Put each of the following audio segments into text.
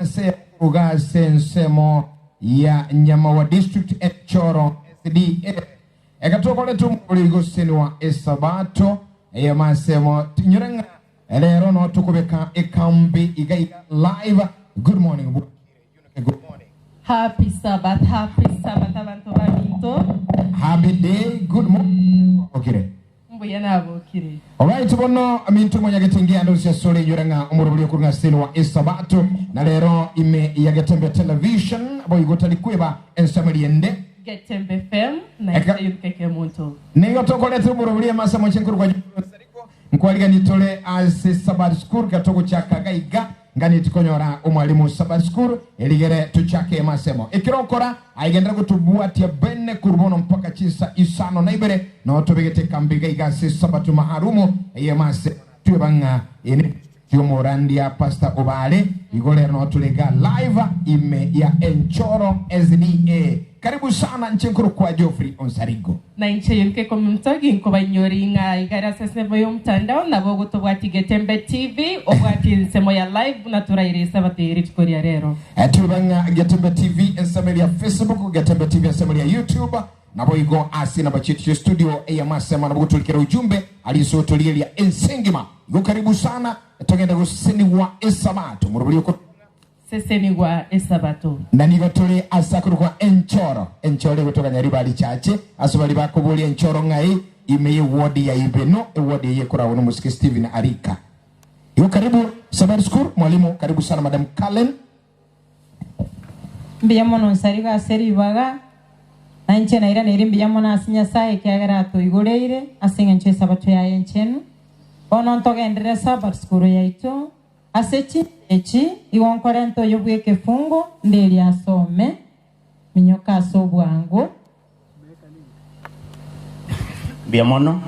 Ase okoruga ase ensemo ya Nyamawa District Echoro SDA egatokoretwe omobori gosenwa esabato eyemo asemo tinyore ng'a rero no tokobeka ekambi iga iga live. Good morning Bwakire Eunice, good morning. Happy Sabbath, happy Sabbath abanto baminto. Happy day, good morning. Kwabokire? Mbuya nabokire. Alright bono minto monyagete ngianda ase asore inyore ng'a omorobori okorwa ng'a Seni wa Esabato na rero ime ya Getembe Television boigo tari kweba ensemo eria ende. Getembe FM na Eka- inche Yunike Kemunto. Nigo tokoretera omorobori amase moche nkorwa Sariko nkwarigani tore ase Sabbath School gatogochaka gaiga Nganeti konyora omwalimu Sabbath School erigere tochake emasemo. Ekero okora aigenderera gotobwatia bene korwa bono mpaka chinsa isano na ibere noo tobegete ekambi iga iga ase Sabato Maharumu ey'emasemo na tweba ng'a eye ne district y'omorandia Pastor Obare. Igo rero noo tore iga live ime ya Enchoro SDA. Karibu sana inche nkorokwa Geoffrey Onsarigo. Na inche Yunike Komuntogi nkobainyori ng'a igare ase ensemo y'omotandao nabo ogotobwatia Getembe TV, obwatie ensemo ya live buna toraire esabato eye rituko ria rero. Teba ng'a Getembe TV ensemo eria Facebook, Getembe TV ensemo eria YouTube, naboigo ase enamba chiaito chia studio eyemo asemo nabo gotorikera ujumbe aria ase otorigereria ense engima. Igo karibu sana togende gosenigwa esabato morobori oko. Sesenigwa Esabato. Na nigo tore ase akorokwa Enchoro, enchoro egotoganya riba richache, ase baria bakoboria enchoro ng'ai, ime y'ewodi ya Ibeno, ewodi eye ekoragwa nomosike Stephen Arika. Igo karibu Sabari School, mwalimu, karibu sana Madam Cullen. Mbuya mono nsarigo ase ribaga, na inche nairaneirie mbuya mono ase Nyasae ekiagera atoigoreire ase engencho y'Esabato yaye enchenu. Bono ntogenderere Sabbath School yaito. Ase chinsa echi igo nkorenta oyo bw'ekefungo nderie asome, minyoka ase obwango. Mbuya mono,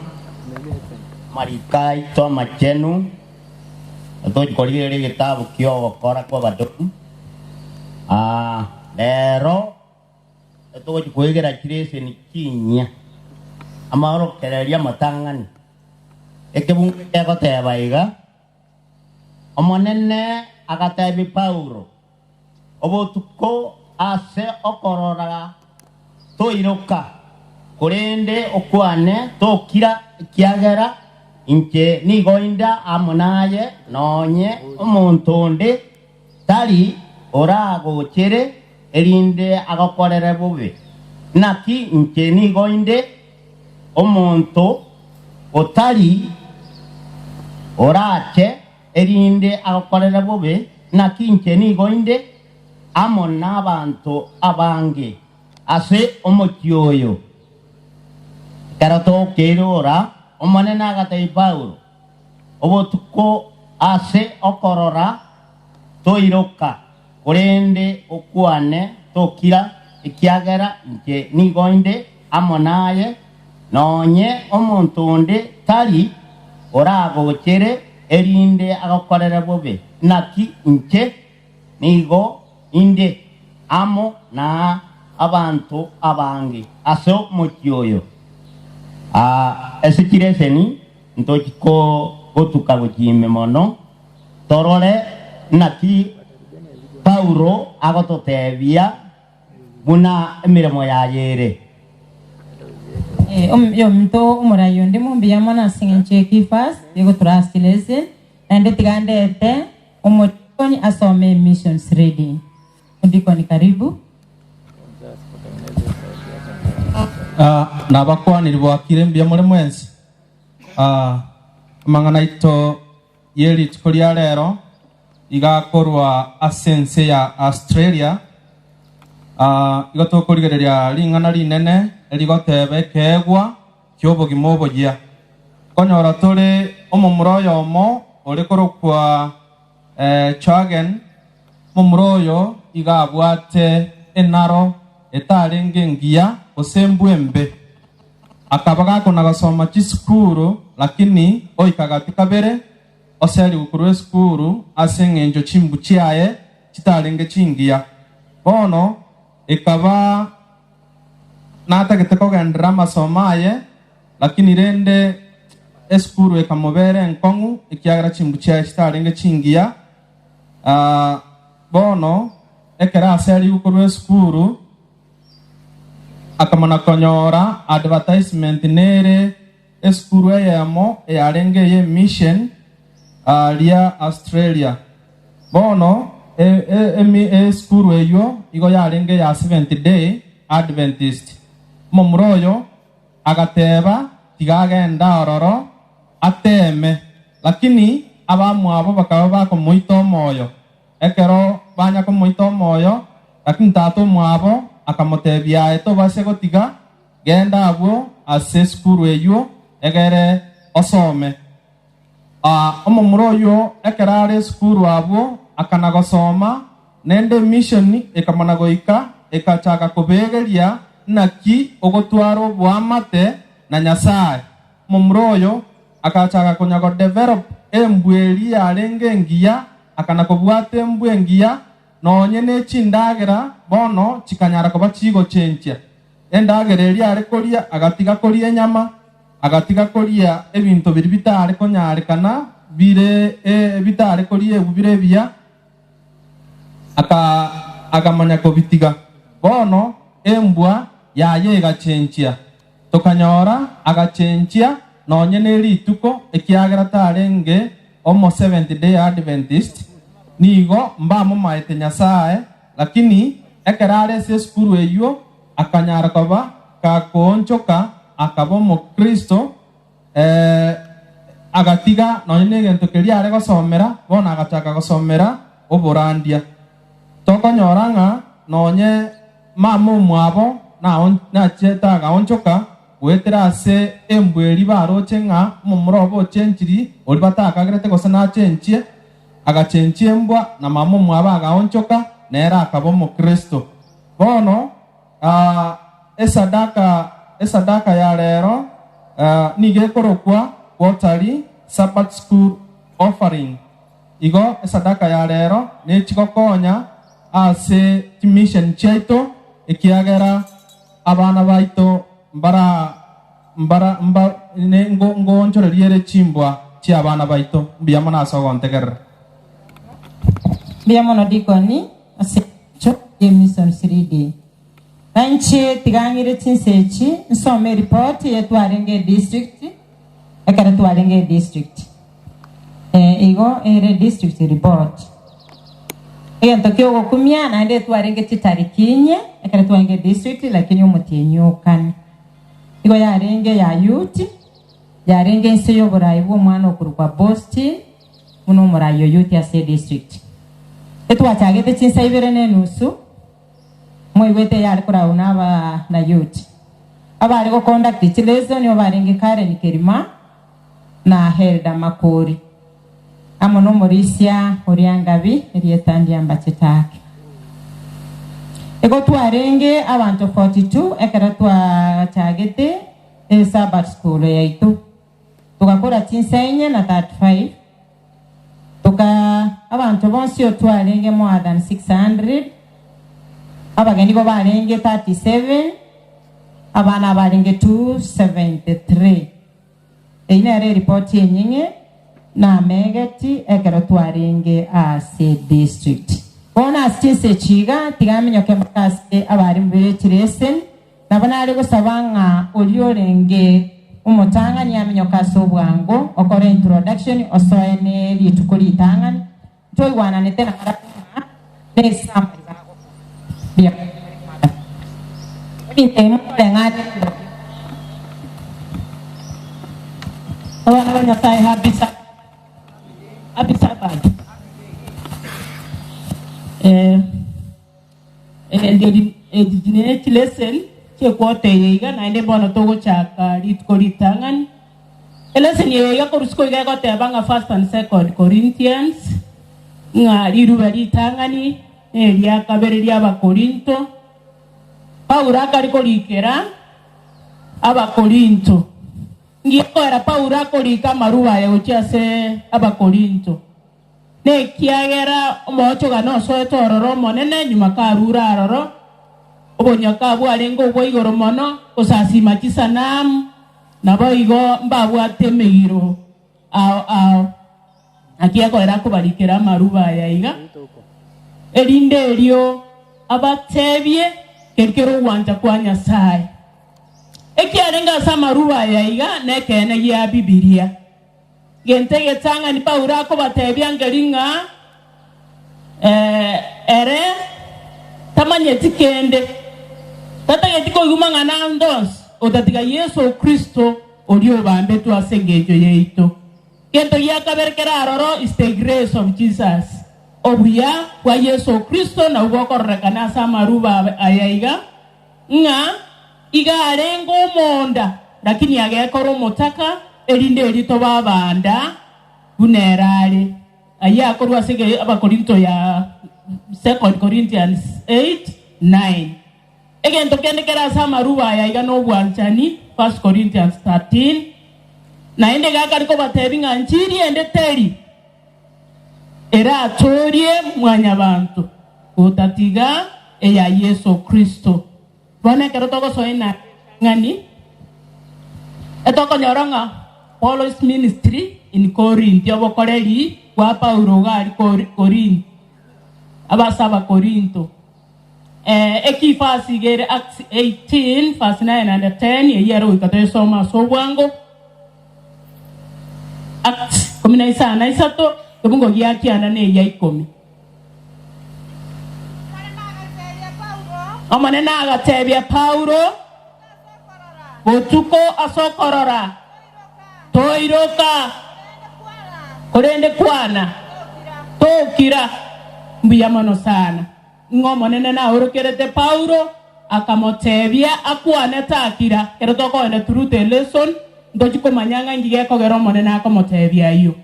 amariko aito amachenu, tochi korigereria egetabu ki'ogokora kw'abadomu. Ah, rero togochi koegera chireseni chinyia, amaorokererio amatang'ani. Ekebungo kegoteba iga, Omonene agatebia Paulo, Obotuko ase okorora toiroka, korende okwane tokira, ekiagera inche nigo inde amo naye, nonye omonto onde tari oragochere, erinde agokorere bobe. Naki inche nigo inde Omonto otari orache, erinde agokorere bobe, naki inche nigo inde amo nabanto abange ase omochie oyo. Ekero tokeirora, Omonene agatebia Paulo, Obotuko ase okorora toiroka, korende okwane tokira, ekiagera inche nigo inde amo naye, nonye omonto onde tari oragochere, erinde agokorere bobe. Naki inche nigo inde amo nabaanto abange ase omochie oyo. Ase chireseni ntochi gotuka gochia ime mono, Torore naki Paulo agototebia buna emeremo yaye ere. Oyominto omorai onde mbuya mono ase engencho ye Kifas egotura ase chileseni, naende tiga ndete omodikoni asome emissions reading. Omodikoni karibu. Nabakwaniri bwakire mbuya more mwensi. Amang'ana aito ye rituko ria rero iga akorwa ase ense ya Australia. Igo tokorigereria ring'ana rinene erigoteba ekeegwa ki'obogima oboyia. Nkonyora tore omomura oyomo ore korokwa Joagen, momura oyo iga abwate enaro etarenge engiya gose embwa embe. Akaba gakona gosoma chisukuru lakini oika gati kabere oserigwe korwa esukuru ase engencho chimbu chiaye chitarenge chingiya. Bono ekaba natagete kogenderera amasomo aye lakini rende esukuru ekamobera enkong'u ekiagera chimbu chiaye chitarenge chingiya. Bono ekero aserigwe korwa esukuru, akamana konyora advertisement nere esukuru eyemo eyarenge ey'emission aaria Australia. Bono esukuru eyio igo yarenge eya Seventh Day Adventist. Omomura oyo agateba tiga agende aroro ateeme, lakini abamwabo bakaba bakomoita omoyo. Ekero banya komoita omoyo, lakini tata omwabo akamotebia, Aye tobase gotiga, genda abwo ase esukuru eyio, egere osome. Omomura oyio ekero are esukuru abwo akana gosoma, naende emishoni ekamana goika ekachaka kobegeria naki ogotwara oboamate na Nyasae. Omomura oyo akachaka konya godevelop embwa eria yarenge engiya, akana kobwata embwa engiya, nonye ne chindagera bono chikanyara koba chigochenchia. Endagera eria are koria agatiga koria enyama, Agatiga koria ebinto biria bitare konyarekana bire bitare koriegwa bire ebiya, aka akamanya kobitiga. Bono embwa yaye egachenchia, tokanyora agachenchia nonye ne rituko, ekiagera tarenge omo Seventh Day Adventist, nigo mbamomaete Nyasae, lakini ekero are ase esukuru eyio akanyara koba gakoonchoka akaba omokristo, ee, agatiga nonya negento keria are gosomera, bono agachaka gosomera oborandia. Tokonyora ng'a nonye mama omwabo nachiete agaonchoka goetera ase embwa eria baroche ng'a omomura obo ochenchiri oria batakagerete gose nachenchie, agachenchia embwa na mama omwabo agaonchoka nere akaba omokristo. Bono Esadaka, esadaka ya rero nigo ekorokwa Quarterly Sabbath School Offering. Igo esadaka ya rero nechigokonya ase chimission chiaito ekiagera abana baito mbara mbara mba ne ngo ngoonchoreria ere chimbwa chi'abana baito. Mbuya mono ase ogontegerera. Mbuya mono Deacon ase engencho y'emission 3D. Na inche tiga ng'ire chinsa echi nsome eripoti eye twarenge edistrict ekero twarenge edistrict. Eh, igo ere edistrict report. Egento kiogokumia naende twarenge chitariki inye ekero twarenge edistrict lakini omotienyi okane. Igo yarenge ya youth, yarenge inse y'oborai bw'omwana okorokwa Bostin buna omorai o youth ase edistrict. Etwachagete chinsa ibere na enusu. Moigwete eyare koragwa naba na youth. Abare go conduct chileso nigo barenge Karen Kerima na Helda Makori amo nomorisia oria Ngabi erieta ndiambachete ake. Igo twarenge abanto 42 ekero twachagete Sabbath school yaito. Togakora chinsa inye na 35 Toka abanto bonsi otwarenge more than 600, abageni igo barenge 37, abana abarenge 273. Eyio nere eripoti enying'e namegeti ekero twarenge ase district. Bono ase chinsa echi iga, tiga aminyoke mpaka ase abarimu be chireseni. Nabo nare gosaba ng'a oria orenge omotang'ani aminyoke ase obwango, okore introduction, osoe ne rituko ritang'ani. Ntwaigwananete nabarabwo ng'a nesummary bagokora. Mbuya mono madam. Ebinto ebi mokoreng'ania birobio. Abana ba Nyasaye happy Sabbath. Happy Sabbath. Eh. Echi ne chileseni chi'ekwota eye iga, naende bono togochaka rituko ritang'ani. Eleseni eye iga korwa isiko iga egoteba ng'a First and Second Corinthians, ng'a riruba ritang'ani na eria kabere ri'Abakorinto. Paulo akare korikera Abakorinto. Ngiya koera Paulo akorika amarube aya gochia ase Abakorinto. Nekiagera omoochogano osoete ororo omonene nyuma karure aroro, obonyoka bwarenge obwa igoro mono, gosasiima chisanamu, naboigo mbabwate emegiro ao ao. Naki ekoera akobarikera amaruba aya iga. Erinde erio abatebie keria kere ogwancha kwa Nyasae. Ekiarenge ase amarube aya iga nekeene gia Bibilia. Gento egetang'ani Paulo akobatebia nkeri ng'a ere tamanyeti kende, tatageti koigwa mang'ana ande onsi otatiga Yeso Kristo oria obambetwe ase engencho yaito. Gento gia kabere kere aroro is the grace of Jesus. Obuya bwa Yeso Kristo nabwo bokororekana ase amarube aya iga, ng'a iga arenge omonda, lakini agekora omotaka, erinde erio tobe abanda buna ere are. Ayio akorwa ase Abakorinto ya Second Corinthians 8, 9. Egento kende kere ase amarube aya iga nobwanchani, First Corinthians 13. Naende iga akare kobatebia ng'a nchiri ende teri eratoorie mwanyabanto gotatiga eya Yeso Kristo. Bono ekero togosoa inare ritang'ani, etokonyora ng'a Paul's ministry in Corinth, obokoreri bwa Paulo iga aria Korinth, abase Abakorinto. Ekifasi iga ere Acts 18 verse 9 and 10, eyio ere goika toyesome ase obwango. Acts 13, kebungo gia kianda na egia ikomi. Omonene agatebia Paulo, Botuko ase okorora, toiroka, korende kwana, tokira. Mbuya mono sana. Ng'a Omonene naorokerete Paulo, akamotebia akwane takira. Ekero tokoenda through the lesson, ntochi komanya ng'a inki gekogera Omonene akomotebia ayio.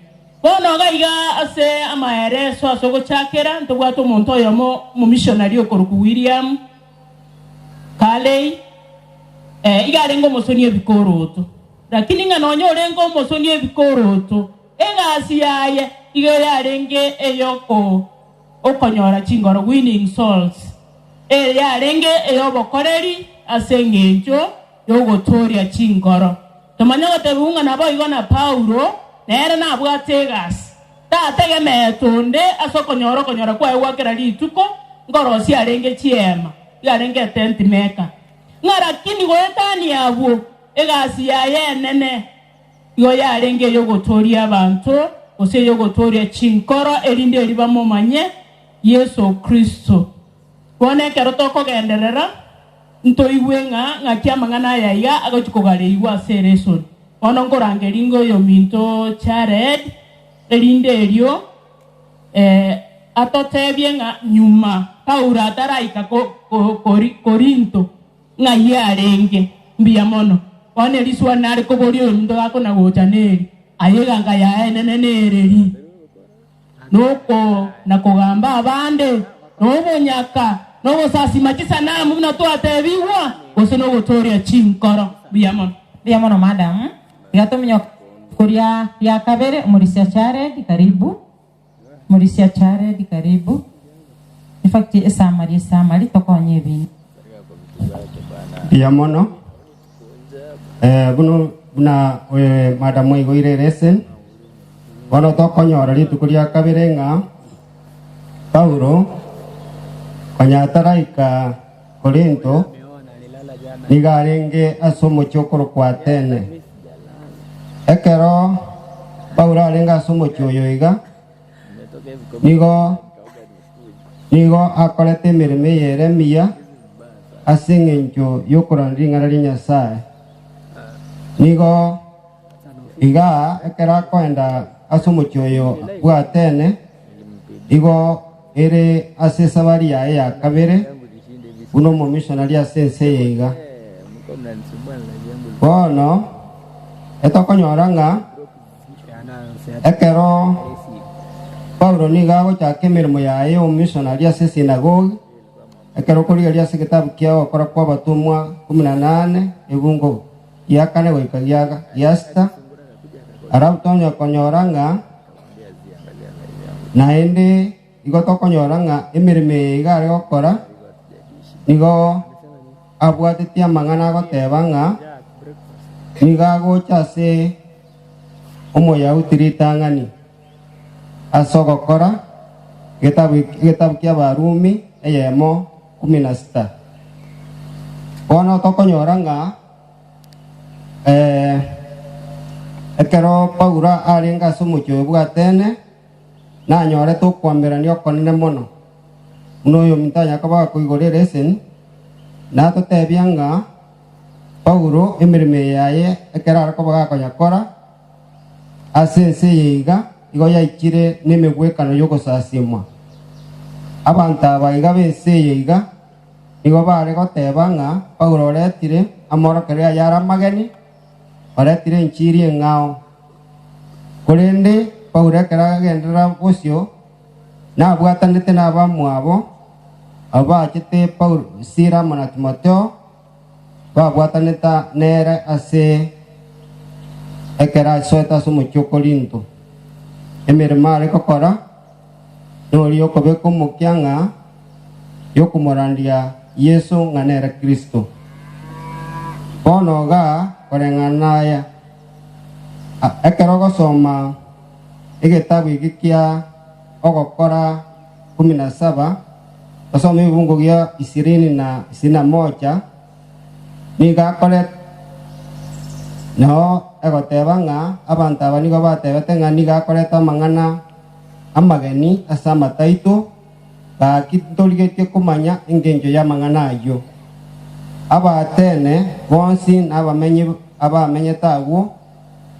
Bono iga iga ase amaereso ase ogochakera, ntobwate omonto oyomo omomissionary okorokwa William Carey, iga arenge omosoni ebikoroto. Lakini ng'a nonya orenge omosoni ebikoroto, egasi yaye iga yarenge eyoko okonyora chingoro, winning souls, eye yarenge ey'obokoreri ase engencho y'ogotooria chingoro. Tomanye gotebigwa ng'a naboigo na Paulo nere nabwate egasi, tategemeete onde ase okonyora okonyora kwaye gwa kera rituko, nkorosia arenge chiema, yarenge etent maker, ng'a lakini goetania abwo egasi yaye enene Igo yarenge ey'ogotooria abanto, gose ey'ogotooria chinkoro, erinde erio bamomanye Yeso Kristo. Bono ekero tokogenderera, ntoigwe ng'a ng'aki amang'ana aya iga agochia kogareigwa ase eresoni. Bono nkorangeria inga oyominto Jared, erinde erio atotebie ng'a nyuma Paulo ataraika Korinto, Ng'ai arenge? Mbuya mono. Bono eriswali nare koboria oyominto gakona gocha neri, Aye eganga yaye enene nereri? Noko na kogamba abande, nobonyaka, nogosasima chisanamu buna twatebigwa, gose nogotooria chinkoro? Mbuya mono. Mbuya mono madam. Tiga tominyoke rituko ria ria kabere Omorisia Jared karibu. Morisia Jared karibu. In fact esamari esamari tokonye ebinto. Mbuya mono. Eh, buno buna eh, madam aigoire lesson bono tokonyora rituko ria kabere ng'a Paulo konya ataraika Korinto nigo arenge ase omochie okorokwa Athene. Ekero Paulo arenge ase omochie oyo iga, nigo nigo akorete emeremo eye ere emiya ase engencho y'okorana ring'ana ria Nyasae. Nigo iga ekero akoenda ase omochie oyo bw'Athene, igo ere ase esabari yaye ya kabere buna omomissionary ase ense eye iga. Bono etokonyora ng'a ekero Paulo nigo agochaka emeremo yaye y'omomissionary ase esinagogi, ekero okorigereria ase egetabu kia Ogokora kw'Abatomwa 18, ebungo gia kane goika gia sita, alafu tonya konyora ng'a Naende igo tokonyora ng'a emeremo eye iga are gokora nigo abwatetie amang'ana agoteba ng'a nigo agocha ase Omoyahudi ritang'ani ase ogokora. Egetabu egetabu ki'Abarumi eyemo kumi na sita. Bono tokonyora ng'a ekero Paulo arenge ase omochie oyo bw'Atene, nanyorete okoamererania okonene mono. Buna oyominto anyare koba gakoigora ereseni, natotebia ng'a Paulo emeremo eye yaye ekero are koba gakonyakora ase ense eye iga, igo yaichire nemegwekano y'ogosasimwa. Abanto aba iga b'ense eye iga nigo baare goteba ng'a Paulo oretire amorokererio ayare amageni, oretire enchiri eng'ao. Korende Paulo ekero agenderera bosio, nabwatanete nabamwabo, abwo bachete Paulo, Sila amo na Timotheo, babwatanete nere ase ekero asoete ase omochie o Korinto. Emeremo are gokora noria okobeka omokia ng'a yokomorandia Yeso ng'a nere Kristo. Bono iga koreng'ana naya, ekero ogosoma egetabu eke kia Ogokora kumi na saba, osome ebibungo gia ishirini na ishirini na moja, nigo akorete nao egoteba ng'a abanto aba nigo batebete ng'a nigo akorete amang'ana amageni ase amato aito, gaki ntorigetie komanya engencho y'amang'ana ayio. Abaatene bonsi na abamenyi abamenyete agwo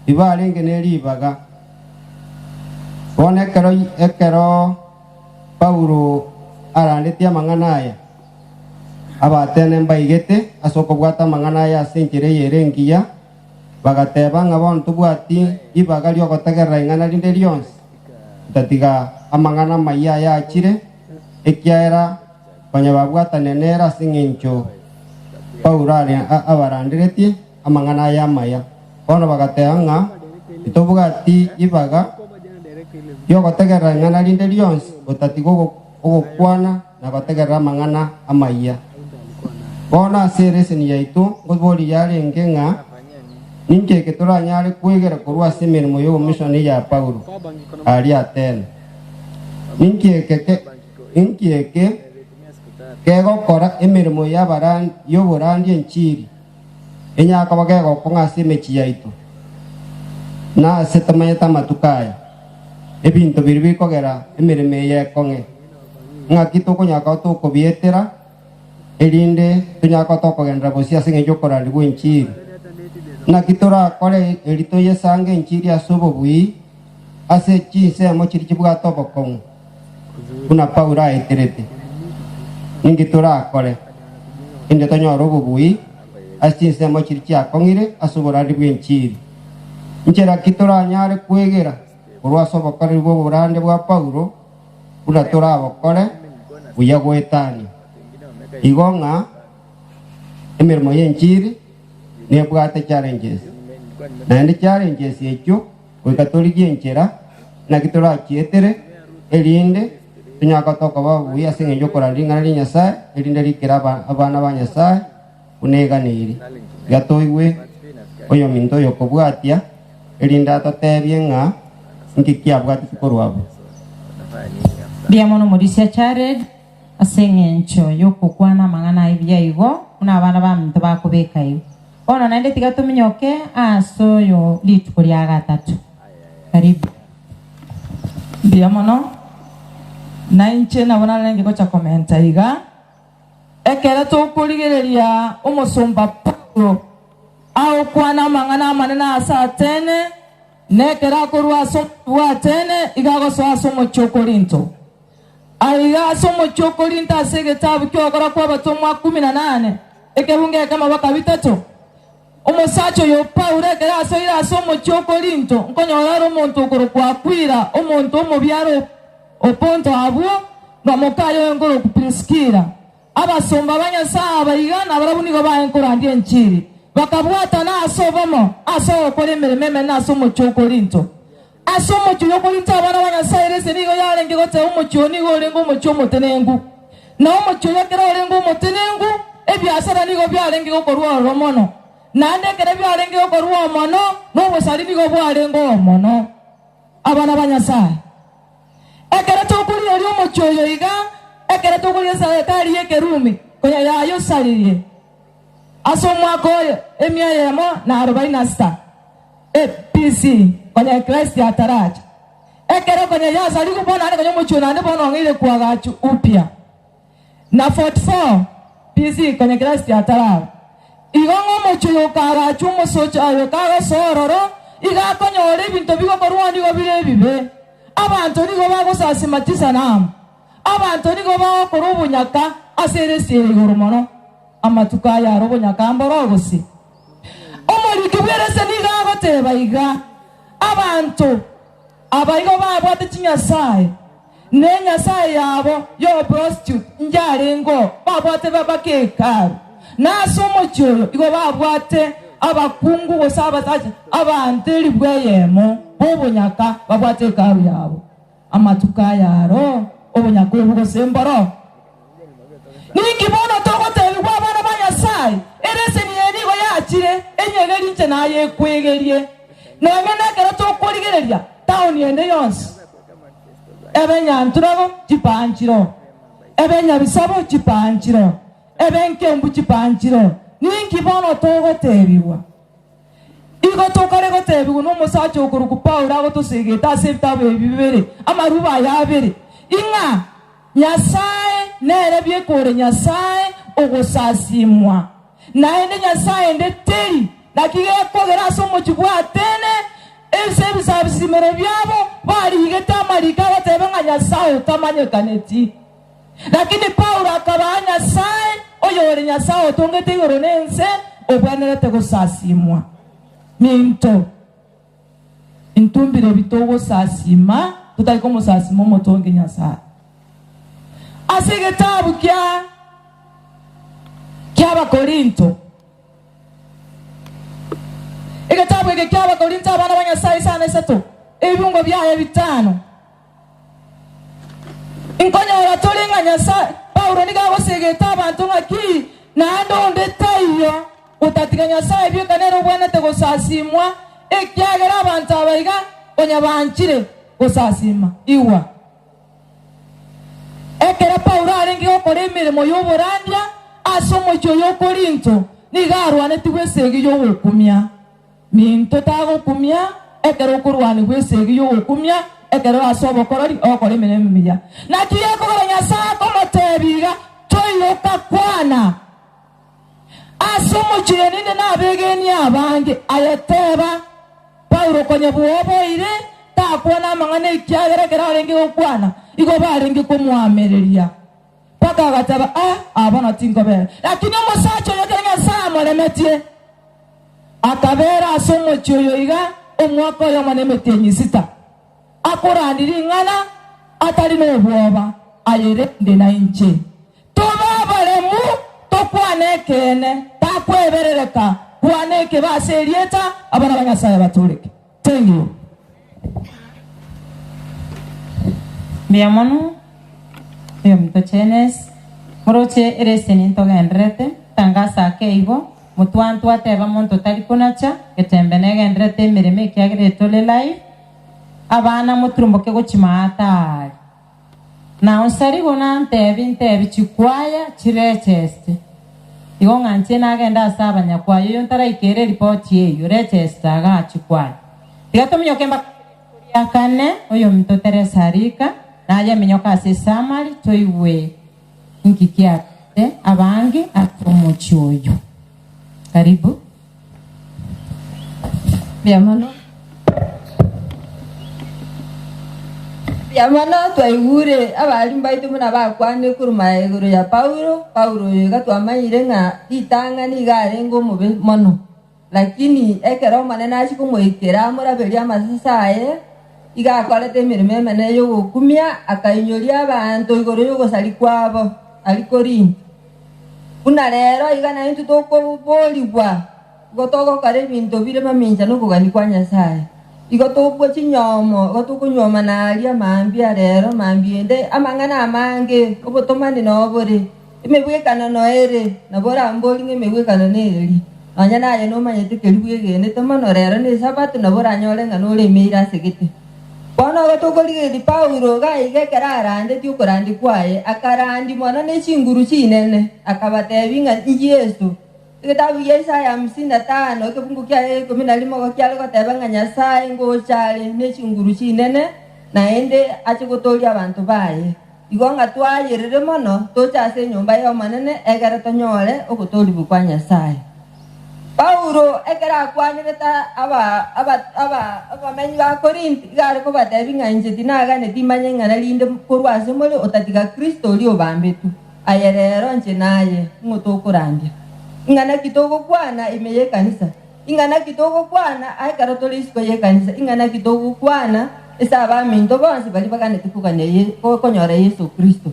tibarenge ne ribaga. Bono ekero ekero Paulo arandetie amang'ana aya, Abaatene mbaigete ase okobwata amang'ana aya ase enchera eye ere engiya, bagateba ng'a bono tobwati ribaga ri'ogotegerera ing'ana rinde rionsi, otatiga amang'ana amayia aya achire, ekiagera konya babwatane nere ase engencho Paulo are abaranderetie amang'ana aya amaya. Bono bagateba ng'a titobwati ribaga ri'ogotegerera ing'ana rinde rionsi, otatiga ogokwana na gotegerera amang'ana amayia. Bono ase ereseni yaito nkoboria yarenge ng'a ninki eke toranyare kwegera korwa ase emeremo y'obomishoni ya Paulo aria Athene. Ninki eke ninki eke kegokora emeremo y'oborandia enchiri enyakoba gegokong'a ase emechie yaito, na ase tomanyete amatuko aya, ebinto biria bikogera emeremo eye ekong'e, ng'aki tokonyara koba tokobietera, erinde tonyare koba tokogenderera bosio ase engencho y'okorandia gw'enchiri. Naki torakore eri toyesange enchiri ase obobui ase chinsemo chiria chibwate obokong'u, buna Paulo aeterete? Ninki torakore erinde tonyore obobui ase chinsemo chiria chiakong'ire ase oborandi bw'enchiri? Nchera ki toranyare kwegera korwa ase obokoreri bw'oborande bwa Paulo buna torabokore buya goetania? Igo ng'a emeremo y'enchiri nebwate challenges, naende challenges echio goika torigie enchera naki torachietere, erinde tonyare koba buya ase engencho y'okorara ring'ana ria Nyasae, erinde rikere abana ba Nyasae buna eganeiri. Tiga toigwe oyominto oyokobwatia, erinde atotebie ng'a inki kiabwateti korwa abwo. Mbuya mono Morisia Jared ase eng'encho y'okokwana amang'ana aye buya igo, buna abana baminto bakobeka igo. Bono naende tiga tominyoke aase oyo rituko ria gatato. Karibu. Mbuya mono. Na inche nabo narenge gocha komenta iga, ekero tokorigereria omosomba Paulo agokwana amang'ana amanene ase Atene, na ekero akorua ase omochie bw'Atene iga agosoa ase omochie o Korinto. Aiga ase omochie o Korinto ase egetabu ki'ogokora kw'abatomwa 18, ekebungo ekemo baka bitato, Omosacha oyo Paulo ekero asoire ase omochie o Korinto, nkonyora are omonto okorokwa Akwila, omonto omobiare o Ponto abwo, na mokaye oye nkorokwa Priskila. Abasomba ba Nyasae aba iga nabarabwo nigo baye nkorandia enchiri, bakabwatana ase obomo ase ogokora emeremo emenene ase omochie o Korinto. Ase omochie oyo o Korinto abana ba Nyasae erese nigo yarenge goteba omochie oyo nigo orenge omochie omotenenku. Na omochie oyo ekero orenge omotenenku, ebiasara nigo biarenge gokorwa ororo mono, naende ekero biarenge gokorwa oo mono, na obosari nigo bwarenge oo mono. Abana ba Nyasae. Ekero tokorigereria omochie oyo iga, ekero tokorigereria eserekari y'Ekerumi, konya yayosaririe ase omwaka oyo emia eyemo na arobaini na sita BC, konya Kristo ataracha. Ekero konya yasarigwe bono naende konya omochie oyo naende bono ong'eire koagachwa upya. Na 44 BC konya Kristo ataraba. Igo ng'a omochie oyo okaagachwa omosocho oyo kagosoa ororo, igo akonyora ebinto bigokorwa nigo bire ebibe. Abanto nigo bagosasima chisanamu. Abanto nigo bagokora obonyaka ase eresi ere igoro mono. Amatuko aya are obonyaka mboro gose? Omoriki bw'erese nigo agoteba iga, Abanto aba igo babwate chinyasae, na enyasae yabo y'oboprostitute njarengeo, babwate babake hekalu, na ase omochie oyo igo babwate abakungu gose abasacha abanto elifu eyemo b'obonyaka babwate hekalu yabo. Amatuko aya aro obonyaka obwo gose mboro? Ninki bono togotebigwa abana ba Nyasae? Ereseni eye nigo yachire enyegeri inche naye ekwegerie. Nonya nekero tokorigereria taoni ende yonsi, ebe Nyanturago chipaanchiro, ebe Nyabisabo chipaanchiro, ebe Nkembu chipaanchiro, ninki bono togotebigwa? Igo tokare gotebigwa nomosacha okorokwa Paulo agotosegete ase ebitabu ebi bibere, amaruba aya abere, ing'a Nyasae nere bieka ore Nyasae ogosasimwa, naende Nyasae ende teri. Naki gekogera ase omochie bw'Atene, ase ebisasimero biabo barigete amariko agoteba ng'a Nyasae otamanyekaneti. Lakini Paulo akabaa Nyasae, oyore Nyasae otongete igoro na ense, obwenerete gosasimwa. Minto, intwe mbirebi togosasima totari komosasima omotongi Nyasae. Ase egetabu kia ki'Abakorinto, egetabu eke ki'Abakorinto abana ba Nyasae isano na isato, ebibungo biaye bitano, Inkonyora tore ng'a Nyasae, Paulo nigo agosegete abanto ng'a ki, naende onde taiyo otatiga Nyasae bweka nere obwenerete gosasimwa, ekiagera abanto aba iga konya banchire gosasima. Igwa! Ekero Paulo arenge gokora emeremo y'oborandia ase omochie oyo o Korinto, nigo arwanetigwe esegi y'ogokumia. Minto tagokumia ekero okorwanigwa esegi y'ogokumia, ekero ase obokorori ogokora emeremo emiya. Naki gekogera Nyasae akomotebia iga, Toiroka kwana ase omochie oyo ninde nabegeni abange. Aye teba, Paulo konya bwoboire, takwana amang'ana ekiagera ekero arenge gokwana igo barenge komoamereria. Mpaka agateba, Aa, aa bono tinkobera. Lakini omosacha oyo ekero Nyasae amoremetie, Akabeera ase omochie oyo iga omwaka oyomo na emetienyi sita, akorandia ring'ana atari nobwoba, Aye rende nainche tobe abaremu, tokwane ekeene, takweberereka, kwana ekebe ase erieta, abana ba Nyasae batooreke. Thank you. Mbuya mono oyominto Chenes, moroche ereseni ntogendererete, tangasa ake igo, motwantwa ateba monto tari konacha, getembe negendererete emeremo ekiagera etore live, abana moturumboke gochia maate aria. Na onsarigo nantebi ntebi chikwaya chirecheste. Igo ng'a inche nagende ase abanyakwaya oyo ntaraikera eripoti eyio, recheste agaa chikwaya. Tiga tominyoke mpaka ase rituko ria kane, oyominto Teresa Arika, naye minyoka ase esamari toigwe inki kiabete abange ase omochie oyo. Karibu. Mbuya mono. Mbuya mono twaigure abalimu baito buna bakwanire korwa magega igoro ya Paulo. Paulo oyo iga twamanyire ng'a ritang'ani iga arenge omobe mono, lakini ekero Omonene achia komoikera amoraberie amasase aye, iga akorete emeremo emenene y'ogokumia, akainyoria abanto igoro y'ogosaria kwabo aria Korinto. Buna rero iga naintwe tokoboorigwa, igo togokora ebinto bire mamincha nokogania kwa Nyasae. Igo tokwa chinyomo, igo tokonyuoma naria mambia rero, mambia ende, amang'ana amange, obotomani nobore, emegwekano noere, nabo oramborie ng'a emegwekano nereri. Nonya naye nomanyete keria bwegenete mono, rero nesabato nabo oranyore ng'a noremeire ase gete. Bono igo tokorigereria Paulo iga iga ekero arandetie okorandia kwaye, akarandia mono ne chinguru chinene, akabatebia ng'a Yeso. Egetabu gia Isaya hamsini na tano, ekebungo kiaye gia ikomi na rimo igo kiare goteba ng'a Nyasae ngocha are ne chinguru chinene, naende ache gotooria abanto baye. Igo ng'a twayerire mono toche ase enyomba y'Omonene egere tonyore ogotoorigwa kwa Nyasae. Paulo ekero akwanerete abamenyi ba Korinti, iga are kobatebia ng'a inche tinaganeti imanye ing'ana rinde korwa ase more otatiga Kristo oria obambetwe. Aye rero inche naye ng'o tokorandia? Ing'ana ki togokwana ime y'ekanisa? Ing'ana ki togokwana ekero tore isiko y'ekanisa? Ing'ana ki togokwana ase abaminto bonsi baria baganeti kogania konyora Yeso Kristo?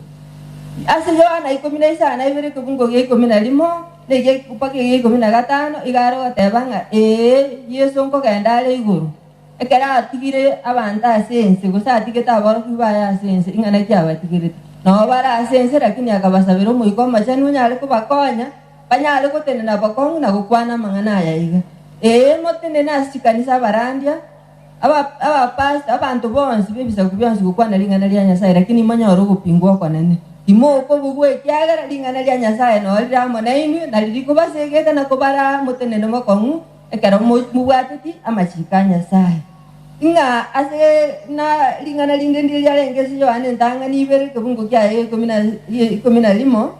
Ase Yohana ikomi na isano na ibere ekebungo gia ikomi na rimo na egia mpaka egia ikomi na gatano iga are goteba ng'a ee, Yeso nkogenda are igoro. Ekero atigire abanto ase ense, gose atigete aborokigwa baye ase ense, ing'ana ki abatigerete? Nao bare ase ense, lakini akabasabera Omoika Omochenu onyare kobakonya, banyare gotenena bokong'u na gokwana amang'ana aya iga. Ee, motenene ase chikanisa abarandia, aba abapastor, abanto bonsi b'ebisaku bionsi gokwana ring'ana ria Nyasae, lakini monyore ogopingwa okonene. Timokobugwa ekiagera ring'ana ria Nyasae noo rire amo nainwe, na riria kobasegete na kobaraa motenene bokong'u, Ekero mobwateti amachiko a Nyasae, ng'a ase na ring'ana rinde ndire riarenge ase Yohana entang'ani ibere ekebungo kiaye ikomi na ikomi na rimo,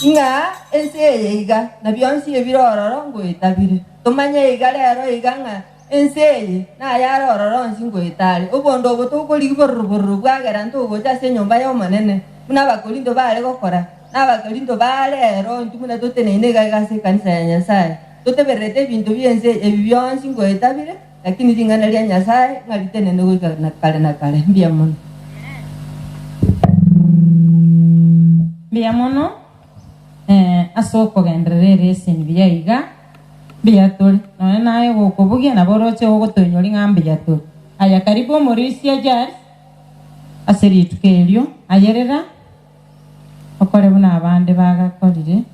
ng'a ense eye iga, na bionsi ebire ororo ngoetabire. Tomanye iga rero iga ng'a ense eye nayare ororo onsi ngoetare. Obonda obo tokorigia bororo bororo bwagera ntogocha ase enyomba y'Omonene, buna Abakorinto bare gokora, na Abakorinto ba rero intwe buna toteneine iga iga ase ekanisa ya Nyasae. Totebererete ebinto bi'ense ebi bionsi ngoeta bire, lakini ring'ana ria Nyasae ng'a ritenene goika na kare na kare. Mbuya mono. Mbuya mono ase okogenderera ereseni buya iga, mbuya tore. Nonya naye gokobugia nabo oroche ogotoinyori ng'a mbuya tore. Aya karibu omorisia Charles ase rituko erio, ayerera. Okore buna abande bagakorire,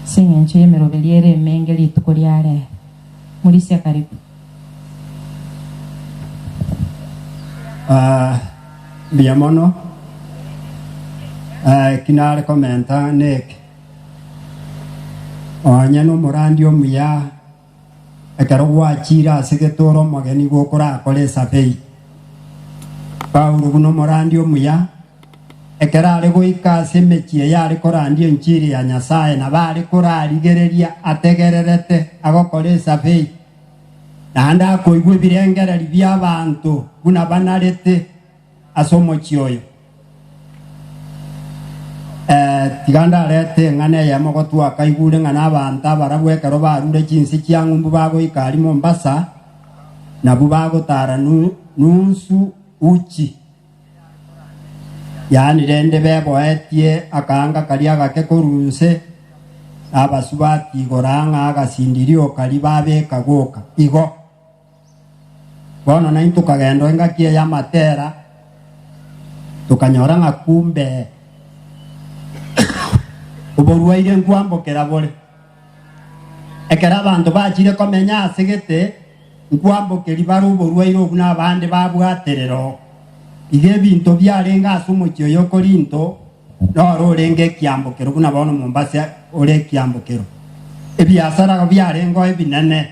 ase engencho y'emeroberio ere emenge rituko ria rero. Morisia karibu. Ah, mbuya mono. Ah, eki nare komenta neke, onye nomorandi omuya Ekero gwachire ase getoro omogeni gokorakore esabei. Paulo buna omorandia omuya, ekero are goika ase emechie eye are korandia enchiri ya Nyasae nabo are korarigereria ategererete agokora esabei, naende akoigwa ebirengererio bi'abanto buna banarete ase omochie oyo. Tiga ndarete eng'ana eyemo gotwaka igure ng'a nabanto abarabwo ekero barure chinse chia ng'umbu bagoika aria Mombasa, nabwo bagotara nusu uchi. Yaani rende beboetie akaanga karia agake korwa inse, na abasubati igoro ang'a agasindirio karia babeka goka. Igo. Bono naintwe tokagenda engaki eye y'amatera, tokanyora ng'a kumbe oborwaire nkwambokera bore. Ekero abanto bachire komenya ase gete, nkwambokeria bare oborwaire obwo na abande babwaterera oo. Igo ebinto biarenge ase omochie oyo o Korinto noro orenge ekiambokero buna bono Mombasa ore ekiambokero. Ebiasara biarengeo ebinene.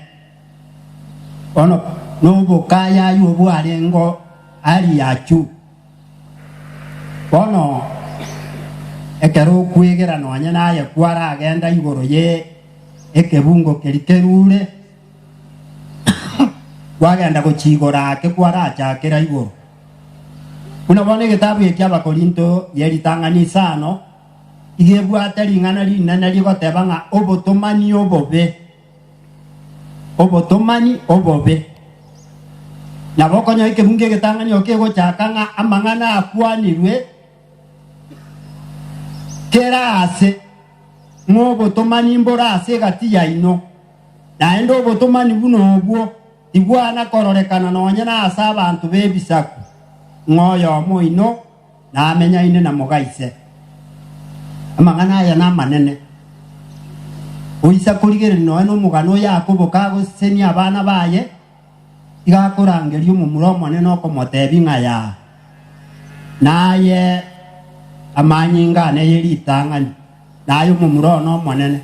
Bono nobokayayu obwarengeo Ariachu. Bono ekero okwegera nonya naye kwaragenda igoro ye ekebungo keria kerure, kwagenda gochia igoro ake kwarachakera igoro. Buna bono egetabu eke Abakorinto ye ritang'ani isano iga ebwate ring'ana rinene rigoteba ng'a obotomani obobe. Obotomani obobe. Nabo okonyora ekebungo egetang'ani oo kegochaka ng'a amang'ana akwanirwe kera aase, ng'a obotomani mbore ase egati yaino, naende obotomani buna obwo tibwana kororekana nonya nase abanto b'ebisaku, ng'a oyomo oino namenyaine na moga ise. Amang'ana aya namanene. Oisa korigereria nonya nomogano o Yakobo kagosesenia abana baye. Iga akorangeria omomura omonene okomotebia ng'a yaa, naye amanyinga ane ye ritang'ani, naye omomura one omonene.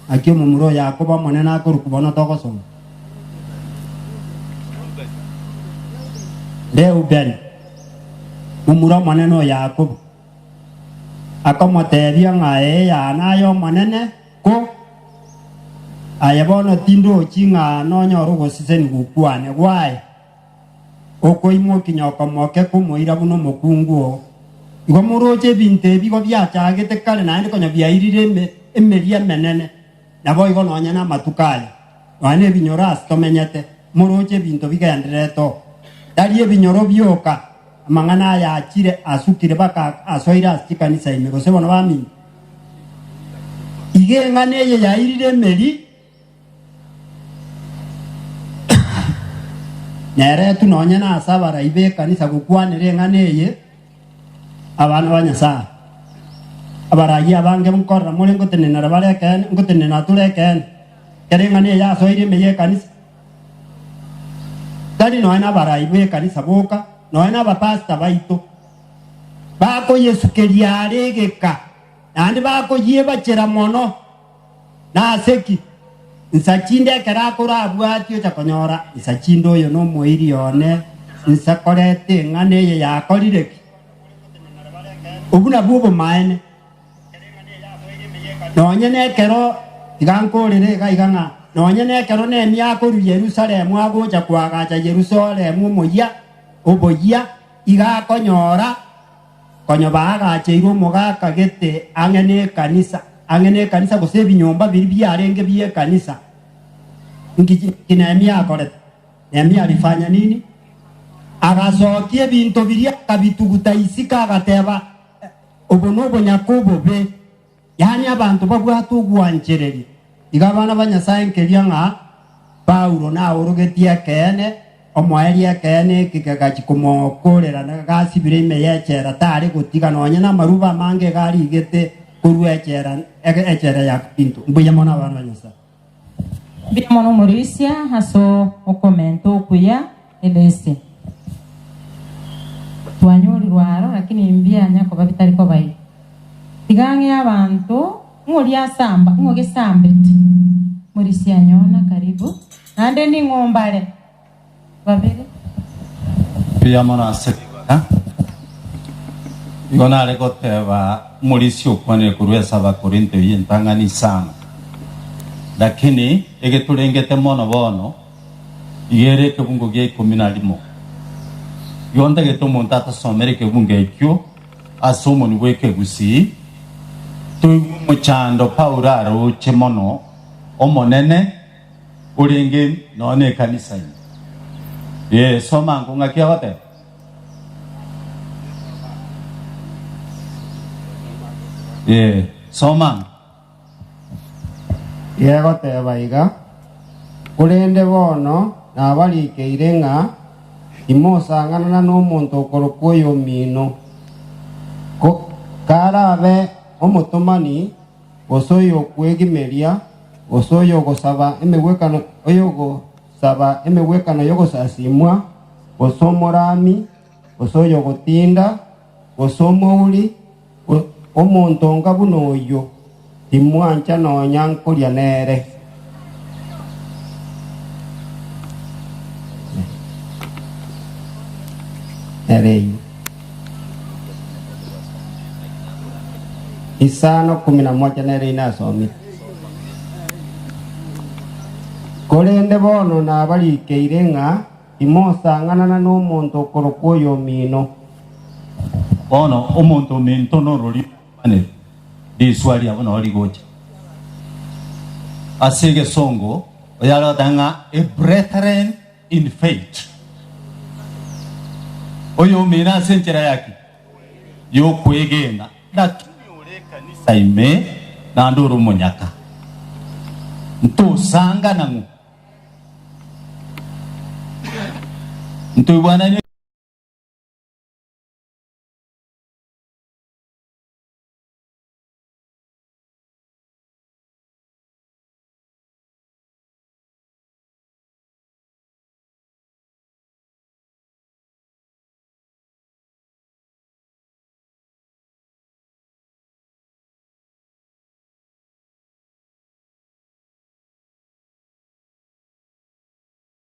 Naki omomura o Yakobo omonene akorokwa bono togosoma? Reubeni, momura omonene o Yakobo, akomotebia ng'a ee yaa naye omonene, ko aye bono tindochi ng'a nonyore ogosesenigwa kwane gwaye, okoimokia nyokomoke komoira buna omokungu oo. Igo moroche ebinto ebi igo biachagete kare naende konya biairire emeria emenene, naboigo nonya namatuko aya, nonya nebinyoro ase tomenyete, moroche ebinto bigendererete oo. Tari ebinyoro bioka, amang'ana aya achire asukire baka asoire ase chikanisa ime, gose bono baminto. Iga eng'ana eye yairire emeri, Neretwe nonya nase abarai b'ekanisa gokwanera eng'ana eye, abana ba Nyasae. Abarai abange nkorora more ngotenenera bare ekeene, ngotenenera tore ekeene, ekero eng'ana eye yasoire ime y'ekanisa. Tari nonya nabarai b'ekanisa boka, nonya nabapastor baito, bakoyesukeria are egeka, naende bakoyiebachera mono. Nase ki? Insa chinde ekero akorabwatie ocha konyora insa chinde oyo nomoiri one, insa koreta eng'ana eye yakorire ki? Obwo nabwo obomaene. Nonye nekero, tiga nkorere iga iga ng'a nonye nekero Nehemia akorwa Yerusalemu agocha koagacha Yerusalemu omoyia, oboyia, iga akonyora Konya baagacheirwe omogaka gete ang'e nekanisa, ang'e nekanisa gose ebinyomba biria biarenge bi'ekanisa. Nki ki Nehemia akorete? Nehemia alifanya nini? Agasokia ebinto biria akabituguta isiko agateba, Obo nobonyaka obobe. Yaani abanto babwate ogwanchereria. Iga abana ba Nyasae nkeria ng'a Paulo naorogetie ekeene, omoerio ekeene eke kegachia komokorera na gasibire ime y'echela tare gotiga nonya namaruba amange iga arigete korwa echela echela ya Korinto. Mbuya mono abana ba Nyasae. Mbuya mono omorisia ase okomenta okuya elesi. Twanyorirwe aro lakini mbianya koba bitari koba iga. Tiga ang'e abanto ng'oria asamba ng'o gesambete. Morisia nyona karibu naende ning'o mbare babere. Mbuya mono ase ribaga. Igo nare goteba omorisia okwanire korwa ase Abakorinto eyio entang'ani isano. Lakini egetorengete mono bono iga ere ekebungo gia ikomi na rimo. Igo ntagete omonto atasomere ekebungo ekio ase omonwa bw'ekegusii, toigwe omochando Paulo aroche mono omonene orenge nonya nekanisa ime. Ee, soma ango ng'aki agoteba. Ee, soma ango. Gegoteba iga, Korende bono nabarikeire ng'a timosang'anana nomonto okorokwa oyomino, ko karabe omotomani, gose oyokwegimeria, gose oyogosaba emegwekano, oyogosaba emegwekano y'ogosasimwa, gose omorami, gose oyogotinda, gose omouri, Omonto onga buna oyio, timwancha nonya nkoria nere. Nere eyio. Isano kumi na moja nere inasomire. Korende bono nabarikeire ng'a Timosang'anana nomonto okorokwa oyomino. Bono omonto ominto norori omanire, riswa riabo nao rigocha. Ase egesongo oyare goteba ng'a a brethren in faith. Oyomino ase enchera yaki? Y'okwegena, lakini ore ekanisa ime naende ore omonyaka. Ntosangana ng'o? Ntoigwananie.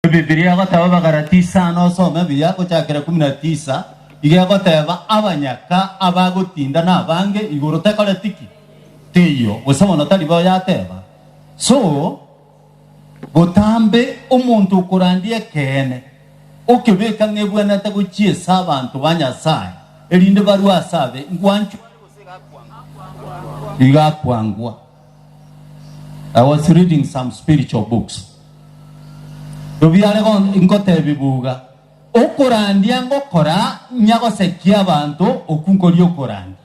Ebibilia egoteba Abagalati isano osome buya gochakera 19, iga egoteba abanyaka abagotinda nabange igoro tekoreti ki? Teiyo, gose bono tari bo yateba. So, botambe omonto okorandia ekeene, okebeka ng'a ebwenerete gochiesa abanto ba Nyasae, erinde barue ase abe, ngwanchwa are gose igakwangwa? Igakwangwa. I was reading some spiritual books. Tobiare ngotebi buga, okorandia ngokora nyagosekia abanto okwo nkoria okorandia.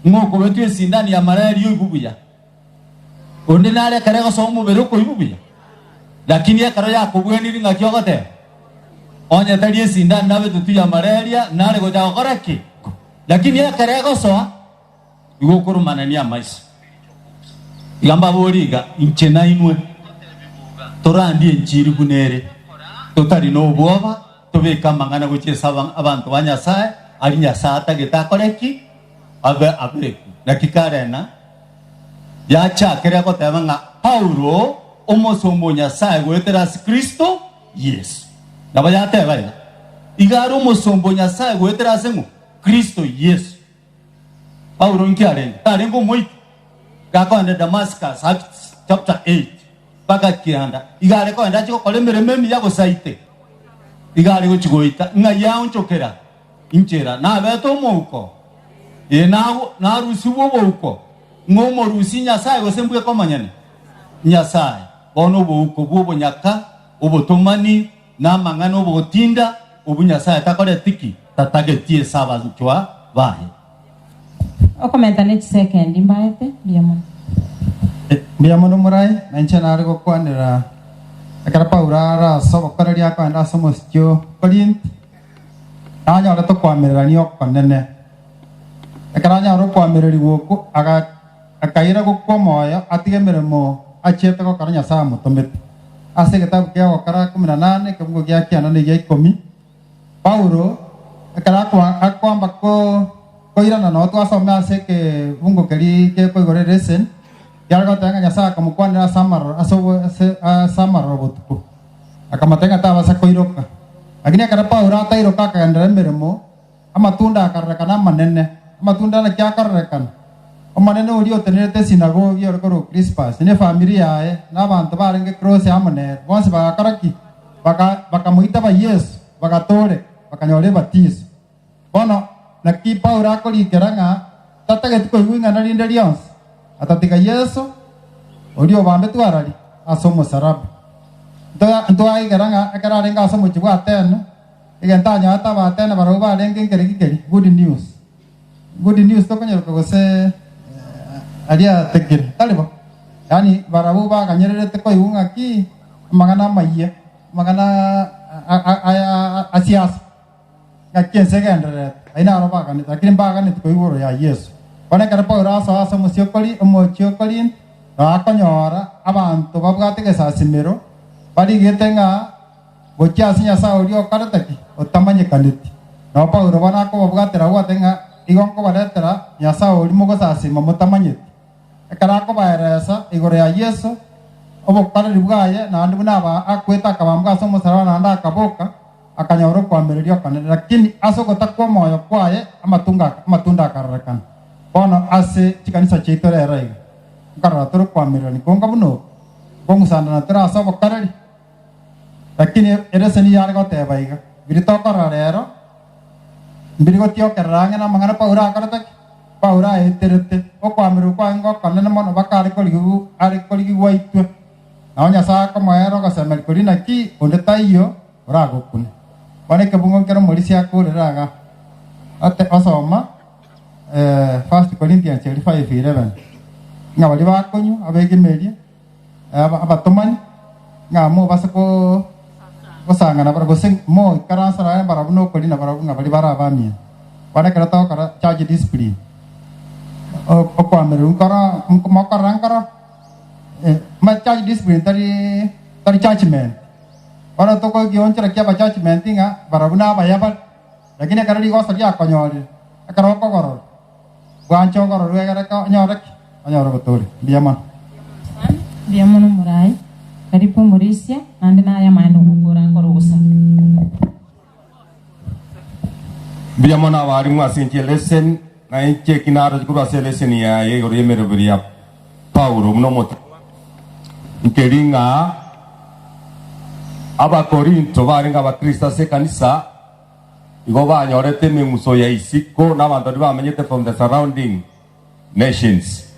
Ng'a okobetwa esindani ya malaria oigwe buya. Onde nare ekero egosoa omobere okoigwa buya. Lakini ekero yakobweniri ng'aki ogoteba? Onye tari esindani nabetwe tu ya malaria nare gocha gokora ki? Lakini ekero egosoa Igo okorumanania amaiso. Iga mbaborie iga, inche nainwe torandie enchiri buna ere, totari nobwoba, tobeke amang'ana gochia ase abanto ba Nyasae, aria Nyasae atagete akore ki? Abe abekwe. Naki karena yachakire goteba ng'a Paulo omosomba o Nyasae goetera ase Kristo Yeso. Nabo yateba iga, iga are omosomba o Nyasae goetera ase ng'o? Kristo Yeso. Paulo inki arenge? Tarenge omoiti? Gakoenda Damascus, Acts chapter 8, mpaka kianda, iga are koenda achie gokora emeremo emiya gose aite? Iga are gochia goita, ng'ai aonchokera inchera? Nabete omouko? Ee, narusigwe obouko ng'a omorusia Nyasae gose mbweka omonyene? Nyasae. Bono obouko bw'obonyaka, obotomani, Na amang'ana obogotinda obwo Nyasae atakoreti ki? Tatageti ase abanchwa baye. Okomenta ne chisekendi mbaete, mbuya mono. Mbuya mono morae, na inche nare gokwanera ekero Paulo are ase obokoreri akogenda ase omosiki o Korinto, nanyorete okoamererania okonene. Ekero anyora okoamererigwa okwo, aga akaira gokwa omoyo atige emeremo achiete gokora Nyasae amotomete. Ase egetabu kia Ogokora 18 ekebugo gia kianda na egia ikomi, Paulo ekero akoamba koirana noo twasome ase ekebungo keria gekoigora eleseni, kiare goteba ng'a Nyasae akamokwanera ase amaroro ase amaroro botuko, akamotebia ng'a tabasa koiroka. Lakini ekero Paulo atairoka akagenderera emeremo, Amatunda akarorekana amanene. Amatunda naki akarorekana? Omonene oria otenerete esinagogi ore korokwa Krispasi, na efamiri yaye, na abanto barenge Krose amo nere, bonsi bagakora ki? Bakamoitaba Yeso, bagatooreka, bakanyora ebatiso. Bono naki Paulo akorikera ng'a tatageti koigwa ing'ana rinde rionsi, atatiga Yeso, oria obambetwe arari ase omosaraba. Ntwaigera ng'a ekero arenge ase omochie bw'Atene, Egento anyorete Abaatene barabwo barenge nkereki keria, Good news. Good news tokonyeroka gose aria atekire, tari bo? Yaani barabwo baganyererete koigwa ng'aki amang'ana amayia, amang'ana aya a siasa, ng'aki ense egendererete, ayio naro baganete, lakini mbaganeti koigwa igoro ya Yeso. Bono ekero Paulo asoa ase omosie o Kori omochie o Korinto, nabo akonyora abanto babwate egesasimero, barigete ng'a gochia ase Nyasae oria okorete ki? Otamanyekaneti. Nabo Paulo bono akobabwatera agwo ate ng'a igo nkobaretera Nyasae oria mogosasima motamanyeti. Ekero akobaeresa igoro ya Yeso, obokoreri bwaye, naende buna aba akwete akabambwa ase omosaraba naende akaboka, akanyora okoamereria okonene. Lakini ase ogotakwa omoyo kwaye amatunda akarorekana. Bono ase chikanisa chiaito rero iga, nkorora tore okoamererania konga buna oko, nkong'usandana tore ase obokoreri. Lakini ere nigo are goteba iga, Biria tokorora rero mbiri gotiokerera ang'e namang'ana Paulo akorete ki? Paulo aeterete okoamererwa kwaye ngokonene mono mpaka are korigigwa are korigigwa aitwe. Nabo Nyasae akomoera ogosemeria koria naki onde taiyo oragokune. Bono ekebungo nkere omorisia akorera iga ate osoma First Corinthians eria 5:11 ng'a baria bakonywa abegemerie abatomani, ng'a mobase gosangana barabwo, gose moikaransere aye barabwo nokorina barabwo ng'a baria bare abamino. Bono ekero togokora church discipline, okoamererwa nkoro mokorora nkoro church discipline tari tari judgement. Bono tokogionchora kiaba judgement ng'a barabwo nabaya bare, lakini ekero rigoso riakonyorire, ekero okogorora. Bwancha ogororwe egere onyore ki? Onyore obotoori. Mbuya mono. Mbuya mono morae. Karibu omorisia, naende naye amaene ogokora nkore ogosaba. Mbuya mono abarimu ase enchera eleseni, na inche eki naroche korwa ase eleseni yaye igoro y'emeroberi ya Paulo buna omotomwa, nkeri ng'a Abakorinto barenge Abakristo ase ekanisa, igo banyorete emeng'uso ya isiko na abanto baria bamenyete from the surrounding nations,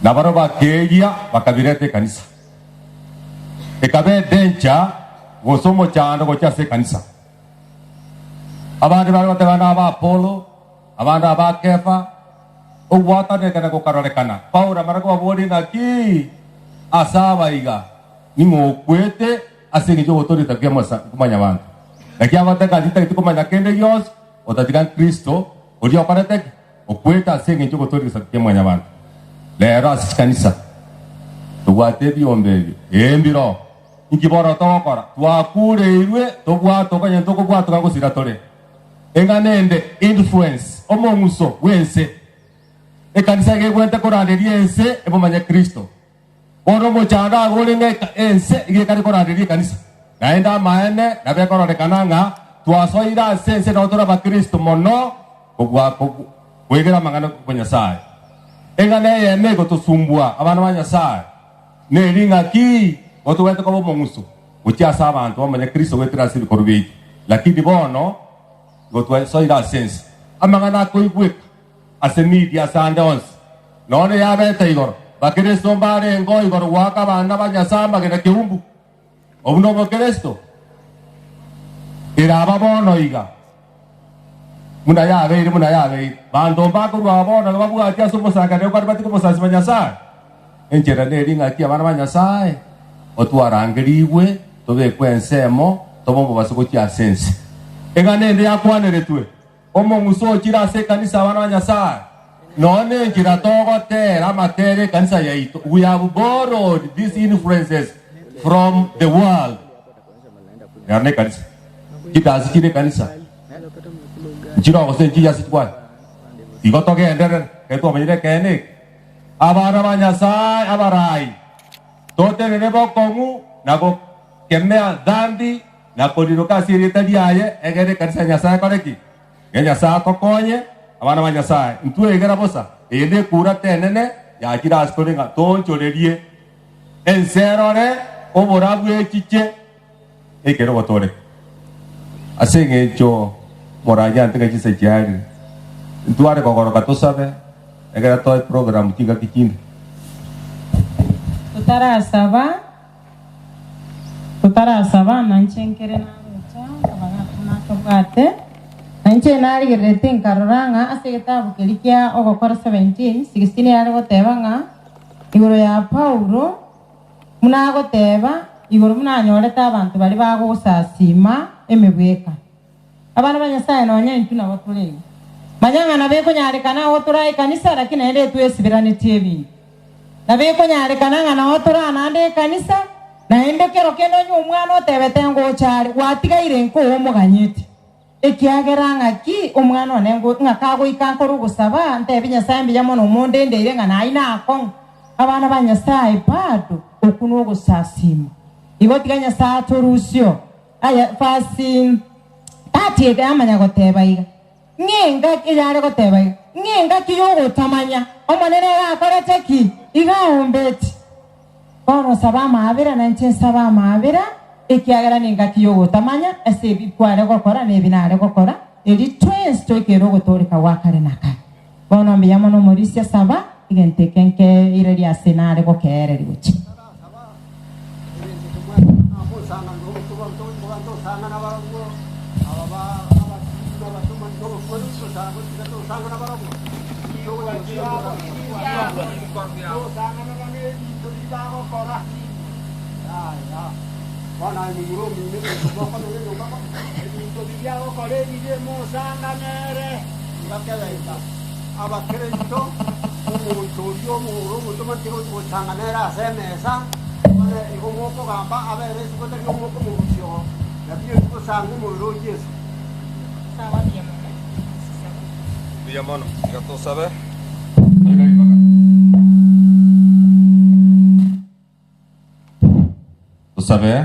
na barabwo bakeegia bakabireta ekanisa. Ekaba edencha gose omochando gochia ase ekanisa. Abande bare goteba naba Apolo, abande aba Kefa, ogwatanekana gokarorekana. Paulo amara kobaboria ng'aki ase aba iga, ning'o okwete ase engencho y'ogotooreka kia mwanyabanto? Naki agoteba titageti komanya kende gionsi otatiga Kristo, oria okorete ki? Okwete ase engencho y'ogotooreka egesaku kia mwanyabanto. Rero ase chikanisa tobwate ebiombe ebi, ee mbiroo. Inki bono togokora? Twakureirwe tobwatoka onye ntokobwatoka ngosira tore. Eng'ana ende, influence, omong'uso bw'ense. Ekanisa iga egwenerete koranderia ense emomanye Kristo. Bono omochando agore ng'a ense iga ekare koranderia ekanisa. Naende amaene nabo ekororekana ng'a twasoire ase ense nabo tore abakristo mono kobua kwegera amang'ana o Nyasae. Eng'ana eyemo egotosumbua abana ba Nyasae neri ng'a ki gotogwete koba omong'uso gochia ase abanto bamanye Kristo goetera ase ebikorwa biaito. Lakini bono igo twasoire ase ense. Amang'ana akoigweka ase media ase ande onsi, nonya yabete igoro, Bakristo mbarengeo igoro goaka abana ba Nyasae amagena keumbu. Obwo nobokristo? Eraba bono iga, buna yabeire, buna yabeire. Banto mbakorua aba bono iga babwati ase omosangererekano kware batige komosasima Nyasae. Enchera neri ng'aki abana ba Nyasae otwarangerigwe tobekwe ensemo tobe omobaso gochia ase ense. Eng'ana ende yakwaneretwe. Omong'uso ochire ase ekanisa abana ba Nyasae, nonya nenchera togotera amatera ekanisa yaito, we have borrowed these influences from the world. Ero nekanisa. Chidasi chire ekanisa nchire gose nchiya ase chikwana. Igo togenderere, ekero twamanyire ekeene eke. Abana ba Nyasae abarai, totenene bokong'u na gokemea dhambi na koriroka ase erieta riaye, egere ekanisa ya Nyasae ekore ki? Iga Nyasae atokonye, abana ba Nyasae, ntwegera bosa, eye nekura tenene yachire ase tore ng'a toonchorerie ense erore oborabu echiche ekere ogotooreka. Ase engencho moranche ng'a chinsa chiarire, ntware kogoroka tosabe, ekero toe program chingaki chinde. Totarasaba. Totarasaba, na inche nkere naroche abagaaka nakabwate, na inche narigereretie nkarora ng'a ase egetabu keria kia Ogokora 17:16 yare goteba ng'a igoro ya Paulo, buna agoteba igoro buna anyorete abanto baria bagosasima emebweka. Abana ba Nyasae nonya intwe nabo tore iga. Manya ng'a nabo ekonyarekana agwo tore ekanisa lakini naende etwesiberanetie ebinto. Nabo ekonyarekana ng'a nao tore aa naende ekanisa, naende kero kende onye omwana otebete ngocha are, gwatigaire nka omoganyete. Ekiagera ng'aki omwana one ngo ng'a kagoika nkore ogosaba, ntebi Nyasae mbuya mono omondendeire ng'a naye nakong'u. Abana ba Nyasae bado okwo nogosasima. Igo tiga Nyasae atorusie oo. Aye verse 30 yamanya goteba iga, Ng'a engaki eyare goteba iga, ng'a engaki y'ogotamanya Omonene iga akorete ki? Iga aombeti. Bono saba amaabera, na inche nsabe amaabera, ekiagera nengaki y'ogotamanya ase ebi kware gokora na ebi nare gokora, erio twensi toikere ogotooreka gwa kare na kare. Bono mbuya mono omorisia saba egento eke nkeirarie ase nare gokeereria gochia. Abakristo, omonto oria omoro omotomani gochang'ana ere ase emesa, bono igo mokogamba abere isiko tari omokomorusia oo, naki eri gosanga omobere o Yeso. Mbuya mono, tiga tosabe. Toira ribaga. Tosabe.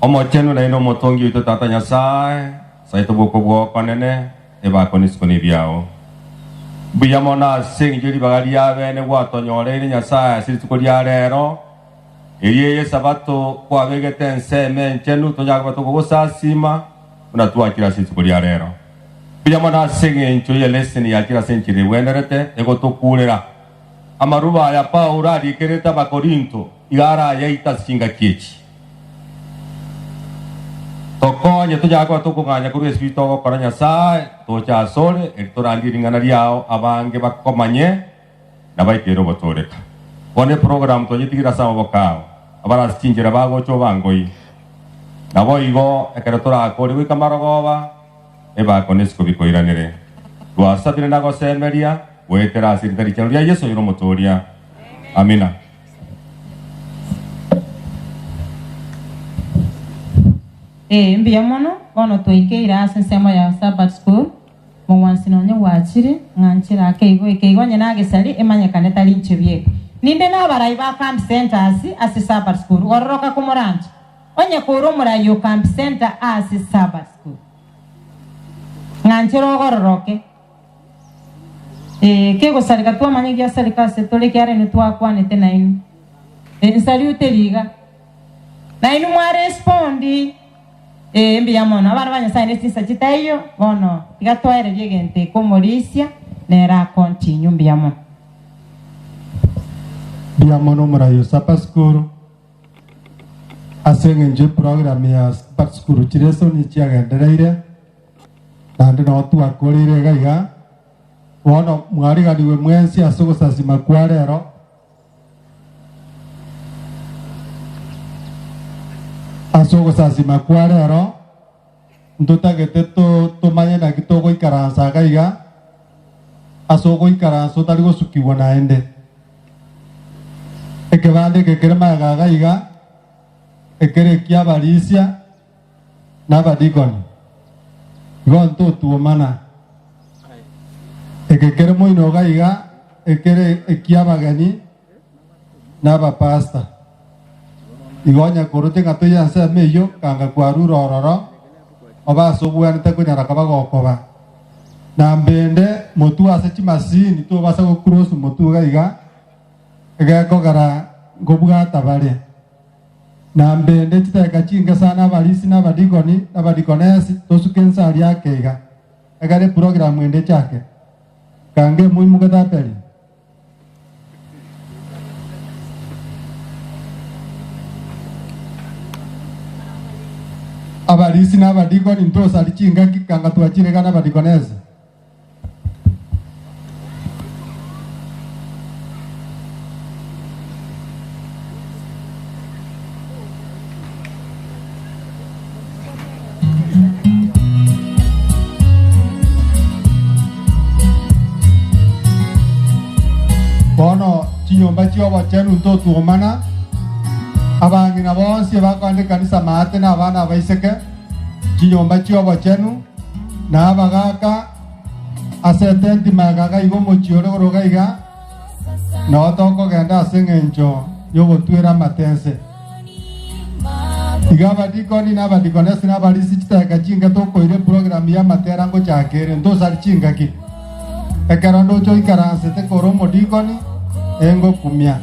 Omochenu naende Omotongi oito Tata Nyasae, Saito bw'okobua okonene, ebako nisiko nebiao. Mbuya mono ase engencho ye ribaga ria bene gwatonyoreire Nyasae ase rituko ria rero, erio eye Esabato kwabegete ensemo enchenu tonyare koba tokogosasima buna twachire ase rituko ria rero. Mbuya mono ase engencho ye leseni yachire ase enchera egwenerete egotokurera. Amaruba aya Paulo arikerete Abakorinto iga arayaite ase chingaki echi. Tokonye tonyare koba tokong'anya korwa ase ebi togokora Nyasae, toche asore, erio torandie ring'ana riao abange bakomanye na baikere ogotooreka. Bono eprogramu tonyetigere ase amaboko ao, abare ase chinchera bagocha obangoi. Naboigo ekero torakore goika marogoba, ebako nesiko bikoiranere. Twasabire na gosemeria goetera ase erita richenu ria Yeso oyore Omotooria. Amina. Ee, mbuya mono. Bono twaikeire ase ensemo ya Sabbath School. Mong'wansi nonye gwachire, ng'a nchire ake igo eke igo onye nagesari emanyekane tari inche bieka. Ninde nabarai ba camp centers ase Sabbath School, gororoka komoranche. Onye kore omorai o camp center ase Sabbath School, ng'a nchire ogororoke. Ee, kegosareka twamanya giasareka ase tore ekiagera inwe twakwanete nainwe. Ee, nsariute riga. Nainwe mwarespondi. Ee, mbuya mono. Abana ba Nyasae ne chinsa chitaiyo, bono tiga twaererie egento eke omorisia nere akontinue. Mbuya mono. Mbuya mono omorai o Supper School ase eng'encho eprogram ya Supper School chiresoni chiagendereire naende noo twakoreire iga iga. Bono mwariganigwe mwensi ase ogosasima kwa rero. Ase ogosasima kwa rero, ntotagete tomanye naki togoikaransa iga iga, ase ogoikaransa otari gosukigwa naende. Ekebanda eke kere magega iga iga, ekere eki'abarisia na abadikoni, igo ntotwomana. Eke kere moino iga iga, ekere eki'abageni na abapasta. Igo onye koroche ng'a toiyo ensemo eyio, kanga kwarure ororo, obe ase obwenerete konyara koba gokoba. Na mbende motwe ase chimasini tobasa gocross motwe iga iga, egekogera nkobwata bare. Na mbende chidakika chinke sana abarisi na abadikoni na abadikonesi tosuke inse aria ake iga, egere eprogramu ende echake. Kange moimokete aperi. Abarisi na abadikoni ntosari chingaki kanga twachire iga na abadikonesi. Bono chinyomba chi'obochenu ntotwomana, abang'ina bonsi abakoenda ekanisa maate na abana abaiseke, chinyomba chi'obochenu, na abagaaka ase etenti magega iga omochie ore igoro iga, nao tokogenda ase engencho y'ogotwera amatense. Iga abadikoni na abadikonesi na abarisi chidakika chinke tokoira eprogramu y'amatera ngochaka ere, ntosari chingaki. Ekero ndoche oikaransete kore omodikoni, engokumia.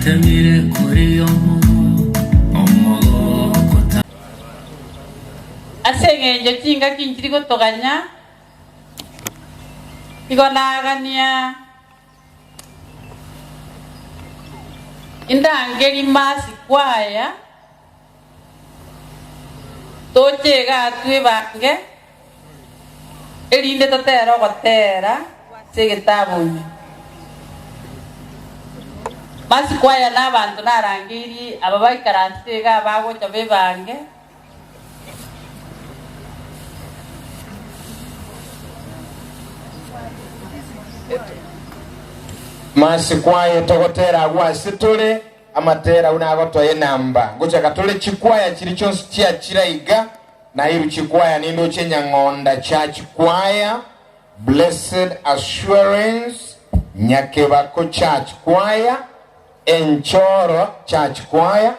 Natemire korigia omogoko ta. Ase engencho chingaki nchiri gotoganya, igo nagania indangerie Mercy Choir, toche igaa twebange, erinde totere ogotera ase egetabu ime. Mercy Choir na abanto narangeirie aba baikaransete igaa bagocha bebange. Mercy Choir togotera agwo ase tore. Amatera agwo nagotoa enamba. Ngochaka tore chikwaya chiria chionsi chiachira iga, nairu chikwaya nindoche Nyang'onda Church Choir, Blessed Assurance, Nyakebako Church Choir, Enchoro Church Choir,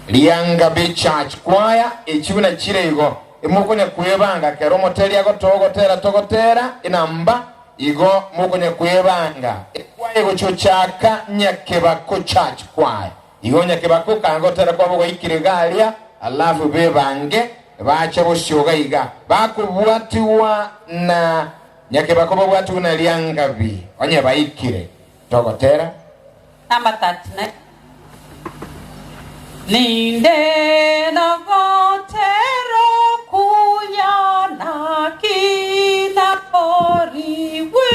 Riangabe Church Choir, echi buna chire igo. Emokonya kwebanga kero omoteri agotoa ogotera togotera enamba igo mokonya kwebanga. Ekwaya egochochaka Nyakebako Church Choir. Igo Nyakebako kanga gotera kwabo gwaikire iga aria alafu bebange bache bosio iga iga bakobwatiwa na Nyakebako babwatiwe na Riangabi onye baikire togotera. Number 39. Ninde nogotera okuya naki nakorigwe.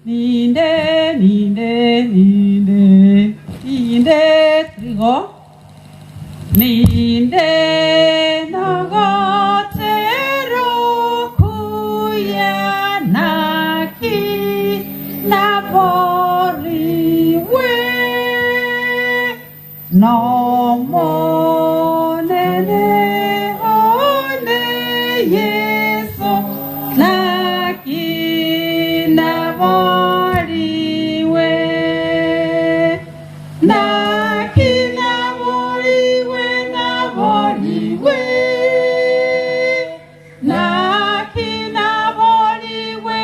Ninde, ninde, ninde, ninde, igo ninde nogotera okuya naki naborigwe N'Omonene one Yeso, naki naborigwe, naki naborigwe, naborigwe, naki naborigwe,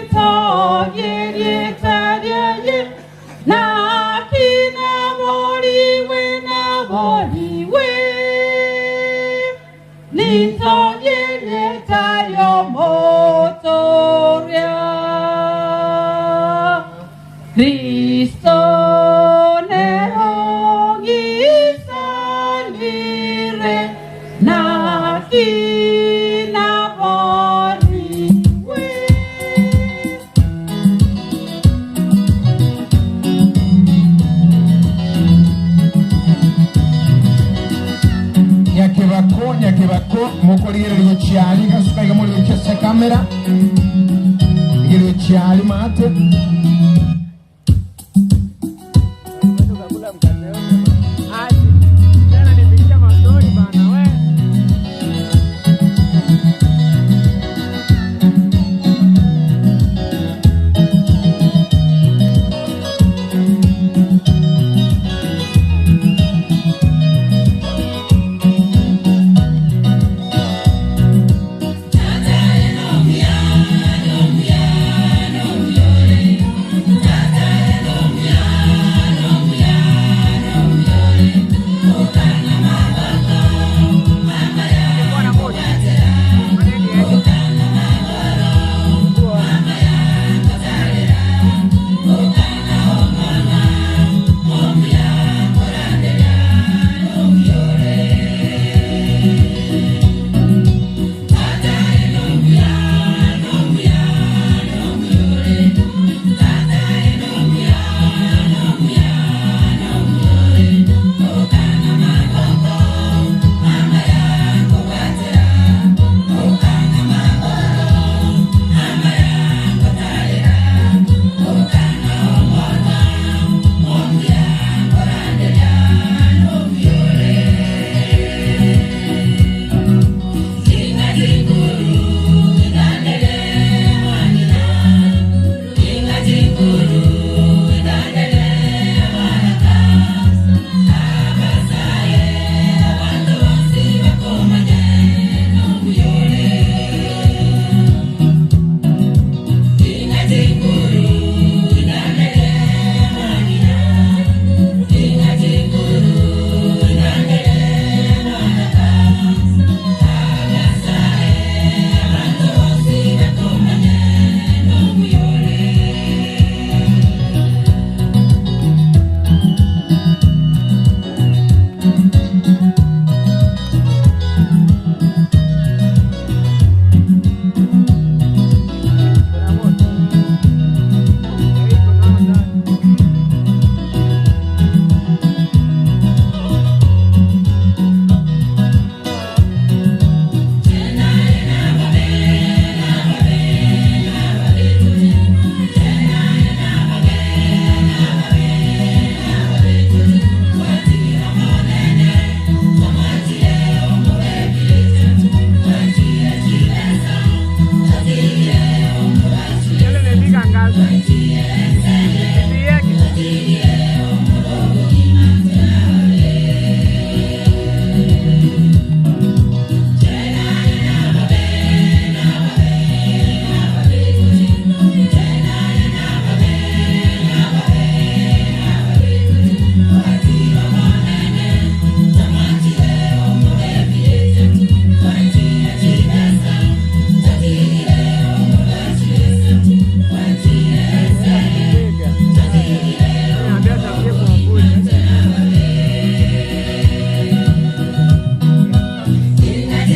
ntogie erieta riaye. Naki naborigwe, naborigwe, nintogie erieta ri'Omotoria. Kristo nere ong'isanire, naki naborigwe. Nyakebako nyakebako mokorigereria gochia aria gasuka iga more gochia ase ekamera rigereria gochia aria maate.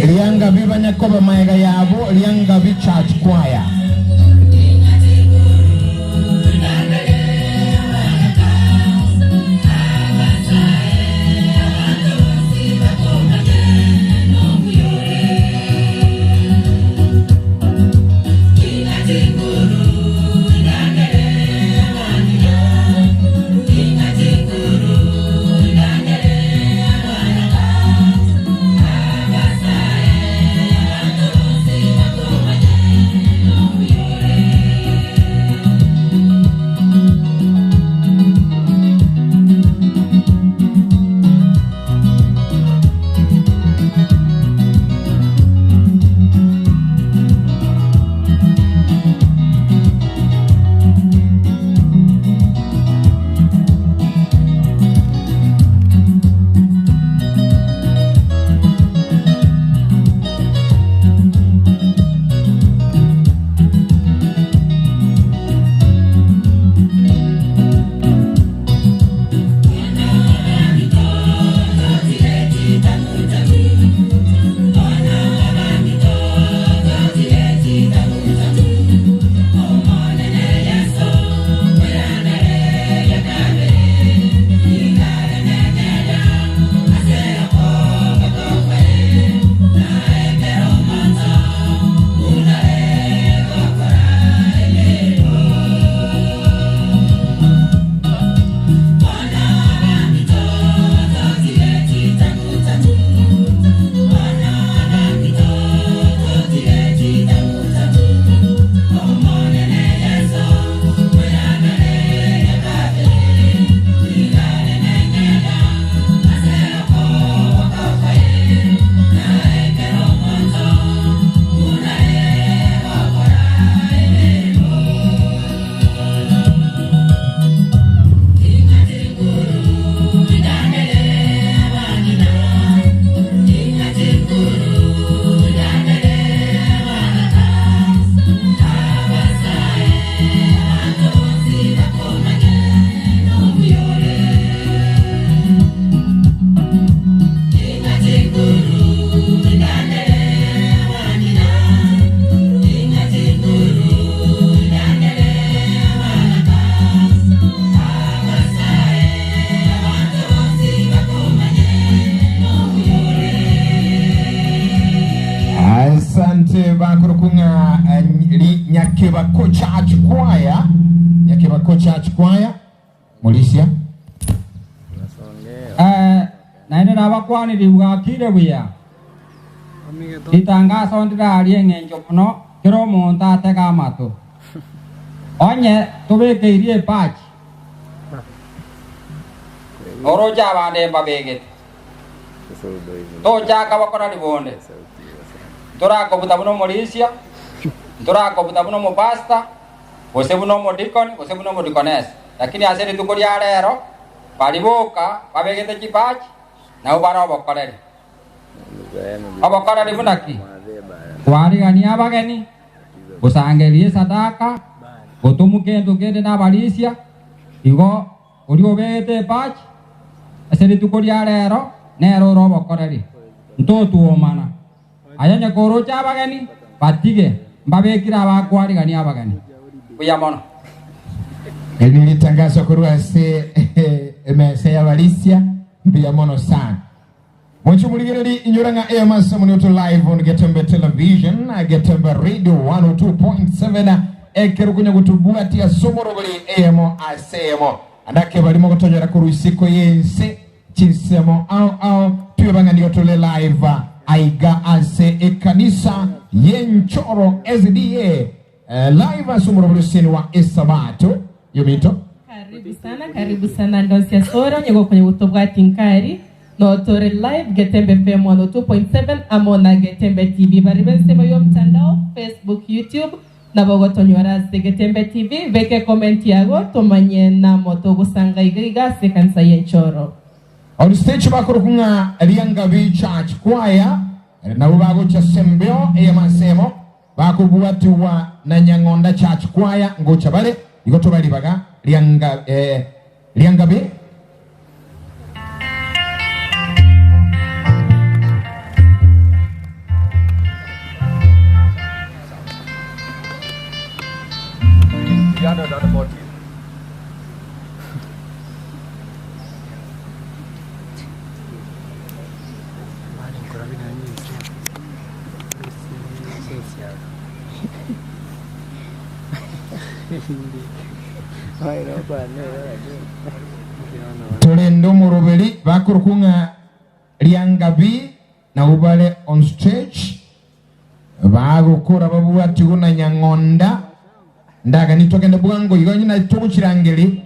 Riangabi banyakoba maega yabo Riangabi Church Choir. Asante bakorokwa ng'a eh, ri- Nyakebako Church Choir, Nyakebako Church Choir, Morisia. Eh, naende nabakwanire bwakire buya. Ritangaso ndirarie eng'encho mono kera omonto atege amato. Onye tobekeirie epachi, oroche abande mbabegete. Tochaka bokorani bonde, ntorakobuta buna omorisia, ntorakobuta buna omopastor. Gose buna omodikoni, gose buna omodikonesi. Lakini ase rituko ria rero, baria boka babegete chibachi, nabwo bare obokoreri. Obokoreri buna ki? Kwarigania abageni, gosangereria esadaka, gotomuka kento kende nabarisia, igo oria obegete ebachi ase rituko ria rero nere ore obokoreri. Ntotwomana. Aye onye koroche abageni, batige, mbabekire abakwarigania abageni. Mbuya mono. Eri neritangaso korwa ase emesa y'abarisia. Mbuya mono sana. Moche morigererie inyora ng'a eyemo ase Omonioto Live on Getembe Television na Getembe Radio 102.7 ekero konya gotobwatia ase omorobori eyemo ase eyemo. Ande ake barimo gotonyora korwa isiko y'ense chinsemo ao ao tweba ng'a nigo tore live aiga ase ekanisa y'enchoro SDA live ase omorobori oseni wa esabato yominto. Karibu sana, karibu sana Ndonsia Sore onye gokonya gotobwati nkari notore live Getembe FM 102.7 amo na Getembe TV bari bensemo y'omtandao Facebook, YouTube nabo gotonyora ase Getembe TV beka ecomment yago tomanye namo togosanga iga iga ase ekanisa y'enchoro. On stage bakorokwa ng'a Riangabi Church Choir nabwo bagocha ase embeo eyemo ase eyemo Bakobwatigwa na Nyang'onda Church Choir ngocha bare, igo tobae ribaga riangabi. Torende omoroberi bakorokwa ng'a Riangabi nabwo bare on stage bagokora babwatigwe na Nyang'onda ndagani togende bwango igo onye na togochirangeri.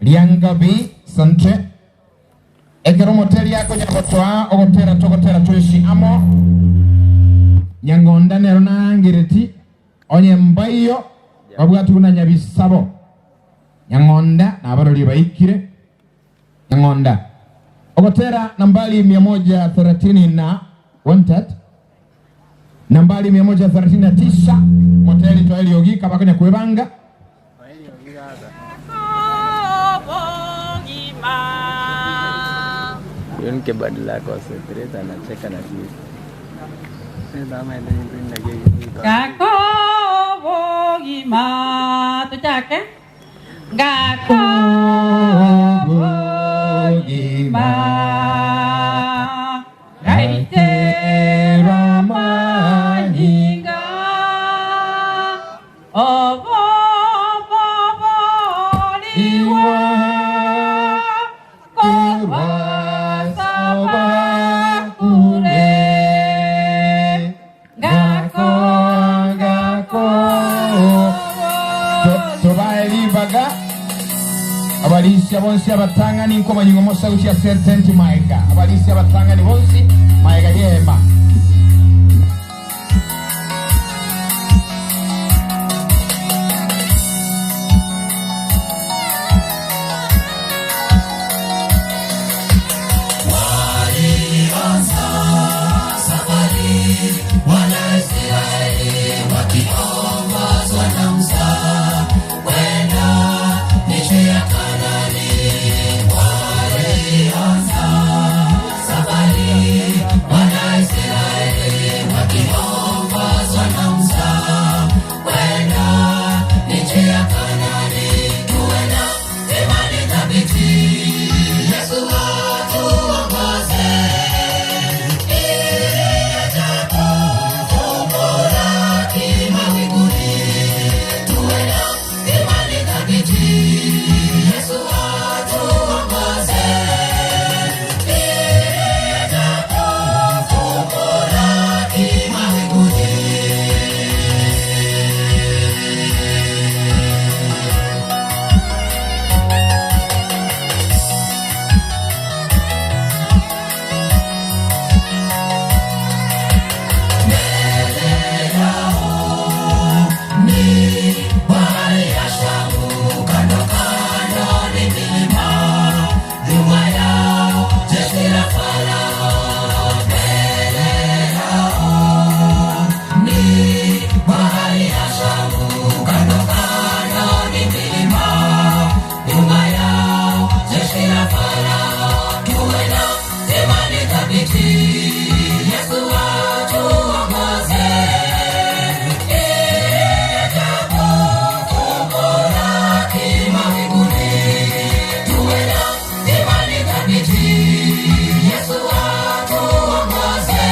Riangabi Sante. Ekero omoteri akonya gotoa ogotera togotera twensi amo, Nyangonda nero narangereti, onye mbaiyo babwatwe buna Nyabisabo. Nyang'onda nabarorie baikire. Nyang'onda. Ogotera nambari mia moja thelathini na wanted. Nambari mia moja thelathini na tisa moteri toe eriogi kabakonya kwebanga. Ngaka obogima tochake ngaka obogima ngaiterwa amanyinga oboboborigwa korwa as'abakure ngako ngako Tobae ribaga abarisia bonsi abatang'ani nkomanyigwa mosa gochia ase etenti maega. Abarisia abatang'ani bonsi maega y'eema. Walianza safari Wanaisraeli wakiongozwa na Musa kwenda nchi ya Kanaani. Walianza safari Wanaisraeli wakiongozwa na Musa kwenda nchi ya Kanaani. Tuwe na imani thabiti, Yesu atuongoze ili atakapotumulaki mawinguni. Tuwe na imani thabiti, Yesu atuongoze ili atakapotumulaki mawinguni. Mbele yao ni bahari ya Shamu, kando kando ni milima, nyuma yao jeshi la Farao. Mbele yao ni bahari ya Shamu, kando kando ni milima, nyuma yao jeshi la Farao. Tuwe na imani thabiti, Yesu atuongoze ili atakapotumulaki mawinguni. Tuwe na imani thabiti, Yesu atuongoze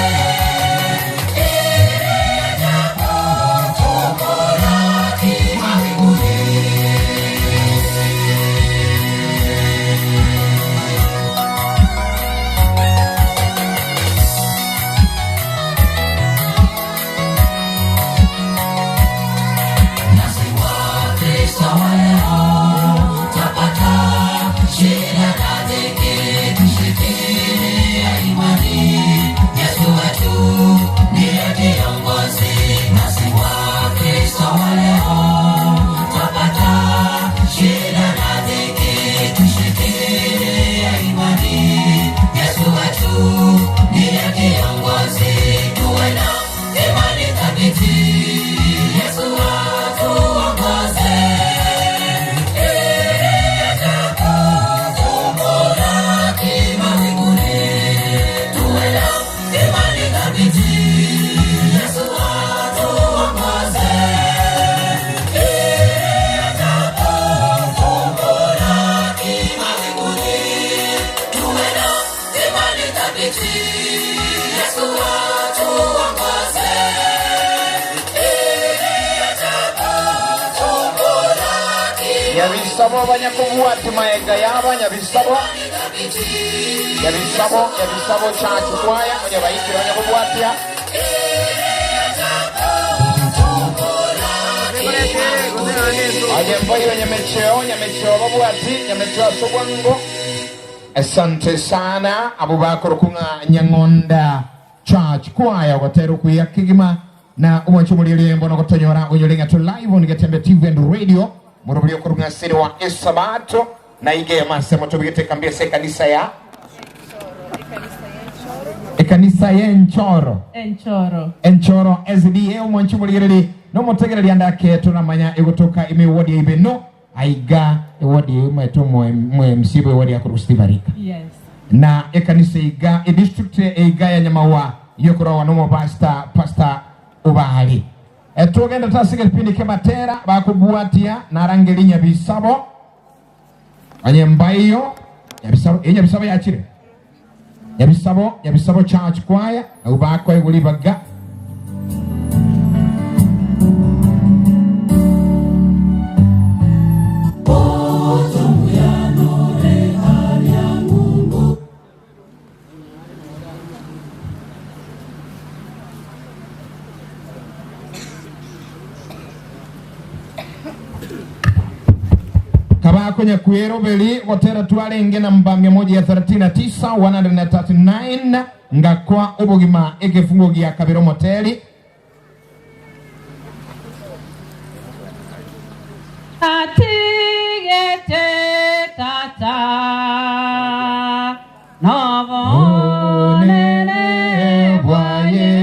ili atakapotumulaki mawinguni. Nasi Wakristo wa leo twapata shida na dhiki, tushikilie imani. Yesu wetu ndiye kiongozi. Nasi Wakristo wa leo twapata shida na dhiki, tushikilie imani. Yesu wetu ndiye kiongozi. Tuwe na imani thabiti, Yesu atuongoze ili atakapotumulaki mawinguni. Tuwe na imani thabiti, Yesu atuongoze ili atakapotumulaki mawinguni. Tuwe na imani thabiti, Yesu atuongoze ili atakapotumulaki Nyabisabo banyakobwati maega yaba nyabisabo nyabisabo nyabisabo chachu kwaya onye baikire banyakobwatia. Anyemboyo nyamecheo nyamecheo babwati nyamecheo ase obwango. Asante sana abo bakorokung'a Nyang'onda Church Choir gotera okuya kegima na omwancho omorierie mbono gotonyora onyore ng'a live on Getembe TV and Radio morobori okorung'a sere wa esabato na ige mase motobigete kambi ase ekanisa ya ekanisa y'enchoro. Enchoro. Enchoro SDA omwancho omorigereri nomotegereria ndake tunamanya egotoka ime wodi ya ibeno aiga ewodi mwetu mwe msibo ewodi ya kurustibarika. Yes. Na ekanisa iga edistrict eiga ya Nyamawa yokorowa nomo pastor pastor ubali etugenda tasige kipindi kematera bakubwatia narangeri nyabisabo anyembaiyo nyabisabo nyabisabo yachire nyabisabo nyabisabo church choir ubako egulibaga. Kabako nyakwero beli gotera twarenge namba 139 139 ngakwa obogima egefungo gia kabiro moteri. Atigete tata nobonene bwaye.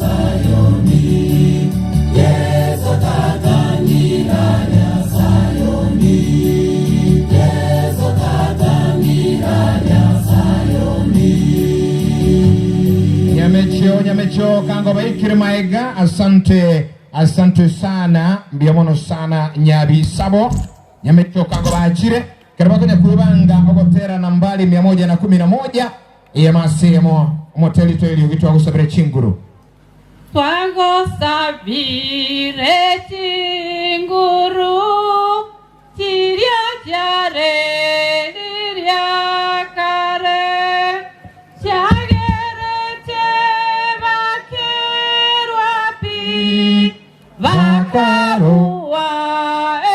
Sayoni, Yesu tata ngirania Sayoni, Yesu tata ngirania Sayoni. Nyamechio nyamechio kango baikire maega asante asante sana mbiamono sana nyabisabo nyamechio kango bachire kero kuibanga ogotera nambari 111 eyamasemo omoteli tweli ogitwa gusabire chinguru Twagosabire chinguru chiria chiare riria kare chiagerete bakerwa pi bakarua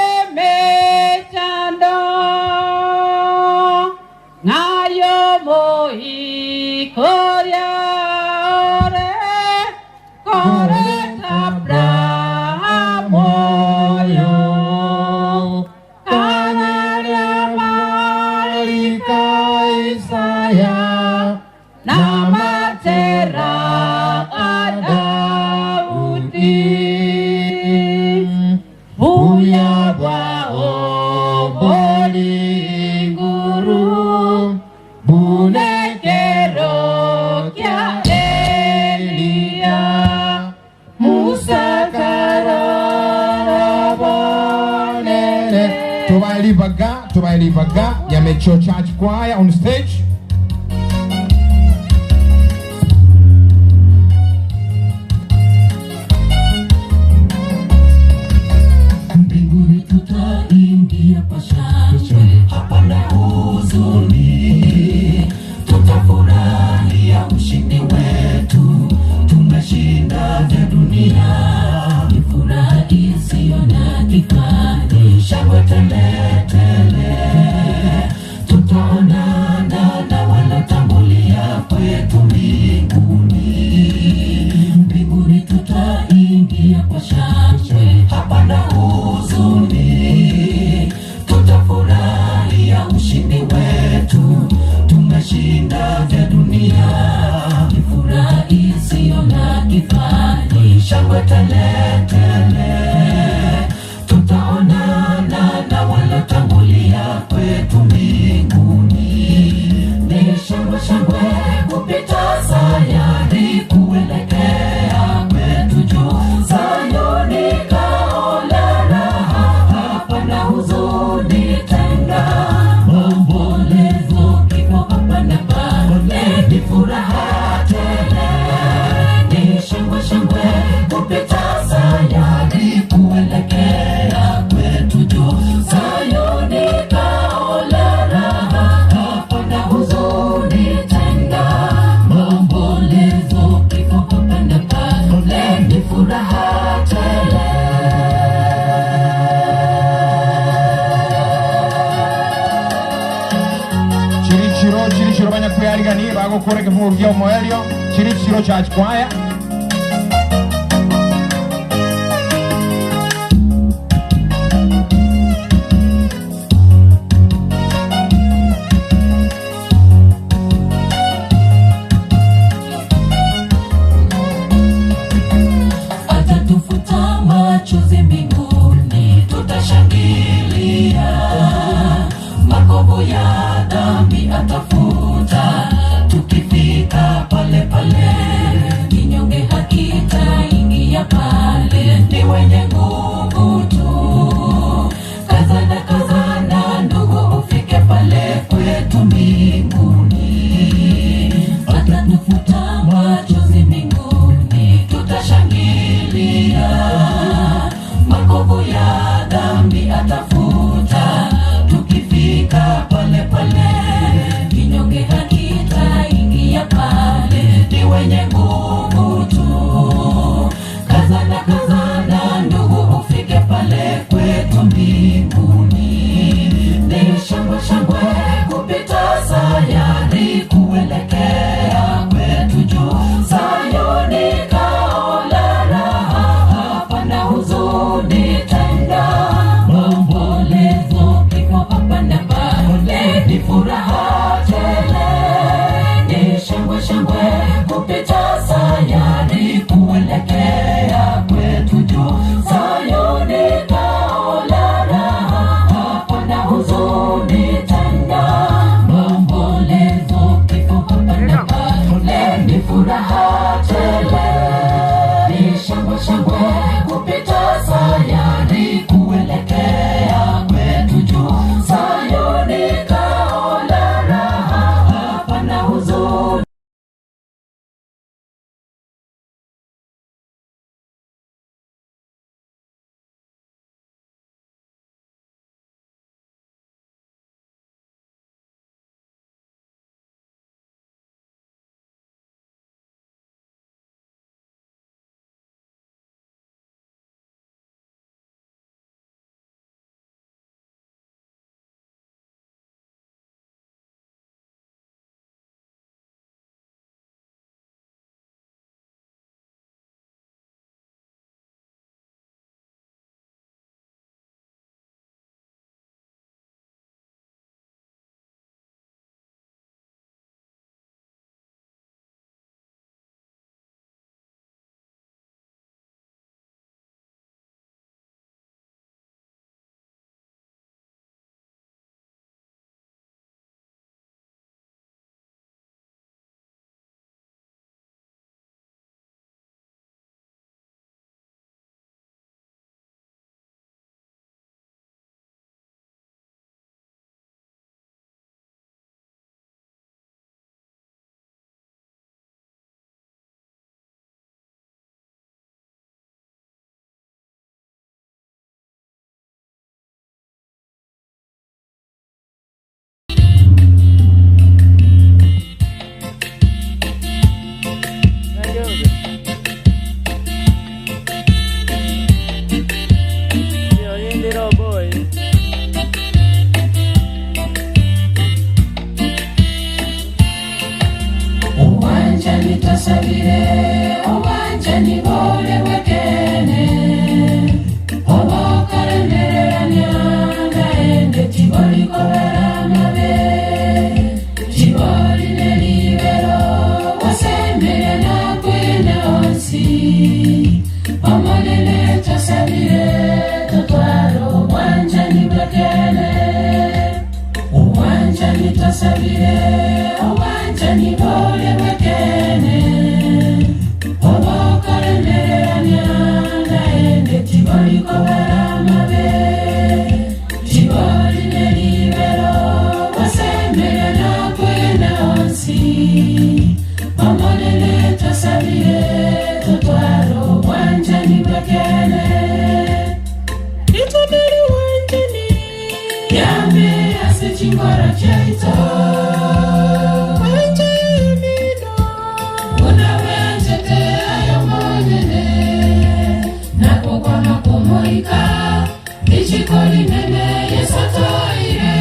emechando ng'ayo moikoria ore koreta Abrahamu oyo kang'aria marika Isaya na matera a Daudi buya bwao bolinguru bunekero kya Eliya Musa kararabonere tubaelivaga tubaelivaga nyamechio church choir on stage. Mbinguni tutaingia kwa shangwe, hapana huzuni, tutafurahia ushindi wetu, tumeshinda vya dunia. Ni furaha isiyo na kifani, shangwe tele tele, tutaonana na walotangulia kwetu mbinguni. Mbinguni tutaingia kwa shangwe, hapana huzuni, tutafurahia ushindi wetu, tumeshinda vya dunia. Ni furaha isiyo na kifani, shangwe tele tele, tutaonana na walotangulia kwetu mbinguni. Ni shangwe shangwe kupita sayari kuelekea kwetu juu, Sayuni kaola raha, hapana huzuni tena, maombolezo kifo hapa na pale, ni furaha tele, ni shangwe shangwe kupita sayari kuelekea kwetu juu, Sayuni kaola raha, hapana huzuni tena, maombolezo kifo hapa na pale, ni furaha tele. Chirichiro chirichiro banyakweyarigani bagokora ekifungo kia omoerio chirichiro church choir. Atatufuta machozi mbinguni, tutashangilia. Makovu ya dhambi atafuta, tukifika pale pale. Kinyonge hakitaingia pale, ni wenye nguvu tu. Kazana, kazana ndugu, ufike pale kwetu mbinguni. Atatufuta machozi mbinguni, tutashangilia. Makovu ya dhambi atafuta, tukifika pale pale. Kinyonge hakitaingia pale, ni wenye nguvu tu. Kazana, kazana ndugu, ufike pale kwetu mbinguni. Ni shangwe shangwe kupita sayari kuelekea kwetu juu, Sayuni kaola raha, hapana huzuni tena, maombolezo kifo hapa na pale, ni furaha tele, ni shangwe shangwe kupita sayari kuelekea furaha tele, ni shangwe shangwe kupita sayari kuelekea kwetu juu. Sayuni kaona raha, hapana huzuni. Uwanjani twasabire, uwanjani bore bwekene, obokaremererania naende tiborikobera mabe, tibori neribero, wasemeria nakwena onsi, omonene twasabire, totwara obwanjani bwekene, uwanjani twasabire, uwanjani bore bwekene, obokaremererania naende tiborikobera mabe, tibori neribero, wasemeria nakwena onsi, omonene twasabire, totwara obwanjani bwekene, itonere wanjani, yame ase chingoro chaito, unawenjete ayo monyene, nakogwama kumoika, ichiko rinene Yesu atoire,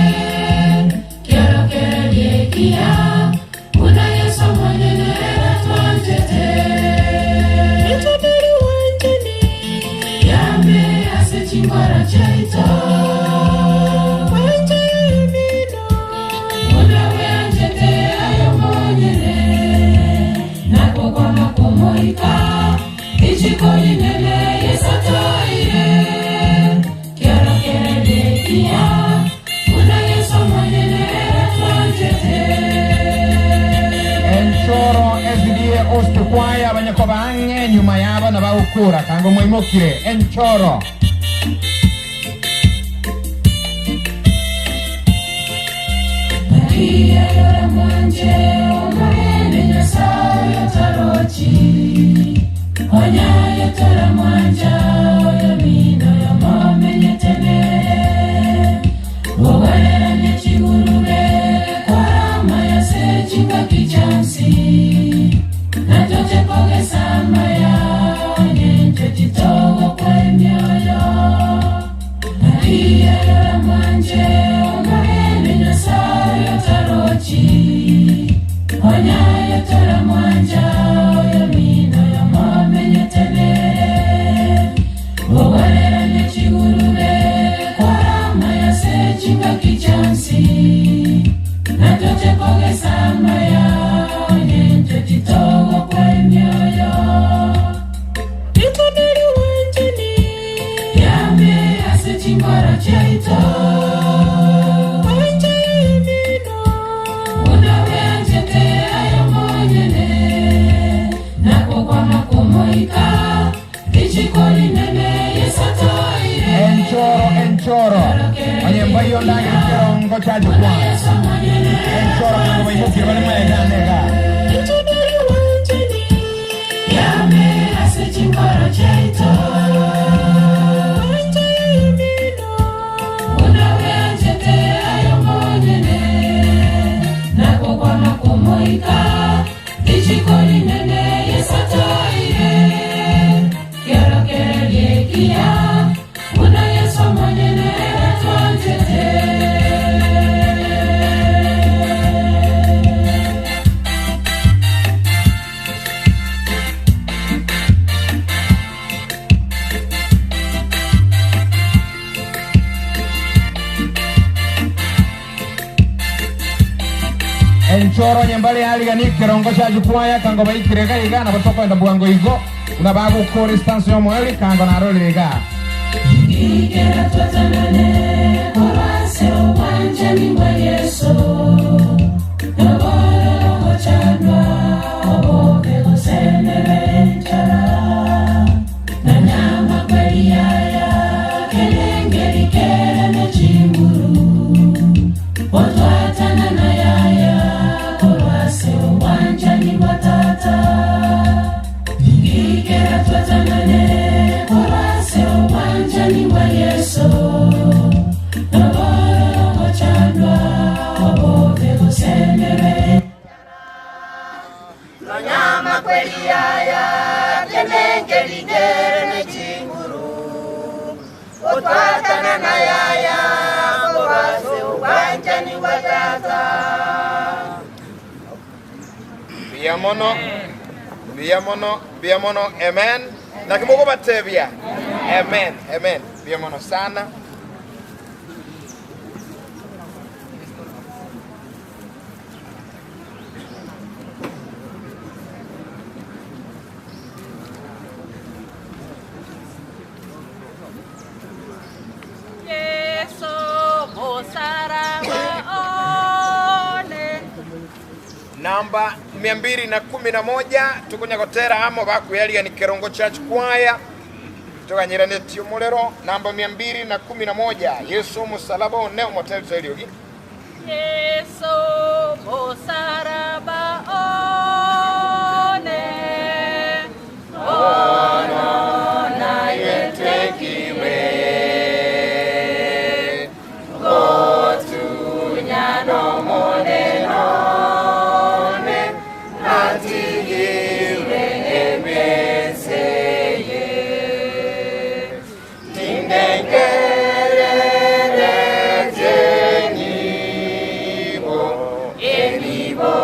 kiorokererie kia, una Yesu monyene eratwanjete. Yame ase chingoro chaito, unawenjete ayo monyene, nakogwama kumoika, ichiko rinene Yesu atoire, kiorokererie kia, una Yesu monyene eratwanjete. Enchoro SDA ostikwaya abanyakoba ang'e nyuma yabo na bagokura kango mwaimokire enchoro. Maria yora mwanje omonene Nyasaye otarochi, onyaye tora mwanja oyo mino yomomenyete nere, obareranie chigurube kwarama yase chingaki chansi, natoche kogesamaya onyenche chitogo kwa emioyo. Maria yora mwanje omonene Nyasaye otarochi, onyaye tora mwanja oyo mino yomomenyete nere, obareranie chigurube kwarama yase chingaki chansi, natoche kogesamaya onyenche chitogo kwa emioyo. Itonere wanjani, yame ase chingoro chaito, unawenjete ayo monyene, Kerongo cha jukwaa. Enchoro kango baimokire bare maega ane iga. Enchoro onye mbare ariganie ekerongo chia jukwaa kango baikire iga iga nabo tokoenda bwango igo buna bagokora estanso y'omoerio kango narorire iga. Mbuya mono, mbuya mono, mbuya mono, amen. Naki mogobatebia? Amen, amen. Mbuya mono sana. Yeso musaraba one. Namba 211 tukonya gotera amo bakuyaria ni Kerongo Church Choir toganyiranetie omorero namba 211 Yesu omosalaba one omotebi eriogi. Yeso musaraba one. Ono nayetekiwe gotunyano monenone atigire emeseye tindengerere jenyibo enibo.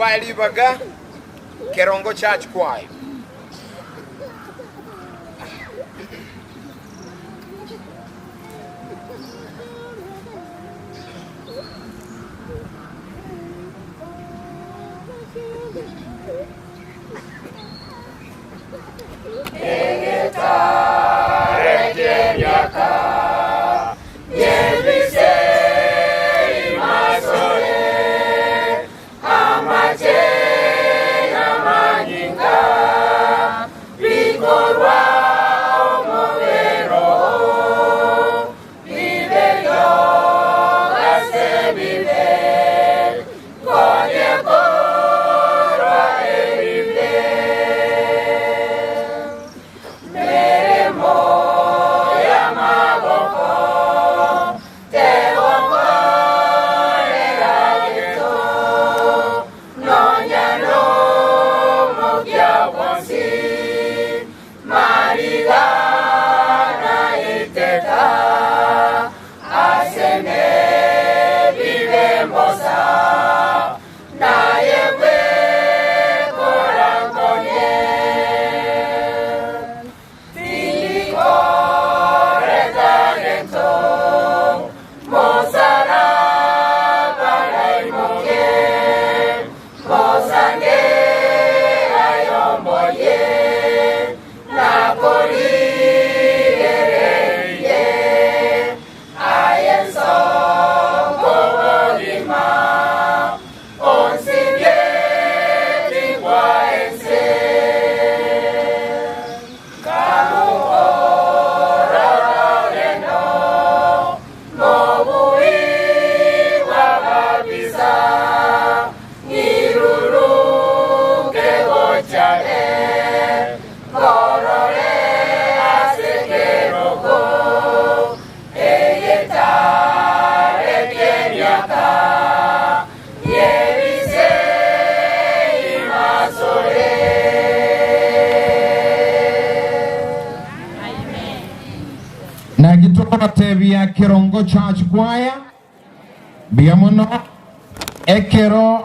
Nkobae ribaga kerongo church choir. Naki tokobatebia Kerongo Church Choir, mbuya mono ekero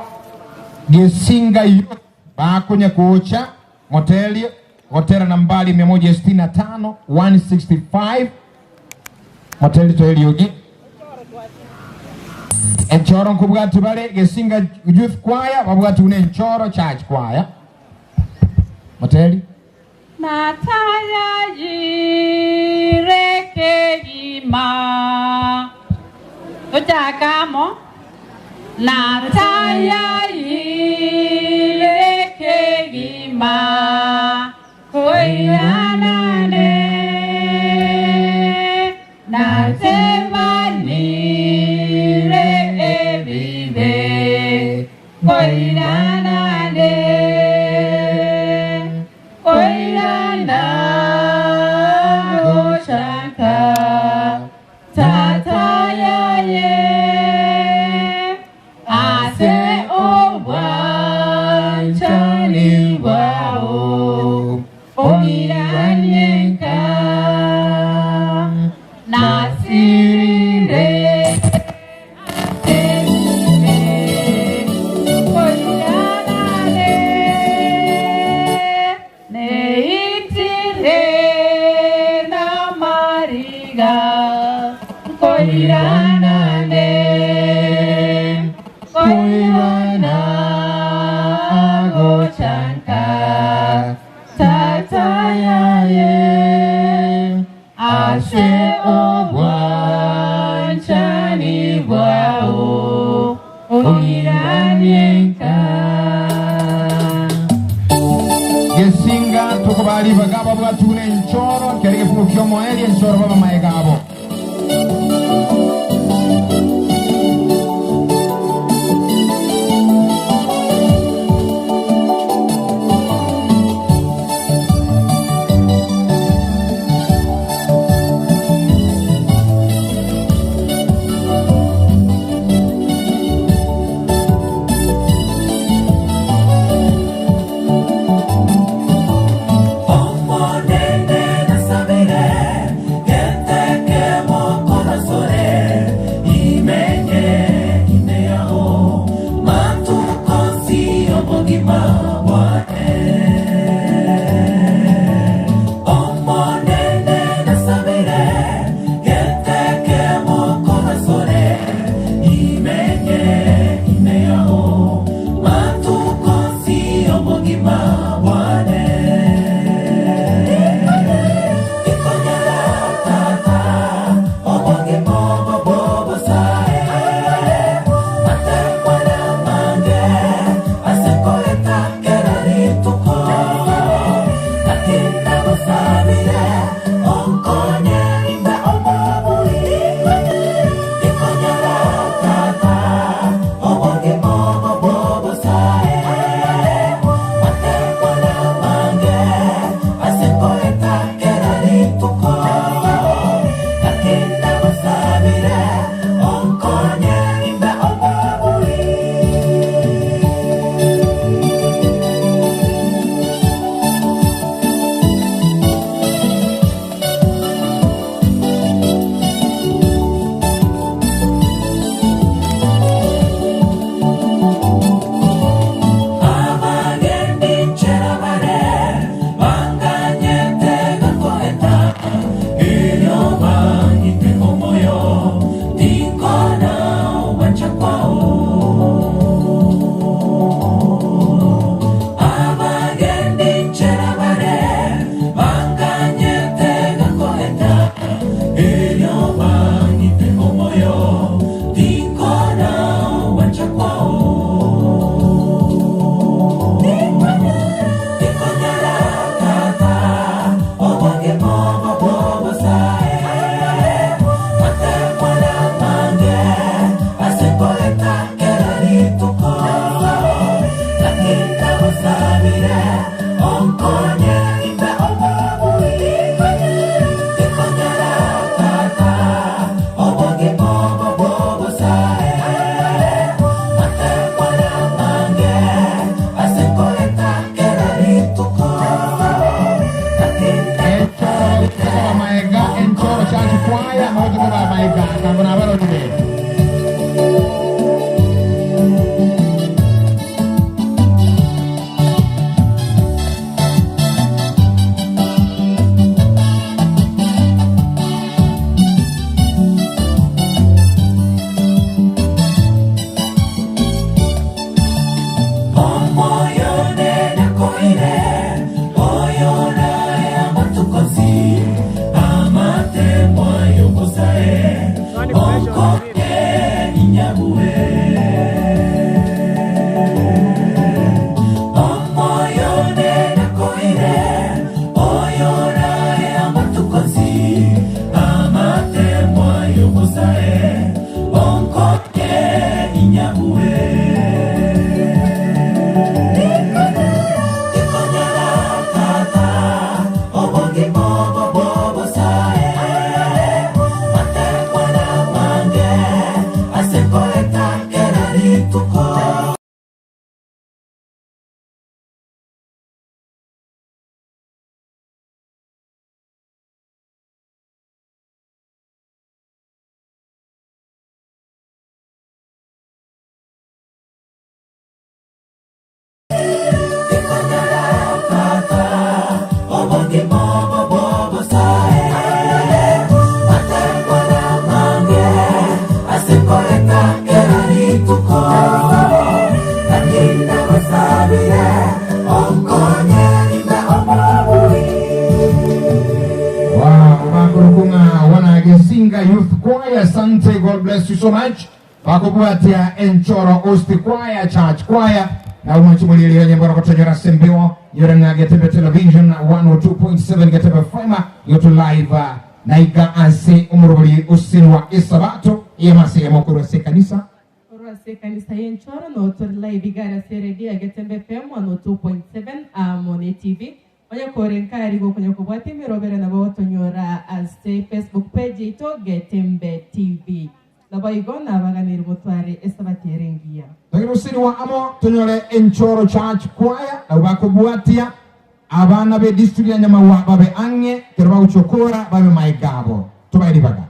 Gesinga Youth bakonya gocha moterie gotera nambari mia moja sitini na tano, 165 moterie toe eriogi enchoro nkobwati bare Gesinga Youth Choir babwati buna enchoro Church Choir moterie. Natayayire kegima. Tochake amo. Natayayire kegima. Koiranane. Natebanire ebibe. Koiranane. Koirana gochanka tata yaye ase obwanchani bwao ong'iranyenka nasirire Ase obwanchani bwao ong'iranyenka. Gesinga tokobari bagaba bwatune enchoro keri gefungo kiomoerio enchoro baba gabo. Omonene nasabire, genteke mokoro. Church Choir magocha koba maega kango nabarorire. Omoyo nenakoire oyorae amatukozi amatemwa yogosae onkoke inyabuwe Omoyo nenakoire oyorae amatukozi amatemwa yogosae onkoke inyabuwe Wow, bakurukunga wanagesinga youth choir, asante, God bless you so much. Bakubwatia Enchoro Osti Choir, Church Choir na umwachimulilio nyimbo kotonyora sembeo yoranga Getembe Television 102.7 Getembe FM yotu live naiga ase umuruburi usinwa isabato yemase yamokuru ase kanisa Ase kanisa yenchoro notori live igara ase radio ya Getembe FM 102.7 Amone TV onye kore nkari gokonya kobwata emirobere nabo gotonyora ase Facebook page yaito Getembe TV nabo igo nabaganiri motware esabati ere engiya. Togere usini wa amo tonyore Enchoro Church Choir na bakobwatia abana be district ya Nyamawa babe ang'e kero bagochokora babe maegabo tubairibaga.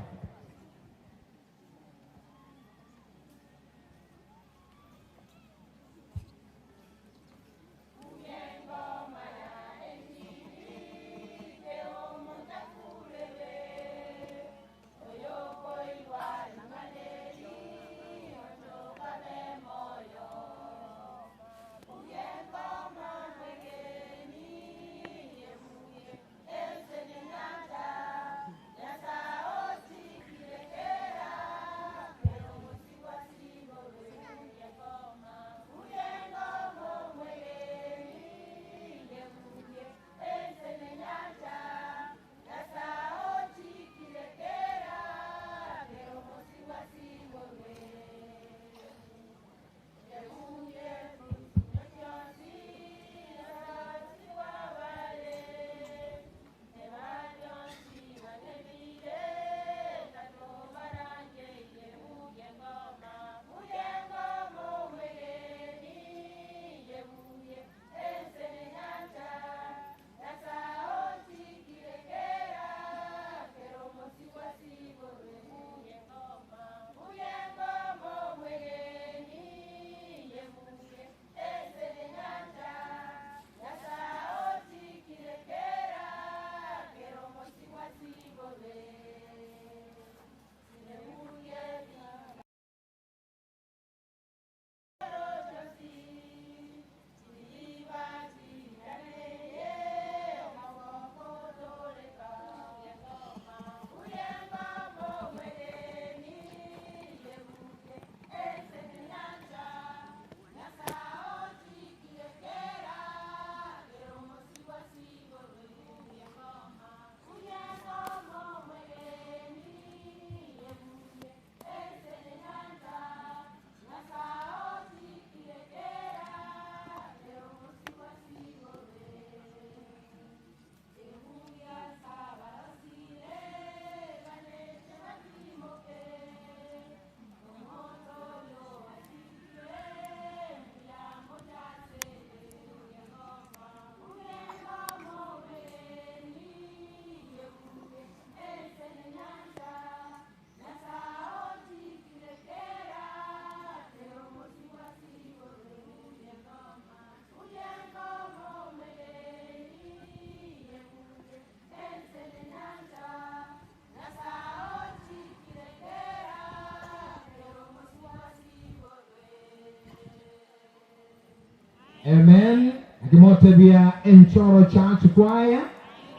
Amen. Akimotebia Enchoro Church Choir,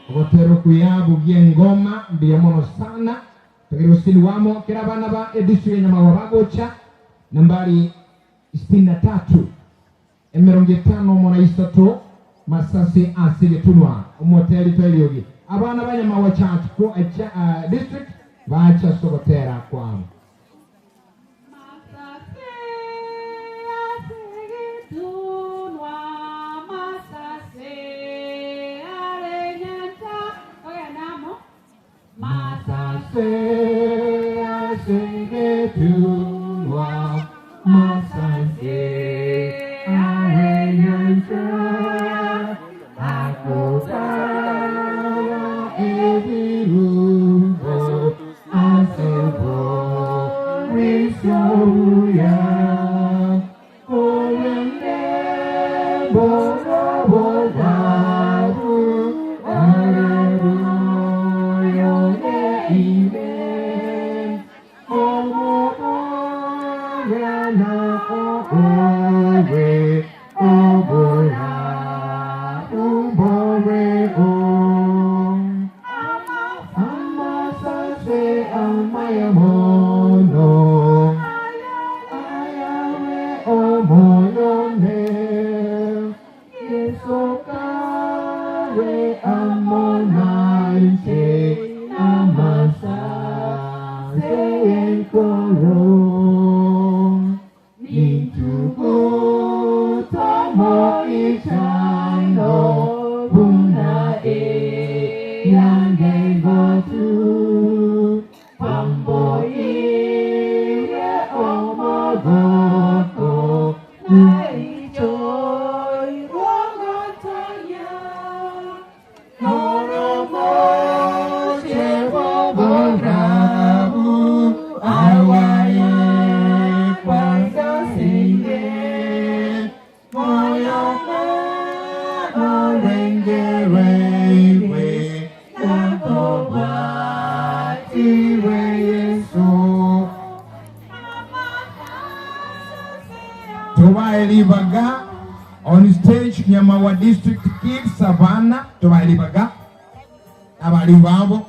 ogotera okuya bugia engoma mbuya mono sana. Togere gosini wamo kera abana ba edistrict ya Nyamagwa bagocha nambari sitini na tatu emerongo etano omo na isato Masase ase egetunwa omoteri toeriogi abana ba Nyamagwa Church ko, eh, cha, uh, district bacha ase ogotera kwabo. Masase ase egetunwa, masase are nyancha, akobara ebirungo ase oborisio obuya. Korende borobo bwabu, Haleluya, amen. Omoboria na owe, obora, umbore o. Amasase amayamono, ayawe omoyone, Yesu kawe amonaiche, amasase enkoro. Nintugutomo ichando, buna e yange gotu, pamboire omogoko, Noromo awaye kwangasinde, moyo orengerewe, nakobwatiwe Yesu. Tobaelibaga on stage Nyamawa District Kids Savannah tobaelibaga abalimu babo.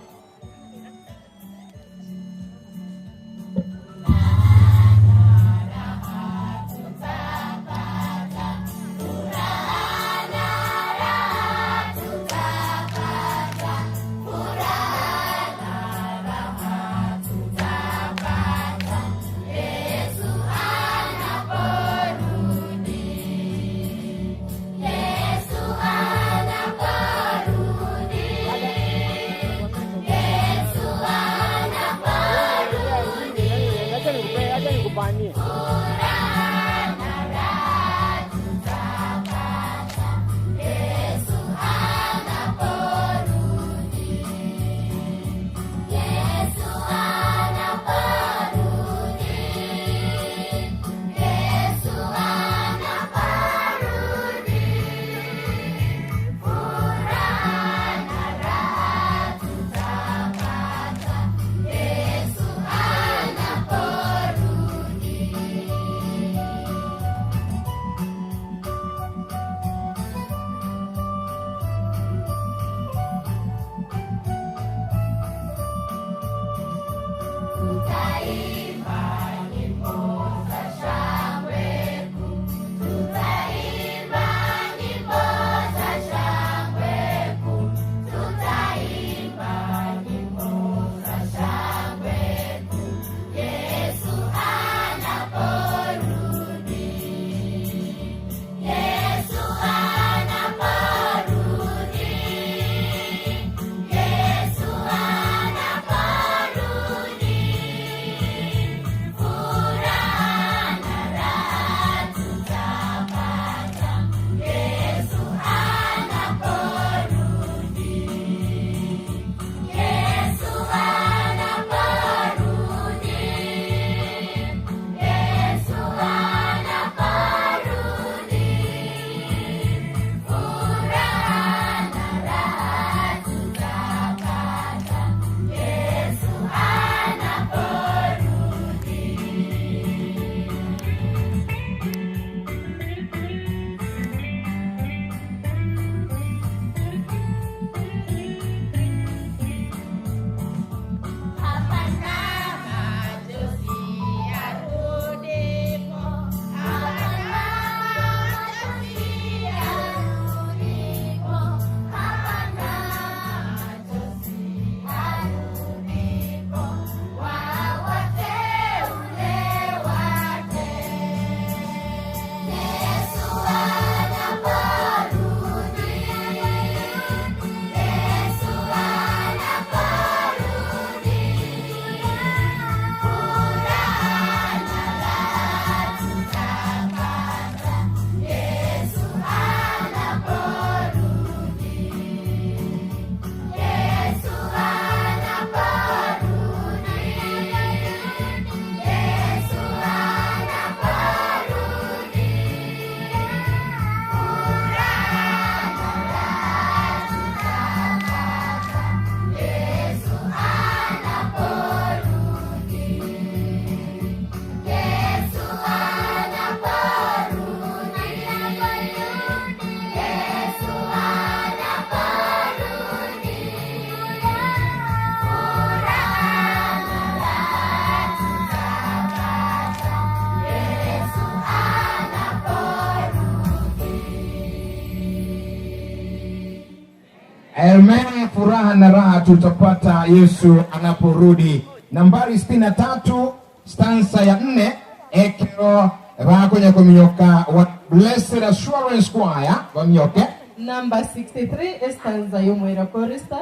Furaha na raha tutapata Yesu anaporudi. Nambari 63 stanza ya 4 ekero bakonya kominyoka wa Blessed Assurance Choir baminyoke. Number 63 estanza y'omwera chorister.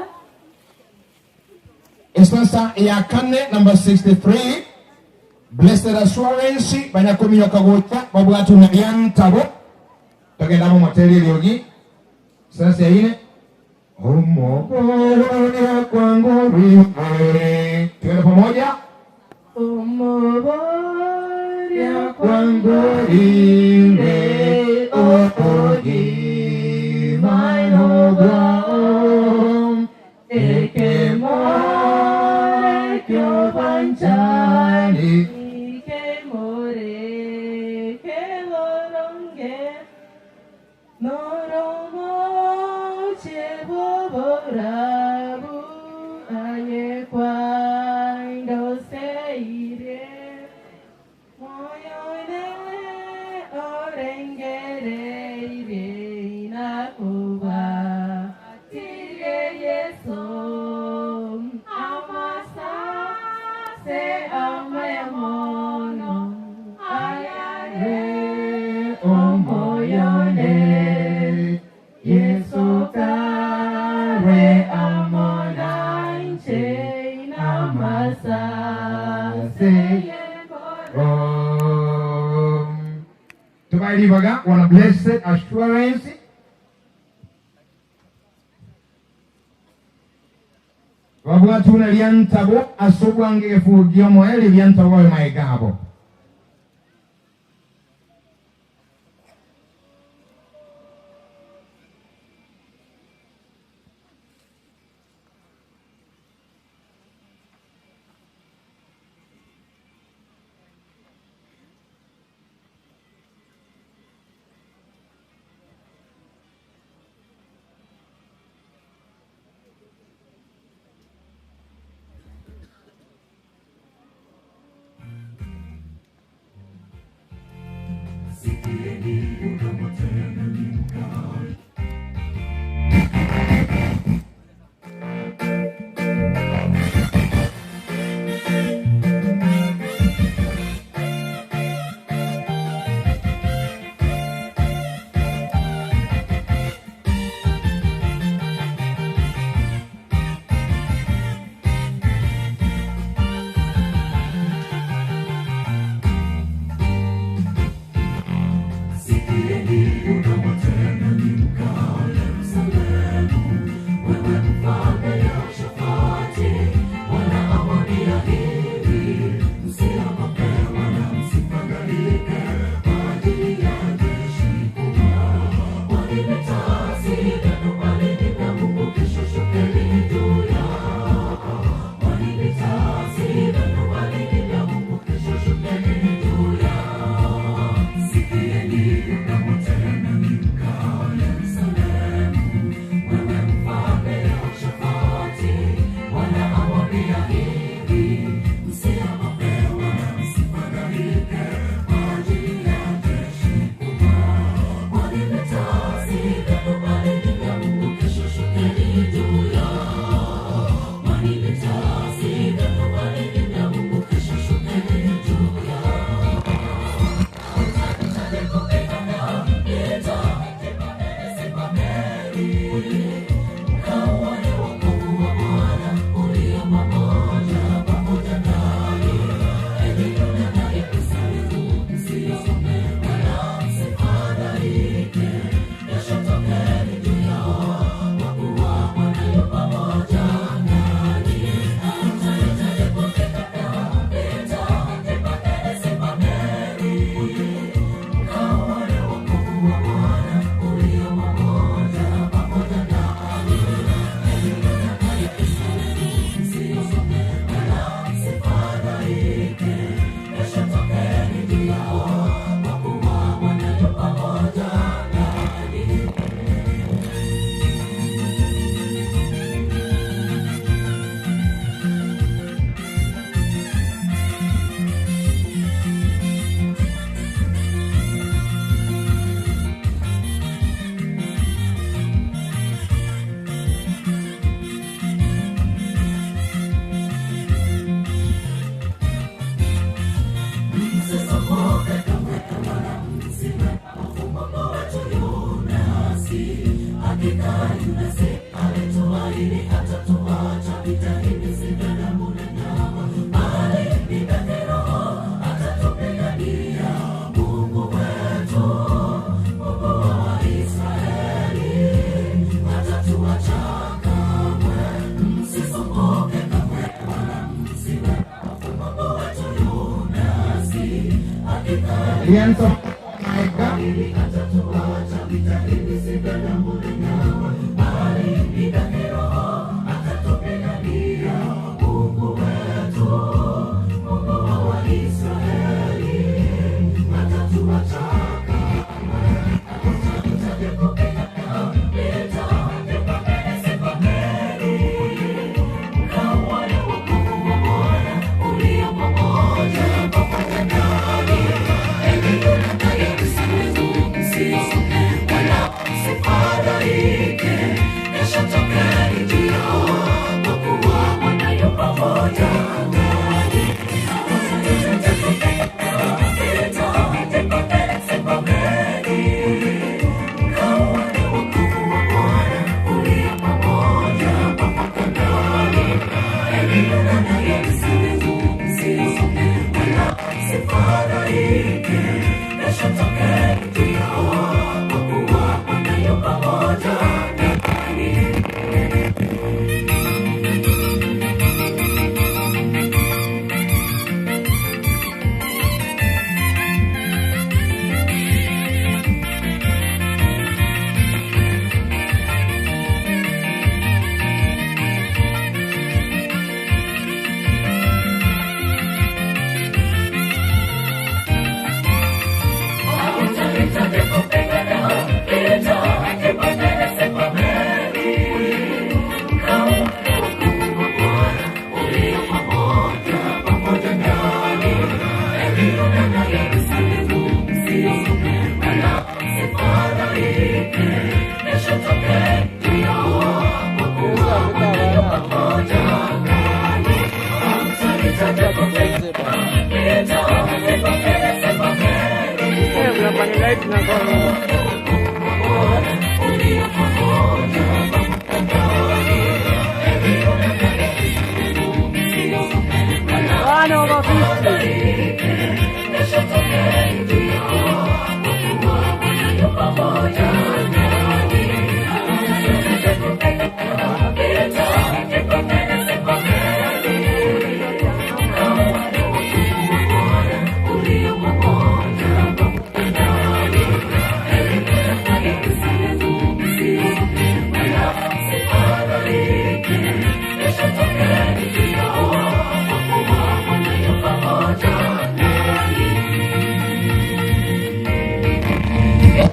Estanza ya kane number 63 Blessed Assurance banyakominyoka gocha babwate na lyantabo togenda momoteri eriogi stanza ya ine Omoboria kwangu rime twende pamoja Omoboria kwangu rime ogimainogwao ekemore kyobanchani Ikemore kegoronge noromoche boborabu aye kwandoseire moyone orengereire inakuba atire Yesu amasase amayamono ayare omoyone Yesu kare amonanche inamasase Tubailibaga wana Blessed Assurance babwatuna lyantabo asobwange gefugia omoeli lyantabo babe maegabo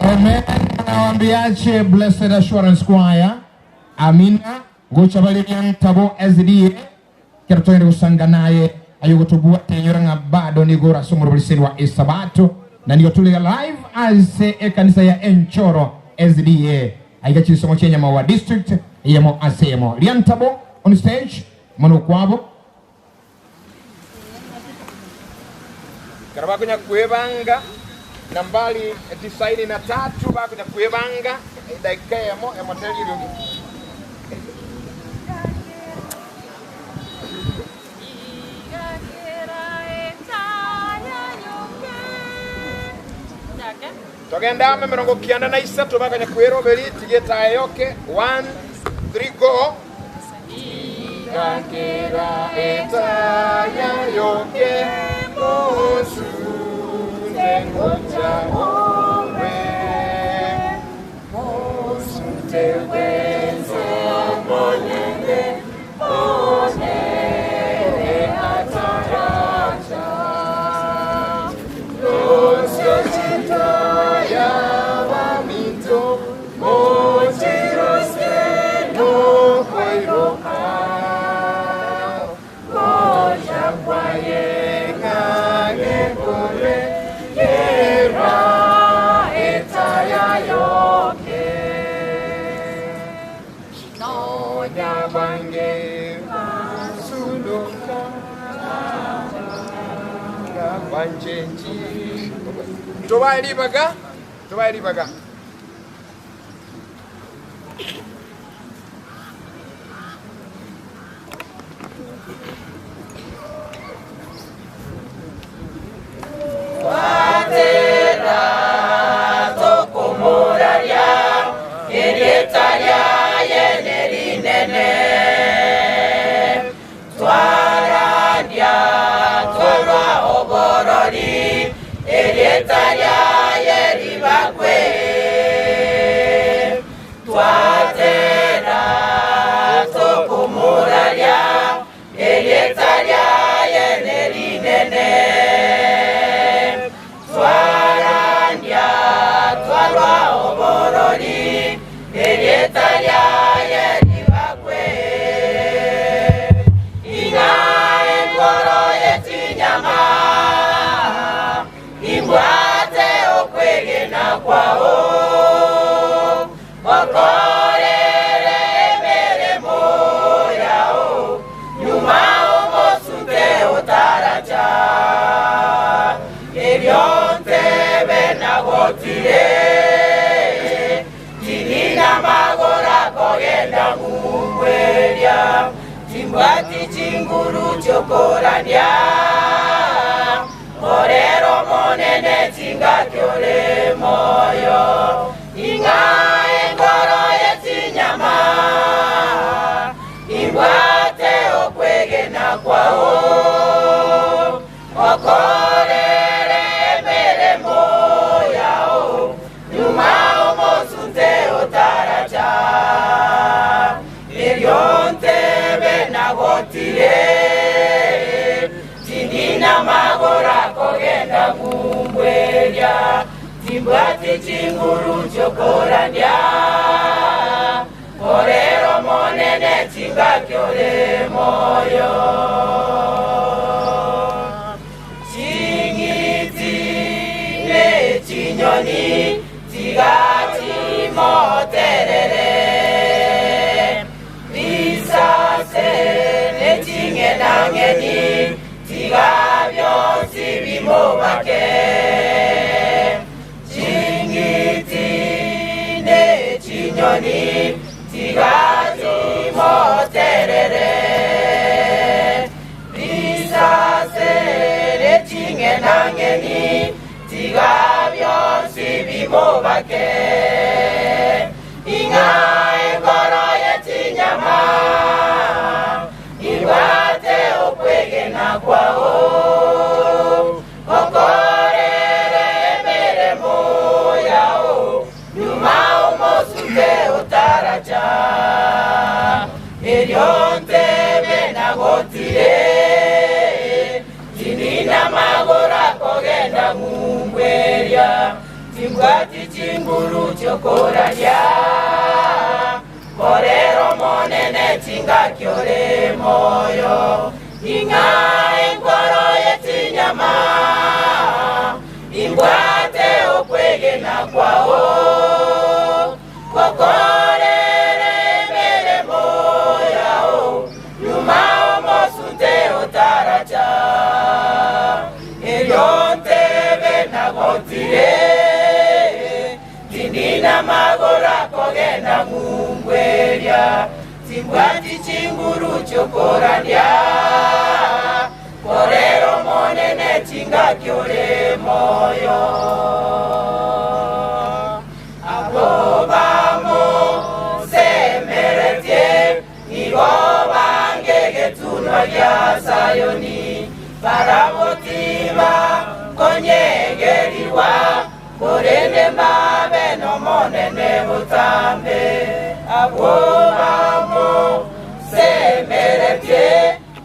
Amen. Nawambiache Blessed Assurance Choir. Amina. Gocha bali tabo SDA. Kero togende gosanga naye ayo gotobua tenyora ng'a bado nigo orasomora oboriseri wa esabato na nigo tore live ase ekanisa ya Enchoro SDA aiga chisomo chia Nyamawa district eyemo ase eyemo Riantabo on stage mono kwabo Ekero bakonya kwebanga nambari tisaini na tatu bakonya kwebanga edaika eyemo emoterie eriogi. Togende amo emerongo kianda na isato bakonya kweroberi tiga etaya yoke one three go. Igakera etaya yoke mosunte ngocha owe mosunte wenze monyene onere ataracha Rosio chitaya waminto mochiroske no koiroka Goja kwaye kage kore kera etaya yoke Nonya bange basuluka banjenji Tobaye ribaga tobaye ribaga Twatera tokomuraria, erieta riaye nerinene. Twararia twarwa oborori, erieta otaracha, erio ntebe nagotire, tinina magoro akogenda ng'umbu eria, timbwati chinguru chiokorandia, korera Omonene chingaki ore moyo, ing'a enkoro y'echinyama, imbwate okwegena kwao, okorere emeremo yao, nyuma omosunte otaracha, erio ntebe nagotire, tindina magoro akogenda ng'umbu eria, timbwati chinguru chiokorandia, korera Omonene chingaki ore moyo. Ching'iti ne chinyoni tigachimoterere, risase ne ching'enang'eni tiga byonsi bimobake. Ching'iti ne chinyoni tigachimoterere, risase ne ching'enang'eni tiga byonsi bimobake. Ing'a enkoro y'echinyama ibwate okwegena kwao, okorere emeremo yao, nyuma omosunte otaracha, erio ntebe nagotire, tinina magoro akogenda ng'umbu eria, timbwati chinguru chiokoraria, korera Omonene chingaki ore moyo, ing'a enkoro y'echinyama imbwate okwegena kwao, okorere emeremo yao, nyuma omosunte otaracha, erio ntebe nagotire, tindina magoro akogenda ng'umbu eria, timbwati chinguru chiokorandia, korera Omonene chingaki ore moyo. Abo bamosemeretie nigo bangegetunwa gia Sayoni, barabotiba konyegeriwa, korende mbabe n'Omonene botambe. Abo bamosemeretie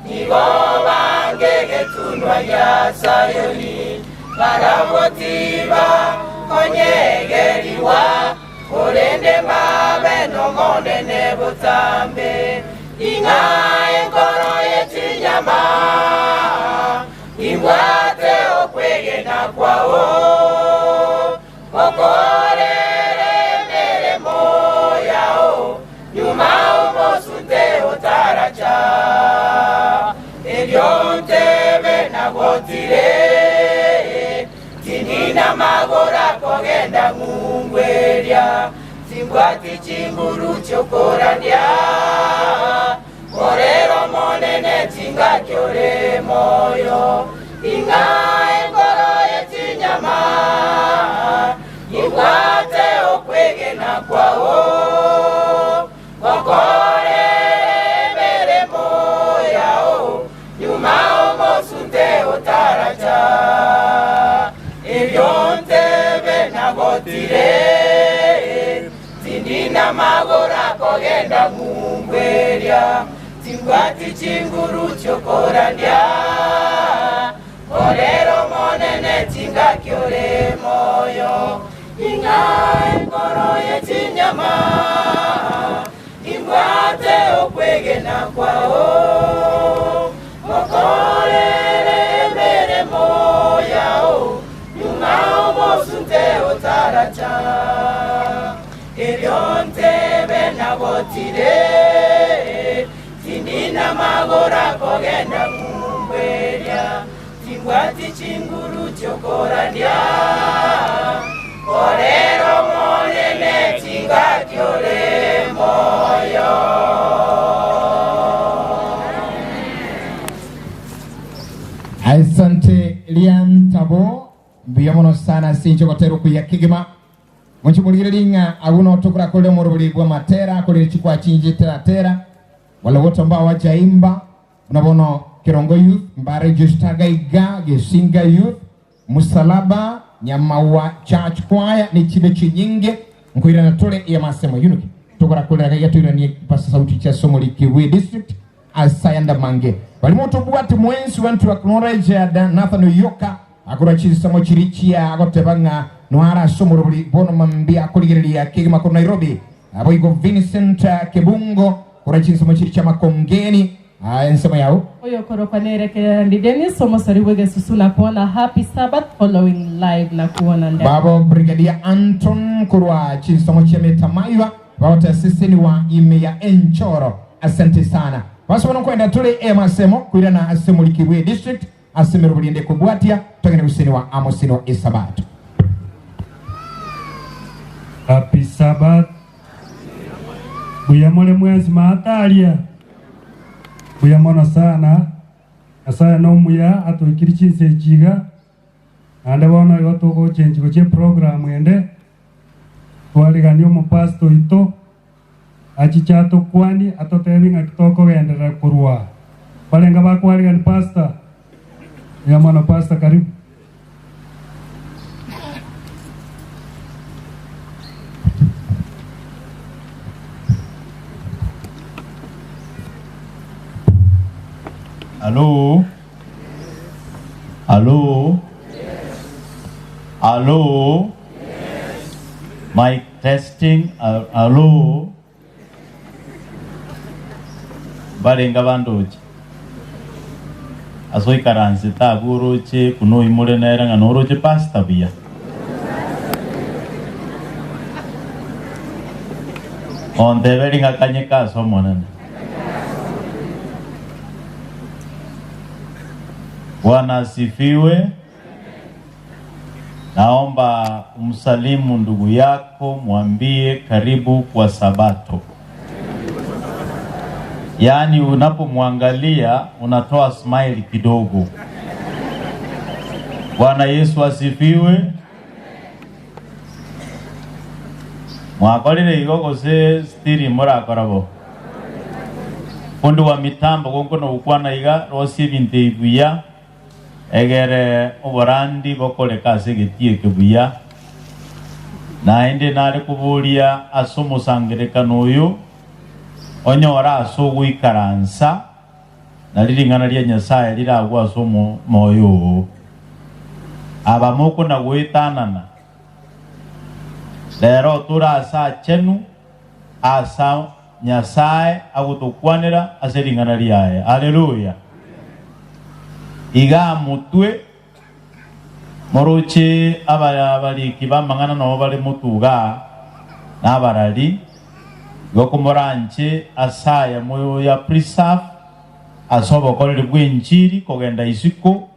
nigo bangegetunwa gia Sayoni, barabotiba konyegeriwa, korende mbabe n'Omonene botambe. Ing'a enkoro y'echinyama ibwate okwegena kwao, okorere emeremo yao, nyuma omosunte otaracha, erio ntebe nagotire, tinina magoro akogenda ng'umbu eria, timbwati chinguru chiokorandia, korera Omonene chingaki ore moyo, ing'a enkoro y'echinyama ibwate okwegena kwao, okorere emeremo yao, nyuma omosunte otaracha, erio ntebe nagotire, tindina magoro akogenda ng'umbu eria, timbwati chinguru chiokorandia, korera Omonene chingaki ore moyo, ing'a enkoro y'echinyama imbwate okwegena kwao, okorere emeremo yao, nyuma omosunte otaracha, erio ntebe nagotire, tindina magoro akogenda ng'umbu eria, Timbwati chinguru chi'okorandia, Korera Omonene chingaki ore moyo. Asante Liantabo, mbuya mono sana ase inche gotera okuya kegima. Monche morigererie ng'a agwo notokora korire omorobori bw'amatera, korire chikwa chinche teratera, wale wote ambao hawajaimba Buna bono Kerongo Youth, Mbare Register iga, Gesinga Youth, Musalaba, Nyamaua Church Choir ne chinde chinyinge nkoirana tore eyamasemo Eunuch togorakorera iga toiranie mpasa sauti chia ase omoriki bwe district ase ayande amange. Barimo tobwate mwensi want to acknowledge Nathan Oyoka akorwa chinsemo chiri chia agoteba ng'a noare ase omorobori bono mambia akorigereria kegima korwa Nairobi Naboigo Vincent Kebungo korwa chinsemo chiria chia Makongeni, ensemo yao. Oyokorokwa nere Kerandi Dennis, omosori bw'egesusu na kuona Happy Sabbath following live na kuona ndani. Babo Brigadier Anton korwa chinsemo chia Metamaywa bagoteseseniwa ime ya Enchoro. Asante sana. Basi bono nkoenda tore emasemo koirana ase omoriki bwe district ase emerobori ende ekobwatia togende goseseniwa amo senwa esabato. Happy Sabbath. Mbuya more mwensi maataria? Mbuya mono sana. Nyasaye nomuya atoikirie chinsa echi iga, naende bono igo togochenchi gochia eprogram ende, twariganie omopastor oito, achiche atokwanie atotebie ng'aki tokogenderera korwa aa. Mbarenge bakwarigani pastor? Mbuya mono pastor, karibu. Alo? Alo? Alo? Mic testing, alo? Mbarenge abandoche ase oikaransete abwo oroche buna oimore nere ng'a noroche pastor buya. Onteberi ng'a kanyeka ase Omonene. Bwana asifiwe. Naomba umsalimu ndugu yako, mwambie karibu kwa Sabato. Yaani unapomwangalia unatoa smile kidogo. Bwana Yesu asifiwe. Mwakorire igo gose stiri morakora bo? Fundi wa mitambo gonkona gokwana iga rosia ebinto ebi buya. Egere oborandi bokoreka ase egetii eke buya, naende nare koboria ase omosangererekano oyo, onyore ase ogoikaransa, nari ring'ana ria Nyasae riragwe ase omoyo oo. Aba mokona-goetanana, rero tore aase aachenu aase Nyasae agotokwanera ase ring'ana riaye. Haleluya! Iga motwe moroche abariki b'amang'ana nabo bare motwe igaa, na abarari, igo komoranche ase aya moya preserve ase obokoreri bw'enchiri kogenda isiko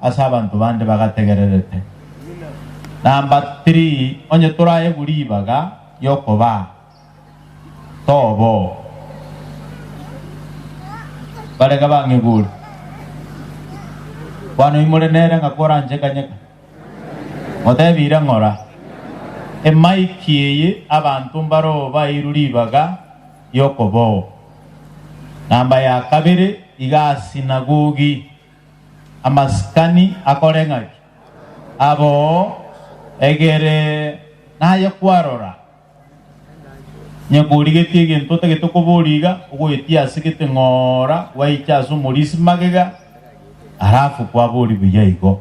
ase abanto bande bagategererete. Number 3, onye toraegwe ribaga ri'okobaa, Tobo. Barega bang'igure. Bono imore nere ng'a koranche kanyeka. Motebire ng'ora. Emaiki eye abanto mbaro bairwe ribaga ri'okoboo. Namba ya kabere iga sinagogi amasikani akore ng'aki? Aboo egere naye kwarora. Onye korigetie egento otagete koboria iga, ogoetie ase gete ng'ora, gwaicha ase omorisia magega, alafu kwaboria buya igo.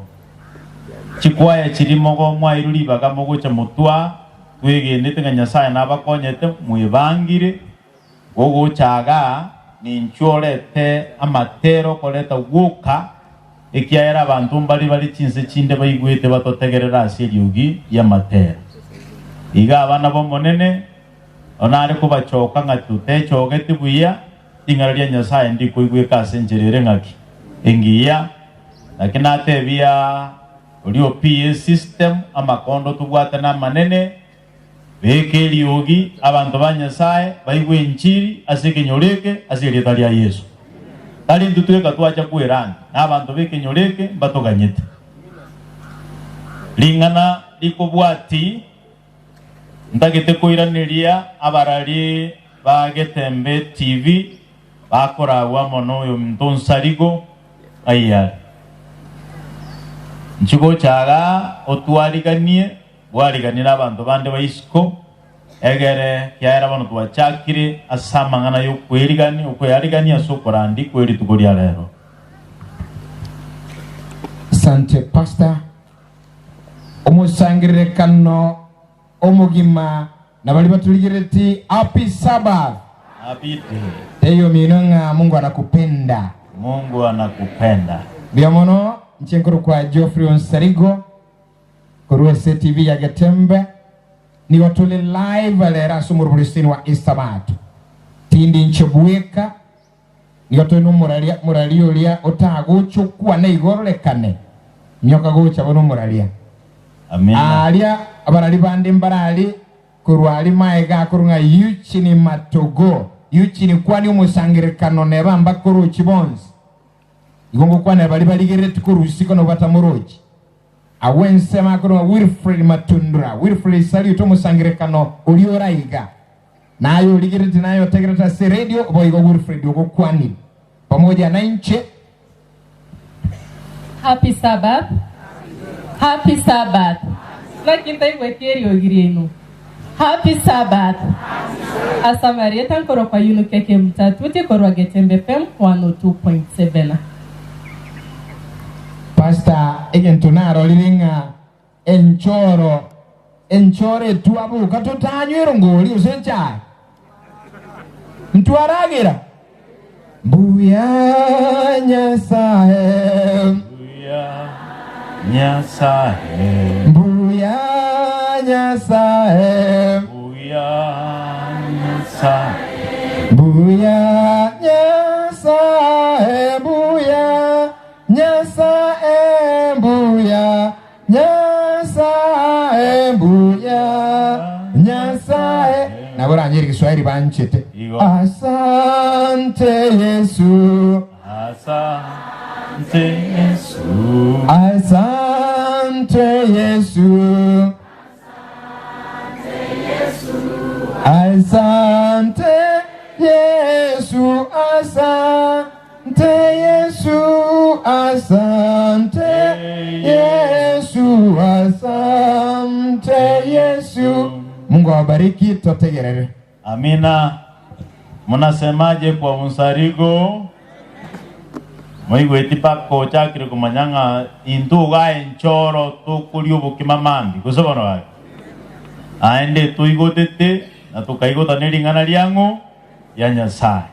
Chikwaya chiria mogo mwairwe ribaga mogocha motwa, twegenete ng'a Nyasaye nabakonyete, mwebangire, gogocha igaa, ninchwe orete amatera okoreta gwoka, ekiagera abanto mbare bare chinse chinde baigwete batotegerere ase eriogi ri'amatera. Iga abana b'Omonene, onare kobachoka ng'a totechogeti buya, ring'ana ria Nyasae ndikoigweka ase enchera ere ng'aki? Engiya. Naki natebia oria o PA system amakondo tobwate namanene, beka eriogi abanto ba Nyasae baigwe enchiri ase ekenyoro eke ase erieta ria Yeso. Tari intwe tweka twacha kweranga, na abanto b'ekenyoro eke mbatoganyete. Ring'ana rikobwati ntagete koiraneria abarari ba Getembe TV bakoragwa amo noyominto Nsarigo ng'ai are. Inche gocha igaa otwariganie, bwariganie nabanto bande ba isiko, egere kiagera bono twachakire ase amang'ana y'okwerigania, okweyarigania ase okorandia kwe rituko ria rero. Asante Pastor. Omosangererekano omogima na baria baturigereti Happy Sabbath. Happy day. Teiyo mino ng'a Mungu anakupenda. Mungu anakupenda. Mbuya mono inche nkorokwa Geoffrey Onsarigo korwa ase TV ya Getembe. Nigo tore live rero ase omoroberio wa Esabato. Tindi inche bweka Nigo tore nomoraria, moraria oria otagocha okwane igo ororekane, nyoka gocha bono omoraria. Amina. Aaria abarari bande mbarari korwa aria maega akorwa ng'a Eugene Matogo, Eugene kwani omosangererekano neba mbakorochi bonsi. Igo ngokwanera baria barigereretie korwa isiko nabo batamorochi. Agwo ensemo akorwa ng'a Wilfred Matundura, Wilfred salute omosangererekano oria oraiga. Naye origerete naye otegerete ase radio, boigo Wilfred ogokwanire pamoja nainche. Happy Sabbath, Happy Sabbath. Naki ntaigweti eriogi riaino. Happy Sabbath. Ase amarieta nkorokwa Yunuke Kemutatuti korwa Getembe FM 102.7. Pastor egento narorire ng'a Enchoro, enchoro etwaboka totanywa erongori gose echae, ntwaragera. Mbuya Nyasae. Mbuya Nyasae. Mbuya Nyasae. Mbuya Nyasae. Mbuya Nyasae. Mbuya Nyasae mbuya, Nyasae mbuya, Nyasae. Nabo oranyere Kiswahili banchete. Asante Yesu. Asante Yesu. Asante Yesu. Asante Yesu, asante Yesu, asante Yesu, asante Yesu. Mungu awabariki, totegerere. Amina. Munasemaje kwa unsarigo? Moigweti mpaka ochakire komanya ng'a intwe iga enchoro tokoria obokima mambia, gose bono gaki? Naende toigotete na tokaigota ne ring'ana riang'o ria Nyasae.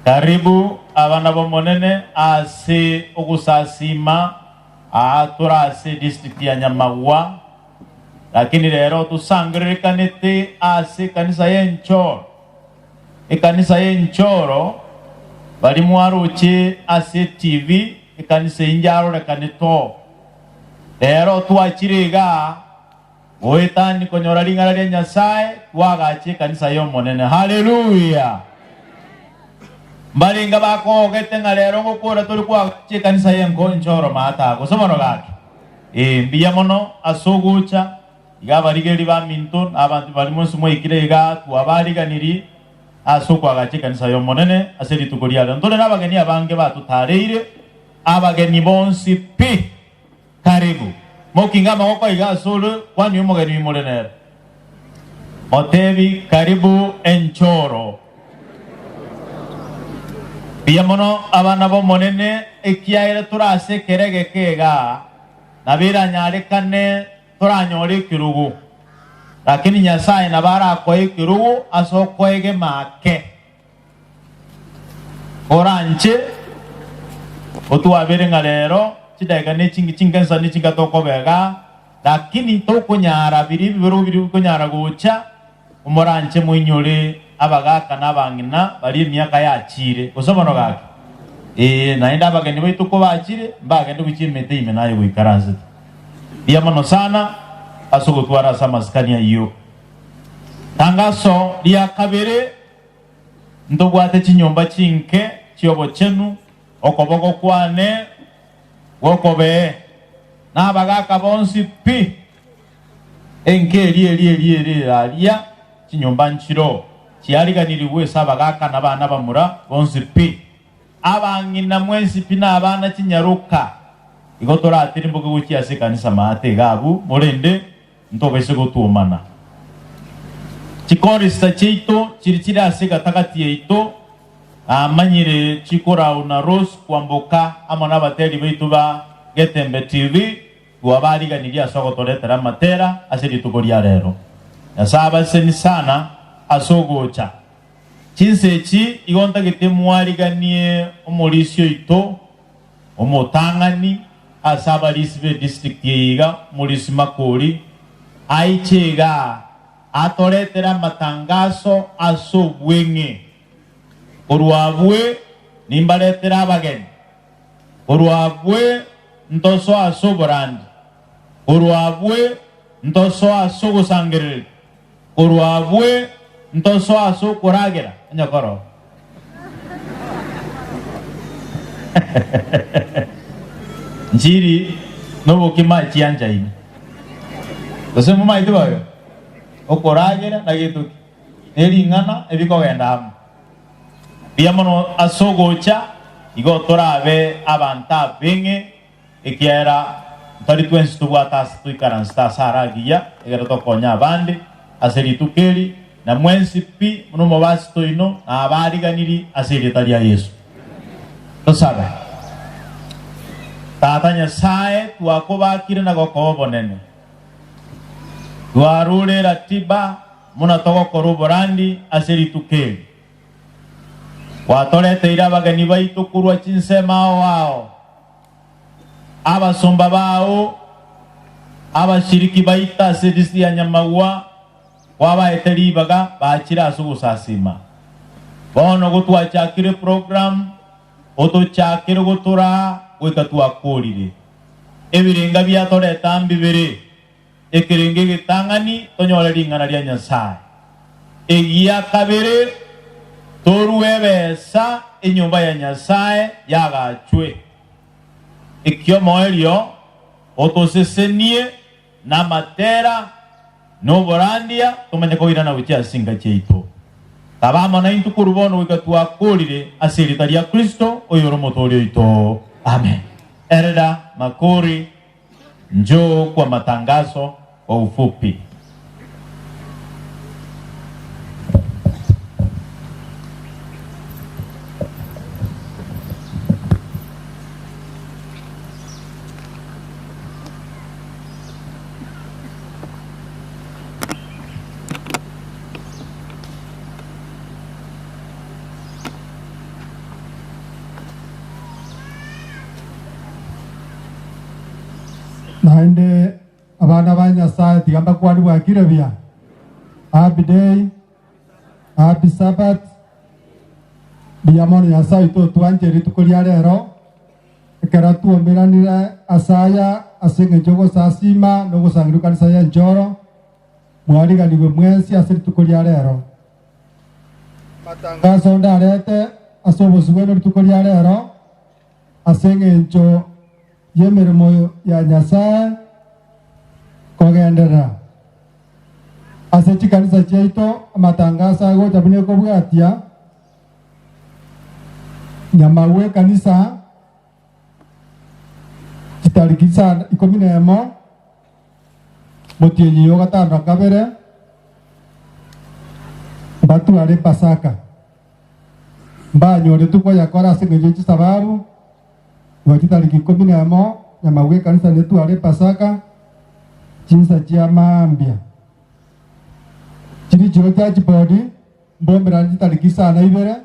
Karibu abana b'Omonene ase ogosasima aa tore ase edistrict ya Nyamagwa, lakini rero tosangererekanete ase ekanisa y'enchoro. Ekanisa y'enchoro baria mwaroche ase etibi, ekanisa eyio njarorekanete oo. Rero twachire igaa goetania konyora ring'ana ria Nyasae, twagacha ekanisa y'Omonene. Haleluya! Mbarenge bakogete ng'a rero ngokora tore kwagacha ekanisa y'enchoro maata, gose bono gaki? Ee, mbuya mono ase ogocha. Iga abarigeri baminto na abanto baria mwensi mwaikire iga twabariganirie ase okoagacha ekanisa y'Omonene ase rituko ria rero. Ntore nabageni abange batotareire, abageni bonsi pi. Karibu. Mokinge amagoko iga asore, kwania omogeni oyio more nere. Motebi, Karibu enchoro. Mbuya mono abana b'Omonene, ekiagera tore ase ekero egeke igaa, nabo eranyarekane Toranyore ekerogo, lakini Nyasae nabo arakoe ekerogo ase okoegema ake. Koranche otwabere ng'a rero chidakika ne chingi chingensa ne chinga tokobega, lakini tokonyara biria ebiberogo biria bikonyara gocha, omoranche moinyore abagaka na abang'ina baria emiaka yachire. Gose bono gaki? Ee, naende abageni baito kobachire, mbagende gochia emete ime naye goikaransete. Mbuya mono sana ase ogotwara ase amasikani ayio. Tangaso ria kabere, Ntobwate chinyomba chinke chi'obochenu, okoboko kwane gokobee, na abagaaka bonsi pi, enka eria eria eria ere aria, chinyomba nchiroo chiariganirigwe ase abagaaka na abana bamura bonsi pi. Abang'ina mwensi pi na abana chinyaroka, igo toratirimboke gochia ase ekanisa maate iga abwo, morende ntobaise gotwomana. Chikorista chiaito chiri chire ase egatagati yaito, namanyire chikorau na Rose Kwamboka amo nabateri baito ba Getembe TV, twabariganirie ase ogotoretera amatera ase rituko ria rero. Nyasae abasesenie sana ase ogocha. Chinsa echi igo ntagete mwariganie omorisia oito omotang'ani ase abarisi be district eye iga, Morisi Makori, aiche igaa atoretere amatangaso ase obweng'e. Korwa abwe nimbaretere abageni, korwa abwe ntosoe ase oborandi, korwa abwe ntosoe ase ogosangereria, Korwa abwe ntosoe ase okoragera onye koroo. Nchiri nobokima chianchaine. Gose momaete boigo? Okoragera na getoki ne ring'ana ebikogenda amo. Mbuya mono ase ogocha, igo torabe abanto abeng'e Ekiagera ntari twensi tobwate aase toikaransete ase are agiya, ekero tokonya abande ase rituko eri, na mwensi pi buna omobasito oino nabaariganirie ase erieta ria Yeso. Tosabe. Tata Nyasae, twakobakire na gokoa obonene. Twarure eratiba buna togokora oborandi ase rituko eri. Gwatoreteire abageni baito korwa chinsemo ao ao, abasomba bao, abashiriki baito ase edisi ya nyamagwa, kwabaete ribaga bachire ase ogosasima. Bono gotwachakire eprogramu, otochakere gotoraa goika twakorire. Ebirenga biatoreta mbibere. Ekerengo egetang'ani, tonyore ring'ana ria Nyasae. Egia kabere, torue ebesa enyomba ya Nyasae yagachwe. Ekiomoerio, otosesenie namatera na oborandia, tomanye koirana gochia ase chinka chiaito. Taba amo naintwe korwa bono goika twakorire ase erieta ria Kristo, oyore Omotooria oito. Amen. Elder Makori. Njoo kwa matangazo kwa ufupi. Naende abana ba Nyasae tiga mbakwane bwakire buya. Happy day, happy Sabbath. Mbuya mono Nyasae oito otwanche rituko ria rero, ekero twaumeranire ase aya ase eng'encho y'ogosasima na ogosangereria ekanisa y'enchoro, mwariganigwe mwensi ase rituko ria rero. Amatangaso onde arete ase obosio bwaino rituko ria rero, ase engencho y'emeremo ya Nyasae kogenderera. Ase chikanisa chiaito amatangaso agocha buna ekobwatia, Nyamagwa ekanisa chitariki isano ikomi na emo, motienyi o gatano na kabere, mbatware Pasaka. Mbanyoretwe koyakora ase engencho ye chisababu, igo chitariki ikomi nemo nyamagwa ekanisa netware Epasaka, chinsa chia mambia. Chiri chiro church board mbomberane chitariki isano ibere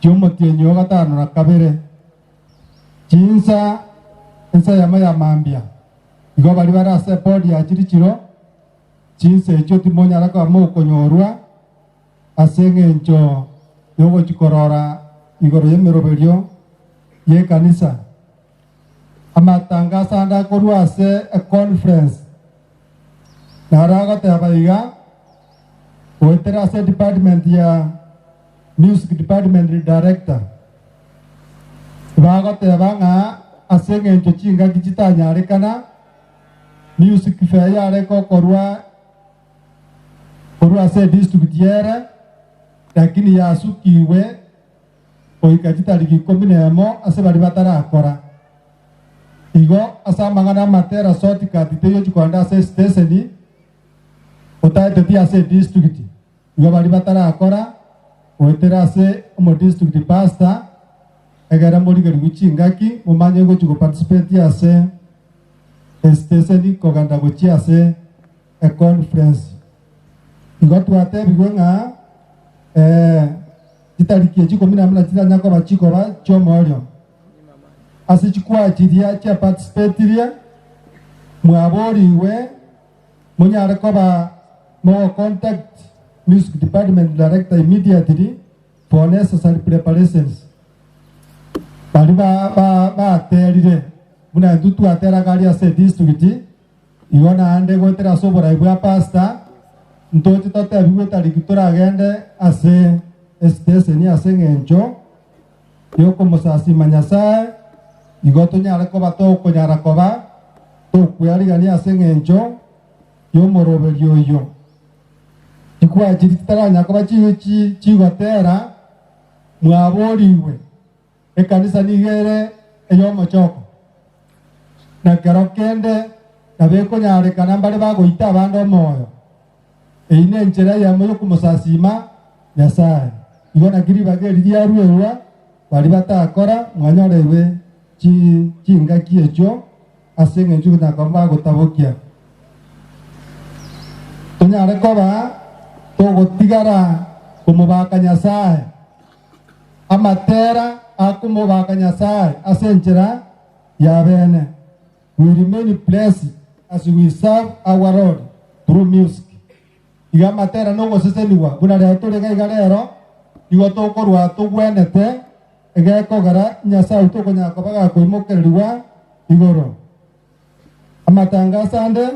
chi'omotienyi o gatano na kabere, chinsa ensa eyemo ya mambia. Igo baria bare ase eboard ya chiri chiro, chinsa echio timonyara koba mokonyorwa. Ase engencho y'ogochia korora igoro y'emeroberio y'ekanisa. Amatangaso ande akorwa ase econference naro agoteba iga, goetera ase edepartment ya Music Department Director, bagoteba ng'a ase eng'encho chingaki chitanyarekana, music fair yare gokorwa korwa ase edistrict ere, lakini yasukigwe goika chitariki ikomi nemo ase baria batarakora. Igo ase amang'ana amatera shortcut teiyo chikoenda ase esiteseni otaeteti ase edistrict. Igo baria batarakora goetera ase omodistrict pastor egere morigerigwe chingaki momanye gochia goparticipate ase esiteseni kogenda gochia ase econference. Igo twatebigwe ng'a chitariki echi ikomi na buna chitanya koba chikoba chi'omoerio. Ase chikwaya chiria chiaparticipatirie, mwaborigwe monyare koba mogocontact music department director immediately for necessary preparations. Baria ba baterire buna intwe twateraga aria ase edistrict, Igo naende goetera ase oborai bwa pastor, ntoche totebigwe etariki toragende ase esiteseni ase eng'encho yokomosasima Nyasae, igo tonyare koba tokonyara koba tokwearigania ase eng'encho y'omoroberio oyio. Chikwaya chiria chitaranyara koba chigotera, mwaborigwe. Ekanisa nigo ere ey'omochoko, na kero kende nabo ekonyarekana mbare bagoita abande omoyo. Eyio nenchera eyemo y'okomosasiima Nyasae. Igo naki ribaga eri riaruerwa baria batakora, mwanyorerwe chingaki echio ase engencho y'okonyara koba bagotabokia. Tonyare koba togotigara komobaka Nyasae. Amatera akomobaka Nyasae ase enchera ya bene, We remain blessed as we serve our Lord through music. Iga amatera nogosesenigwa buna rero tore iga iga rero, nigo tokorwa togwenete egekogera Nyasae oito okonyara koba gakoimokererigwa igoro. Amatangaso ande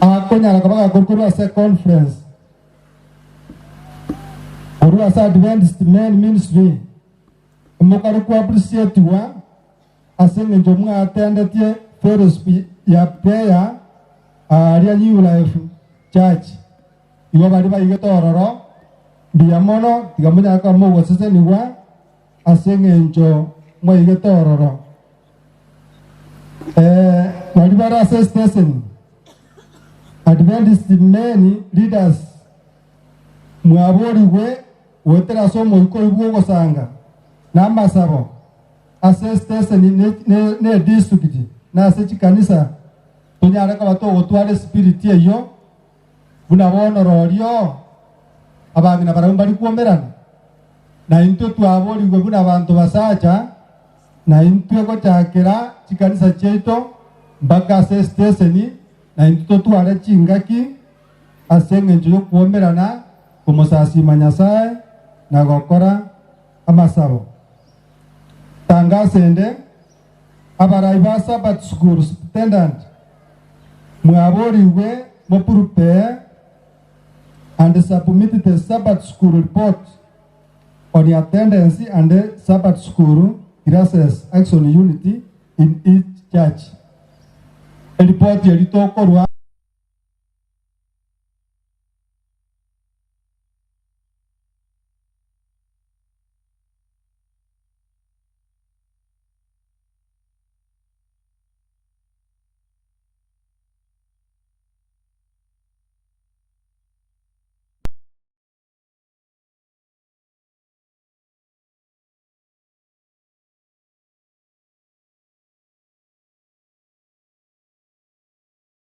akonyara koba gakorwa ase conference. Korwa ase Adventist Men Ministry, omokare kw'appreciatigwa ase engencho mwatendetie fellowship ya prayer aaria New Life Church. Igo baria baigete ororo, mbuya mono, tiga monyare koba mogosesenigwa ase engencho mwaigete ororo. Baria bare ase station, Adventist Men Leaders, mwaborigwe goetera ase omoika oyio bw'ogosanga na amasabo ase esiteseni ne edistrict na ase chikanisa, tonyare koba togotwara espiriti eyio buna bono rorio abang'ina barabwo mbari kwomerana, na intwe twaborigwe buna abanto basacha. Na intwe gochakera chikanisa chiaito mpaka ase esiteseni, na intwe totware chingaki ase engencho y'okwomerana komosasiima Nyasae na gokora amasabo. Tanga asende, abarai ba Sabbath School Superintendent, mwaborigwe moprepare and submit the Sabbath School report on attendance and Sabbath School classes action unit in each church. Eripoti eri tokorwa.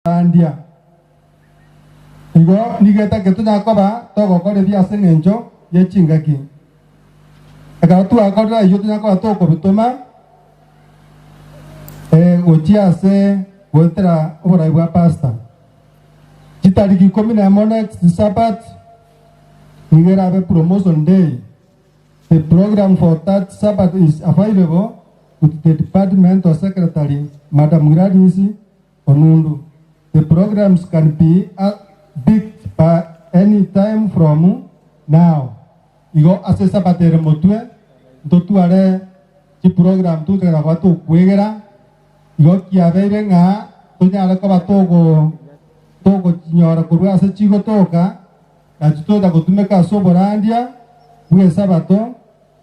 Korandia. Igo nigo etagete tonyare koba togokora ebi ase engencho ye chingaki. Ekero twakorire ayio tonyare koba tokobitoma gochia ase goetera oborai bwa pastor. Chitariki ikomi nemo next Sabbath nigo erabe promotion day. The program for that Sabbath is available with the departmental secretary, Madam Gladys Onundu. The programs can be picked by any time from now. Igo ase Esabato ere motwe ntotware chiprogram togotagera koba tokwegera, igo kiabeire ng'a tonyare koba togo togochinyora korwa ase chigotoka, nachi tocha gotumeka ase oborandia bw'Esabato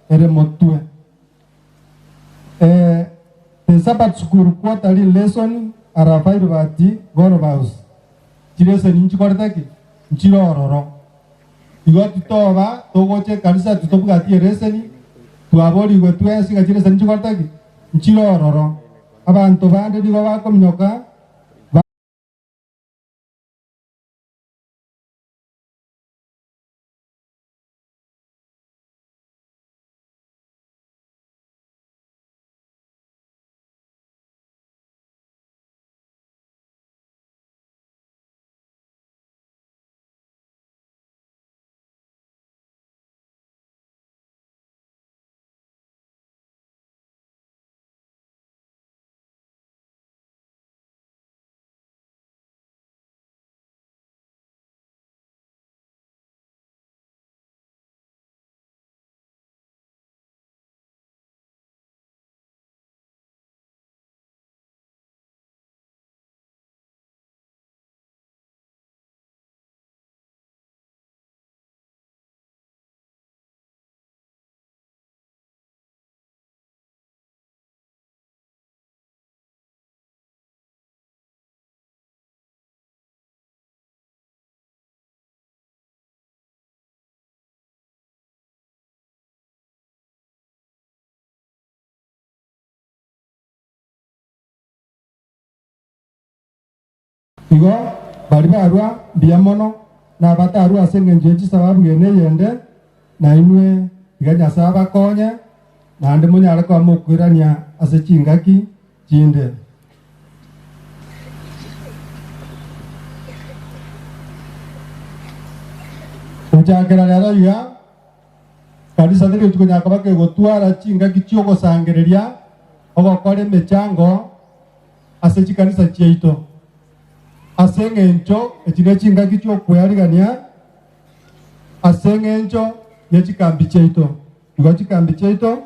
ere motwe. Eh, the Sabbath school quarterly lesson are available at Goroba House. Chileseni nchikorete ki? Nchire ororo. Igo titoba togocha ekanisa titobwati eleseni, twaborigwe twensi ng'a chileseni nchikorete ki? Nchire ororo. Abanto bande nigo bakominyoka ba. Igo baria barua mbuya mono, na abatarua ase engencho ye chisababu ene eyende, na inwe tiga Nyasae abakonye, naende monyare koba mokoirania ase chingaki chinde. Gochakera rero iga, kanisa teri konyara koba kegotwara chingaki chi'ogosangereria ogokora emechango ase chikanisa chiaito, ase engencho echi ne chingaki chi'okwearigania ase engencho ye chikambi chiaito. Igo chikambi chiaito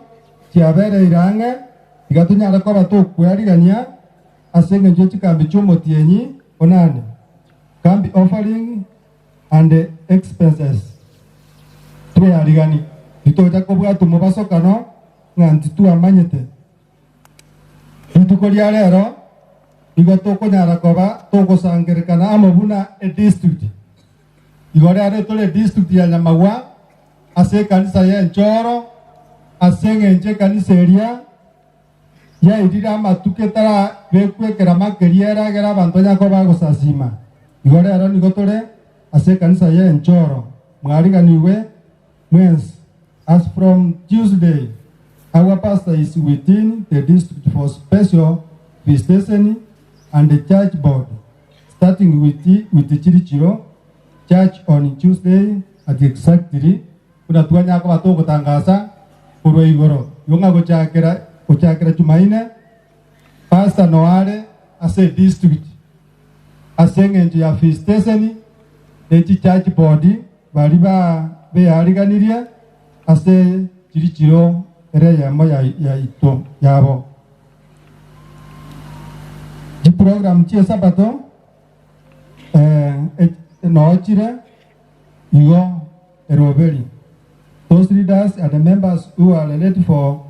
chiabereire ang'e, tiga tonyare koba tokwearigania ase engencho ye chikambi chi'omotienyi onane. Kambi offering and expenses. Twearigani, titocha kobwata omobasokano ng'a ntitwamanyete. Rituko ria rero nigo tokonyara koba togosangerekana amo buna edistrict. Igo rero tore edistrict ya Nyamagwa ase ekanisa y'enchoro ase eng'encho ekanisa eria yairire amatuko etarabekwa ekerama keria eragere abanto banyare koba bagosasima. Igo rero nigo tore ase ekanisa y'enchoro. Mwariganigwe mwensi. As from Tuesday, our pastor is within the district for special visitation and the church board, starting with, with Chirichiro Church on Tuesday at exactly buna twanyara koba togotangasa korwa igoro igo ng'a gochakera gochakera Jumaine pastor noare ase district ase eng'encho ya visitation ne chichurch board baria ba beariganirie ase chirichiro ere eyemo yaito yabo. Chiprogram chi'Esabato noo chire igo eroberi. Those leaders and members who are ready for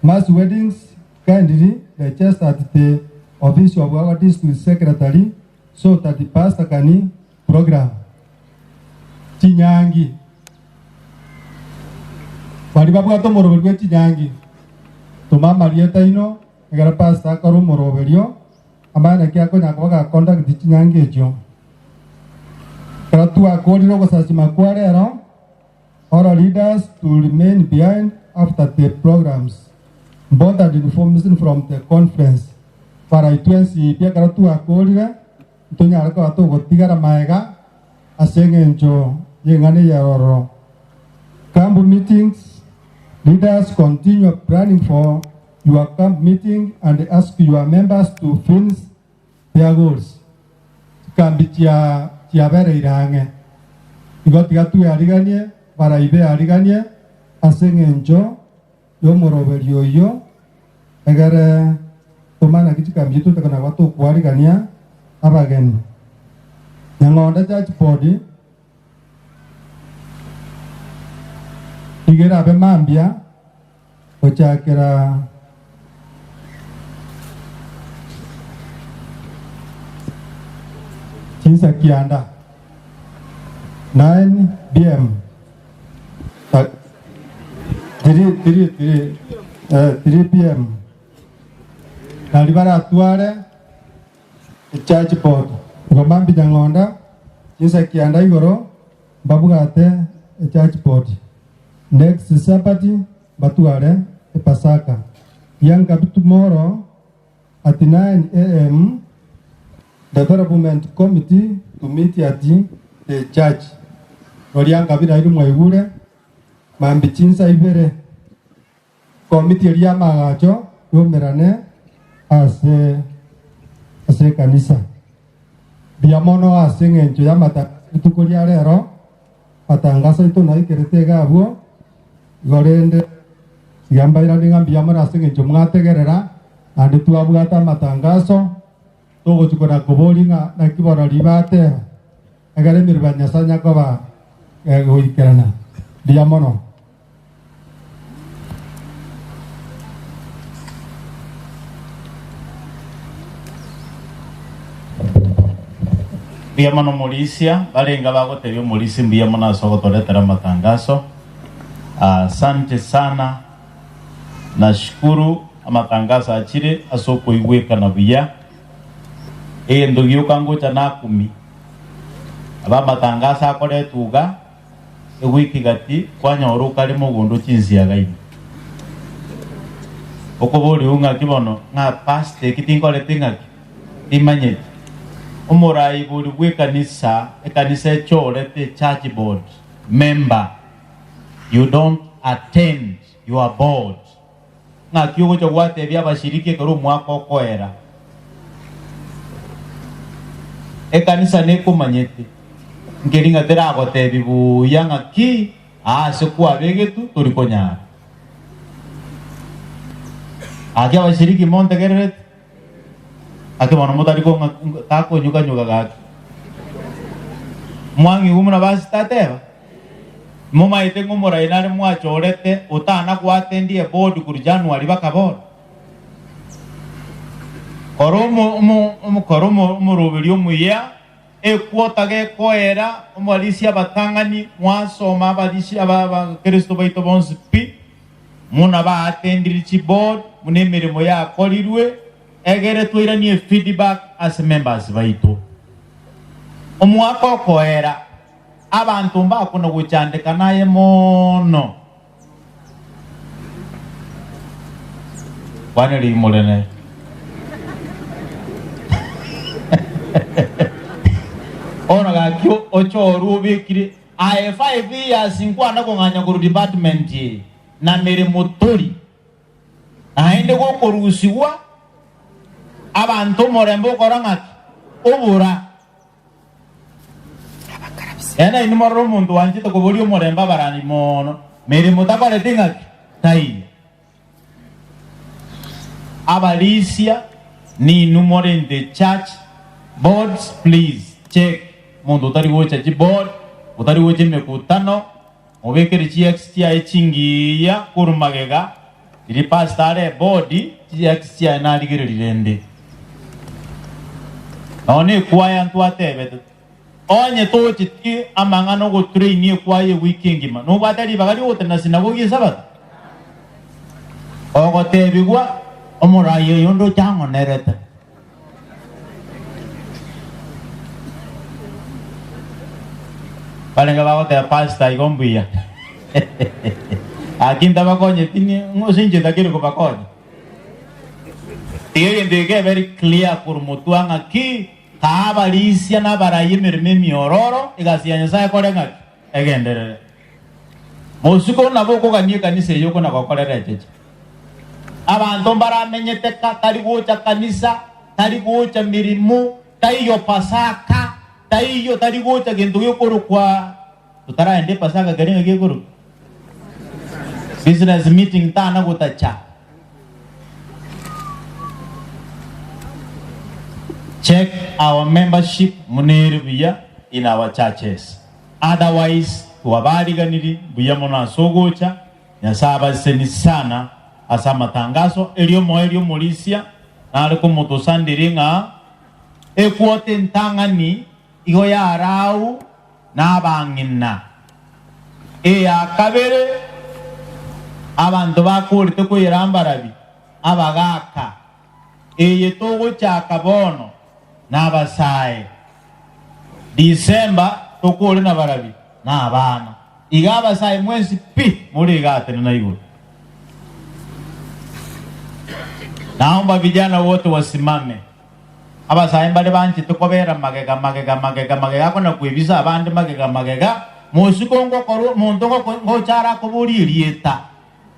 mass weddings kindly register at the office of our district secretary so that the pastor can program. Chinyangi. Baria babwate omoroberi bwe chinyangi, toma amarieta aino ekero pastor akore omoroberio amanye naki akonya koba ga conduct chinyangi echio. Ekero twakorire ogosasima kwa rero, all leaders to remain behind after the programs. Important information from the conference. Baraitwe ensibi ekero twakorire, ntonyare koba togotigara maega ase engencho y'eng'ana eye ororo. Camp meetings. Leaders continue planning for your camp meeting and ask your members to finish their goals. Chikambi chia chiabereire ang'e. Igo tiga tweariganie, barai beariganie ase eng'encho y'omoroberio oyio, egere tomanye naki chikambi chiaito totakana koba tokwarigania abageni. Nyang'onda Church Board nigo erabe mambia gochakera chinsa kianda, 9 pm. 3 3 3 3 pm nari baratware echurch board igo mambia Nyang'onda chinsa kianda igoro mbabwate echurch board next Sabati mbatware epasaka Yankabi tomorrow at 9 am development committee to meet at the church roria Nkabi nairwe mwaigure Mambia chinsa ibere, komiti eria y'amaagacho yaumerane ase ase ekanisa. Mbuya mono ase engencho y'amatangaso rituko ria rero, matangaso aito naikerete iga abwo, igo rende tiga mbairanie ng'a mbuya mono ase engencho mwategerera, naende twabwate amatangaso, togochia kona koboria ng'a naki bono ribateba. Ekero emeremo ya Nyasae nyakoba egoikerana, mbuya mono. Mbuya mono omorisia, barenge abagotebia omorisia mbuya mono ase ogotoretera amatangaso. Asante sana, nashukuru amatangaso achire ase okoigwekana buya. Egento gioka ngocha nakumi, Ab'amatangaso akoretwa iga, ewiki gati kwanyora okare mogondo chinsiaga ime. Okoborigwa ng'aki bono ng'a pastor eki tinkoreti ng'aki? Timanyeti. Omorai bori bw'ekanisa, ekanisa echorete church board member, you don't attend your board. Ng'aki ogocha gwatebia abashiriki ekero omwaka okoera? Ekanisa nekomanyete, nkeri ng'a teragotebi buya ng'aki aase kwabegetwe tori konyara. Gaki abashiriki montegererete? Gaki bono motari kong'a takonyuka-nyuka gaki. Mwang'igwa buna pastor ateba? Momaete ng'a omorai nare mwachorete otana goatendia eboard korwa January baka bono? Kora omo omo omo kora omo omoroberio omuya, equota gekoera, omoarisia abatang'ani, mwasoma abarisia aba abakristo baito bonsi pi, muna baatendiri chiboard, buna emeremo yakorirwe, egere twairanie feedback ase members baito. Omwaka okoera. Abanto mbakona gochandeka naye mono. Kwana riimore nere. Bono gaki ochorwe obekire aye 5 years nkwana kong'anya korwa department eye na meremo tori. Naende gokorusigwa abanto omorembe okora ng'aki? Obora. Ere nainwe morore omonto oanchete koboria omorembe abarani mono, meremo takoreti ng'aki? Taiyo. Abarisia ninwe more in the church boards please check omonto otari gocha chiboard, otari gocha emekutano, mobekere chi'ex chiaye chingiya korwa magega, riria pastor are eboard, chi'ex chiaye narigereria rende. Nonya nekwaya ntwatebete, onye tocheti amang'ana ogotrain ekwaya ewiki engima, nobwate ribaga riogotenena sinagogi esabato? Ogotebigwa, omorai oyo ndoche ang'onerete. Barenge bagoteba pastor igo mbuya. Aki ntabakonyeti ng'ose inche ntakeri kobakonya. Tiga egento eke kebe very clear korwa motwe ng'a ki kaa abarisia na abarai emeremo emiororo egasi ya Nyasaye ekore ng'aki? Egenderere. Mosiko nabo okogania ekanisa eye okona gokorera echeche. Abanto mbaramenyete ka tari gocha kanisa, tari gocha mirimo, taiyo Pasaka, taiyo tari gocha gento gekorokwa totaraenda epasaka keria ng'a gekorokwa business meeting tana gotacha. Check our membership muna ere buya in our churches. Otherwise twabariganiri mbuya mono ase ogocha, Nyasae abaseseni sana ase amatangaso, erio omoerio omorisia nare komotosanderia ng'a equota entang'ani igo yarau nabang'ina, eya kabere abanto bakorete koyera mbarabi, abagaka, eye togochaka bono nabasae, December tokore nabarabi nabana. Iga abasae mwensi pi more iga atenena igoro. Naomba vijana wote wasimame. Abasae mbare banchete kobera magega magega magega magega akona kwebisa abande magega magega mosiko ngokorwa monto ngocha arakoborie erieta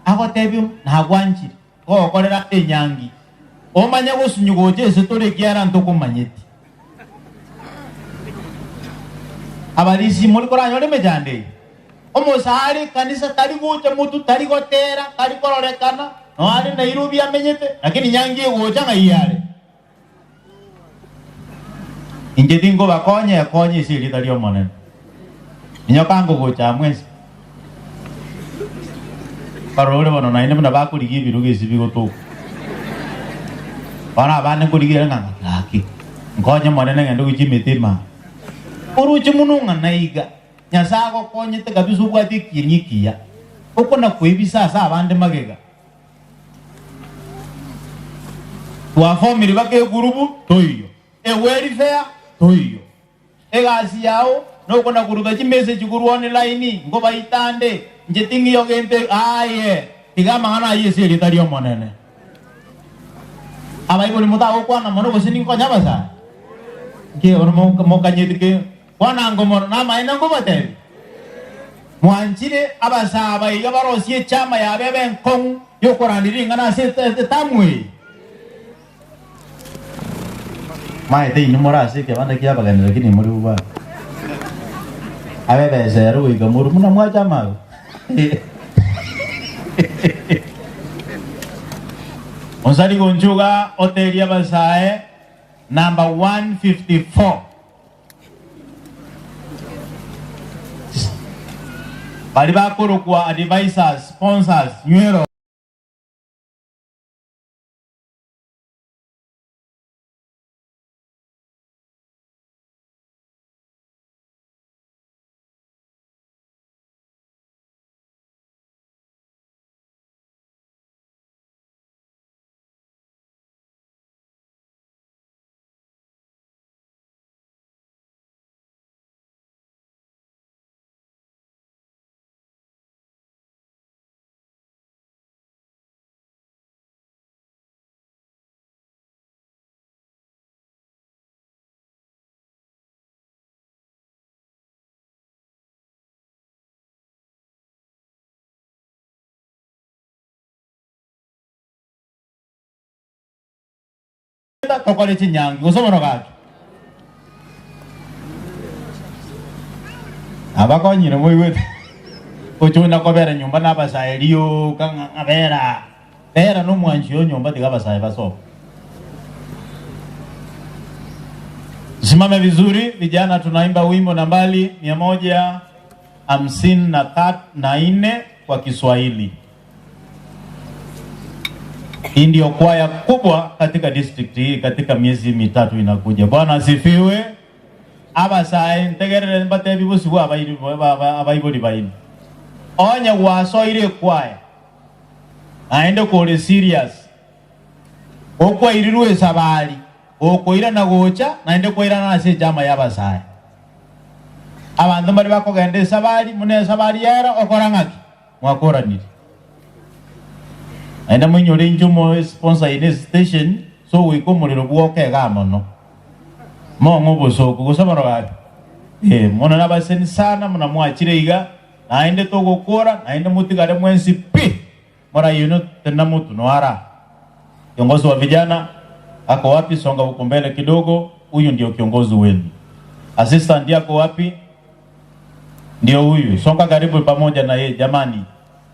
agotebie nagwanchire gokorera enyangi omanye gosunywa gocha ase tore ekiagera ntokomanyeti. Abarisi mori koranyore emechando eye? Omosae are ekanisa tari gocha motu, tari gotera, tari kororekana, nonya are Nairobi amenyete, lakini nyangi egocha ng'ai are? Inche tinkobakonya ekonye ase erieta ri'Omonene. Inyoka ngogocha aa mwensi. Barore bono naende buna bakorigia ebirogo ase bigotoka. Bono abande nkorigia ere ng'a gaki, nkonye Omonene ng'ende gochia emete ime aa. Oroche mono ng'a naiga, Nyasae agokonyete kabisa obwate ekieni ekiya, okona koebisa ase abande magega. Twafomire baka egurubu, toiyo. Ewelfare, toiyo. Egasi yao nokona koruta chimessage korwa online, nkobaita nde, inche ting'iyo gento aye, tiga amang'ana ayio ase erieta ri'Omonene. Abaibori motagokwana mono gose ninkonye abasae? Nki bono mokanyeti ki? Kwana ango mono namaene nkobatebia. Mwanchire abasae aba iga barosie echama yabo ebe enkong'u y'okorandia ring'ana ase etamu eye? Maete inwe more ase ekebanda ki'abageni lakini imori bobare. Abe ebesa ero goika morwe buna mwacha amaru. Onsari gonchuga oterie abasae number 154. Baria bakorokwa advisers, sponsors, nywero. Tokore chinyangi gose bono gaki. Abakonyire moigwete ochuna kobera nyomba na abasae rioka ng'a bera bera nomwanchi o nyomba tiga abasae basoke. Simame vizuri vijana, tunaimba wimbo nambari mia moja hamsini na nne kwa Kiswahili. Hii ndio kwaya kubwa katika district hii katika miezi mitatu inakuja. Bwana asifiwe. Abasae ntegerere mbatebi bosibwa abairi abaibori baino. Onye gwasoire ekwaya naende kore serious okwairirwe esabari okoirana gocha naende kwairana ase echama y'abasae. Abanto mbare bakogenda esabari buna esabari yaera okora ng'aki? Mwakoranire. Naende moinyore inche omo sponsor ine station so goika omorero bwoke igaa mono. Mong'e obosooku gose bono gaki? Eh, mono nabaseni sana muna mwachire iga. Naende togokora, naende motigare mwensi pi. Moraiywe tena motu noara. Kiongozi wa vijana ako wapi? Songa huko mbele kidogo, huyu ndio kiongozi wenu. Assistant yako wapi? Ndio huyu, songa karibu pamoja na ye. Jamani,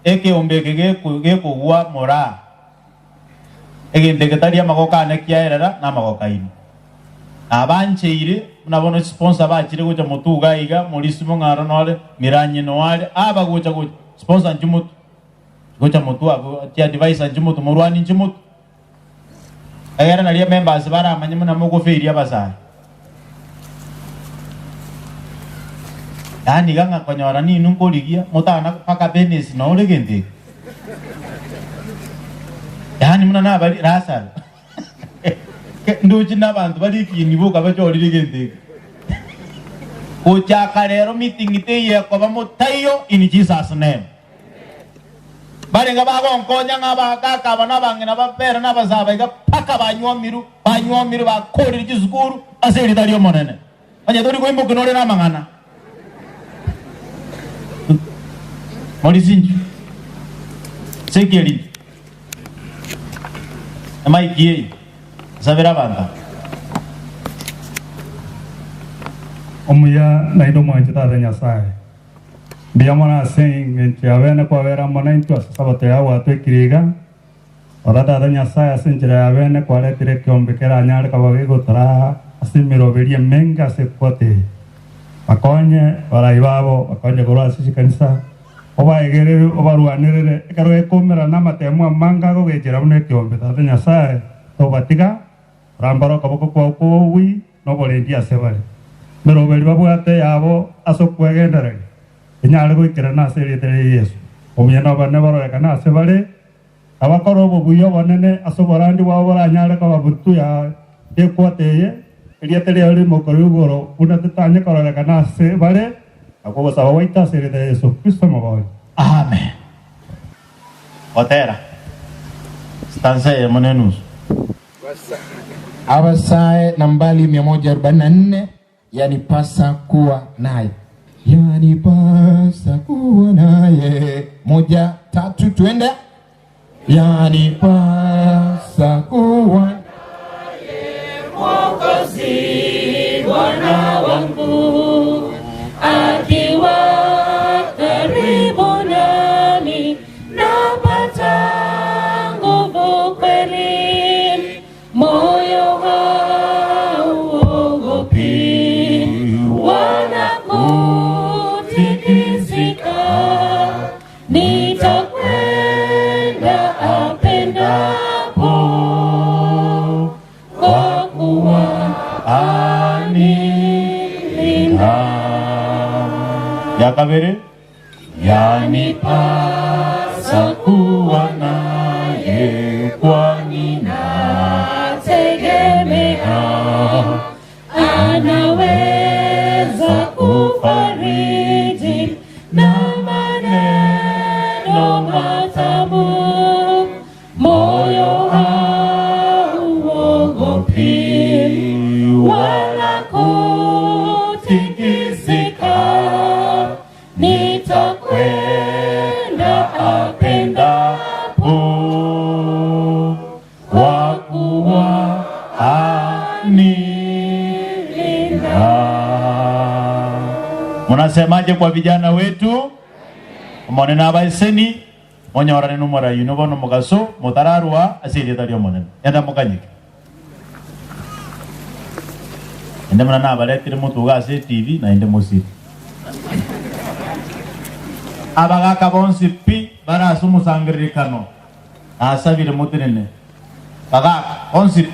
ekeombe eke gekogwa moraa egento eke tari amagoko ane kiaerera na amagoko aino. Nabancheire buna bono sponsor bachire gocha motuga aiga Morisi Mong'aro nore Miranyi noare aba gocha gocha sponsor nchimutu gocha motwe abwo chiadvice inche motwe morwani inche motwe egere naria members baramanye buna mogofeiria abasae yaani iga ng'a konyora ninwe nkorigia motana mpaka Benis nore egento eke yaani buna nabari Lazaro ndoche na abanto bare ekieni boka bachorire egento eke gochaka rero meeting teiyo ekoba motaiyo in Jesus name. Barenge bagonkonya ng'a abagaaka aba na abang'ina babere na abasae iga mpaka banywomirwe, banywomirwe, bakoorire chisukuru ase erieta ri'Omonene. Onye tori koimokia nore namang'ana. Morisi inchuo. Ezekiel inchuo. Emaiki eye, nsabere abanto aba. Omuya naende omwanche Tata Nyasae. Mbuya mono ase engencho ya bene kwabera amo naintwe ase Sabato yao gwatwekire iga. Rora Tata Nyasae, ase enchera ya bene kwaretire ekeombe keranyare koba gegotoraa ase emeroberio emenge ase ekwota eye. Bakonye abarai babo, bakonye korwa ase chikanisa, obaegerere, obarwanerere ekero gekoumerana namatemo amange agogechera buna ekeombe. Tata Nyasae, tobatiga, Orambare okoboko kwao kw'obobui na oborendi ase bare. Emeroberi babwate eyabo ase okwegendereria, enyare goikerana ase erieta ria Yeso. Obuya na obonene bororekane ase bare, na bakore obobui obonene ase oborandi bwabo boranyare koba butu ya y'ekwota eye, erieta riaye rimokorwe igoro buna titanye kororekana ase bare, nakwo ogosaba gwaito ase erieta ria Yeso Kristo Omobooria. Amen. Gotera. Stanza eyemo na enusu. Abasae nambari 144 yanipasa kuwa naye, yanipasa kuwa naye. Moja, tatu, twende. Yanipasa kuwa Mwokozi Bwana wangu akiwa karibu nami napata nguvu kweli, moyo hauogopi wala kutikisika, nitakwenda apendapo kwa kuwa anilinda. Ya kabere Yanipasa kuwa naye, kwani nategemea anaweza kufariji na maneno matamu, moyo hauogopi wala kutikisika, nitakwenda apendapo, kwa kuwa anilinda. Munasemaje kwa vijana wetu? Omonene abaeseni, monyorane nomorai inwe bono omogaso, motararua ase erieta ri'Omonene. Genda mokanyeke. Naende buna nabaretire motuga ase etibi, naende mosire. Abagaaka bonsi pi bare ase omosangererekano nasabire motenene. Bagaaka bonsi pi.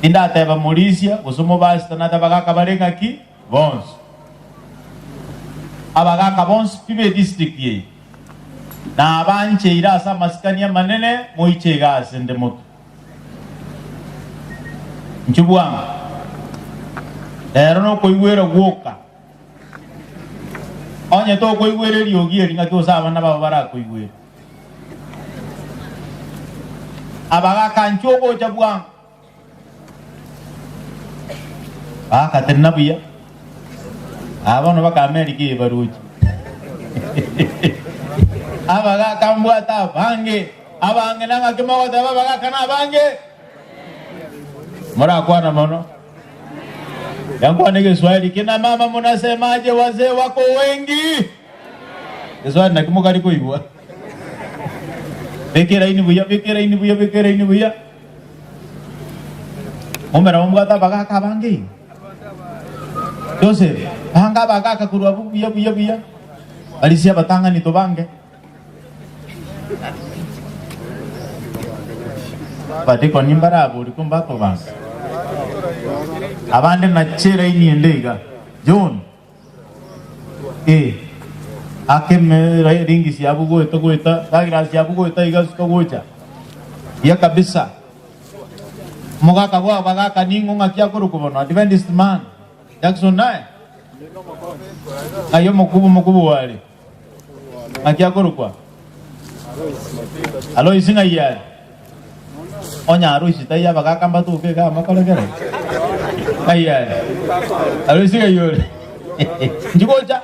Tindateba morisia gose omobasita, nateba abagaaka bare ng'aki? Bonsi. Abagaaka bonsi pi b'edistrict eye nabancheire ase amasikani amanene moiche iga ase nde motwe. Inchuo bwango, rero nokoigwera gwoka. Onye tokoigwera eriogi eri ng'aki gose abana babo barakoigwere. Abagaaka inchuo ogocha bwango. Bagatenena buya, aba bono bakamerika eye baroche. Abagaka mbwate abange, abange nang'aki mogoteba abagaka nabange? Morakwana mono. Yankwana Egeswahili, kina mama munasemaje wazee wako wengi? Geswahili naki mokari koigwa. Beka eraini buya, beka eraini buya, beka eraini buya. Momera mombwate abagaka abange iga. Joseph, banga abagaka korwa abwo buya buya buya. Barisia abatang'ani tobange. Abadikoni mbaraborie ko mbatobanga. Abande nache eraini ende iga. John, eh, ake eme ringisi abwo goeta goeta, Douglas abwo goeta iga suka gocha. Buya kabisa. Omogaka bwa abagaka ning'o ng'aki akorokwa bono? Adventist man. Jackson naye? Ng'ai omokubu omokubu ware? Ng'aki akorokwa? Aloisi ng'ai are? Onye Aloisi taiyo abagaka mbatoke iga amakorekere. Ng'ai are? Aloisi ng'ai ore? Nchigocha.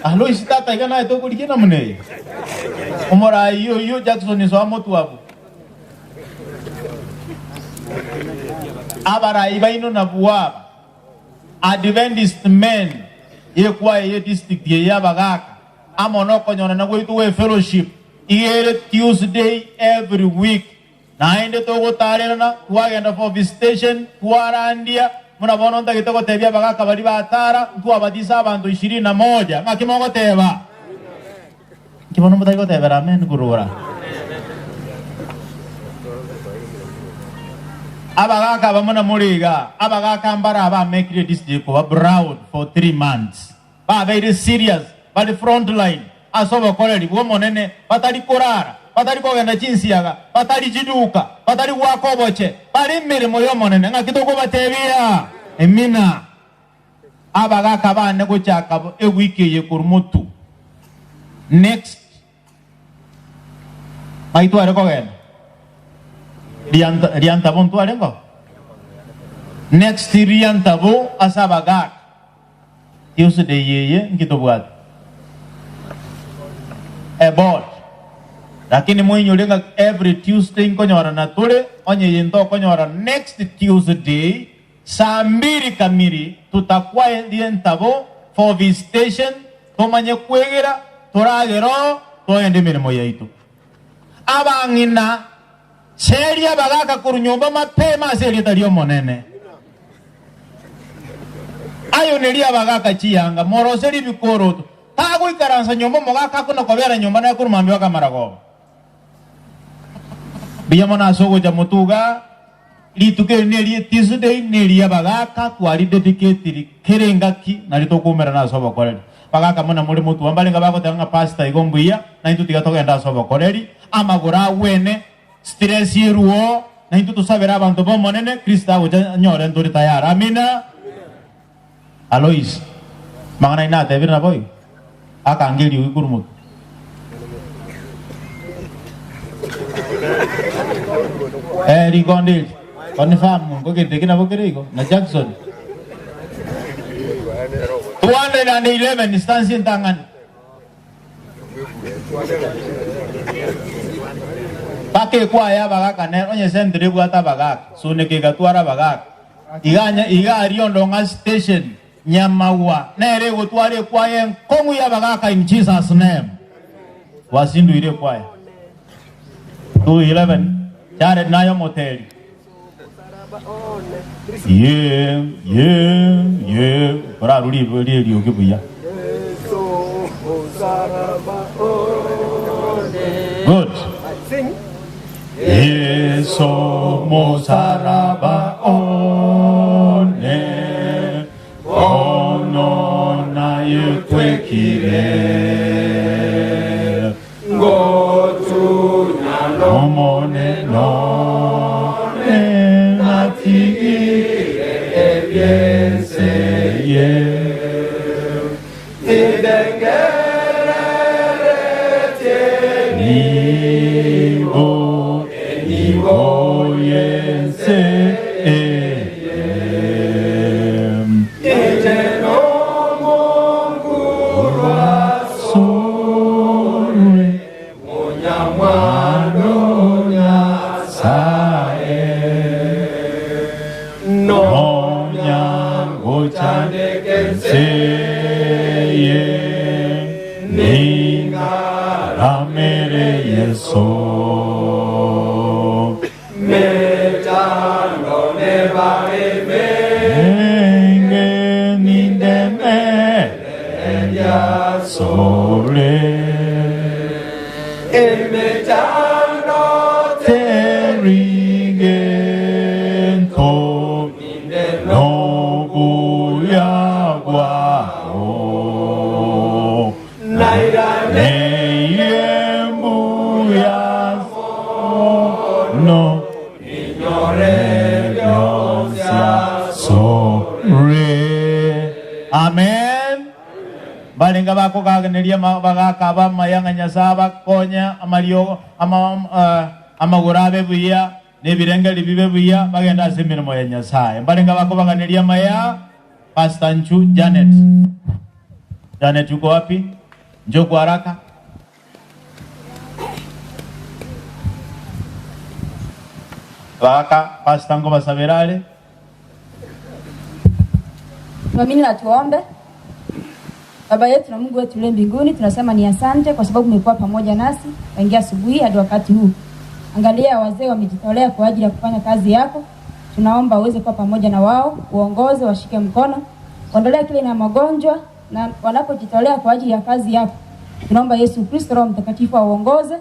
Aloisi tata iga naye tokorigia namuna eye. Omorai oyio Jackson soa motwe abwo. Abarai baino nabwo aba. Adventist Men y'ekwaya ye district eye y'abagaka amo nokonyorana gwaito gwe fellowship iga ere Tuesday every week naende togotarerana twagenda for visitation twarandia buna bono ntagete gotebia abagaka baria batara ntwabatisa abanto ishirini na moja ng'aki mogoteba? Inki bono motari gotebera amen korora? Abagaka abamo namore iga, abagaka mbare abamekire district koba proud for 3 months. Babeire serious, bari front line ase obokoreri bw'Omonene, batari korara, batari kogenda chinsiaga, batari chiduka, batari goaka oboche, bare emeremo y'Omonene. Ng'aki tokobatebia? Amina. Abagaka bane gochaka ewiki eye korwa motu next ng'ai tware kogenda? Riantabo ntware ngo? Next riantabo ase abagaka Tuesday eye nki tobwate? Eboard. Lakini moinyore ng'a every Tuesday nkonyorana tore onye eye ntokonyora next Tuesday Saa mbiri kamiri tutakwaerie entabo for visitation tomanye kwegera toragere oo togende emeremo yaito. Abang'ina, seria abagaka korwa nyomba mapema ase erieta ri'Omonene. Ayonerie abagaka chiyanga, moroserie ebikoroto. Tagoikaransa nyomba omogaka akona kobera nyomba naye korwa mambia mpaka maragoba. Mbuya mono ase ogocha motuga. Rituko eri nerie Tuesday, neria abagaka twaridedicatiri kera engaki nario tokoumerana ase obokoreri. Bagaka muna more motwe mbarenge bagoteba ng'a pastor igo mbuya naintwe tiga togende ase obokoreri, amagoro agwene, stress eruo, naintwe tosabere abanto b'Omonene, Kristo agocha anyore ntore tayari. Amina. Alois, amang'ana ayio natebire naboigo? Akanga eriogi korwa motwe. Eh, rikonde eri. Confirm nkogete eki nabo kere igo na Jackson. 211 stansi entang'ani. Mpaka ekwaya abagaka nero onye centre ebwate abagaka, suneka egatwara abagaka. Iga iga aria Ondong'a station Nyamagwa nere egotwara ekwaya enkong'u y'abagaka in Jesus name. Twasinduire ekwaya. 211 Jared naye omoteri. Ye ye ye korarure eriogi buya. Good. Yeso mosaraba one, bono naye twekire. Ngotunya n'Omonene one, natigire ebi'ense eye. Nigo enibo y'ense eye. Gochandeka ense eye, Ningaramere Yeso. Mechando nebare menge, Nindemereria asore. Emechando teri gento, Nobuya bwao. Nairaneire mbuya mono, Inyore bionsi asore. Amen. Barenge bakoganeria bagaka abamaya ng'a Nyasae abakonye amariogo amagoro abe buya, na ebirengeri bibe buya, bagende ase emeremo ya Nyasae. Mbarenge bakobaganeria amaya. Pastor Nchu Janet. Janet uko wapi? Njoo kwa haraka. Bagaka Pastor nkobasabera are. Tuamini na tuombe. Baba yetu na Mungu wetu uliye mbinguni, tunasema ni asante kwa sababu umekuwa pamoja nasi tangia asubuhi hadi wakati huu. Angalia wazee wamejitolea kwa ajili ya kufanya kazi yako. Tunaomba uweze kuwa pamoja na wao, uongoze, washike mkono, ondolee kile na magonjwa na wanapojitolea kwa ajili ya kazi yako. Tunaomba Yesu Kristo, Roho Mtakatifu auongoze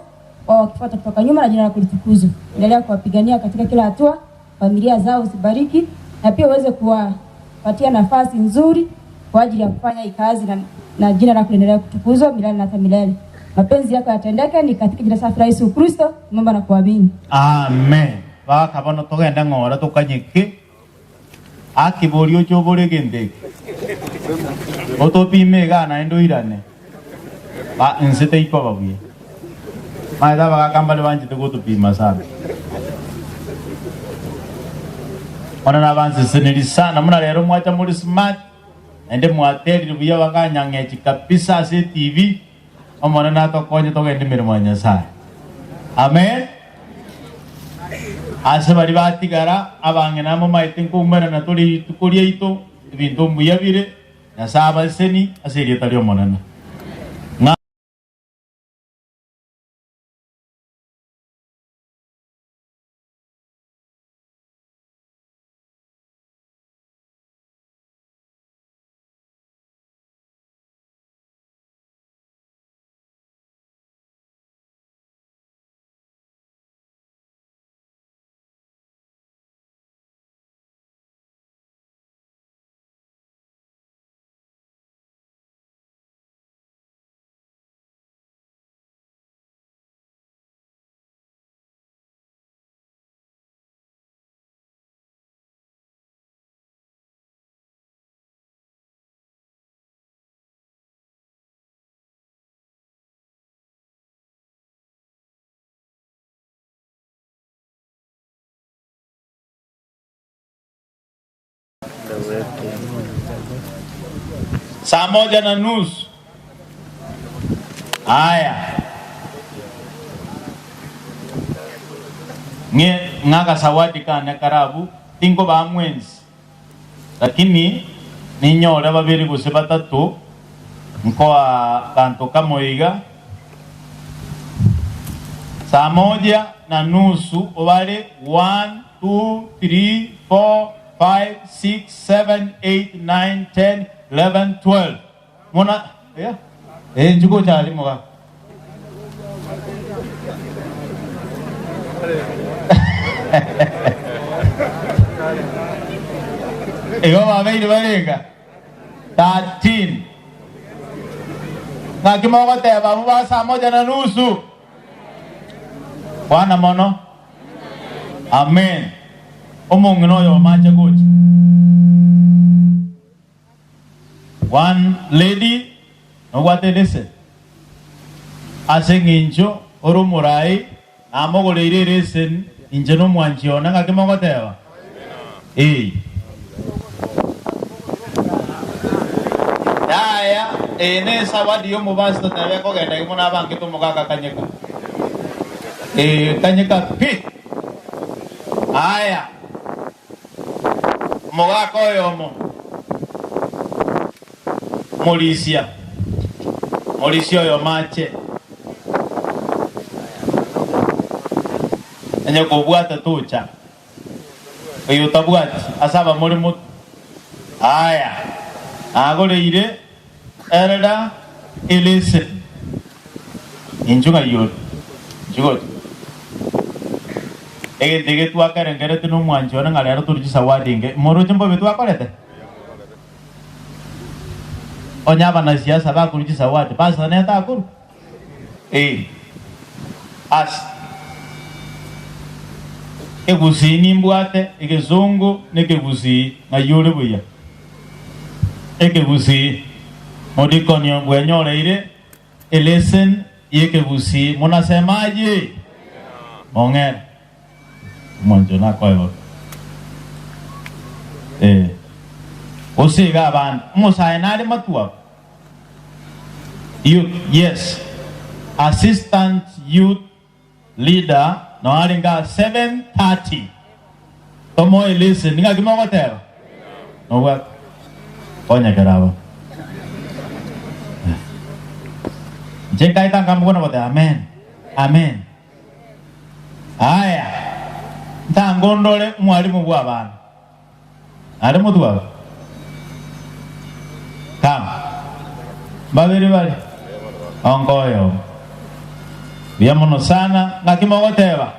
wao wakifuata kutoka nyuma na jina lako litukuzwe. Endelea kuwapigania katika kila hatua, familia zao zibariki, na pia uweze kuwapatia nafasi nzuri kwa ajili ya kufanya hii kazi na, na jina lako liendelee kutukuzwa milele na hata milele. Mapenzi yako yatendeke, ni katika jina safi la Yesu Kristo tunaomba na kuamini. Amen. Baka bono togende ng'ora tokanyeke Aki boria oche obore egento eke otopime igaa naende oirane ba inse teikoba buya. Maete abagaka mbare banchete gotopima sana. Bono nabanseseneri sana buna rero mwacha more smart naende mwaterire buya bakanyang'echi kabisa ase etv Omonene atokonye togende emeremo ya Nyasae. Amen. Ase baria batigara, abang'ina momaete nkoumerana tore rituko riaito, ebinto mbuya bire, Nyasae abasesenie ase erieta ri'Omonene. Ng'a. Saa moja na nusu. Haya, ng'e ng'agasawadi kane karabu tinkobaa mwensi. Lakini ninyore babere gose batato nkoa ganto kamo iga, saa moja na nusu obare one, two, three, four, five, six, seven, eight, nine, ten, eleven, 12. Muna yeah. Eh, inchuo gocha aria mogaka. Igo babeire barenga 13. Ng'aki mogoteba abwo ba saa moja na nusu? Kwana mono. Amen. Omong'ina oyomo ache gocha. One lady nobwate eleseni ase eng'encho ore omorai namogoreire eleseni inche nomwanchi one ng'aki mogoteba? Ee. Yaya eye nesawadi yomobasi totebe ekogenda iga buna abangete omogaka kanyeka. Ee kanyeka pi. Aya. Omogaka oyomo. Morisia, morisia oyomo ache, onye kobwata tocha, oyo otabwati ase abamore motwe. Aya, nagoreire Elder Elise. Inchuo ng'ai ore? Inchuo gocha. Egento eke twakerengeretie nomwanchi one ng'a rero toruche zawadi enke. Moroche mbobe twakorete? Onye abanasiasa bakorwa chisawadi, pastor nere takorwa? Eh. Ase Ekegusii nimbwate, egesongo na ekegusii, ng'ai ore buya? Ekegusii, modikoni bwenyoreire eleseni y'ekegusii, munasemaje? Mong'ere. Omonto oyo nakoe bobe. Eh. Gose iga abande, omosae nare matwabo? Youth, yes. Assistant youth leader no arenge aa 7:30. Tomoe lesson, ng'aki mogoteba? Nobwate? Konya kera aba. Inche nkaeta nkamokwana goteba amen. Amen. Aya, ntangondore omwalimu bw'abana. Are motwaro? Come. Mbabere bare? Onka oyomo. Buya mono sana. Ng'aki mogoteba?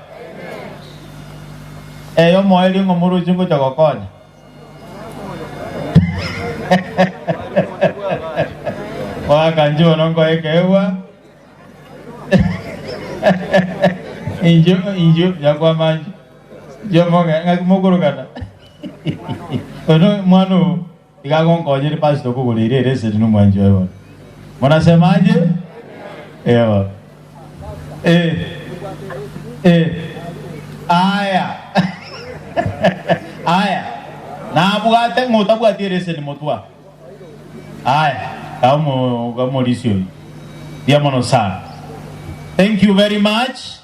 Eye omoerio ng'a omoroche ngocha gokonya. Mwaka inche bono nkoe ekeegwa. Inche inche yakwama inche. Inche moge ng'aki mokorokana. Ono mwana oo iga agonkonyera pastor okogora ere ereseni nomwanchi oye bono. Munasemaje? Eh bono. Eh. Eh. Aya. Aya. Nabwate ng'a otabwati ereseni motwa. Aya, kaa omo omorisia oyio. Mbuya mono sana. Thank you very much.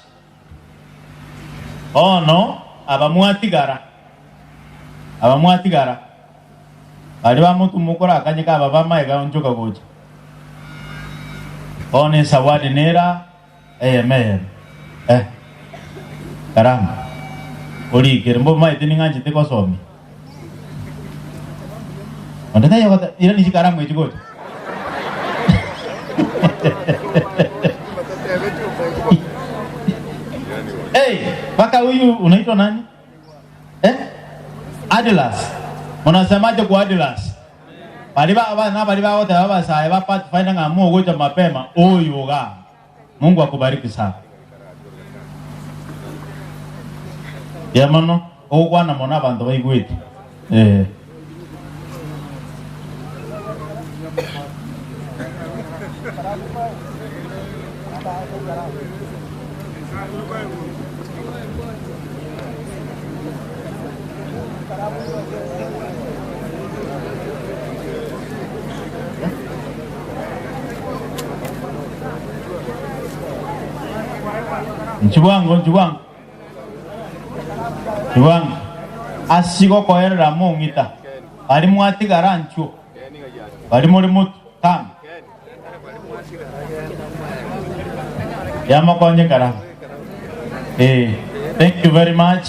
Bono aba mwatigara, aba mwatigara, baria bamotuma okorakanyeka aba bamaega onchoka gocha. Bono esawadi nera eyemo eyemo. Eh, karama orikere mbomaete ning'anchete gosomia. Onde taiyo ogoteba irani chikaramu echi gocha. Hey, mpaka huyu unaitwa nani? Eh? Adilas. Munasemaje kwa Adilas? Bari ba abana bari bagoteba abasae ba Pathfinder ng'a mogocha mapema oyo iga. Mungu akubariki sana. Mbuya mono ogokwana mono abanto baigwete. Eh. Inchuo bwango, inchuo bwango, inchuo bwango. Ase gokoerera mong'ita, baria mwatigara nchuo, baria more motwe, come. Yamokonye kara. Eh, thank you very much.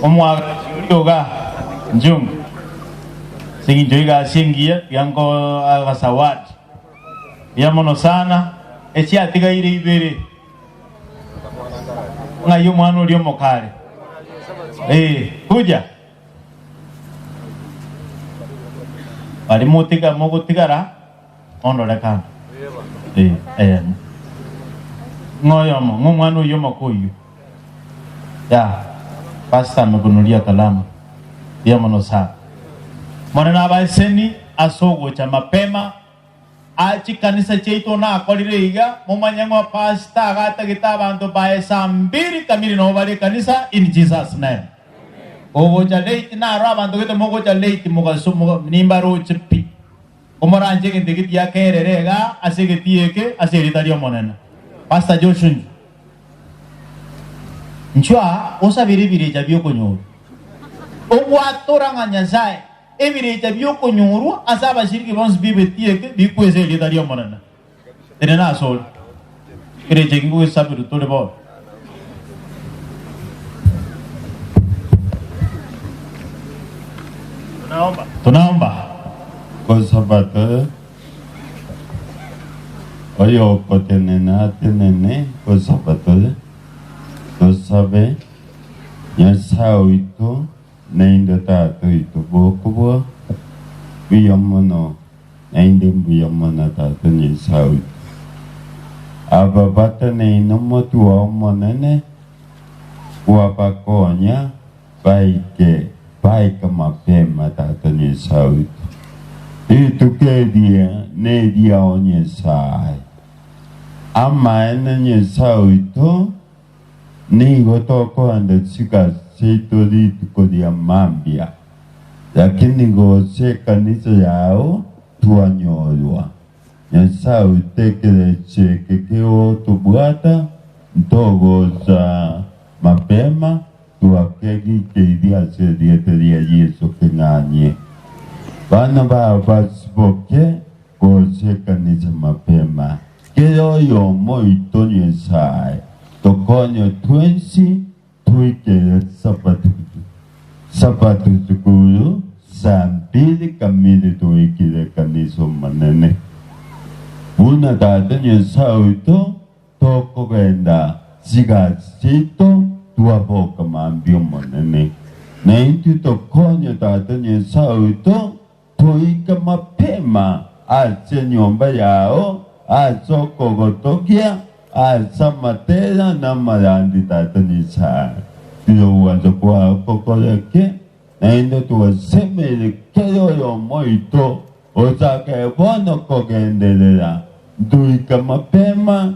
Omwagachi oria oga njungu. Ase eng'encho y'egasi engiya, tiga nko agasawadi. Mbuya mono sana, echiatigaire ibere. Ng'ai omwana oria omokare? Eh, kuja. Baria motiga mogotigara ondore kando. Eh, eyemo. Ng'a oyomo, ng'a omwana oyio omoke oyio. Ya, pastor amekunuria kalamu. Mbuya mono sana. Monene abaeseni ase ogocha mapema Aa chikanisa chiaito nakorire iga, momanye ng'a pastor agatagete abanto baye saa mbiri kamiri nabo bare ekanisa in Jesus name. Ogocha late naro abanto gete mogocha late mogaso nimbaroche pi. Komoranche egento eke tiakerere iga ase egetii eke ase erieta ri'Omonene. Pastor Joshua inchuo. Inchuo aa osabere ebirecha bi'okonyorwa. Ogwatora ng'a Nyasae. ebirecha bi'okonyorwa ase abashiriki bonsi b'egetii eke bikwesa erieta ri'Omonene. Tenena asore. Ekerecha eke ngogesaberwa tore bono. Tunaomba. Gosaba tore oyogotenena atenene, gosaba tore tosabe Nyasae oito naende Tata oito bw'okobua, buya mono naende mbuya mono Tata Nyasae oito. Aba bateneine omotwe oo omonene bw'abakonya baike baike mapema Tata Nyasae oito. Rituko eria neriao Nyasae. Amaene Nyasae oito Nigo tokoenda chigasi chiaito rituko ria mambia, lakini gose ekanisa yao twanyorwa. Nyasae oito ekerecha eke kegotobwata, ntogocha mapema, twakegikeirie ase erieta ria Yeso keng'anyie. Bana bao basiboke Gocha ekanisa mapema, kera oyomo oito Nyasae, tokonye twensi toikere Sabato sukuru saa mbili kamili toikire ekanisa Omonene. Buna Tata Nyasae oito Tokogenda chigasi chiaito twaboka mambia Omonene, na intwe tokonye Tata Nyasae oito Toike mapema ase enyomba yao ase okogotogia ase amatera na amarandi, Tata Nyasae. Tiga ogwancha kwao gokoreke, naende twasemeire kera oyomo oito ochake bono kogenderera. Ntoike mapema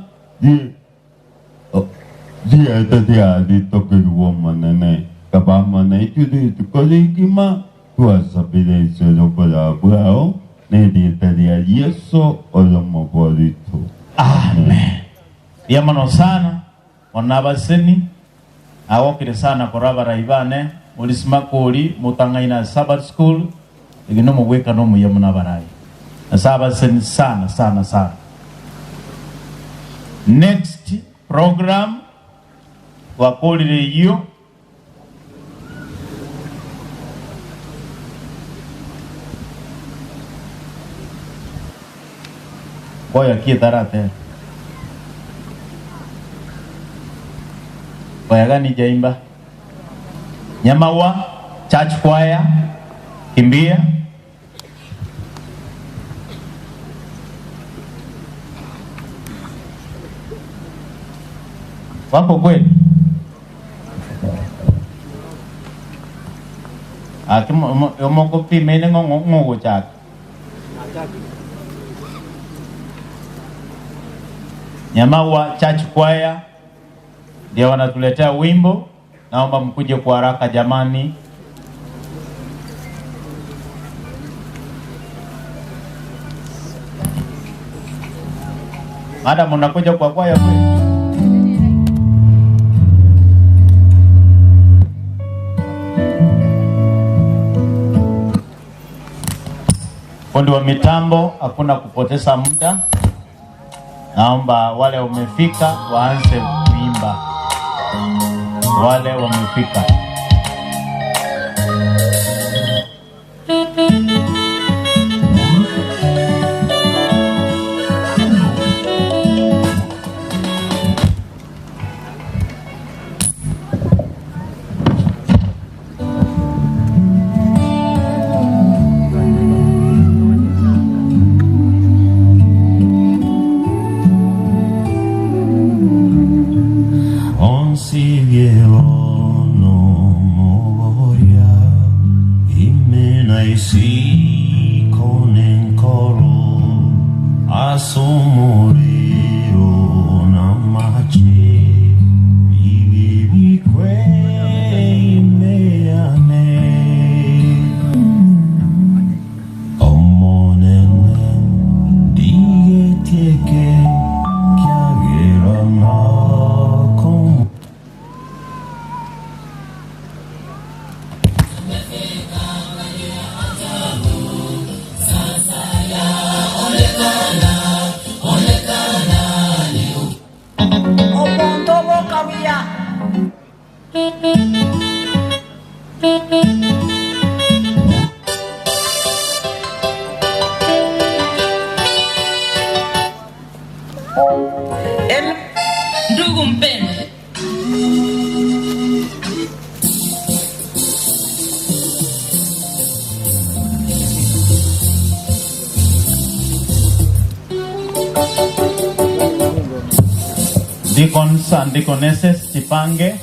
Rieta riaritokigwe Omonene, kaba amo naintwe rituko rigima, twasabire isero oboraa bwao, nerieta ria Yeso oyomoborito. Amen. Mbuya mono sana mono abaseni, nagokire sana korwa abarai bane, Maurice Makori, motang'aini ase Sabbath School, egi nomogwekano omuya mono abarai. Nyasae abaseni sana sana sana. Next program twakorire eyio. Koya ki etaratera? Koya gani jaimba? Nyamagwa church choir kimbia. Wako kweli? Ake omokopimene ng'ogochaka. Nyamagwa Church Choir ndio wanatuletea wimbo. Naomba mkuje kwa haraka jamani. Madam, unakuja kwa kwaya kweli? Fundi wa mitambo, hakuna kupoteza muda. Naomba wale wamefika waanze kuimba, wale wamefika. Onsirie bono moboria ime na isiko nenkoro, ase omorero na amache, bibe bikwe ime yane. Omonene, ndigetie eke, ekiagera nakomoa. Omonto oboka buya. Ndugu mpendwa, Deacons and deaconesses, chipange.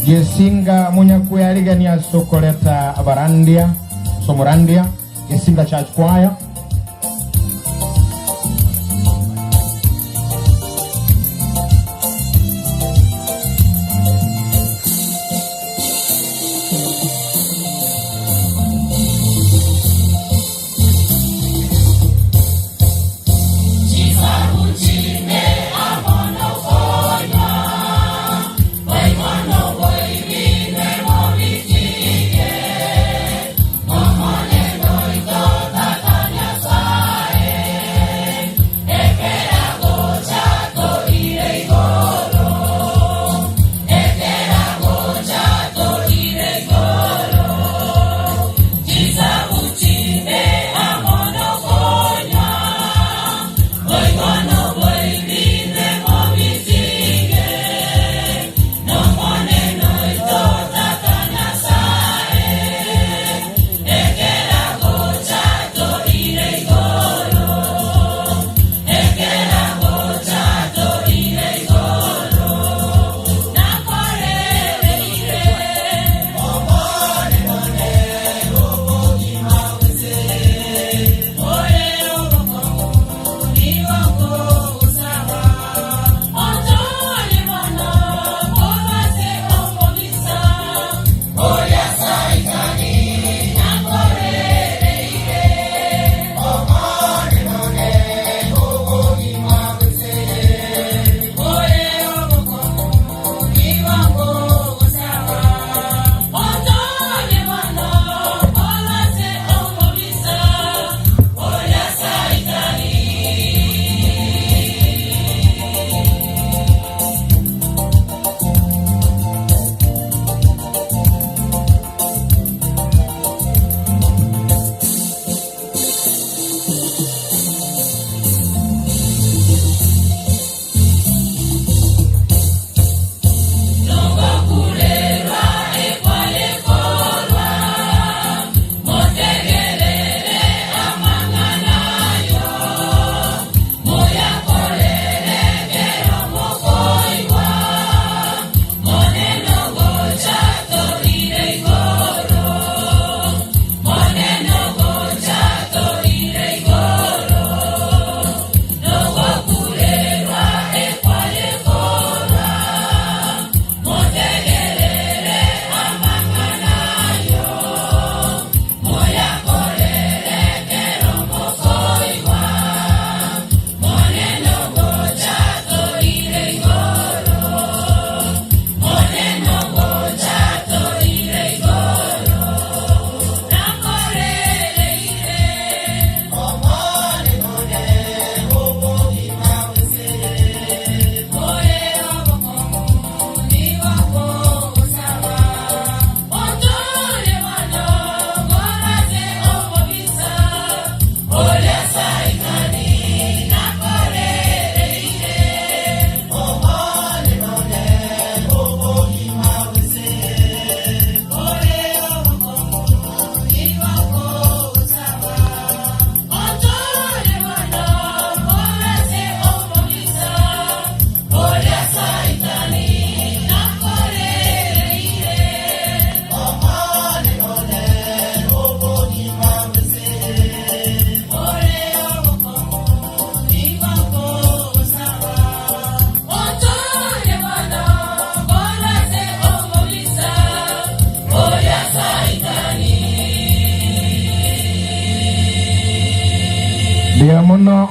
Gesinga munyakuyarigania sokoleta abarandia somorandia Gesinga Church Choir.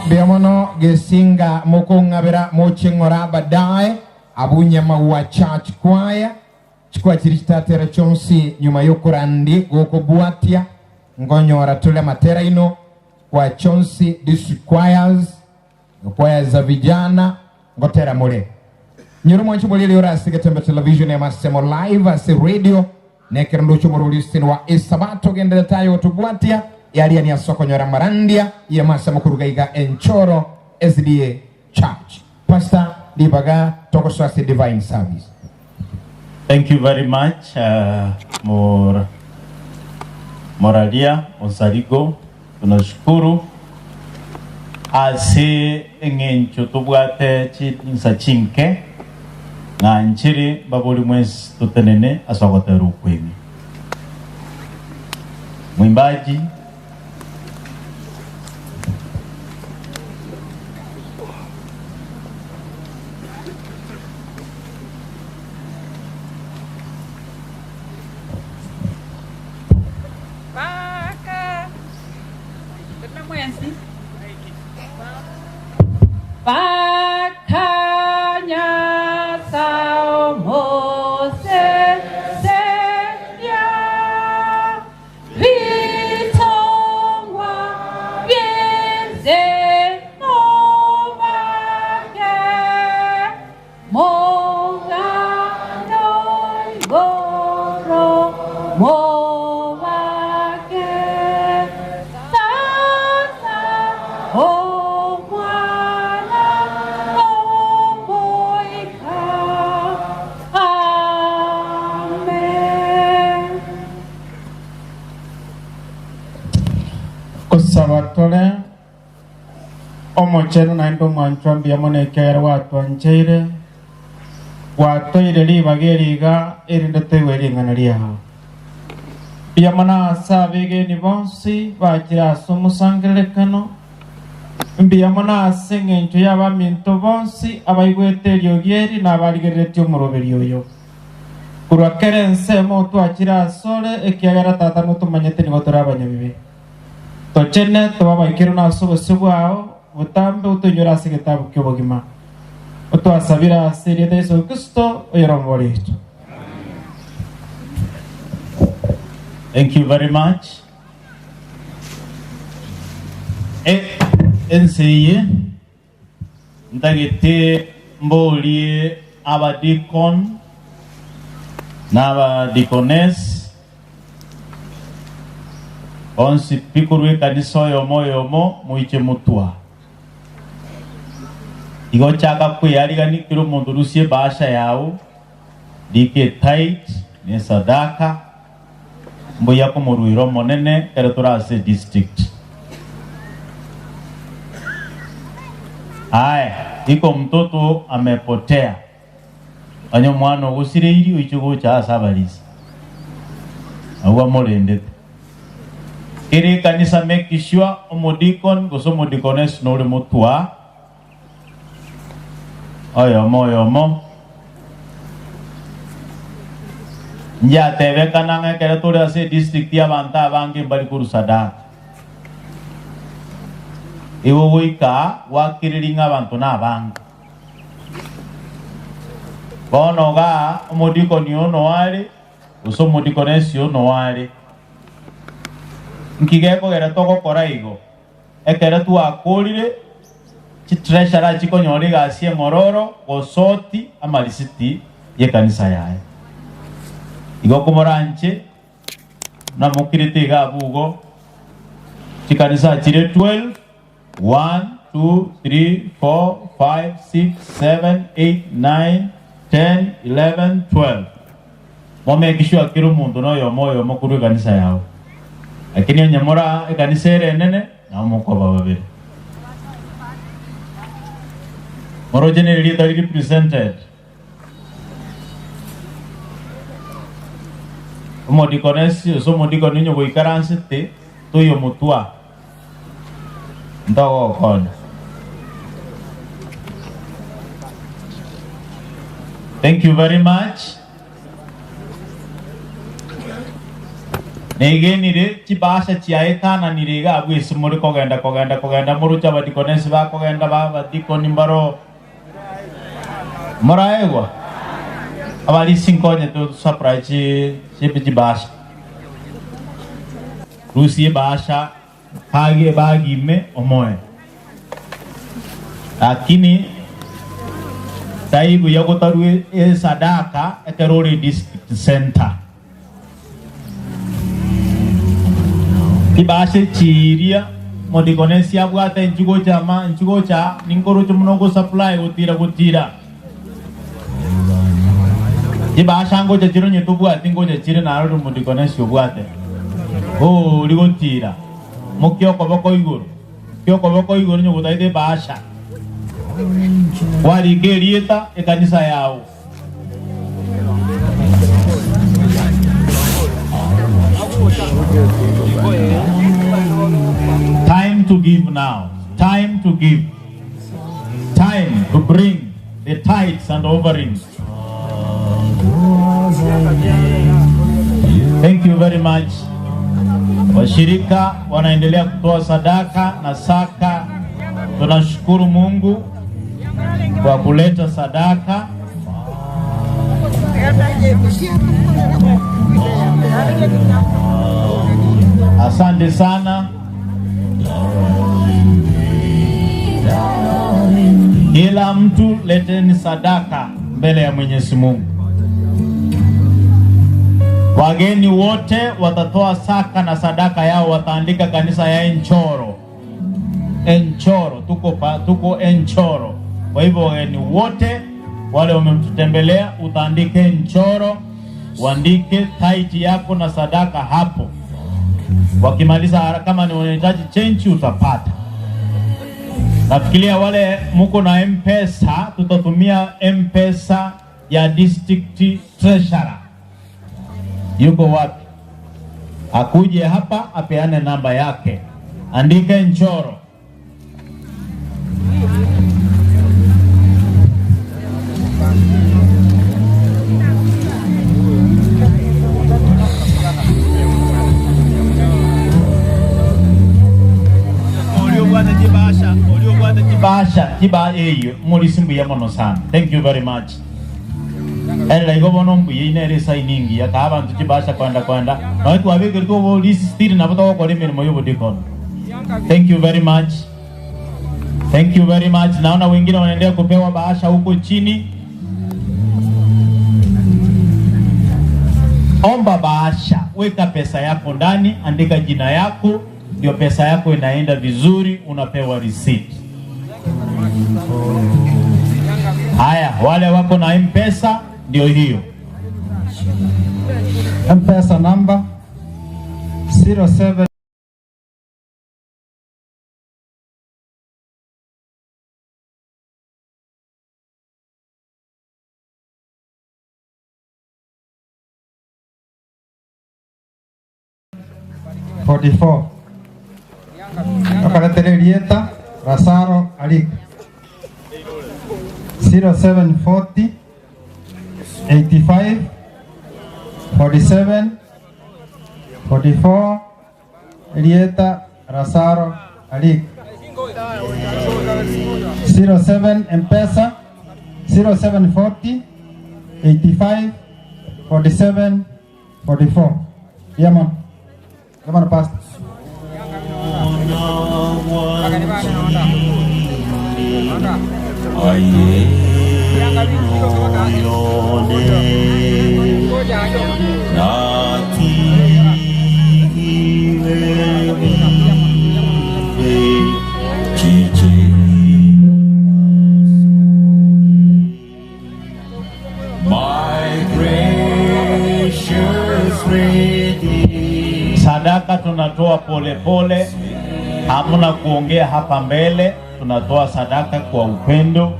Mbuya mono Gesinga mokong'abera moche ng'ora baadaye abwo Nyamagwa Church Choir chikwa chiri chitatera chionsi nyuma yokorandi gokobwatia nkonyora tore amatera aino kwa chionsi district choirs choir za vijana ngotera more Nyoro mwancho moriri ore ase Getembe Television ya Masemo Live ase radio na ekero ndoche omorwori Austin wa Esabato genderete aye gotobwatia yariani ase okonyora amarandia ya Masemo koruga iga Enchoro SDA Church. Pastor ribaga togosoa ase Divine Service. Thank you very much uh, Mor Moraria Onsarigo tunashukuru ase eng'encho tobwate chinsa chinke ng'a nchire mbabori mwensi totenene ase ogotera okweng'e mwimbaji Paka teme mwensi. Paka Nyasaye omoseseria bitongwa biense mobake Mogando igoro mobake Tata Omwana Omoika Amen. Gosaba tore Omochenu naende omwanchwa mbuya mono ekiagera gwatwancheire, gwatoeire ribaga eri iga, erinde toigwe ring'ana riao. Mbuya mono ase abegeni bonsi bachire ase omosangererekano, mbuya mono ase engencho y'abaminto bonsi abaigwete eriogi eri na abarigereretie omoroberio oyo. Korwa kera ensemo twachire asore, ekiagera Tata notomanyete nigo tore abanyabibe. Tochene tobe abaikeranu ase obosio bwao, botambe otoinyore ase egetabu ki'obogima. Otwasabire ase erieta Yeso Kristo, oyore omobori oito. Thank you very much. E, ense eye ntagete mborie abadikon na abadikonesi bonsi pi korwa ekanisa oyomo oyomo moiche motwa. Igo chaka kweyarigani kera omonto rusia ebahasha yao, rika etithe na esadaka, Mbuya komoruera Omonene ekero tore ase edistrict. Aya, iko mtoto amepotea. Onye omwana ogosireiri oiche gocha ase abarisia. Abwo bamorendete. Kera ekanisa make sure omodikon gose omodikoness nore motwa Oyomo oyomo. Nchiatebekana ng'a ekero tore ase edistrict abanto abange mbari korwa sadaka. Igo goika gwakereria ng'a abanto nabange. Bono igaa omodikoni oyo noyo are, gose omodikonesi oyo noyo are. Nki gekogera togokora igo? Ekero twakoorire, chitreasurer chikonyora egasi eng'ororo gosoti amarisiti y'ekanisa yaye. Igo komoranche namokirete iga abwo igo, chikanisa chire 12, 1, 2, 3, 4, 5, 6, 7, 8, 9, 10, 11, 12. Momeke sure kera omonto noyomo oyomo korwa ekanisa yao. Lakini onye more aa ekanisa ere enene, nabo mokoba babere. Moroche nere ritari represented. Omodikonesi gose omodikoni onye goikaransete toiyo motwe aa, ntogokonya. Thank you very much. Negenire chibahasha chiaetananire iga abwo ase more kogenda kogenda kogenda moroche abadikonesi bakogenda ba abadikoni mbaro moraegwa abarisi nkonye to supply chi chi chibahasha rusia ebahasha Age bagime omoe. Lakini tai buya gotarua esadaka ekero ore district center. Chibashe chiria modikonesi abwate inchi gocha ama inchi gocha ninkoroche buna ogosupply gotira gotira. Chibasha ngocha chire onye tobwati ngocha chire narori modikonesi obwate. Ori gotira. Mokia okoboko igoro, mokia okoboko igoro onye gotaete ebahasha. Kwarika erieta ekanisa yao. Time to give now. Time to give. Time to bring the tithes and offerings. Thank you very much. Washirika wanaendelea kutoa sadaka na saka. Tunashukuru Mungu kwa kuleta sadaka. Asante sana. Kila mtu leteni sadaka mbele ya Mwenyezi Mungu. Wageni wote watatoa saka na sadaka yao, wataandika kanisa ya Enchoro. Enchoro, tuko pa, tuko Enchoro. Kwa hivyo wageni wote wale wamemtutembelea, utaandike Enchoro, uandike taiti yako na sadaka hapo. Wakimaliza haraka, kama ni unahitaji chenji utapata. Nafikiria wale muko na M-Pesa, tutatumia M-Pesa ya district treasurer. Yuko wapi? Akuje hapa apeane namba yake, andike Nchoro. Oria obwate chibasha, oria obwate chibasha, chiba eyio morisi mbuya mono sana. Thank you very much. Erera igo bono mbuya ine ere esaini engiya kaa abanto chibasha kwenda kwenda nonya twabekerwe oborisi still nabo togokora emeremo y'obodikoni. Thank you very much. Thank you very much. Naona wengine wanaendelea kupewa bahasha huko chini. Omba bahasha, weka pesa yako ndani, andika jina yako, ndio pesa yako inaenda vizuri, unapewa receipt. Haya, wale wako na M-Pesa ndio hiyo. M-Pesa number 07 44 Okaretera erieta Lazaro Arik 0740 85 47 44 Erieta Lazaro Arik 07 Mpesa 0740 85 47 44 Mbuya mono. Mbuya mono Pastor. Sadaka tunatoa polepole, hamna kuongea hapa mbele. Tunatoa sadaka kwa upendo,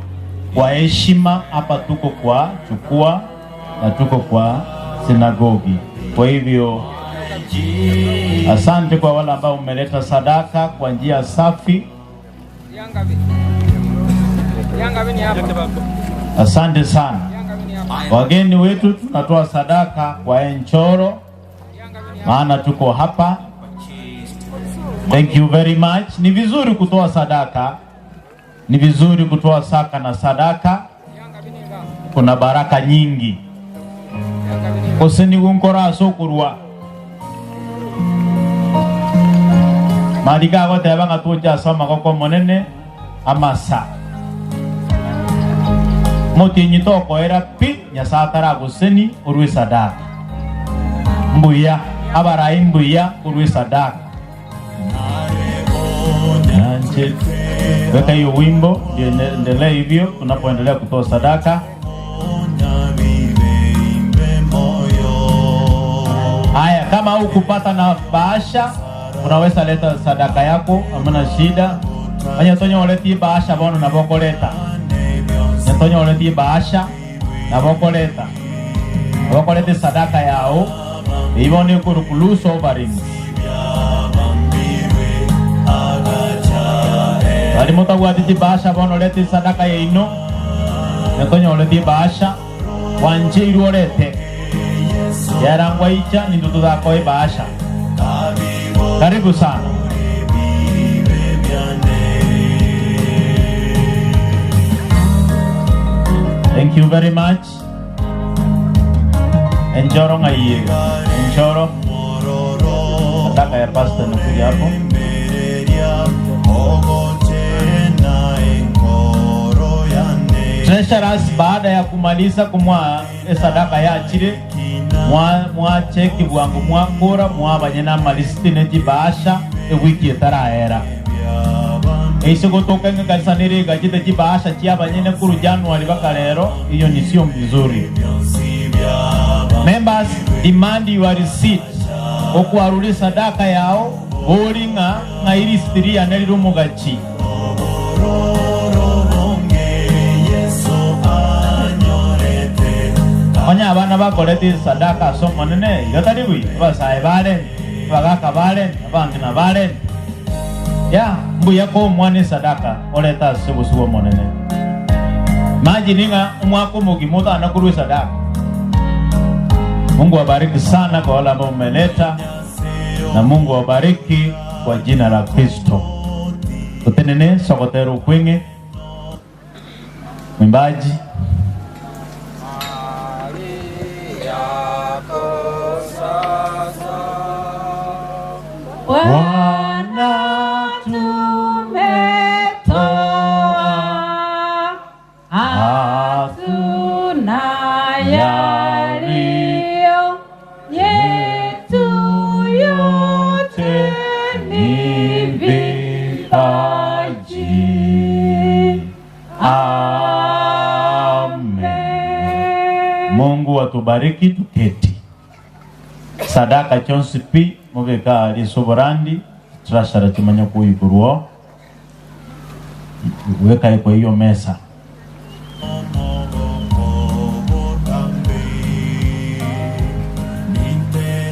kwa heshima. Hapa tuko kwa chukua na tuko kwa sinagogi. Kwa hivyo asante kwa wale ambao mmeleta sadaka kwa njia safi. Asante sana wageni wetu, tunatoa sadaka kwa Enchoro. Maana tuko hapa. Thank you very much. Ni vizuri kutoa sadaka, ni vizuri kutoa saka na sadaka, kuna baraka nyingi. Gose nigo nkore ase okorua Mariko agoteba ng'a toche ase amagoko Omonene amasa. Motienyi tokoera pi Nyasae ataragoseni orue esadaka. Mbuya, abarai mbuya korwa esadaka. Nyanche. Weka hiyo wimbo ndio endelee hivyo tunapoendelea kutoa sadaka. Haya, kama hukupata na bahasha, unaweza leta sadaka yako, hamna shida. Onye tonyoreti bahasha bono nabo okoreta. Onye tonyoreti bahasha nabo okoreta. Nabo okoreta esadaka yao, eyio bono ekorokwa loose offerings. Baria motabwati chibahasha bono reta esadaka yaino, onye tonyoreti ebahasha, gwancheirwe orete. Kiagera ngwaicha nintwe totakoa ebahasha. Karibu sana. Thank you very much. Enchoro ng'ai iga? Enchoro. Sadaka ya pastor inakuja hapo. Treasurers baada ya kumaliza kumwa esadaka yachire mwa mwacheki bwango mwakora mwabanye na amalisiti ne chibahasha ewiki etaraera. Eise gotoka ng'a ekanisa nere egachete chibahasha chiabanyene korwa January baka rero, iyo ni sio mzuri. Members demand your receipt. Okwarure esadaka yao bori ng'a ng'ai risiti riane rire omogachi. Onye abana bakorete esadaka ase Omonene, iga tari buya, abasae barente, abagaka barente, abang'ina barente. Ya, mbuya koa omwana esadaka orete ase obosio bw'Omonene. Imagine ng'a omwaka omogima otana korwa esadaka. Mungu awabariki sana kwa wale ambao mmeleta na Mungu awabariki kwa jina la Kristo. Totenene sogotera okweng'e mwimbaji. Bwana tumetoa, hatuna yaliyo yetu, yote ni vipaji. Amen. Mungu atubariki tuketi. Sadaka chionsi pi mobeke aaria ase oborandi, treasurer chimanye koikorwa oo, wekae kwa hiyo mesa.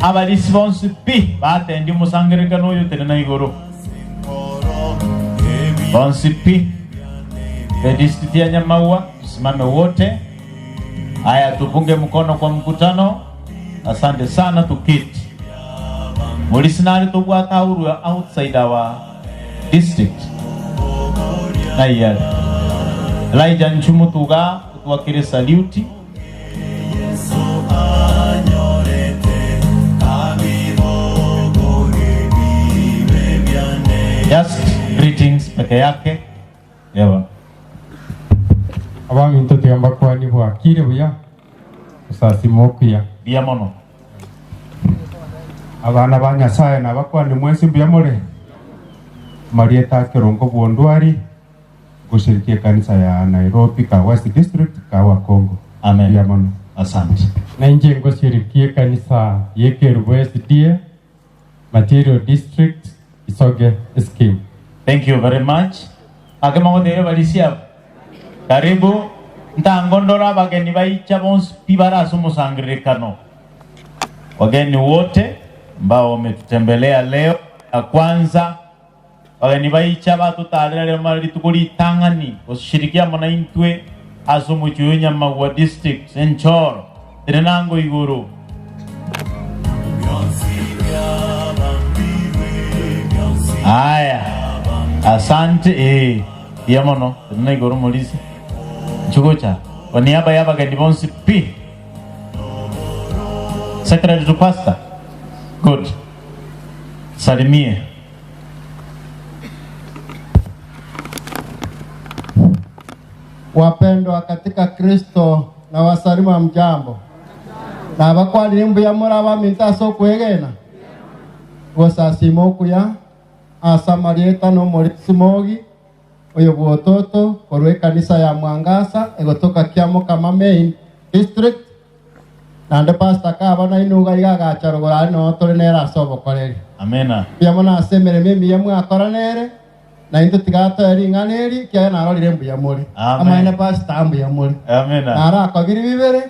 Abarisi bonsi pi batendi omosangererekano oyo tenena igoro. Bonsi pi the district ya Nyamagwa, tusimame wote. Haya, tupunge mkono kwa mkutano. Asante sana, tuketi. Morisi nare tobwate aurwe outside our district. Ng'ai are? Elijah Nchumu tuga otwakere salute. Just greetings peke yake. Yeba. Abaminto tiga mbakwanie bwakire buya, gosasima okuya. Mbuya mono. Abana ba Nyasae nabakwanie mwensi mbuya more? Amarieta a Kerongo Bwondwari, ngoshirikia ekanisa ya Nairobi ka West District ka Wakongo. Amen. Mbuya mono. Asante. Na inche ngoshirikia ekanisa ye Kerubo SDA, Material District, Isoge Scheme. Thank you very much. Ake mogotebia abarisia aba, Karibu, ntango ndore abageni baicha bonsi pi bare ase omosangererekano. Wageni wote ambao wametutembelea leo ya kwanza, abageni baicha batotarera rero mara rituko ritang'ani goshirikia amo naintwe ase omochie oyo Nyamagwa District, Enchoro, tenenango igoro. Aya, asante ee, mbuya mono, tenena igoro omorisia. Inchuo gocha kwa niaba ya abageni bonsi pi. Secretary to pastor. Good. Salimie. Wapendwa katika Kristo, na wasalimu hamjambo. Nabakwanire mbuya more abaminto ase okwegena, gosasima okuya ase amarieta na omorisia Mogi, oyo bw'ototo korwa ekanisa ya Mwangaza egotoka Kiamokama Main District, naende Pastor kaba nainwe iga iga agacha rogoro aria noo tore nere ase obokoreri. Amina. Mbuya mono ase emeremo emiya mwakora nere, Na intwe tiga toe ring'ana eri, ekiagera narorire mbuya more. Amen. Amaene Pastor, mbuya more. Amina. Narakobiri bibere,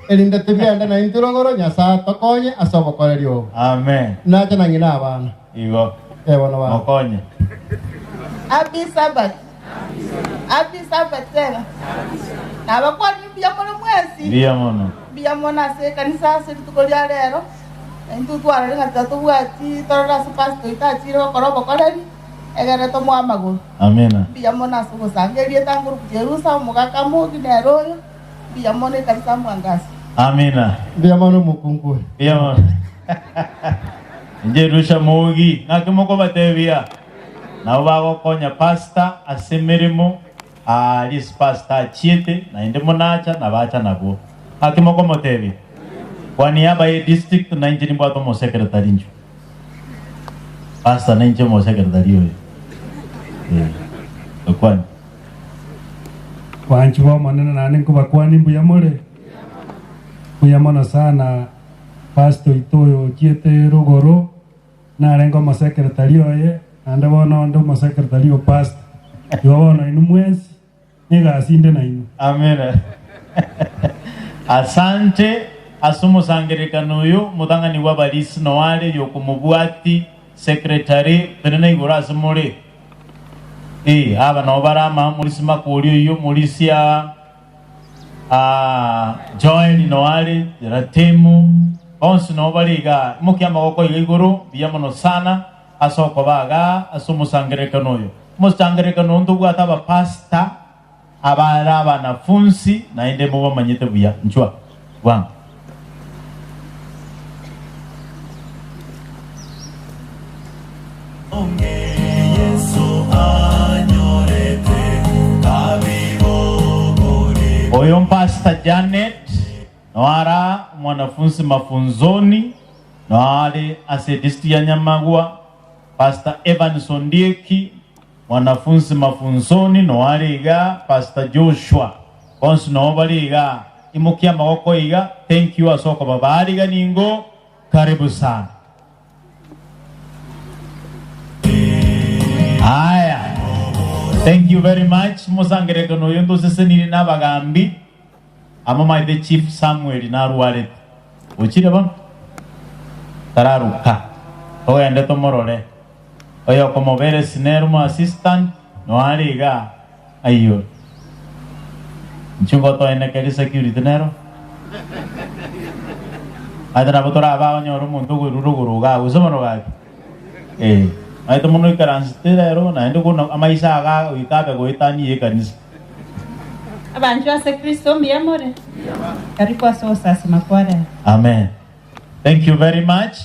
erinde tibigende naintwe rogoro, Nyasae atokonye ase obokoreri obo. Amen. Nache na ng'ina abana. Igo. Eh, bono bana. Mokonye. Happy Sabbath. Happy Sabbath tena. Nabakwanire mbuya more mwensi. Mbuya mono. Mbuya mono ase ekanisa ase rituko ria rero. Na intwe twarorire ng'a titobwati torore ase pastor oito achire gokora obokoreri. Egere tomoe amagoro. Amina. Mbuya mono ase ogosanga erieta nguru Jerusa, omogaka Mogi nere oyo. Mbuya mono ekanisa Mwangaza. Amina. Mbuya mono omokungu oyo. Mbuya mono. Jerusha Mogi, ng'aki mokobatebia? Nabo bagokonya pastor ase emeremo aaria ase pastor achiete naende monacha nabacha nabwo. Ng'aki mokomotebia? Kwa niaba ye district nainche nimbwate omosekretari inchwe. Pastor nainche omosekretari oyo. Eh, okwane. Banchi b'Omonene naende nkobakwania mbuya more? Mbuya mono sana Pastor oito oyo ochiete rogoro narenge omosekretari oye naende bono onde omosekretari o pastor. Igo bono inwe mwensi negasi inde nainwe. Amina. Asante ase omosangererekano oyo, omotang'ani bw'abarisi noare oyokomobwati, secretary, tenena igoro ase more. Ee, aba nabo bare ama, morisi Makori oyio, morisia ah, Joel noare, Ratemu, bonsi nabo bare igaa. Imokia amagoko iga igoro, mbuya mono sana ase okoba igaa ase omosangererekano oyo. Omosangererekano oyo ntobwate abapastor abare abanafunsi naende mobamanyete buya. Inchwa bwango. Oyo mpastor Janet noara omwanafunsi mafunzoni noare ase edistrict ya Nyamagwa. Pastor Evans Ondieki, mwanafunsi mafunzoni noare igaa, Pastor Joshua, bonsi noo bare igaa, imokia amagoko iga, thank you ase okoba baariga ningo, karibu sana. Aya, thank you very much, mosangererekano oyo ntoseseniri na abagambi, Amomaete Chief Samuel narwarete. Ochire bono? Tararuka. Togende tomorore. Oyokomoberesi nere omo assistant noare igaa aiyore. Inchuo ngotoenekeria security nero. Aye nabo torabe onyore omonto okoirwa rogoro igaa gose bono gaki. Eh, maete mono oikaransete rero naende kono amaiso aga goika abe goetania ekanisa. Abanchwa ase Kristo, mbuya more? Karibu ase ogosasima kwa rero. Amen. Thank you very much.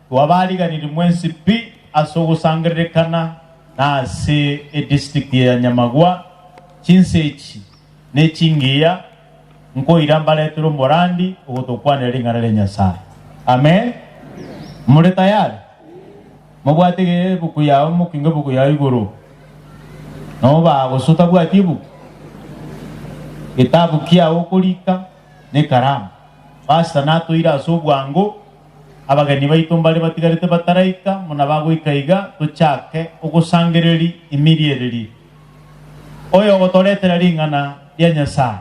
Twabariganirie mwensi pi ase ogosangererekana na ase edistrict ya Nyamagwa chinsa echi ne chingiya nkoira mbaretere omorandi ogotokwanera ring'ana ria Nyasae. Amen. More tayari? Mobwate ebuku yao mokinge ebuku yao igoro. Noba gose otabwati ebuku, getabu kiao okorika na ekaramu. Pastor natoire ase obwango, abageni baito mbare batigarete bataraika, buna bagoika iga tochake ogosangereria immediately. Oyo ogotoretera ring'ana ria Nyasae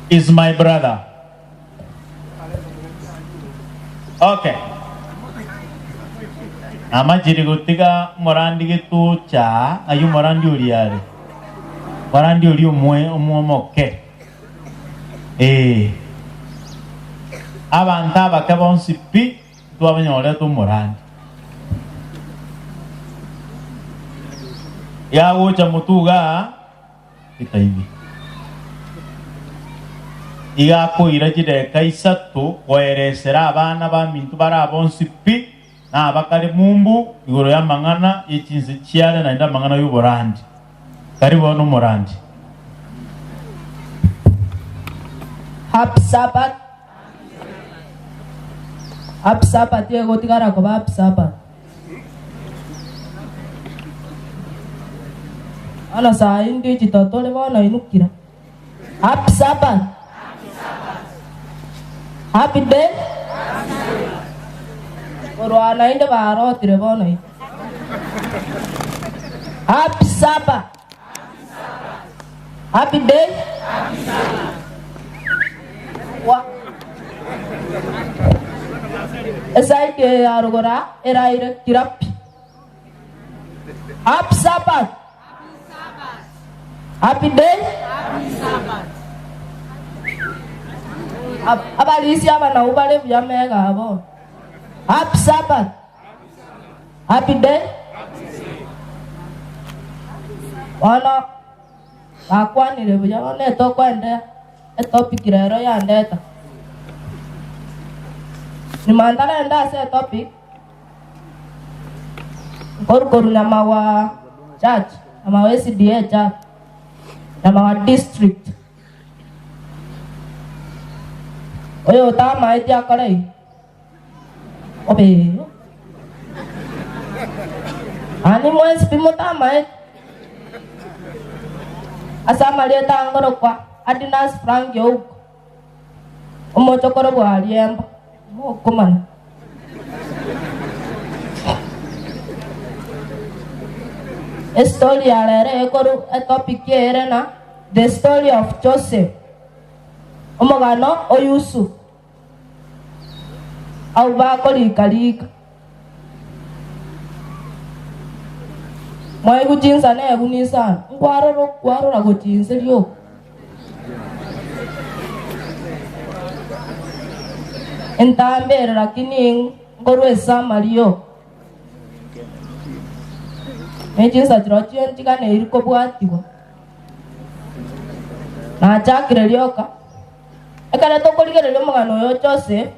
is my brother. Okay. Namachire gotiga omorandi getocha ng'ai omorandi oria are. Morandi oria omwe omoke. Eh. Abanto abake bonsi pi twabanyorete omorandi. Yagocha motwe igaa etaibi. Iga akoira chideka isato koeresera abana baminto bare abonsi pi, na abakare mumbu igoro y'amang'ana ye chinse chiare naende amang'ana y'oborandi. Tari bono omorandi. Happy Sabbath. Happy Sabbath egotigara koba Happy Sabbath. Bono saa indi chitotore bono inukira. Happy Sabbath. Happy day. Korwa naende barotire bono iga. Happy Sabbath. Happy day. Wa. Esaidi eye ya rogoro eraire kira pi. Happy Sabbath. Happy day. Ab- Abarisia aba nabwo bare buya mega abo. Happy Sabbath. Happy day. Bono bakwanire buya bono etokwenda etopic rero yandeta. Nyuma ntarenda ase etopic Nkorukoru Nyamagwa Church, Nyamagwa SDA Church, Nyamagwa District. Oyo otamaeti akore iga, obe Ani mwensi pi motamaeti ase amarieta angorokwa Adinus Frank Ouko, omochokoro bw'Ariemba, mokomanya. Estory ya rero ekoru etopic ere na The story of Joseph, omogano o Yusuf, abwo bakorika rika. Mwaigwa chinsa neguni isano, nkwarora okwarora gochia inse rioka. Entambe ere lakini nkorwa esamari yoka. Ne chinsa chirochio nchiganeiri kobwatigwa. Nachakire rioka. Ekero tokorigereria omogano oyo o Joseph,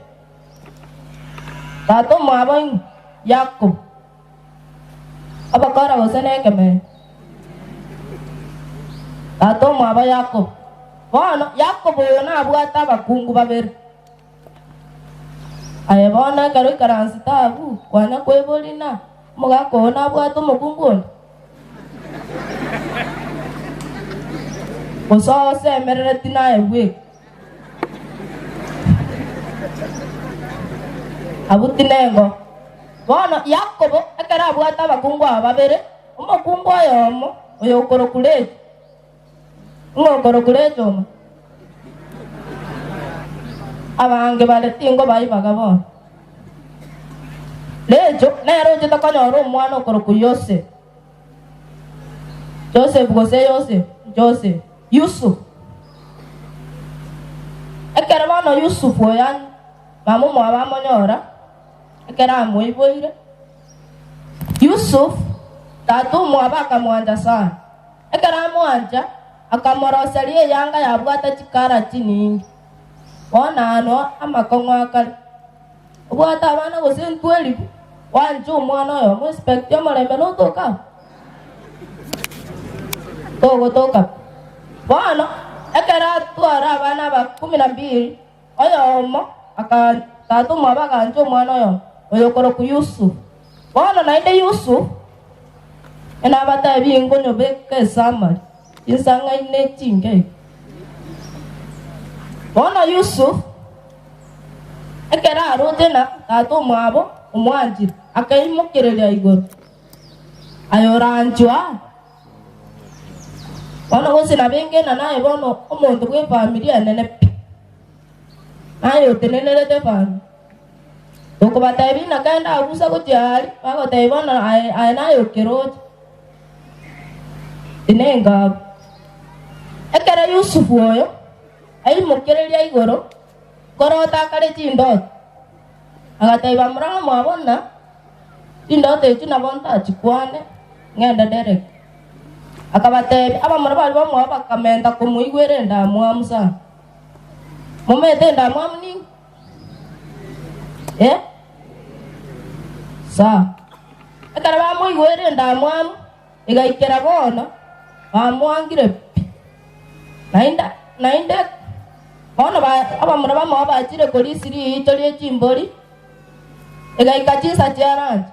tata omwabo ing'o? Yakobo. Abakora gose nekemeri. Tata omwabo Yakobo. Bono Yakobo oyo nabwate abakungu babere. Aye bono ekero oikaransete abwo, kwanya kweboria ng'a omogaka oo nabwate omokungu onde? Gose osemerereti naye bweka? Abwo tinengo. Bono Yakobo ekero abwate abakungu aba babere, omokungu oyomo oyo okorokwa Rachel, ng'o okorokwa Rachel omo? Abange bare tingobaibaga bono. Rachel nere ochete konyora omwana okorokwa Yosef. Joseph gose Yosef, Joseph, Yusuf. Ekero bono Yusufu oyo mama omwabo amonyora, ekero amoiboire, Yusuf, tata omwabo akamwancha sana. Ekero amwancha, akamoroseria eyanga yabwate chikara chinyinge. Bono ano amakong'u akare, obwate abana gose entwe elifu, gwancha omwana oyomo expect omorembe notoka abwo? Togotoka pi. Bono ekero atwara abana aba kumi na mbili, oyomo aka tata omwabo agancha omwana oyomo, oyokorokwa Yusuf. Bono naende Yusuf, nabatebi nkonyobeka esamari, chinsang'aine chinke iga. Bono Yusuf, ekero aroche na tata omwabo omwanchire, akaimokereria igoro, Aye oranchwe aa? Bono gose nabo engena naye bono omonto bw'efamiri enene pi, naye otenenerete efamiri. Tokobatebia ng'a kende abusa gochia aria, bagotebia bono aye aye naye okeroche. Tinenga abwo. Ekero Yusufu oyo aimokereria igoro, korota akare chindoto, agatebia bamura bamwabo ng'a chindoto echio nabo ntachikwane, ng'ende Dereke. Akabatebia, Abamura baria bamwabo bakamenta komoigwera endamwamu sana. Momete endamwamu ning'o? Eh? Sawa. Ekero bamoigwera endamwamu, egaikera bono, bamwangire pi. Naende, naende bono ba, abamura bamwabo bachire korisia riicho rie chimbori, egaika chinsa chia lunch.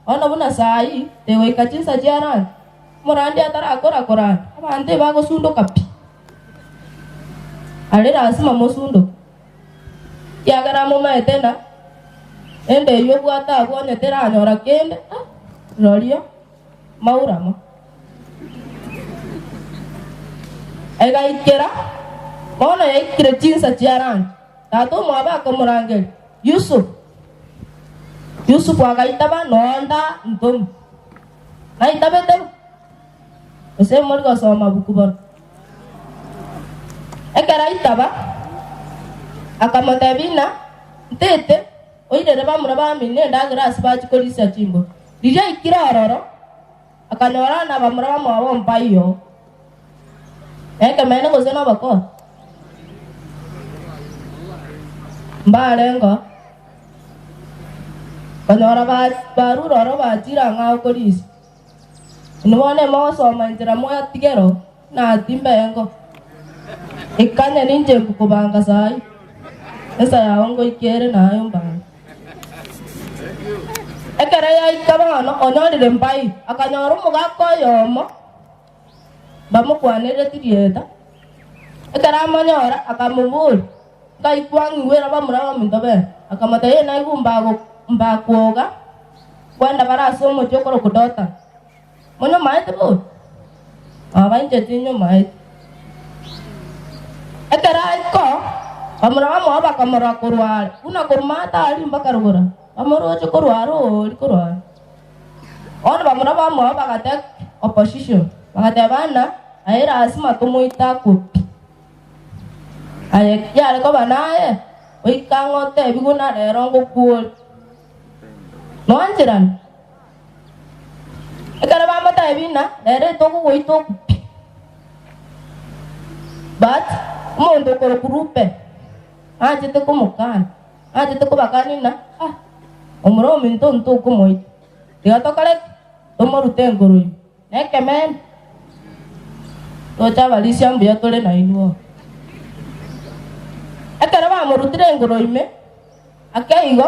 Bono buna saa ii tegoika chinsa chia lunch, omorandia atarakora koranda, abanto ebagosundoka pi. Are lasima mosundoke, ekiagera momaete ng'a ende eyio obwate abwo onye teranyora kende, ah, rirorio maurama. Egaikera, bono yaikire chinsa chia lunch, tata omwabo akamorangeria, Yusuf! Yusufu agaitaba, Nonda ntome. Naitabete bo? Gose mori gosoma buku bono? Ekero aitaba, akamotebia ng'a, Ntete oirere bamura bamino endagera ase bachia korisia chimbori. Riria aikire ororo, akanyora ng'a bamura bamwabo mbaiyo. Nekemeene gose nobokori? Mbarengeo. Konyora barure oro bachire ang'e ao korisia. Inwe bono emogosoma enchera mwatigero, na timbengo. Ekanya ninche nkobanga saii, ensa yao ngoika ere naye ombange. Ekero yaika bono onyorire mbai, akanyora omogaka oyomo mbamokwanereti rieta. Ekero amonyora akamoboria, Nkai kwang'igwera bamura baminto bene? Akamotebia, Naigwe mbakwoga kwenda bare ase omochie okorokwa Dotani. Monyomaete bori? Baba inche tinyomaeti. Ekero aika oo, bamura bamwabo bakamorora korwa are, buna korwa maate aria mpaka rogoro, bamoroche korwa are oria korwa are. Bono bamura bamwabo bagatake opposition, bagateba ng'a aye lasima tomoite akwe pi. Aye yare koba naye, goika ng'a otebigwe ng'a rero ngokuore. Mwancherane? Ekero bamotebia ng'a rero etokogoita okwe pi. But omonto okorokwa Reuben nachete komokana, nachete kobakania ng'a ah, omura ominto ntokomoita, tiga tokore ki? Tomorute enkoro ime. Nekemeene, toche abarisia mbuya tore nainwe oo. Ekero bamorutire engoro ime, ake igo,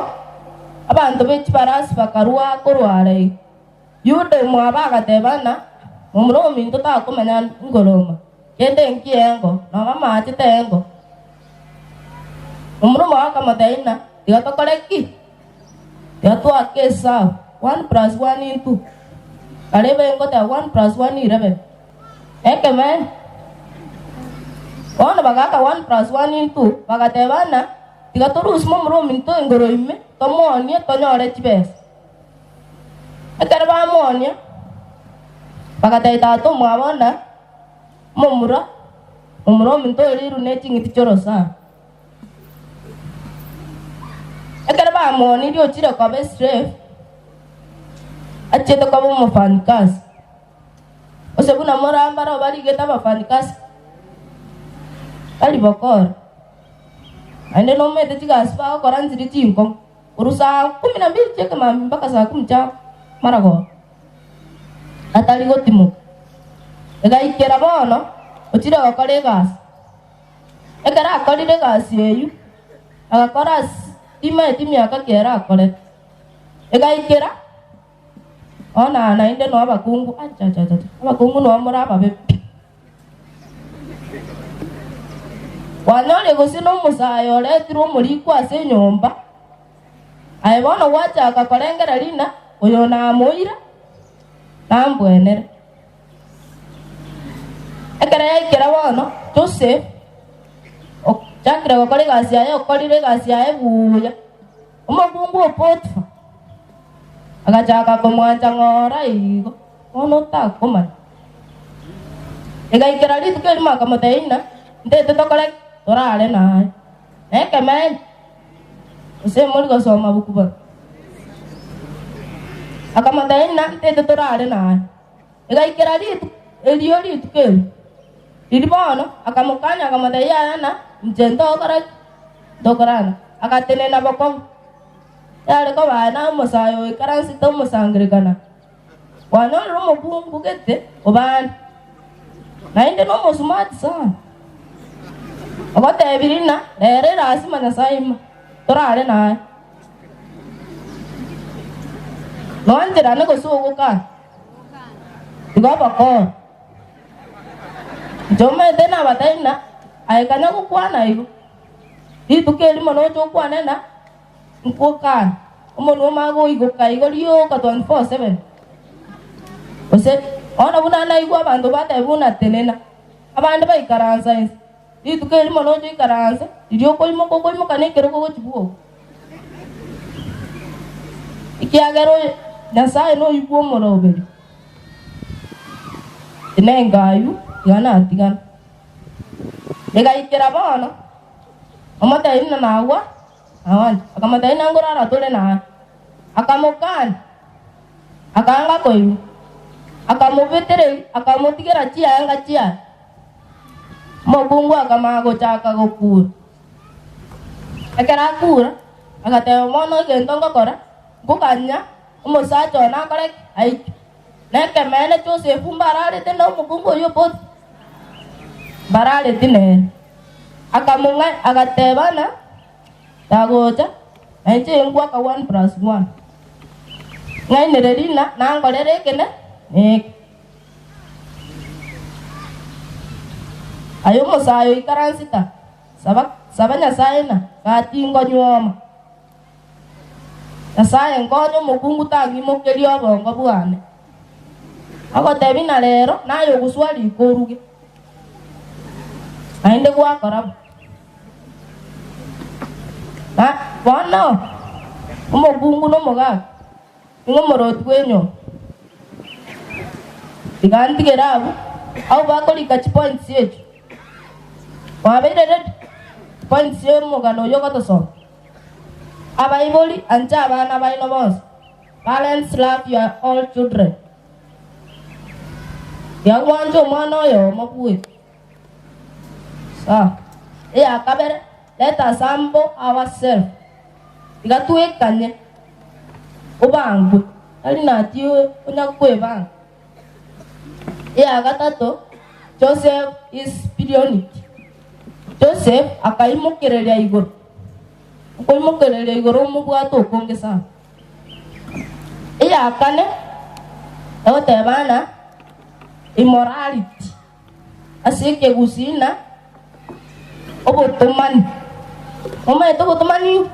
abanto be chibarasi bakarua korwa are igo. Yuda omwabo agateba ng'a, Momura ominto takomenya ngoroma, kende nkiengo, nonya amache tengo. Momura omwabo akamotebia ng'a, Tiga tokore ki? Tiga twake esabu, one plus one in two. Kare ngoteba one plus one 11. Ekemeene. Bono bagaaka one plus one in two, bagateba ng'a tiga torusie momura ominto engoro ime, tomoonie tonyore chibesa. Ekero bamoonia, bagatebia tata omwabo ng'a momura, momura ominto orirwe ne ching'iti chi'orosana. Ekero bamoonirie ochire koba eslave, achiete koba omofanyikazi. Gose buna morambare obarigete abafanyikazi tari bokora. Naende nomanyete chigasi bagokora nchiri chinkong'u, korwa saa kumi na mbili chia ekemambia mpaka saa kumi chia maragoba, atari gotimoka. Egaikera bono, ochire gokora egasi. Ekero akorire egasi eyio, agakora ase timaeti miaka ki ere akorete. Egaikera, bono aa naende noo abakungu, achachachacha, abakungu noo more ababe pi. Kwanyoria gose na omosae oretirwe omorikwa ase enyomba, aye bono gwachaka korengereria ng'a oyo namoira, nambwenere. Ekero yaikera bono, Joseph ochakire gokora egasi yaye, okorire egasi yaye buya. Omokungu o Potifa agachaka komwancha ng'ora igo, bono otakomanya. Egaikera rituko erimo akamotebia ng'a, Ntete tokore ki? Torare naye. Nekemeene, gose mori gosoma buku bono? Akamotebia ng'a, Ntete torare naye. Egaikera rituko. Erio rituko erio riria bono akamokania, akamotebia, Yaya, na inche ntokora ki? Ntokorana. Agatenena bokong'u. Yare koba aye na omosae oikaransete omosangererekano, kwanyorire omokungu gete obande, naende nomosumati sana, ogotebirie ng'a rero erasima Nyasae ime torare naye. Noancherane gose ogokana? Igo obokora. Inche omanyete nabatebie ng'a aye kanya gokwana igo, rituko erimo noche okwane ng'a Nkokana, omonwa omanye goigoka igo rioka 24/7. Gose bono buna naigwa abanto bateba buna tenena, abande baikaransa inse, rituko erimo nocha oikaranse, riria okoimoka okoimoka na ekerogo gochia bwogo. Ekiagera oyo Nyasaye noyio bw'omoroberio, tinenga aywo tiga natigana. Egaikera bono, omotebia buna nagwa. Aonya. Akamotebia, Inang'o rora tore naye. Akamokania, akaanga koigwa. Akamobetereria, akamotigera chianga chiaye. Omokungu akamanya gochaka gokura. Ekero akura, agateba, Bono egento ngokora, nkoganya omosacha one akore ki? Aike. Na ekemeene Josefu mbararete na omokungu oyio Potifa, mbarareti nere. Akamong'aina, agateba ng'a tagocha, na inche inkwaka one plus one. Ng'ainere rina, nankorere eke na eke. Aye omosae oikaransete aa, saba, saba Nyasae ng'a gati nkonyuoma. Nyasae nkonye omokungu tang'imokerie obongo bwane. Agotebia ng'a rero naye ogoswa riko oruge. Naende gwakora bo. Na bono omokungu na omogaka ning'o omoroti bw'enyomba. Tiga ntigere abwo, abwo bakorika chipoints echio. Mwabeire ready? Points y'omogano oyio ogotosoma. Abaibori, ancha abana baino bonsi. Parents, love your all children. Yagwancha omwana oyomo bweka. Sawa. Eya kabere, let us humble ourselves. Tiga twekanye, obangwe, tari nati onya kwebanga. Eya gatato, Joseph is brilliant. Joseph akaimokereria igoro, okoimokereria igoro omobwate okonge sana. Eya kane, egoteba ng'a immorality ase ekegusii na obotomani. Omanyete obotomani?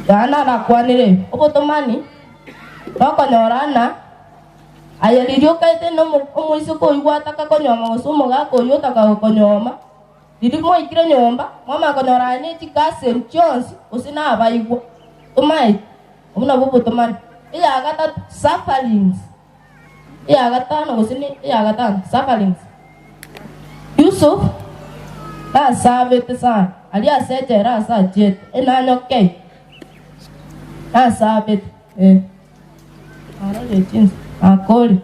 Yohana arakwanire igo, obotomani nokonyora ng'a aye riria okaete na omoiseke oyio gwataka konyuoma gose omogaka oyio otaka gokonyuoma, Riria mwaikire nyomba, mwamanya konyora aye ne chikaseni chionsi, gose nabaigwa. Tomaeti, obwo nabwo obotomani. Eya gatato, sufferings. Eya gatano gose ne eya gatano, sufferings. Yusuf nasabete sana, aria ase echela ase achiete, enanyoka eye, nasabete, eh. Narorire chinsa, nakorire.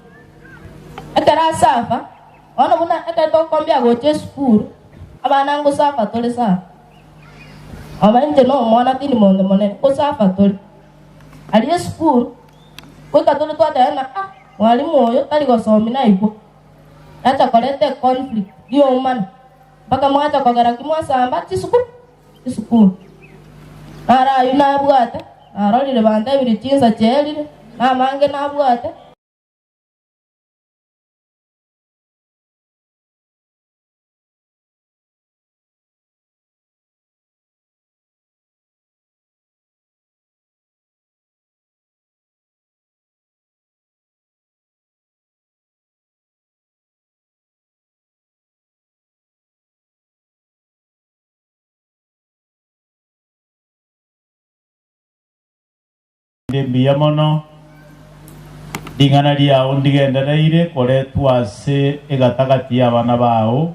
Ekero asafa, Bono buna ekero tokombia gocha esukuru, abana ngosafa tore sana. Aba inche nomwana tindi monto monene, ngosafa tore. Aria esukuru, goika tore twateba ng'a ah, mwalimu oyo tari gosomia naigwa. Yacha koreta econflict, riomana, mpaka mwacha kogera ki mwasamba chisukuru, chisukuru. Naro aywo nabwate, narorire bantebirie chinsa chiaerire, namange nabwate. Inde mbuya mono, ring'ana riao ndigendereire koretwa ase egatagati y'abana bao.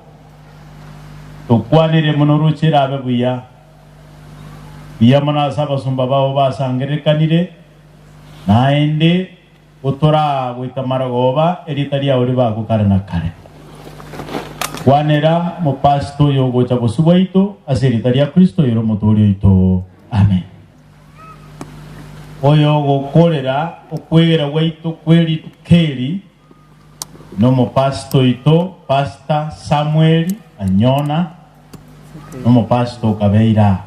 Tokwanere mono roche erabe buya. Mbuya mono ase abasomba bao basangererekanire, naende. Gotoraa goika marogoba, erieta riao ribakwe kare na kare. Kwanera omopastor oyo ogocha bosio bwaito ase erieta ria Kristo oyore Omotooria oito. Amen. Oyo ogokorera okwegera gwaito kwe rituko eri nomopastor oito Pastor Samuel Anyona, nomopastor okabeire aa.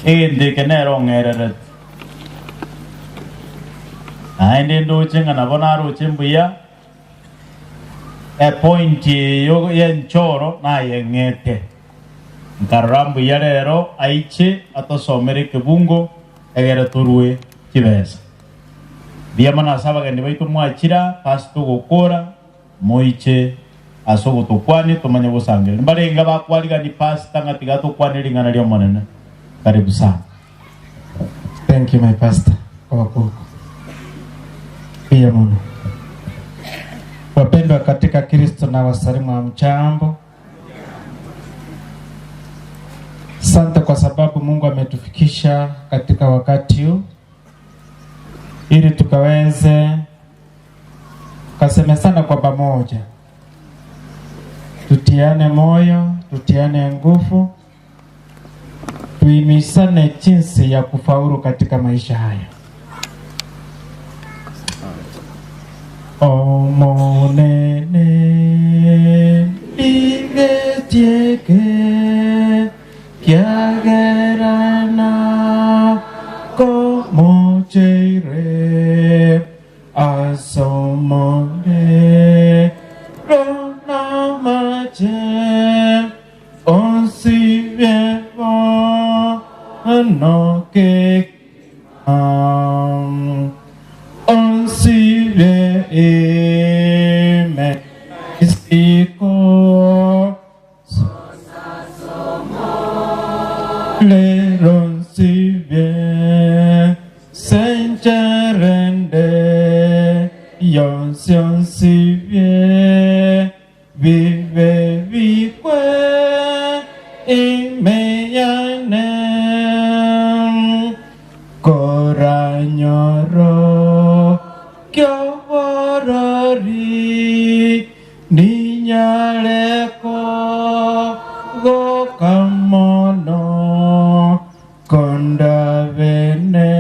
Egento eke nere ong'ererete. Naende ndoche ng'a nabo naroche mbuya epointi eyo y'enchoro nayeng'ete. Nkarora mbuya rero aiche atosomere ekebungo egere torue chibesa. Mbuya mono ase abageni baito mwachira pastor ogokora moiche ase ogotokwania tomanye gosangereria. Mbarenge abakwarigani pastor ng'a tiga tokwane ring'ana ri'Omonene. Karibu sana. Thank you my pastor Obakuku. Mbuya mono. Wapendwa katika Kristo na wasalimu hamjambo. Asante kwa sababu Mungu ametufikisha katika wakati huu ili tukaweze kasemesana kwa pamoja, tutiane moyo, tutiane nguvu, tuimisane jinsi ya kufaulu katika maisha haya. Omonene ndigetieke kiagerana komocheire asomore ronamache onsibie bono kegima onsibie ime isiko lero nsibie sencherende yonsi onsibie bibe bikwe ime yane koranyoro kioborori ninyareko gokamono kondabene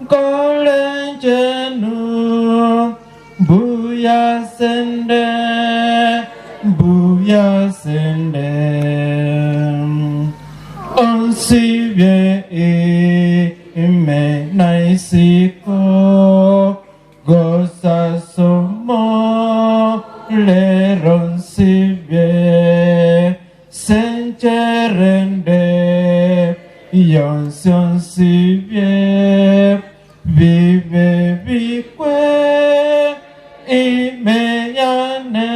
nkorenchenu mbuya sende mbuya sende onsibie ime na isiko gosasomo lero nsibie sencherende yonsi onsibie bibe bikwe ime yane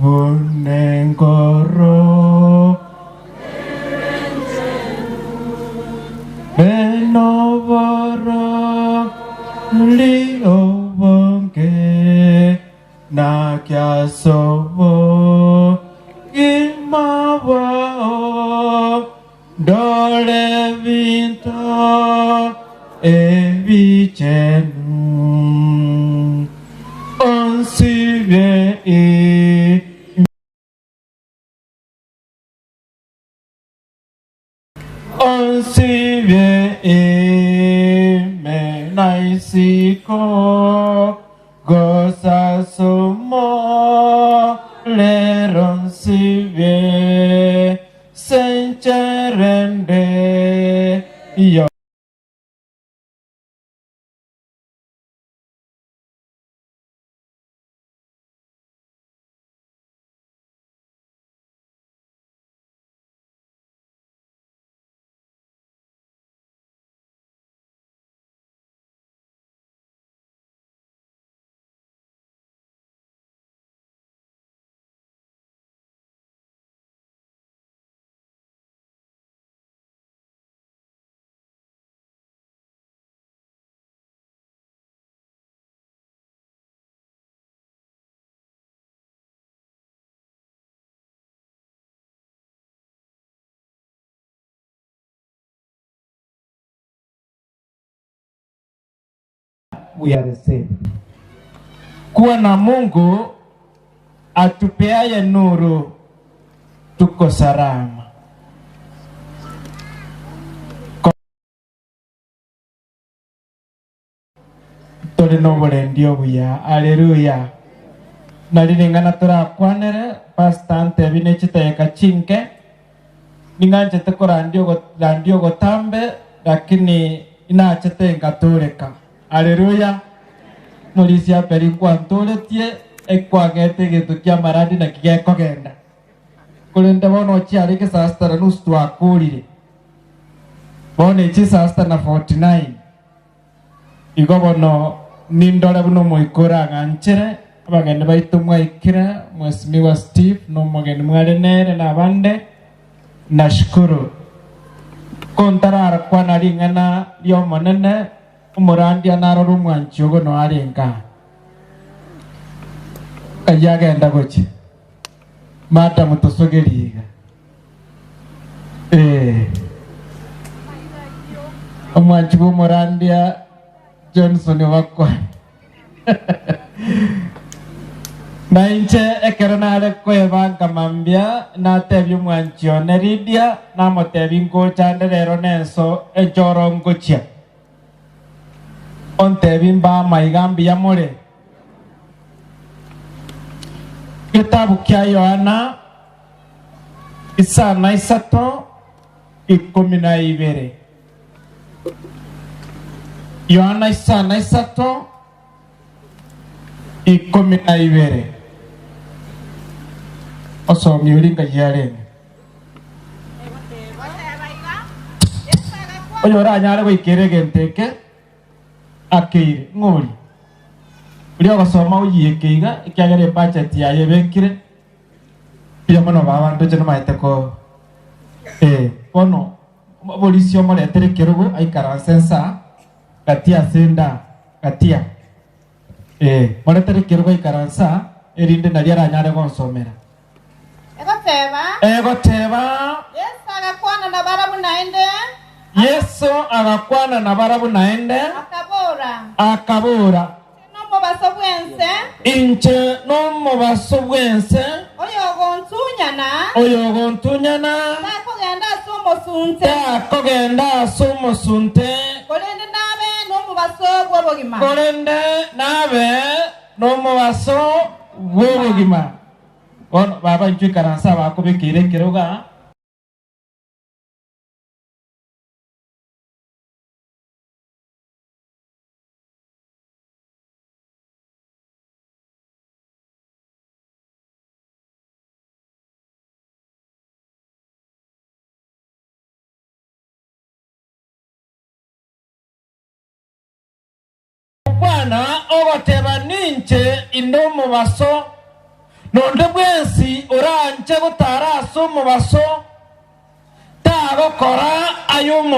bunengoro benoboro liobonge nakyasobo gimabwao ndore binto ebichenu onsibie onsibie ime na isiko gosasomo lero nsibie sencherende yo. we are safe. Kuwa na Mungu atupeaye nuru, tuko salama. Tore noborendi obuya. Haleluya. Nari ring'ana torakwanere, pastor antebi ne chidageka chinke, ning'anchete korandia ogorandia ogotambe, lakini inachete ngatoreka. Haleluya. Morisia mberi nkwantoretie, ekwang'ete egento kia amarandi naki gekogenda. Korende bono ochiarenge saa sita na nusu twakorire. Bono echi saa sita na 49. Igo bono nindore buna Omoika orang'anchere, abageni baito mwaikire, Mheshimiwa Steve na omogeni mware nere na abande, nashukuru. Ko ntararakwana ring'ana ri'Omonene, omorandia narore omwanchi ogo noyo arenge aa. Ayio agenda gochia. Madam tosogerie iga. Eh. Omwanchi bw'omorandia Johnson obakwane. Na inche ekero nare kwebanga mambia natebia omwanchi one Lydia namotebia ngocha nde rero nenso enchoro ngochia. Ontebie mba amaiga mbuya more. Getabu kia Yohana isano na isato 12. Yohana 53 12. Osomie oria ngai arenge. Oyoranyare goikera egento eke akeire, ng'o oria? Oria ogosoma oyieke iga, ekiagera ebudget yaye ebekire, mbuya mono baba ndoche nomaete ko eh, bono oborisia omoretere ekerogo aikaranse nsa gatia ase enda gatia eh, moretere ekerogo aikaranse aa erinde nario aranyare gonsomera. Egoteba. Egoteba. Yeso agakwana nabarabwo naende. Yeso agakwana nabarabwo naende. Akabora. Akabora. Inche nomobaso bw'ense. Inche nomobaso bw'ense. Oyogontunyana. Oyogontunyana. Takogenda ase omosunte. Takogenda ase omosunte. Korende nabe nomobaso bw'obogima. Korende nabe nomobaso bw'obogima. Bono baba inchuo ikaranse abakobekeire ekerogo aa. Gokwana ogoteba ninche inde omobaso, na onde bwensi oranche gotara ase omobaso tagokora ay'omo.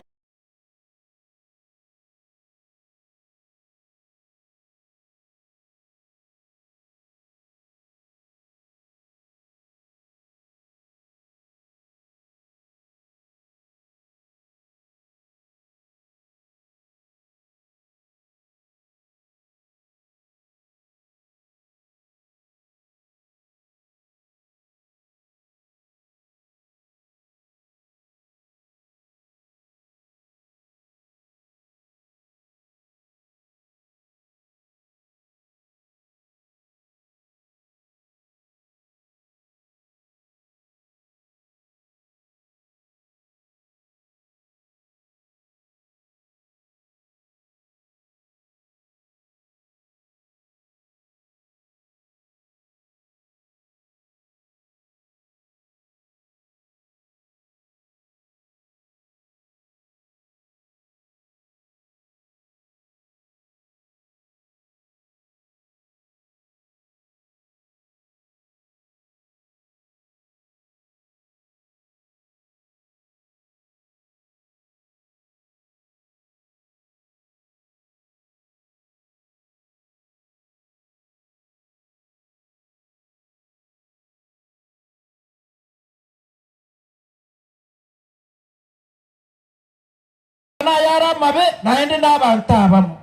Nayare amabe, naende nabanto abamo.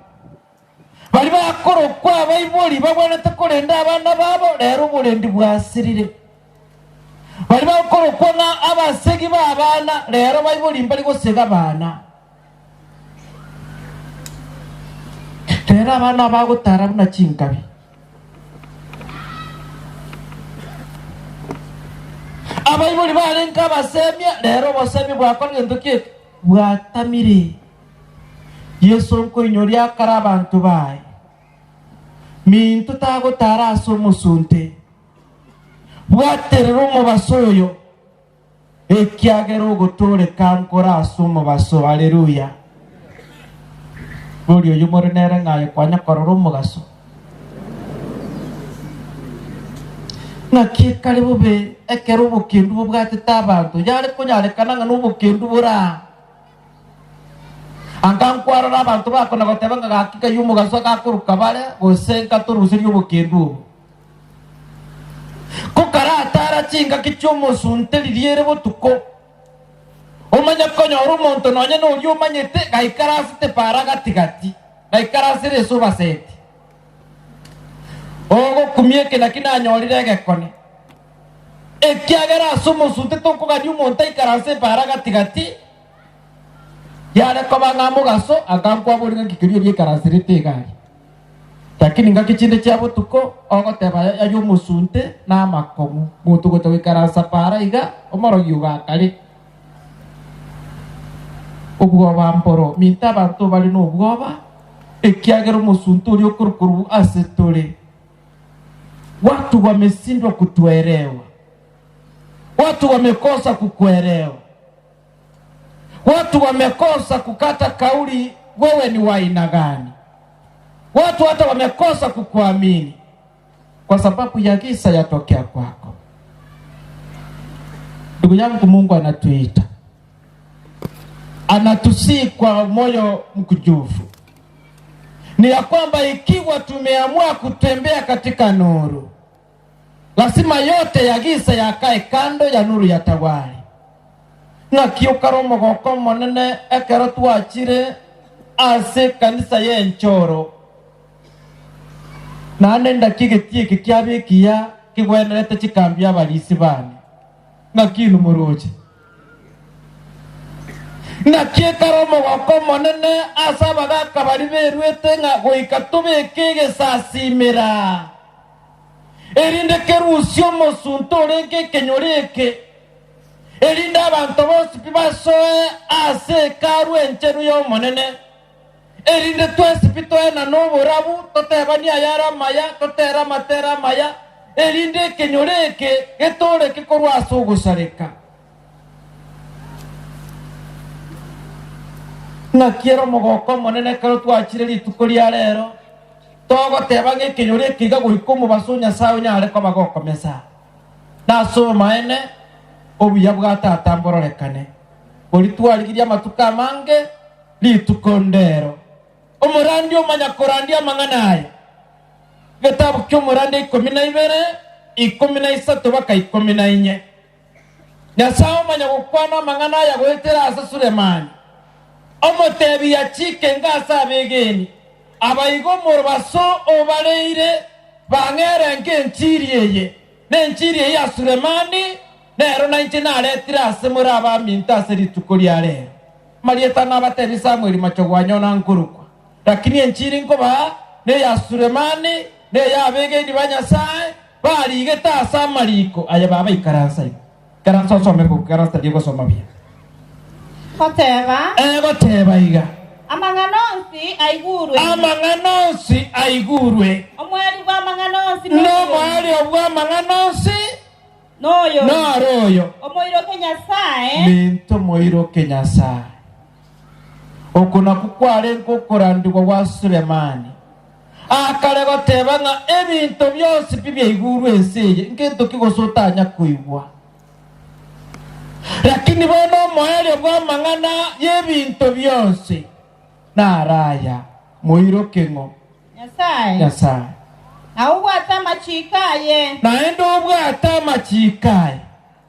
Baria bakorokwa abaibori babwenerete korenda abana babo, rero oborendi bwasirire. Baria bakorokwa ng'a abasegi b'abana, rero baibori mbari gosega abana. Rero abana bagotara buna chinkabi. Abaibori barenge abasemia, rero obosemia bwakorire gento ki eke? Bwatamire. Yeso nkoinyoria akare abanto baye, Minto tagotara ase omosunte, bwaterera omobaso oyo, ekiagera ogotooreka nkore ase omobaso. Haleluya! Boria oyio more nere ng'a aye kwanya korora omogaso. Ng'aki ekare bobe ekero obokendu bobwatete abanto, yare konyarekana ng'a nobokendu bore aa. Anga nkwarora abanto bakona goteba ng'a gaki kayio omogaso agakoruka bare, gose nkatoruserie obokendu obo. Ko karatara chingaki chi'omosunte riria ere botuko, omanye konyora omonto nonya noria omanyete gaikaransete para gati-gati, gaikaransire ase obaseti. Ogokumia eke naki nanyorire egekone, ekiagera ase omosunte tokogania omonto aikaranse epara gati-gati, yare koba ng'a mogaso akankwabori ng'aki keria oria aikaransirete iga aria. Lakini ngaki chinde chia botuko ogoteba aria omosunte na amakong'u, monto gocha goikaransa para iga, omorogi ogakare. Obwoba mboro, minto abanto bare nobwoba, ekiagera omosunte oria okorukorwa ase tore. Watu wameshindwa kutuelewa, watu wamekosa kukuelewa, watu wamekosa kukata kauli, wewe ni wa aina gani? Watu hata wamekosa kukuamini kwa sababu ya giza yatokea kwako. Ndugu yangu, Mungu anatuita, anatusii kwa moyo mkunjufu, ni ya kwamba ikiwa tumeamua kutembea katika nuru, lazima yote ya giza yakae kando ya nuru yatawale. Ng'aki okare omogoko omonene ekero twachire ase ekanisa y'enchoro, naende ndaki egetii eke kiabe ekiya kegwenerete chikambi abarisi bane. Ng'aki inwe moroche? Naki ekare omogoko omonene ase abagaaka baria beruete ng'a goika tobeke egesasimera, erinde kerusie omosunte orenge ekenyoro eke, erinde abanto bonsi pi basoe ase Hekalu enchenu y'Omonene, erinde twensi pi toenane oborabu, totebanie ayare amaya, totere amatera amaya, erinde ekenyoro eke getooreke korwa ase ogosareka. Ng'aki ere omogoko omonene ekero twachire rituko ria rero, togoteba ng'a ekenyoro eke iga goika omobaso o Nyasae onyare koba gokomesa. Na ase obomaene obuya bwa Tata mbororekane, boria twarigirie amatuko amange, rituko ndero. Omorandia omanya korandia amang'ana aya. Egetabu ki'Omorandia 12, 13 baka 14. Nyasae omanya gokwana amang'ana aya goetera ase Sulemani, omotebi achike inga ase abegeni, Abaiga omorobaso obareire bang'erenke enchiri eye, na enchiri eye ya Sulemani nero nainche naretire ase more abaminto ase rituko ria rero. Amarieta nabatebi Samweli machogwanyona nkorokwa, lakini enchiri nkobaa neya Sulemani, neya abegeni ba Nyasae, Barigete ase amariko aye baba ikaransa iga. Ikaransa osome ebuku, ikaransa tari egosoma buya. Goteba. Egoteba iga. Amang'ana onsi aigurwe. Amang'ana onsi aigurwe. Omoerio bw'amang'ana onsi noyo. Nomoerio bw'amang'ana onsi Noyo. noro oyo. Omoiroke Nyasae. Minto moiroke Nyasae. Oko nakwo kwarenge okorandigwa gwa Sulemani. Akare goteba ng'a ebinto bionsi pi biaigurwe ense eye, ngento ki gose otanya koigwa? Lakini bono omoerio bw'amang'ana y'ebinto bionsi naraya, moiroke ng'o? Nyasae. Nyasae. Na obwate amachiiko aye. Naende obwate amachiiko aye.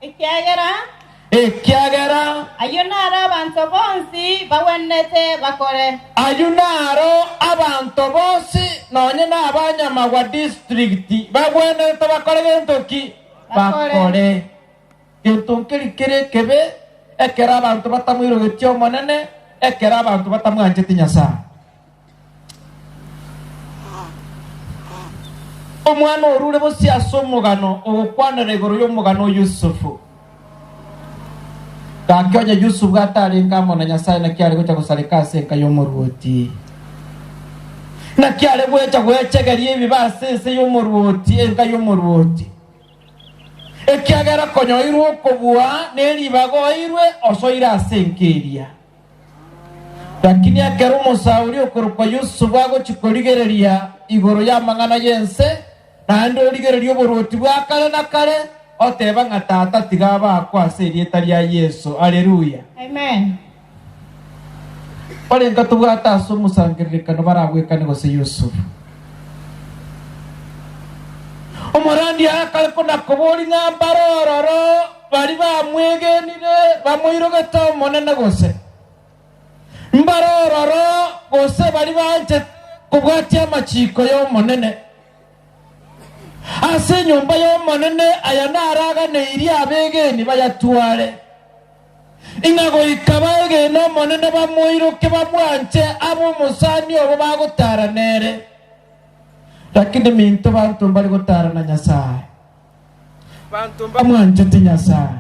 Ekiagera. Ekiagera. Ayio naro abanto bonsi bagwenerete bakore. Ayio naro abanto bonsi, nonye nabanyamagwa district, bagwenerete bakore gento ki? Bakore. Gento nkeri kere ekebe ekero abanto batamoirogetie Omonene, ekero abanto batamwancheti Nyasae. Omwana orure bosio ase omogano ogokwanera igoro y'omogano o Yusufu. Gaki onye Yusufu atarenge amo na Nyasae naki are gocha gosareka ase enka y'omoruoti? Naki are gocha gwechegeria ebibe ase ense y'omoruoti, enka y'omoruoti? Ekiagera konyoirwe okobua ne ribaga oeirwe, osoire ase enka eria. Lakini ekero omosauri okorokwa Yusufu agochia korigereria igoro y'amang'ana y'ense, naende origereria oboruoti bwa kare na kare, oteba ng'a Tata tiga abakwe ase erieta ria Yeso. Haleluya! Amen. Barenge tobwate ase omosangererekano baragwekane gose Yusufu. Omorandia akare kona-koboria ng'a mbare ororo baria bamwegenire bamoirogete Omonene gose mbare ororo gose baria banchete kobwatia amachiiko y'Omonene. Ase enyomba y'Omonene aya naraganeirie abegeni bayatware, Ing'a goika baegene Omonene bamoiroke bamwanche abe omosani obo bagotara nere. Lakini minto banto mbare gotara na Nyasae, banto mbamwanchete Nyasae,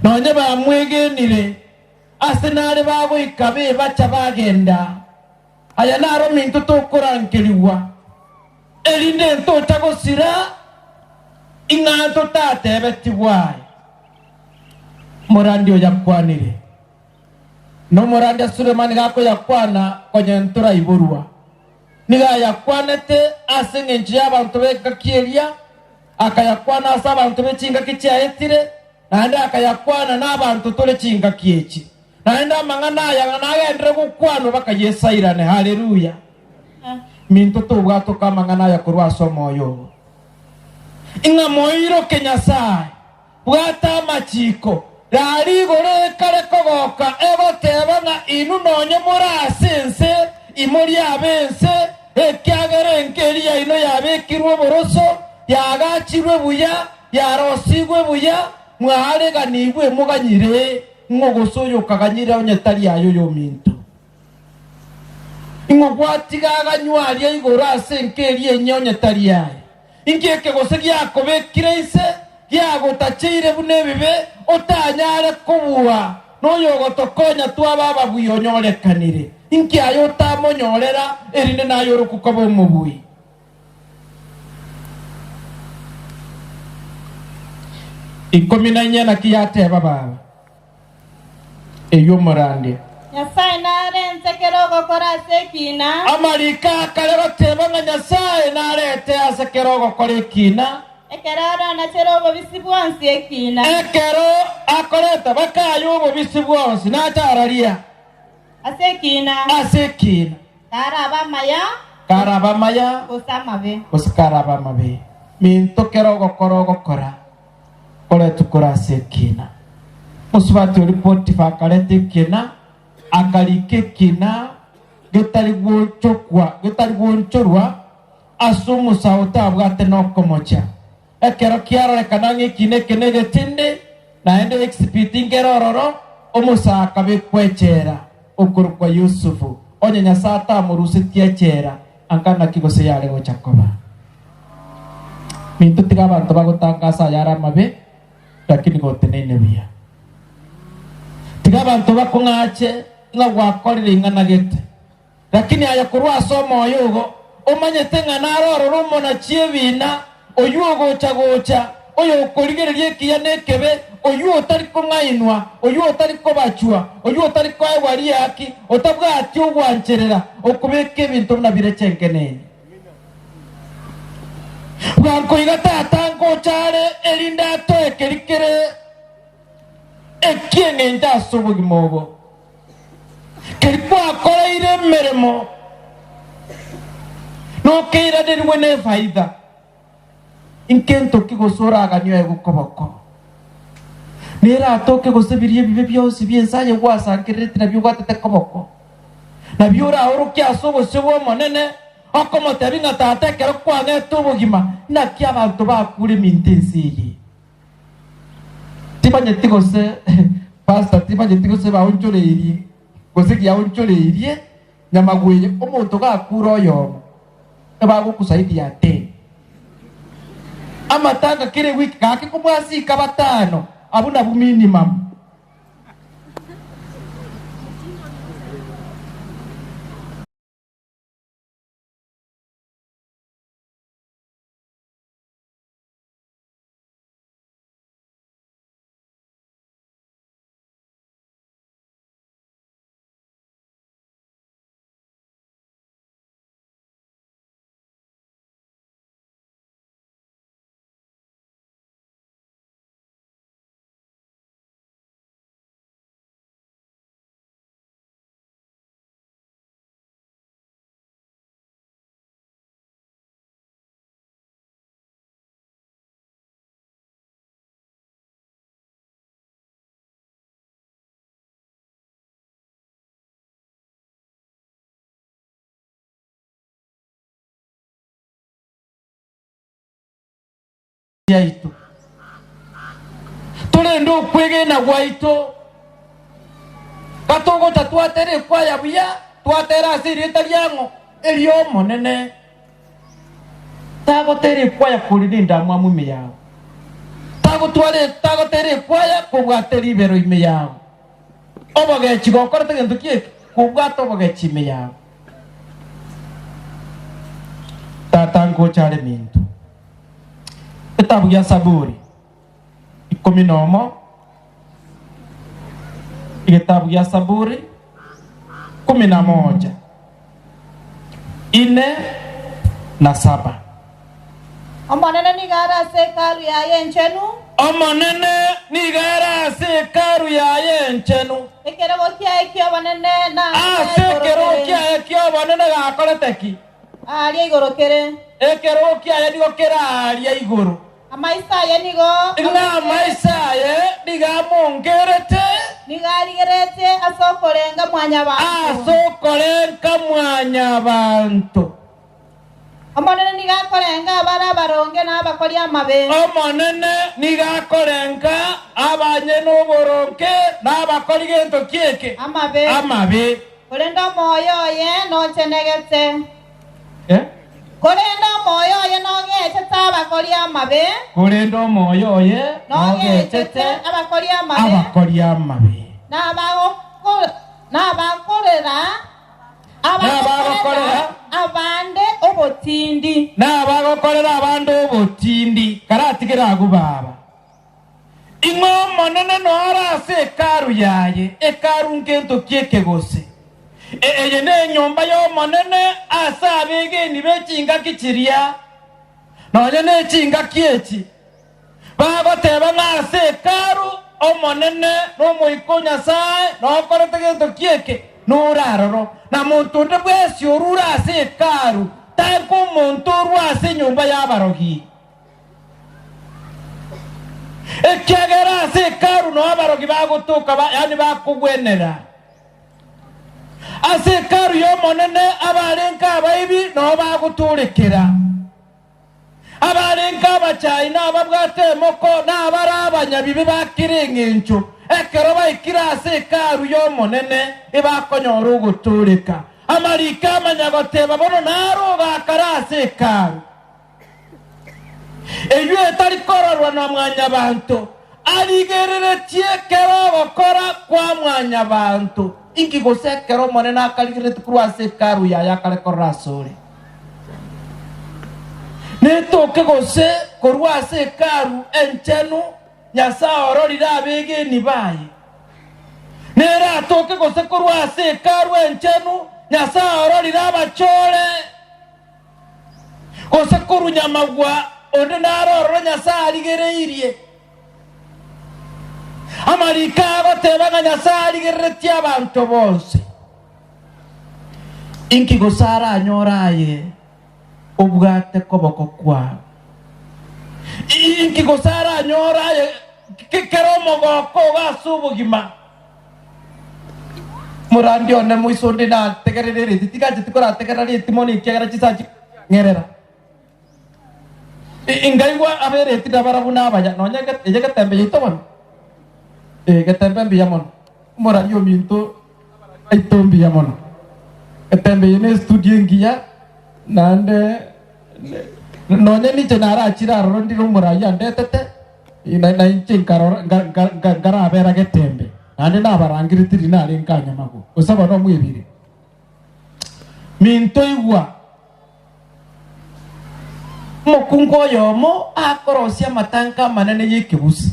nonye bamwegenire, ase nare bagoika bebacha bagenda. Aya naro minto tokorankerigwa, erinde ntocha gosira, ing'a ntotatebetigwe aya. Omorandi oyo akwanire, na omorandia Sulemani gakoyakwana konya ntoraiborwa. Nigo ayakwanete ase engencho y'abanto b'engaki eria, akayakwana ase abanto be chingaki chiaetire, naende akayakwana nabanto tore chingaki echi. Naende amang'ana aya nagenderere gokwanwa baka Yeso airane. Haleluya! Minto tobwatoka amang'ana aya korwa ase omoyo oo. Ing'a moiroke Nyasae, bwata amachiko, raria igoro ekare kogoka egoteba ng'a inwe nonye more ase ense, imori ab'ense, ekiagera enka eria yaino yabekirwe oboroso, yaagachirwe buya, yarosigwe buya, mwaareganigwe moganyire ng'o gose oyokaganyire onye tari aye oyominto. Ing'o gwatiga aganywa aria igoro ase enka eria enyia onye tari aye? Inki eke gose giakobekire inse, giagotacheire buna ebibe, otanyare kobua, noyogotokonya twaba ababui onyorekanire? Inki aye otamonyorera, erinde naye orokwe koba omobui? Ikomi na inye naki yateba baba, Eyio omorandia. Nyasae narente kera ogokora ase ekiina. Amariko akare goteba ng'a Nyasae narete ase kera ogokora ekiina. Ekero aranachere obobisi bwonsi ekiina. Ekero akoreta bakaye obobisi bwonsi, nache araria. Ase ekiina. Ase ekiina. Karabe amaya. Karabe amaya. Gose amabe. Gose karabe amabe. Minto kera ogokora ogokora koretwe kore ase ekiina. Mosubati oria Potifa akareta ekiina, akarika ekiina getari gochokwa, getari goonchorwa ase omosae otabwate nokomocha. Ekero kiarorekana ng'a ekiina eke negetindi, naende exhibit nkere ororo, omosae akabekwa echela okorokwa Yusufu. Onye Nyasae atamorusetie echela, anga naki gose yare gocha koba? Minto tiga abanto bagotangasa ayare amabe, lakini goteneine buya. Tiga abanto bakong'ache ng'a gwakorire ing'ana gete. Lakini aye korwa ase omoyo ogo omanyete ng'a naro ororo omonachi ebiina, oyio ogocha-gocha, oyokorigereria ekiya na ekebe, oyio otari kong'ainwa, oyio otari kobachwa, oyio otari koegwa riaki, otabwati ogwancherera, okobeka ebinto buna bire chenkeneni. Bwango iga Tata ngocha are, erinde atoe keria kere eki'engencho ase obogima obo. Keria gwakoreire emeremo nokeiranerigwe nefaida. Inkento ki gose oraganie oegwe koboko? Neratoke gose biria ebibe bionsi bi'ense aye gwasangereretie nabio obwatete koboko, nabio oraorokie ase obosio bw'Omonene, okomotebia ng'a Tata, ekero kwang'ete obogima, naki abanto bakure eminto ense eye? Timanyeti gose pastor, timanyeti gose baonchoreirie gose giaonchoreirie nyamagweye, omonto gakure oyomo, ebagokusaidia ten. Amatanga kera ewiki gaki kobwasika batano, abwo nabwo minimum. Yaito. Torende okwegena gwaito, gatogocha twatera ekwaya buya, twatera ase erieta riang'o? Eri'Omonene. Tagotera ekwaya kore nendamwamu ime yao, tagotwara tagotera ekwaya kobwate ribero ime yao. Obogechi gokorete gento ki eke? Kobwate obogechi ime yao. Tata ngocha are minto. Etabu ya Saburi ikomi nomo, egetabu gia Saburi kumi na moja, ine na saba. Omonene nigo are ase Hekalu yaye enchenu. Omonene nigo are ase Hekalu yaye enchenu. Ekerogo kiaye ki'obonene Ase naaria igoro ekerogo kere. kiaye ki'obonene gakorete ki? Aaria igoro kere. Ekerogo kiaye nigo kere aaria igoro. Amaiso aye nigo Ng'a amaiso aye nigo amongerete. Nigo arigeretie ase okorenga mwanyabanto. Ase okorenga mwanyabanto. Omonene nigo akorenga abare abaronge na abakori amabe. Omonene nigo akorenga abanyene oboronge na abakori gento ki'eke? Amabe. Amabe. Korende omoyo oye nochenegete. Korende omoyo oye nogechete abakori amabe. Korende omoyo oye Nogechete abakori amabe. Abakori amabe. Nabakorera Nabagokorera abande obotindi. Nabagokorera abande obotindi. Karatigere agwo baba. Ing'o Omonene noare ase Hekalu yaye, Hekalu ngento ki eke gose? Eye nenyomba y'Omonene ase abegeni be chingaki chiria, nonya ne chingaki echi, bagoteba ng'a ase Hekalu Omonene n'Omoika o Nyasae nokorete gento ki eke, nore aroro. Na monto onde bwensi orure ase Hekalu, tanka omonto orue ase enyomba y'abarogi. Ekiagera ase Hekalu nao abarogi bagotoka, yaani bakogwenera. Ase Hekalu y'Omonene abarenge abaibi nao bagotorekera. Abarenge abachai na ababwate emoko na abare abanyabibe ba kera engencho, ekero baikire ase Hekalu y'Omonene ebakonyora ogotooreka. Amariko amanya goteba bono naro ogakare ase Hekalu. Eyio etari kororwa na mwanyabanto, arigereretie kera ogokora kwa mwanyabanto. Inki gose ekero Omonene akarigereretie korwa ase Hekalu yaye akare korora asore? Netoke gose korwa ase Hekalu enchenu Nyasae ororire abegeni baye? Neratoke gose korwa ase Hekalu enchenu Nyasae ororire abachore? Gose korwa nyamagwa onde naro ororo Nyasae arigereirie. Amariko agoteba ng'a Nyasae arigereretie abanto bonsi. Inki gose aranyore aye obwate koboko kwao? Inki gose aranyore aye? kera omogoko ogo ase obogima. Morandi one moiso onde nategerere ereti, tigancheti korategerera reti mono ekiagera chinsaa chiang'erera. Inkaigwa abereti nabarabwo nabaya, nonya eye getembe yaito bono, ee, getembe mbuya mono, omorari ominto aito mbuya mono. Etembe eye ne estudio engiya, naende nonya ninche narachire aroro ndire omorai andetete, na inche nkarora nkarabera getembe, naende nabarangeretie riria narenge anyamagwe, gose bono omwebire. Minto igwa! Omokungu oyomo akorosia amatanka amanene y'ekebusi.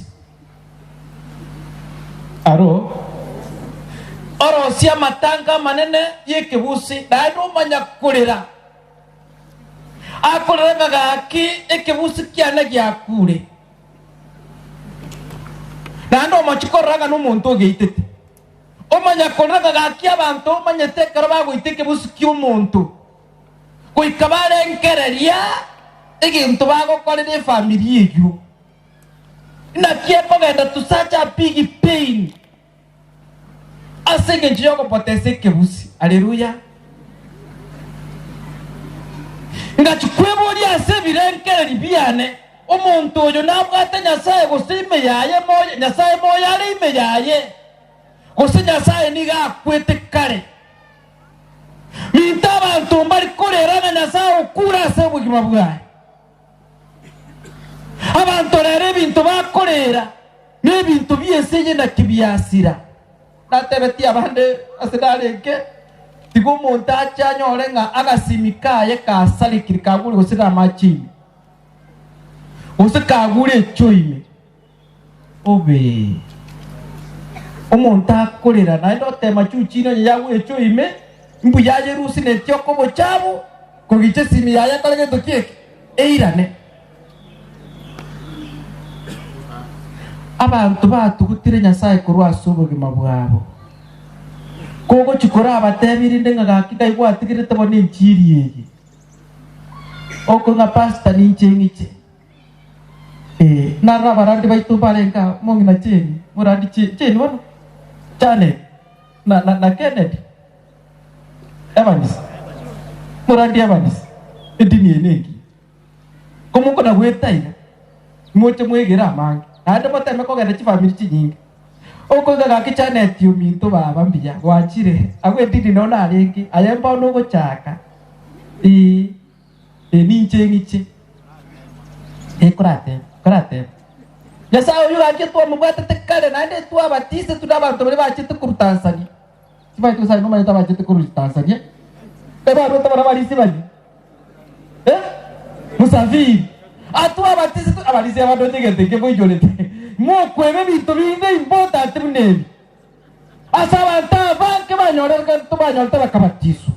Aro orosie amatanka amanene y'ekebusi, naende omanya korera. Akorera ng'a gaki ekebusi kiane giakure. Naende omochie korora ng'a nomonto ogeitete. Omanya korera ng'a gaki abanto omanyete ekero bagoita ekebusi ki'omonto. Goika barengereria egento bagokorera efamiri eyio. Naki ekogenda to such a big pain ase engencho y'ogopotesa ekebusi. Haleluya! Ngachia kweboria ase ebirengererio biane, omonto oyo nabwate Nyasae gose ime yaye moyo, Nyasae moyo are ime yaye, gose Nyasae nigo akwete kare. Minto abanto mbari korera ng'a Nyasae okure ase obogima bwaye. Abanto rero ebinto bakorera nebinto bi'ense eye naki biasira. Natebetie abande ase narenge, tiga omonto ache anyore ng'a agasimi kaye kasarekire kagure gose namache ime, gose kagure echoo ime. Obe omonto akorera naende otema chuchini onye yagwechwa ime, mbuya ayerusinetie okobochabu, kogicha esimi yaye akore gento ki eke? Eirane. Abanto batugutire Nyasae korwa ase obogima bwabo. Kogochia korabatebi rinde ng'a gaki ngai gwatigerete bono enchiri eye, okong'a pastor ninche ng'iche. Ee, naroro abarandi baito mbarenge aa, omong'ina Jane, morandi Jane, Jane bono? Janet, na, na, na Kennedy, Evans, morandi Evans, edini eye nengiya. Komokona goeta iga, moche mwegere amange, naende moteme kogenda chifamiri chinyinge. Okoiga gaki Janet ominto baba mbuya, gwachire, agwo edini noo narenge, aye mbono ogochaka, ee. Ee, ninche ng'iche. Ee, koratebe, koratebe. Nyasae oyio gaki twamobwatete kare, naende twabatisetwe nabanto baria bachete korwa Tanzania. Tibaete gose aye nomanyete abachete korwa Tanzania? Ebarwete baria abarisia baria. Eh? Musafiri. Atwabatisetwe abarisia aba ndoche egento eke moichorete. Mokweba ebinto binde important buna ebi. Ase abanto abange banyorete banyorete bakabatiswa.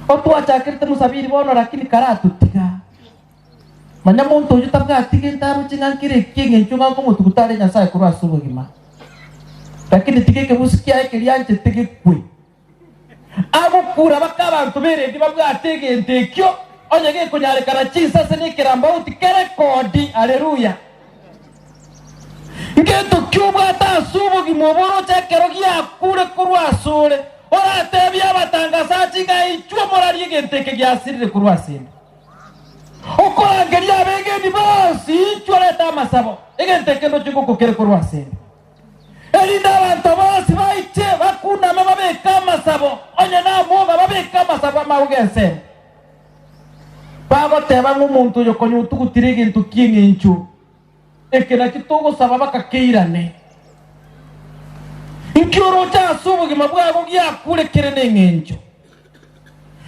Otwachakerete mosabiri bono lakini karatotiga. Manya monto oyio tabwati gento aroche ng'a nkere eki eng'encho ng'a nkomotuguta are Nyasae korwa ase obogima. Lakini tiga ekebusi kiaye keria anchete gekwe. Agokura baka abanto b'eredi babwate egento ekio onye gekonyarekana chinsase na ekerambauti kerekodi. Haleluya! Ngento ki obwate ase obogima obo oroche ekero giakure korwa asore, oratebie abatangasachi ng'a inchuo morarie egento eke giasirire korwa asende? Okorangeria abegeni bonsi, inchuo reta amasabo, egento eke ndoche ngokwa kere korwa asende. Erinde abanto bonsi baiche bakuname babeke amasabo, onye namwoga babeke amasabo amauga ensemo. Bagoteba ng'a omonto oyo konya otugutire egento ki'eng'encho, eke nakio togosaba bakakeirane. Inki oroche ase obogima bwago giakure kere neng'encho?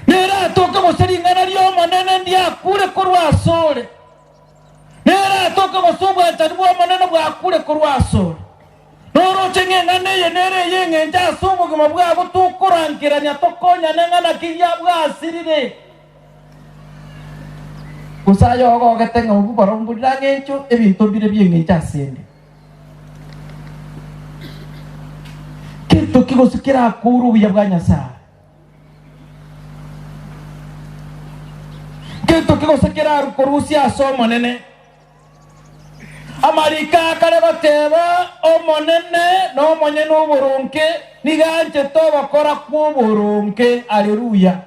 Neratoke gose ring'ana ri'Omonene ndiakure korwa asore? Neratoke gose obwanchani bw'Omonene bwakure korwa asore? Noroche ng'a eng'ana eye nere ey'engencho ase obogima bwago tokorangerania tokonyane ng'a naki bwasirire. Gose aye ogogete ng'a obwo barobwo mborire ang'encho, ebinto mbire bi'engencho asende. Gento ki gose kerakoure obuya bwa Nyasae? Gento ki gose kerarukorusie ase Omonene? Amariko akare goteba, Omonene nomonyene oboronge, nigo anchete ogokora kw'oboronge. Aleluya!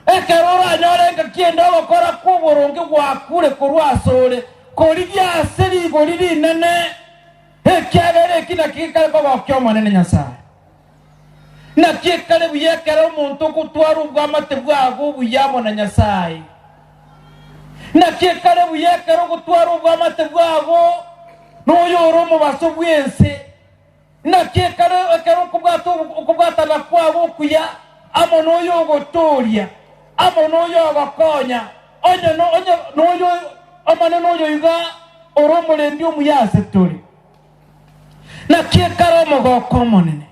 Ekero oranyore engaki ende ogokora kw'oboronge gwakure korwa asore, korigia ase rigori rinene, ekiagera eki nakio gekare kogokia Omonene Nyasae. Naki ekare buya ekero omonto ogotwara obwamate bwago obuya amo na Nyasae! Naki ekare buya ekero ogotwara obwamate bwago noyore omobaso bw'ense! Naki ekare ekero okobwata okobwatana kwago okuya amo noyo ogotooria, amo noyo ogokonya, onye onye noyo Omonene oyo iga ore omorendi omuya ase tore. Naki ekare omogoko omonene.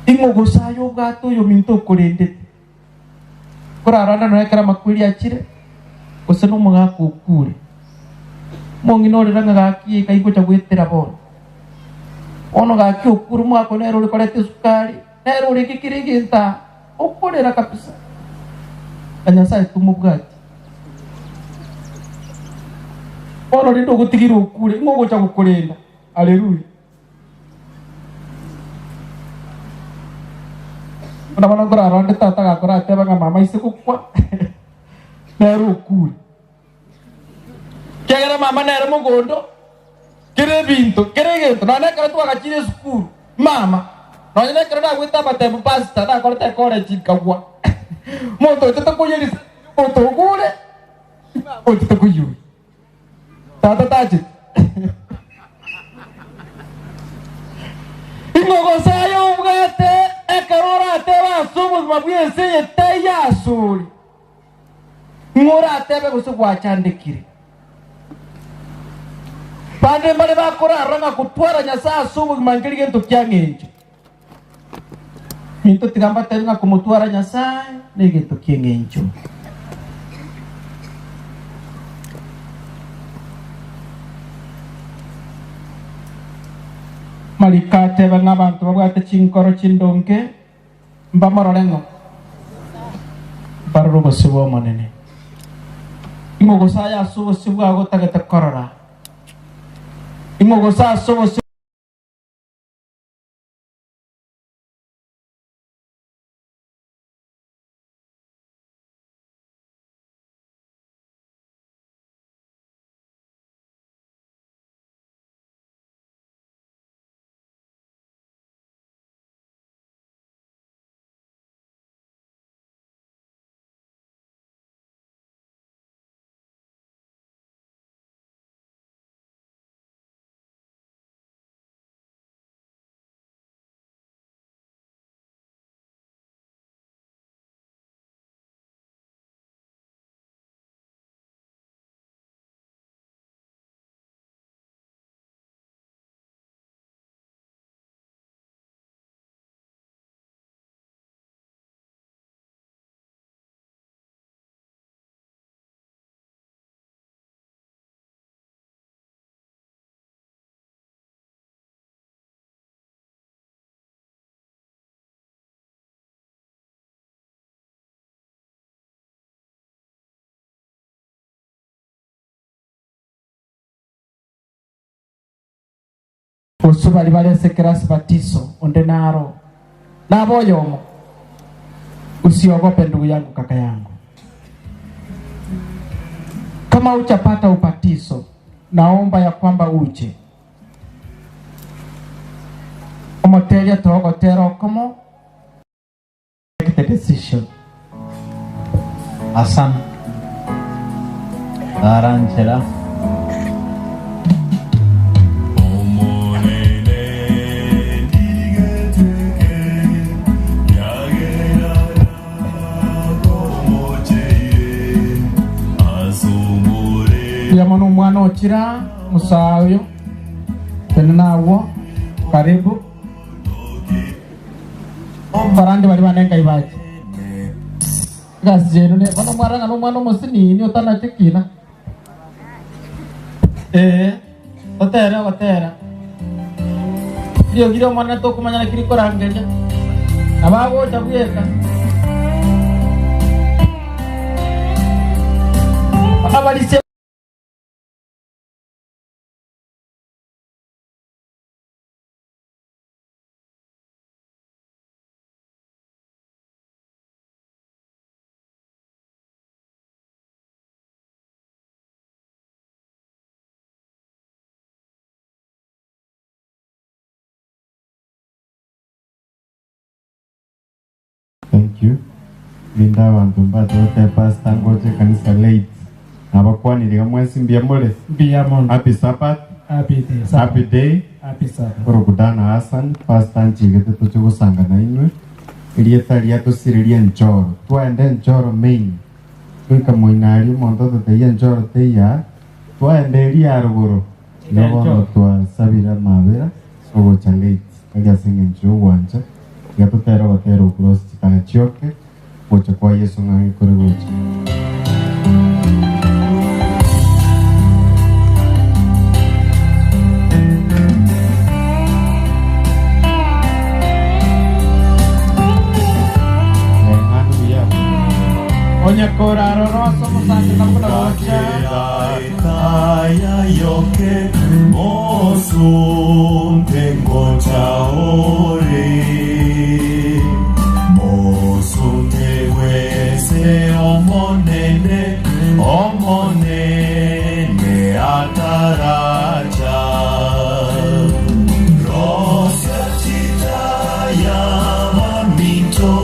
Ing'o gose aye obwate oyominto okorendete? Korarande nonya ekero amakweri achire, gose nomogaka okure. Omong'ina orere ng'a gaki eye kai ngocha goetera bono. Bono gaki okure omogaka oyo nere ore koreta esukari, nere orenge kera egento aa, okorera kabisa. Na Nyasaye tomobwati. Bono rende ogotigire okure, ing'o ogocha gokorenda? Haleluya. Buna bono nkorarande tata gakora ateba ng'a mama aise gokwa nere okure. Ekiagera mama nere mogondo, kera ebinto, kera egento, nonya nekero twagachire esukuru, mama, nonya nekero nagwete amatemu pastor, nakorete ecollege nkagwa, omonto ochete koyia risasi omonto ogure, mama ochete koyia. Tata tachete. Ing'o gose aye obwate ekero oratebe ase obogima bw'ense eye taiyo asore? Ing'o oratebe gose gwachandekire? Bande mbare bakorarora ng'a gotwara Nyasae ase obogima nkeri gento kia ng'encho. Minto tiga mbatebi ng'a komotwara Nyasae negento ki'eng'encho. Mariko ateba ng'a abanto babwate chinkoro chindonge mbamorore ng'o? Mbarore obosio bw'Omonene. Ing'o gose aye ase obosio bwao otagete korora? Ing'o gose ase obosio Gose baria bare ase ekerasi batiso, onde naro, nabe oyomo. Usiogope ndugu yangu, kaka yangu. Kama hujapata ubatizo, naomba ya kwamba uje. Omoteria togotera okomo. Make the decision. Asante. Aranchera. Mbuya mono omwana ochira omosaa oyo tenena agwo karibu. Abarandi baria bane ngai bache. Egasi yaino ne bono mwarora ng'a nomwana omosinini otanache kina. Ee, totere ogotera. Riogi ri'Omonene tokomanya naki rikorangeria, nabo agocha bweka. Abarisia. Thank you. Rinde abanto mbache goteba pastor ngoche ekanisa late. Nabakwanire iga mwensi mbuya more? Mbuya mono. Happy Sabbath. Happy day. Happy day. Happy Sabbath. Korokudana Hassan, pastor anchigete toche gosanga nainwe. Erieta riatosirerie enchoro. Twaenda enchoro main. Goika moino aria omonto ototebia enchoro teiyo aa. Twaenda eria ya rogoro. Iga bono twasabire amabera ogocha late, tari ase engencho y'ogwancha, tiga totere ogotera okwo ase chitaya chioke, gocha kwa Yeso ng'ang'e kore gocha. Onye korarora ase omosangererekano buna gocha. Etaya yoke mosunte ngocha ore Mosunte bwese Omonene Omonene ataracha Rosia chitaya baminto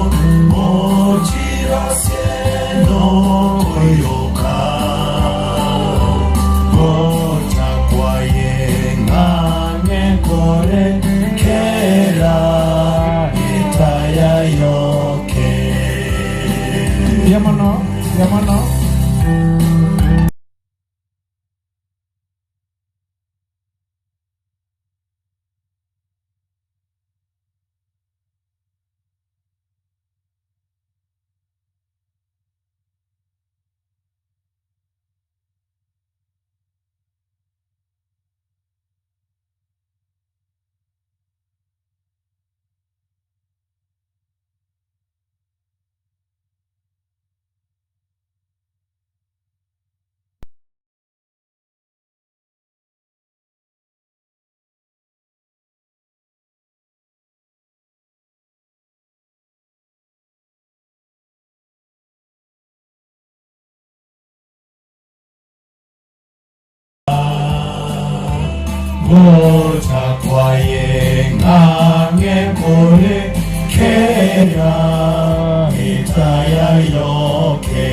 Mochirosie nokoiroka Gocha kwaye ng'ang'e kore kera etaya yoke. Mbuya mono, mbuya mono. Gocha kwaye ng'ang'e kore kera etaya yoke.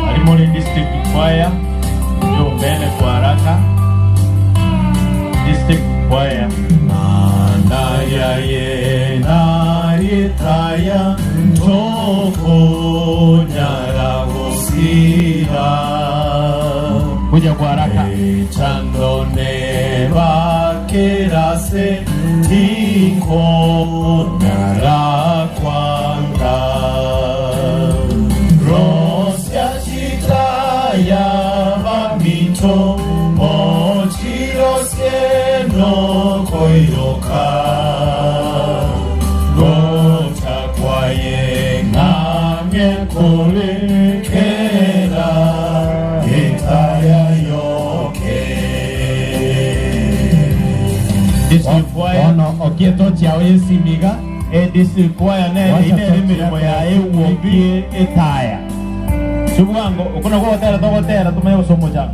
Arimori District Choir, njoo mbele kwa haraka. District Choir. Mandaria ye naritaya tokonyara gosira. Kuja kwa haraka. Chandone bakerase tinkonyara kwanga. Rosia chitaya baminto mochirosie nokoiroka. Gocha kwaye ng'ang'e kore kera etaya yoke. District Choir. Bono okieto chiao yesimiga E district choir nere inere emirimo yaye ewuokie etaya. Sibwango okwo nakwo ogotera togotera tomanye gose omochanga.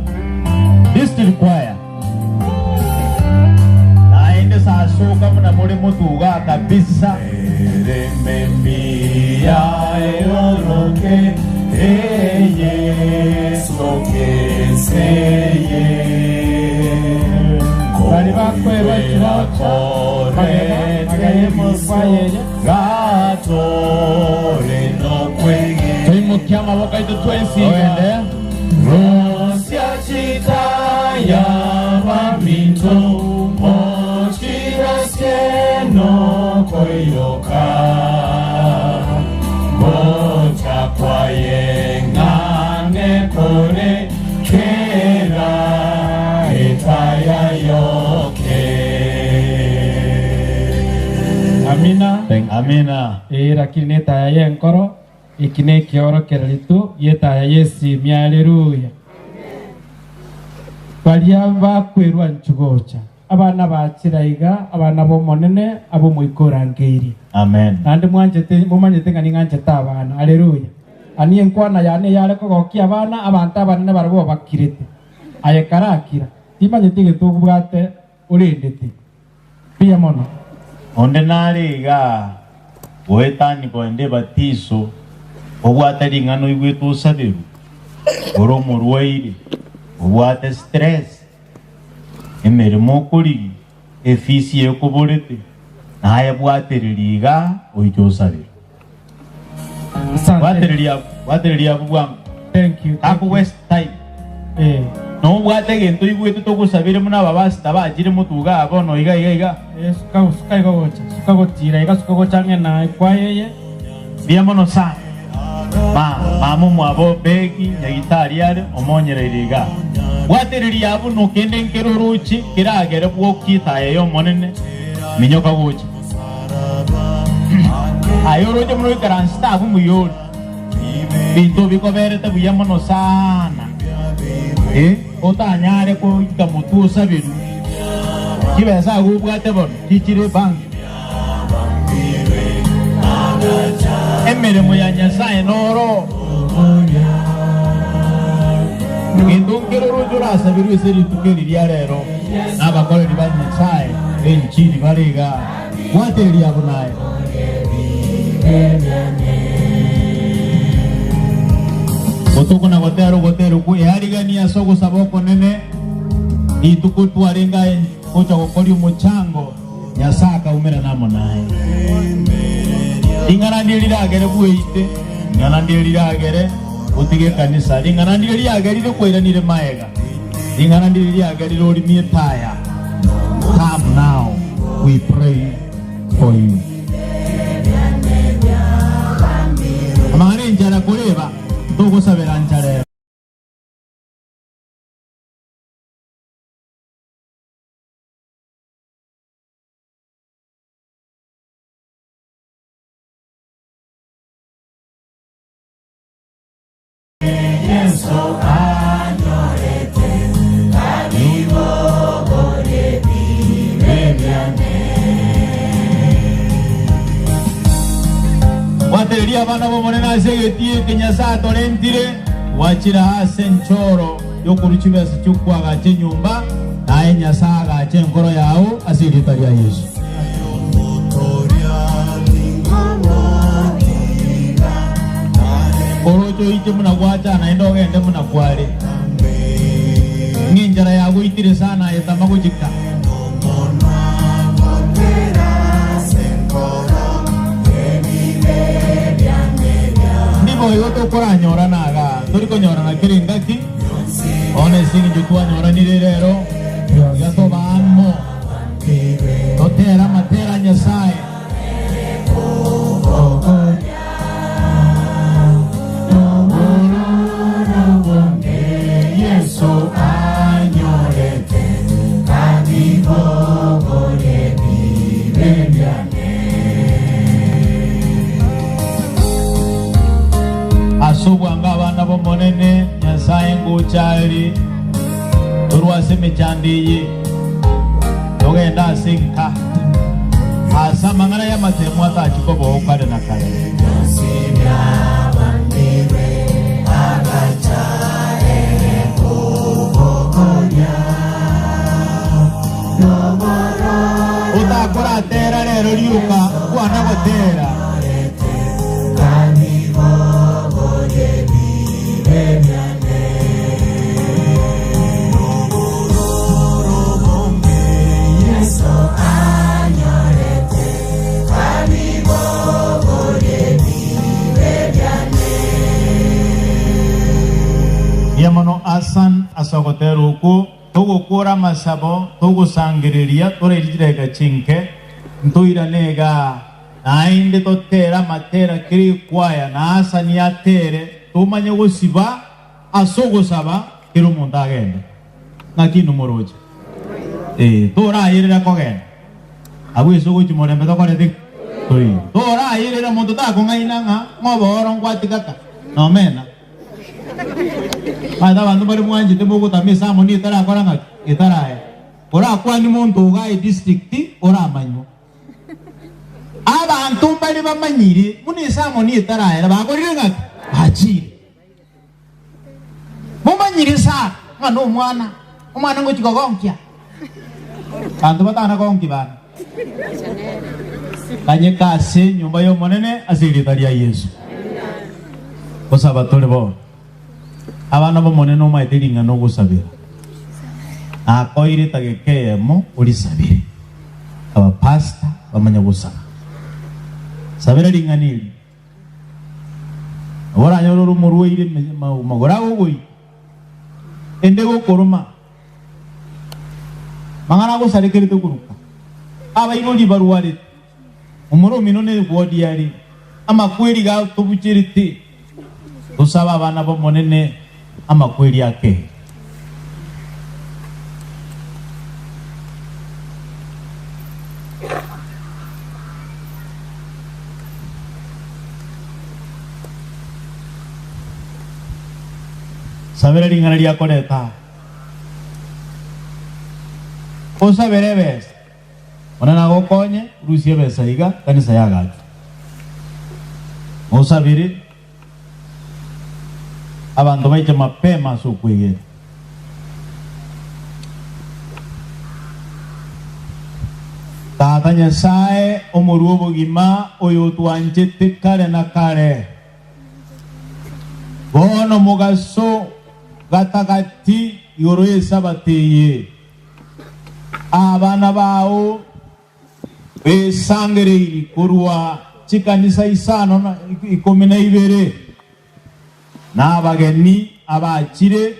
District choir. Naende sasoka buna more motuga kabisa. Erememia eoroke eye sokeseye. Bari bakweba ekirocha, magega, magega y'emikwa yeye. Gatore nokwege. Toimokia amaboko aito twensiga. Rosia chitaya baminto mochirosie nokoiroka. Gocha kwaye ng'ang'e kore kera etaya yoke. Amina. Amina. Ĩ lakini nĩ etaya y'enkoro eki nĩ ekiorokereri tu gietaya y'esimi haleluya baria bakwerwa nchugocha abana bachira iga abana bomonene abo moikorangeiri Amen. naende mwanchete momanyete ng'a ning'anchete abana haleluya ani enkwana yane yare kogokia abana abanto abanene barabwo bakirete aye karakira timanyete egento obwate orendete mbuya mono. Onde nare igaa goetania koenda ebatiso, obwate ring'ana oigwete osaberwe, ore omorwaire, obwate stress, emeremo okorigia, efisi ekoborete, naye bwatereria igaa oiche osaberwe. Bwatereria abwo, bwatereria abwo bwango. Thank you. Tako waste time. Eh. Nobwate egento oigwete togosabire buna ababasita bachire motuga aa bono iga iga iga. Eh, suka suka igo gocha. Suka gotira iga suka gocha ang'e naye kwayeye. Mbuya mono sana. Ma, mama omwabo Begi nyagitari are omonyereire igaa. Bwatereria abwo nokende nkere oroche keragere bwokie etaya y'Omonene minyoka gocha. Aye oroche buna oikaransete abwo mbuya ore. Binto bikoberete buya mono sana. Eh, otanyare goika motwe osaberwe. Chibesa agwo obwate bono chichire ebank. Emeremo ya Nyasae noro. Gento nkere oroche orasaberwe ase rituko eri ria rero nabakoreri ba Nyasae b'enchiri bare igaa. Bwatereria abwo naye. Botuko na gotera ogotera okwo eariganie ase ogosaba okonene, rituko twarenge aye gocha gokoria omochango, Nyasae akaumerana amo naye. Ring'ana ndire riragere bweite, ring'ana ndire riragere otige ekanisa, ring'ana ndire riagerire kwairanire maega, ring'ana ndire riagerire orimie etaya. Come now, we pray for you. Amang'ana enchara koreba, togosabera nchara ero. Yeso anyorete kabibogorie ebibe biane. Gwatereria abana b'Omonene ase egetii eke Nyasae atorentire, gwachire ase enchoro y'okorua chibesa chi'okoagacha enyomba, naye Nyasae agache enkoro yao ase erieta ria Yeso. Oroche oiche buna gwacha naende ogende buna kware. Ng'a enchara yagoitire sana aye tama gochika. Ndiboigo tokoranyorana igaa, tori konyorana kera engaki, bono ase eng'encho twanyoranire rero, iga toba amo. Totere amatera a Nyasae. Ase obwango abana b'Omonene Nyasae ngocha are torwe ase emechando eye. Togende ase enka, aase amang'ana y'amatemo atachia kobao kare na kare. Otakoratera rero rioka, kwana gotera. Mbuya mono Asan ase ogotera okwo, togokora amasabo, togosangereria, toraire chidakika chinke, ntoirane igaa, naende totere amatera kera ekwaya, na Asani atere, tomanye gosiba Ase ogosaba kera omonto agende. Ng'aki inwe moroche? Ee, torayerera kogenda. Abwo ase ogochia morembe tokorete ki? Toiyo. Torayerera monto takong'aina ng'a ng'obooro ngwatigaka nomena. Omanyete abanto mbare mwanchete mogotama esamoni etarakora ng'aki? Etaraya. Orakwanie monto iga aye district oramanywa. Abanto mbare bamanyire buna esamoni etarayera bakorire ng'aki? Bachire. Momanyire Sara ng'a nomwana, omwana ngochia kogonkia. Abanto batana gonkia bana. Kanyeka ase enyomba y'Omonene ase erieta ria Yeso. Gosaba tore bono. Abana b'Omonene omaete ring'ana ogosabera. Nakoire etageka eyemo orisabere. Abapastor bamanye gosaba. Sabera ring'ana eri. Nabo oranyore ore omorwaire amagoro agogoita, ende egokoroma, amang'ana agosarekerete koruka, abaibori barwarete, omoro omino negwodi are, amakweri gatobucherete. Tosabe abana b'Omonene amakweri ake. Sabera ring'ana riakoreta osabere ebesa. Onye nagokonye, rusia ebesa iga, kanisa yagachwe. Mosabere abanto baiche mapema ase okwegena. Tata Nyasae, omorua obogima, oyotwanchete kare na kare, bono mogaso gatagati igoro y'Esabato eye, Abana bao besangereiri korwa chikanisa isano na ikomi na ibere, na abageni abachire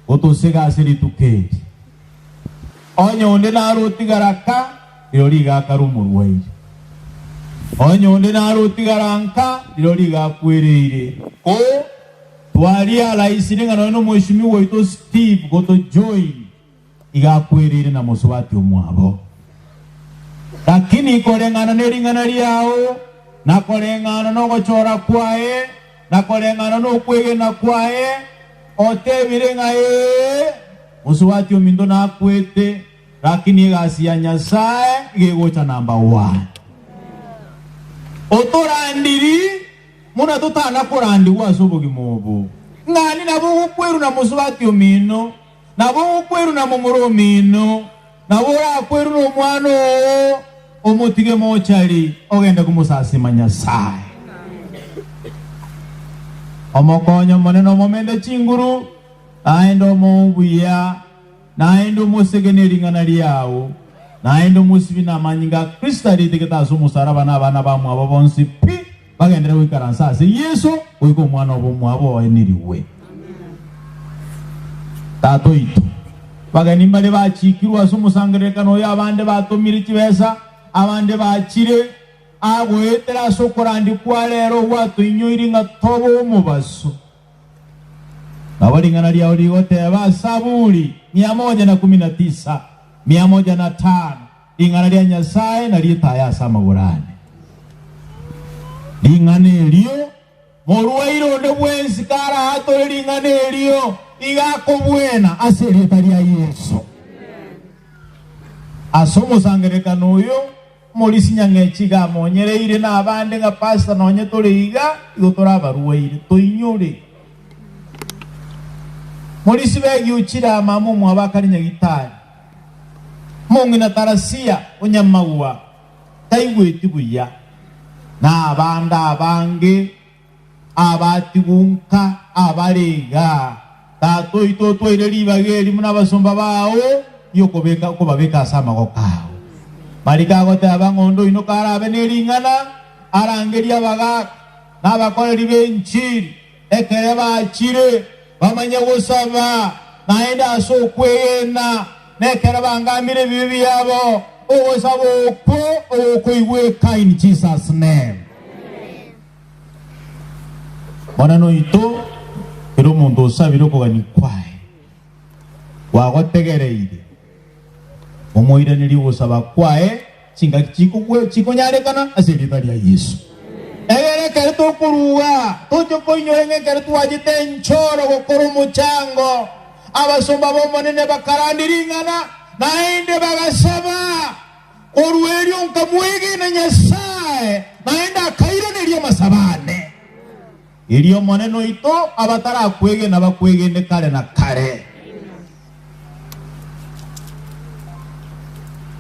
gotosega ase rituko eri. Onye onde nare otigara ka, rirorio iga akare omorwaire. Onye onde nare otigara nka, rirorio iga akwereire. Ko twarialaisire ng'a nonya nomweshimiwa oito Steve gotojoin, iga akwereire na mosubati omwabo. Lakini koreng'ana ne ring'ana riao, na koreng'ana nogochora kwaye, na koreng'ana nokwegena kwaye, otebire ng'a ee, mosubati ominto nakwete, lakini egasi ya Nyasae iga egocha number one. Otorandiri buna totana korandigwa ase obogima obo, ng'ani nabo ogokwerwa na mosubati omino, Nabo ogokwerwa na momura omino, nabo orakwerwe nomwana oo, omotige mochari, ogende komosasima Nyasae. Omokonye Omonene omomente chinguru, naende omoe obuya, naende omosegenie ring'ana riao, naende omosibi namanyinga a Kristo aritegete ase omosaraba na abana bamwabo bonsi pi, bagenderere goikaransa ase Yeso goika omwana obo omwabo oenirigwe. Tata oito, bageni mbare bachikirwe ase omosangererekano oyo abande batomire chibesa, abande bachire agoetera ase okorandia kwa rero gwatoinyoire ng'a tobe omobaso. Nabo ring'ana riao rigoteba, Saburi 119, 105. Ring'ana ria Nyasae nario etaya ase amagoro ane. Ring'ana erio, morwaire onde bwensi karaatore ring'ana erio, iga akobwena ase erieta ria Yeso. Ase omosangererekano oyo, omorisia nyang'echi iga amonyereire na abande ng'a Pastor nonye tore iga, igo tore abarwaire, toinyore. Morisia begiuchire amama omwabo akare nyagitari. Omong'ina Tarasia o nyamagwa taigweti buya, na abande abange abatigunka abare iga. Tata oito otwaire ribaga eri buna abasomba bao ri'okobeka okobabeka ase amagoko ao. Mariko agoteba ng'a onde oino karabe ne ring'ana, arangerie abagaaka na abakoreri b'enchiri, Ekero bachire, bamanye gosaba, naende ase okwegena, na ekero bangamire ebibe biabo, ogosaba okwo ogokoigweka in Jesus name. Monene oito, kera omonto osabire okogania kwaye, gwagotegereire, omoiranerie ogosaba kwaye chingaki chikonyarekana ase erieta ria Yeso. Egere ekero tokoruga, toche koinyora ng'a ekero twachete enchoro gokora omochango, abasomba b'Omonene bakarandia ring'ana, naende bagasaba. Korwa erio nkamwegena Nyasae, naende akairaneria amasabo ane. Erio Omonene oito abatarakwegena bakwegene kare na kare.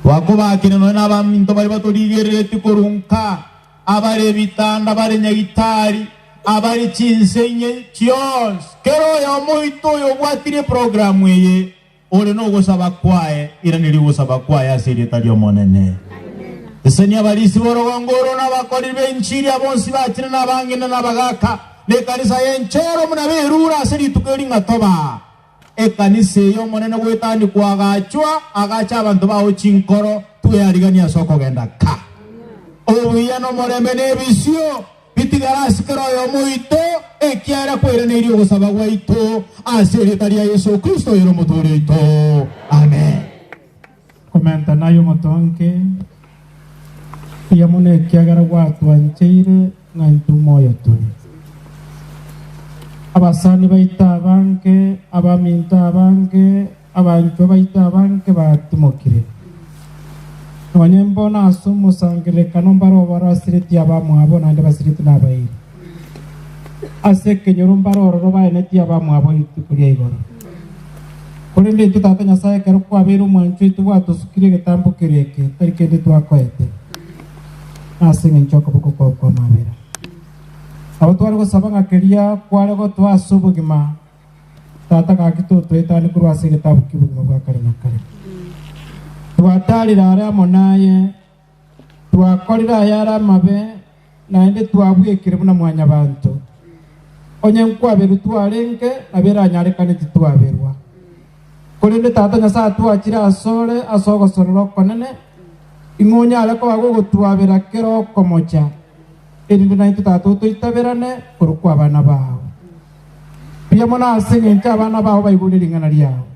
Twakobakire nonya nabaminto baria batorigereretie korwa nka, abare ebitanda, abare nyagitari, abare chinsenye chionsi. Kera oyomo oito oyobwatire eprogramu eye ore nogosaba kwaye, iraneria ogosaba kwaye ase erieta ri'Omonene. Sesenia abarisi b'orogongo oro na abakoreri b'enchiri abonsi bachire na abang'ina na abagaaka, na ekanisa y'enchoro buna berure ase rituko eri ng'a toba. Ekanisa eye Omonene goetania koagachwa, agache abanto bao chinkoro, tweariganie ase okogenda ka. Obuya na omorembe na ebisio bitigare ase kera oyomo oito, ekiagera kwairaneirie ogosaba gwaito ase erieta ria Yeso Kristo oyore Omotooria oito. Amen. Komenta naye omotonge, mbuya mono ekiagera gwatwancheire ng'a intwe moyo tore. Abasani baito abange, abaminto abange, abanchwa baito abange batimokire. Nonye mbono ase omosangererekano mbare obarasiretie abamwabo naende basiretie nabairi. Ase ekenyoro mbare ororo baenetie abamwabo rituko ria igoro. Korende intwe Tata Nyasae, ekero kwabeire omwancho oito gwatosukirie egetambo keria eke, tari kende twakoete, na ase engencho y'okoboko kwao kw'amabera. Nabo tware gosaba ng'a keria kware gotoa ase obogima, Tata gaki totoetanie korwa ase egetabu ki'obogima bwa kare na kare. Twatarire are amo naye, twakorire ayare amabe, naende twabwekire buna mwanyabanto. Onye nkwaberwa twarenge, nabo eranyarekane titwaberwa. Korende Tata Nyasae atwachire asore ase ogosorora okonene, ing'o onyare koba gogotwabera kera okomocha, erinde naintwe Tata otoitaberane korwa kw'abana bao. Mbuya mono ase engencho abana bao baigure ring'ana riao.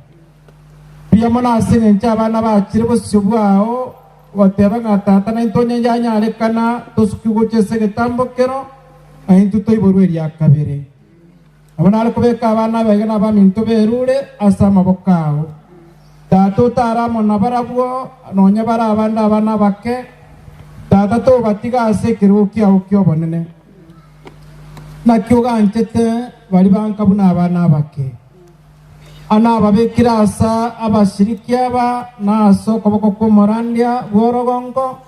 Mbuya mono ase engencho abana bachire bosio bwao goteba ng'a Tata naintwe onye yanyarekana tosuki gocha ase egetambokero, na intwe toiborwe eria kabere. Nabo nare kobeka abana abaiga na abaminto berure ase amaboko ao. Tata otare amo nabarabwo, nonya bare abande abana abake, Tata tobatiga ase ekerogo kiao ki'obonene. Naki oganchete baria banka buna abana abake. Anababekire ase abashiriki aba na ase okoboko kw'omorandia bw'orogongo,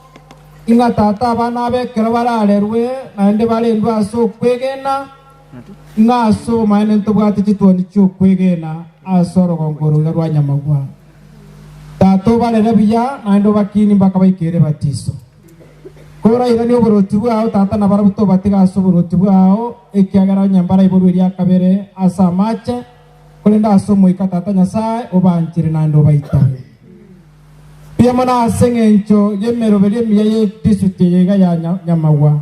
ing'a Tata abana aba ekero bararerwe naende barendwe ase okwegena, ng'a ase obomaene ntobwate chituoni chi'okwegena ase orogongo oro iga rwa nyamagwa. Tata obarere buya naende obakinie mpaka baikere ebatiso. Korairanie oboroti bwao, Tata, nabarabwo tobatiga ase oboroti bwao, ekiagera onye mbaraiborwe eria kabere ase amache, korende ase Omoika, Tata Nyasae, obanchere naende obaitabe. Mbuya mono ase engencho y'emeroberio emiya ye district eye iga ya Nyamagwa.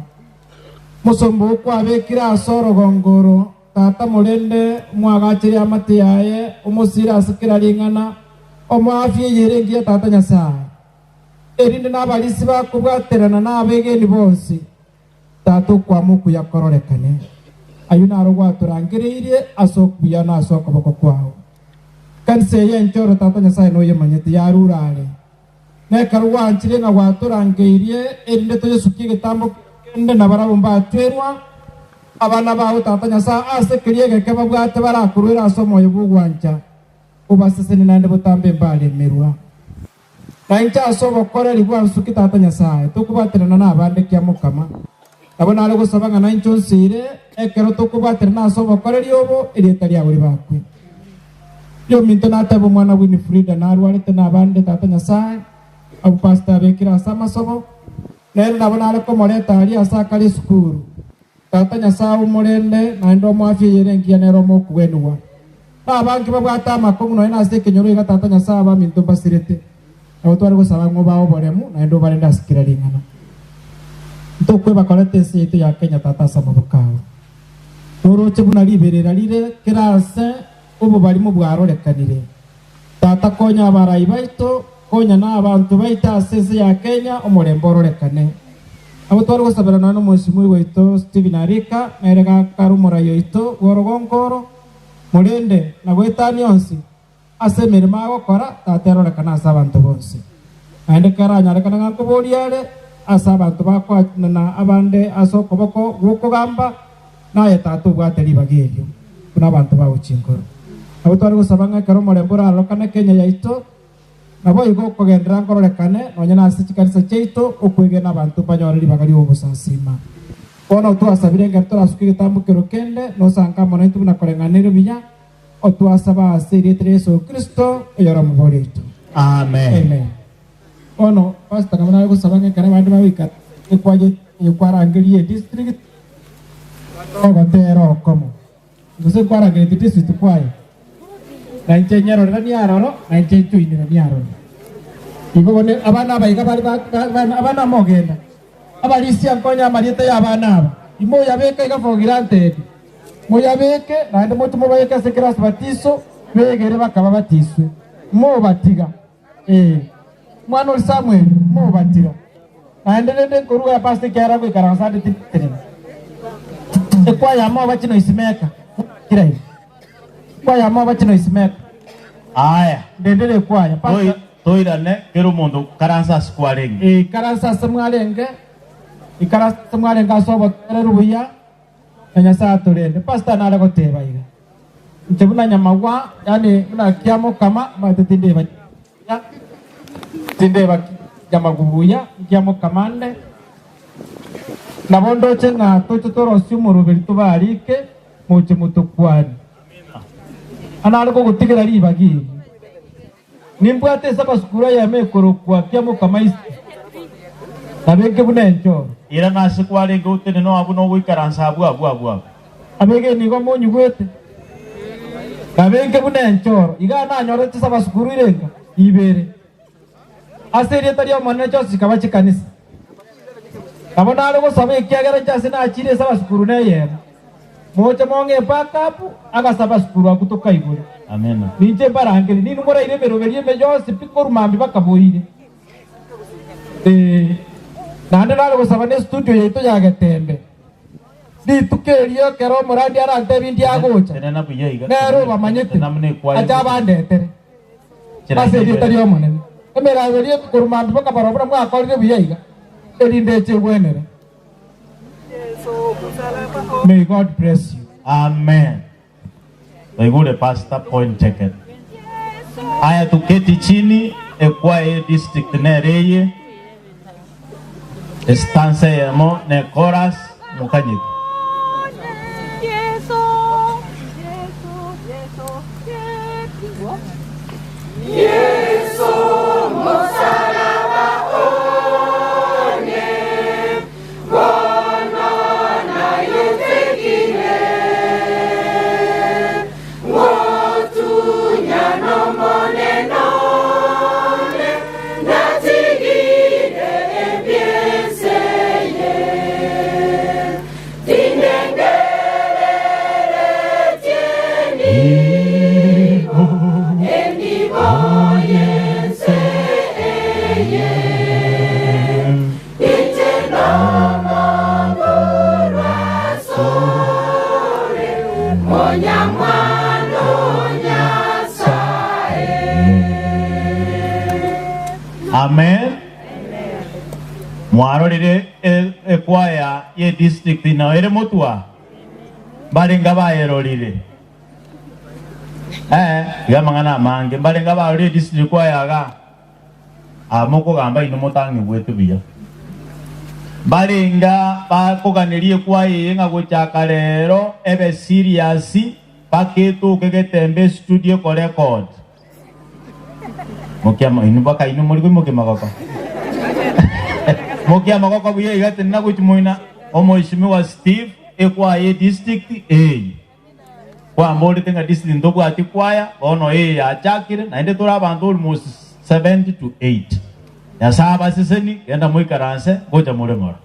Mosomba oo kwabekire ase orogongo oro, Tata, morende, omwagacherie amate yaye, omosiire ase kera ring'ana, omoe afia eyere engiya, Tata Nyasae. Erinde nabarisi bakobwaterana nabegeni bonsi, Tata okwama okuya kororekane. Ayio naro gwatorangereirie ase okuya na ase okoboko kwao. Kanisa eye enchoro, Tata Nyasae noyemanyete, yarure are. Na ekero gwanchire ng'a gwatorangeirie, erinde toyesukie egetambo kende, na barabwo mbatwerwa, abana bao, Tata Nyasae, ase keria egeke babwate barakorwere ase omoyo bw'ogwancha, obasesenie naende botambe mbaremerwa. Na inche ase obokoreri bwansuki Tata Nyasae, tokobwaterana nabande kiamokama. Nabo nare gosaba ng'a nainche onsiire, ekero tokobwaterana ase obokoreri obo, erieta riabo ribakwe. Riominto natebe omwana Winifrida narwarete nabande Tata Nyasae, abwo pastor abekire ase amasobo, nere nabo nare komoreta aria ase akare esukuru. Tata Nyasae omorende, naende omoe afya eyere engiya nere omoe okogwenigwa. Na abange babwate amakong'u nonya nase ekenyoro iga Tata Nyasae abaminto mbasirete. Nabo tware gosaba ng'a obae oboremu naende obarende ase kera ring'ana. Ntokweba koreta ense yaito ya Kenya Tata ase amaboko ao. Noroche buna riberera rire kera ase obobarimo bwarorekanire. Tata konya abarai baito, konya na abanto baito ase ense ya Kenya omorembe ororekane. Nabo tware gosabera nonya nomwesimwa oito Stephen Arika nere gakare omorai oito bw'orogongo oro, Morende na goetania onsi ase emeremo agokora, Tata erorekane ase abanto bonsi. Naende keranyarekane ng'a nkoboria are ase abanto bakoatanana abande ase okoboko gw'okogamba, naye Tata obwate ribaga erio, buna abanto bagochia inkoro. Nabo tware gosaba ng'a ekero omorembe orarorokane Kenya yaito, Naboigo okogenderera nkororekane nonya nase chikanisa chiaito okwegena abanto mbanyore ribaga ri'ogosasima. Bono twasabire ekero torasuke egetambokero kende, nosanke amo naintwe buna koreng'aneire buya, otwasaba ase erieta ria Yeso Kristo, oyore Omobori oito. Amen. Amen. Bono pastor nabo nare gosaba ng'a ekero abande bagoika ekwaye eye kwarangeria edistrict, ogotera okomo. Gose nkwarangeretie district kwaye, na inche nyeroreranie aroro, na inche njoineranie aroro. Igo bono abana aba iga bare ba- ba- ba- abana mogenda, abarisia nkonye amarieta y'abana aba, imoyabeke iga for granted, moyabeke naende moche mobaeke ase class batiso, begere bakaba batiswe, mobatiga. Ee, omwana oria Samweli, mobatiga. Naende rende nkoruga ya pastor ekiagera ngoikaransa ande tintenena. Ekwaya moba chinoisimeka, kira iga. Ekwaya moba chinoisimeka. Aya. Ndendere ekwaya. Toi, Pastor, toirane kera omonto karansa ase kwarenge. ee, ikaransa ase mwarenge, ikaransa ase mwarenge ase obotoereru buya, na Nyasae atorende. Pastor nare goteba iga, Inche buna nyamagwa, yaani buna kiamokama, omanyete tindeba buya, tindeba nyamagwa buya, nkiamokama nde. Nabo ndoche ng'a toche torosie omoroberi tobarike, moche motokwanie. Nare kogotigera ribaga eri. Nimbwate ase amasukuru ayemo ekorokwa Kiamokama East, nabeke buna enchoro. Irana ase kwarenge otenene abwo na ogoikaransa abwo abwo abwo abwo. Abegeni igo monyigwete, nabenke buna enchoro. Iga nanyorete ase amasukuru irenga ibere. Ase erieta ri'Omonene chionsi chikaba chikanisa. Nabo nare gosaba ekiagera inche ase nachire ase abasukuru neyemo. Moche mong'e backup agasaba sukuru akwo tokaigure. Amina. Ninche mbarangerie, ninwe moraire emeroberio ime yonsi pi korwa mambia bakaboire. Ee, naende nare gosaba ne studio yaito ya Getembe. Rituko erio ekero omorandi arantebie ndiagocha, Tenena buya iga. nere obamanyete, Tenena buna ekwaya. ache abandetere ase erieta ri'Omonene. Emeroberio korwa mambia bakabarora buna mwakorire buya iga, erinde eche egwenere. May God bless you. Amen. Twaigure pastor point taken. Aya tuketi chini ekwaya ye district nere eye estanza eyemo ne chorus mokanyeke. Yeso mosalaba one, bono nayetekire, Ngotunya n'Omonene one, natigire ebi'ense eye. Tindengereretie nigo enibo y'ense eye. Inche nomonguru asore, monyamwando o Nyasae. Amen. Mwarorire ekwaya ye district nao ere motwa? Mbarenge abayerorire? Eh, iga amang'ana amange. Mbarenge abarorire edistrict kwaya iga? Aa mokogamba inwe motang'igwete buya. Mbarenge bakoganeria ekwaya eye ng'a gochaka rero ebe serious mpaka etoke getembe estudio ekorecord. Mokia inwe mpaka inwe mori koimokia magoko. Mokia amagoko buya iga tenena gochia moina omoheshimiwa Steve ekwaya ye district eye. Kwamborete ng'a district ntobwati kwaya bono eye yachakire naende tore abanto almost 70 to 80. Nyasaye abaseseni genda moikaranse ngocha more ng'ora.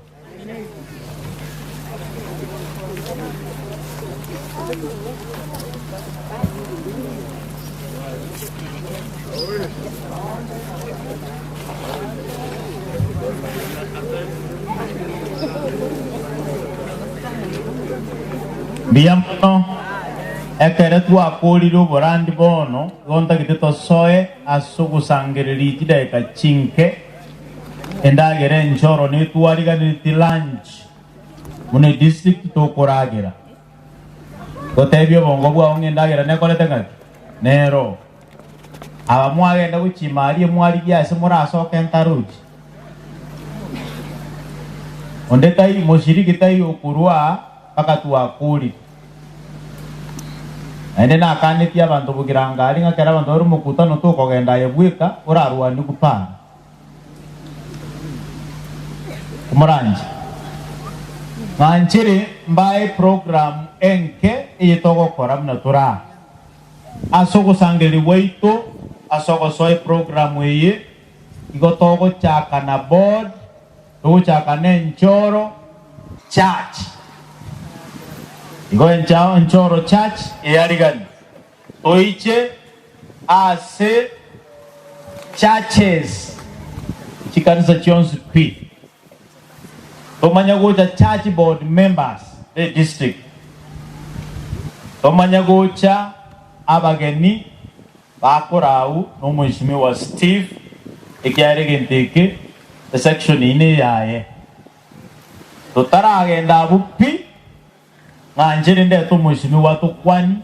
Mbuya mono, ekere twakorire oborandi bono, igo ntagete tosoe ase ogosangereria chidakika chinke. Endagera enchoro netwariganeretie lunch buna edistrict tokoragera. Gotebia obongo bwao ng'a endagera nekorete ng'aki? Nero. Aba mwagenda gochia ime aria mwarigia ase morasoke ntarochi. Onde tai, moshiriki taiyo okorua aa mpaka twakorire. Naende nakanetie abanto bogiranga aria ng'a ekero abanto bare omokutano tokogenda aye bweka orarwanigwe para. Komoranche, ng'anchere mbae eprogramu enke eye togokora buna tore aa. Ase ogosangereria gwaito ase ogosoa eprogramu eye, igo togochaka na board, togochaka na enchoro church. Igo enchoro church eyarigani toiche ase churches chikanisa chionsi pi. Tomanye gocha church board members be district. Tomanye gocha abageni bakorau na omweshimiwa Steve ekiagera egento eke esection eye neyaye. Totaragenda abwo pi ng'a inche rende omweshimiwa atokwani,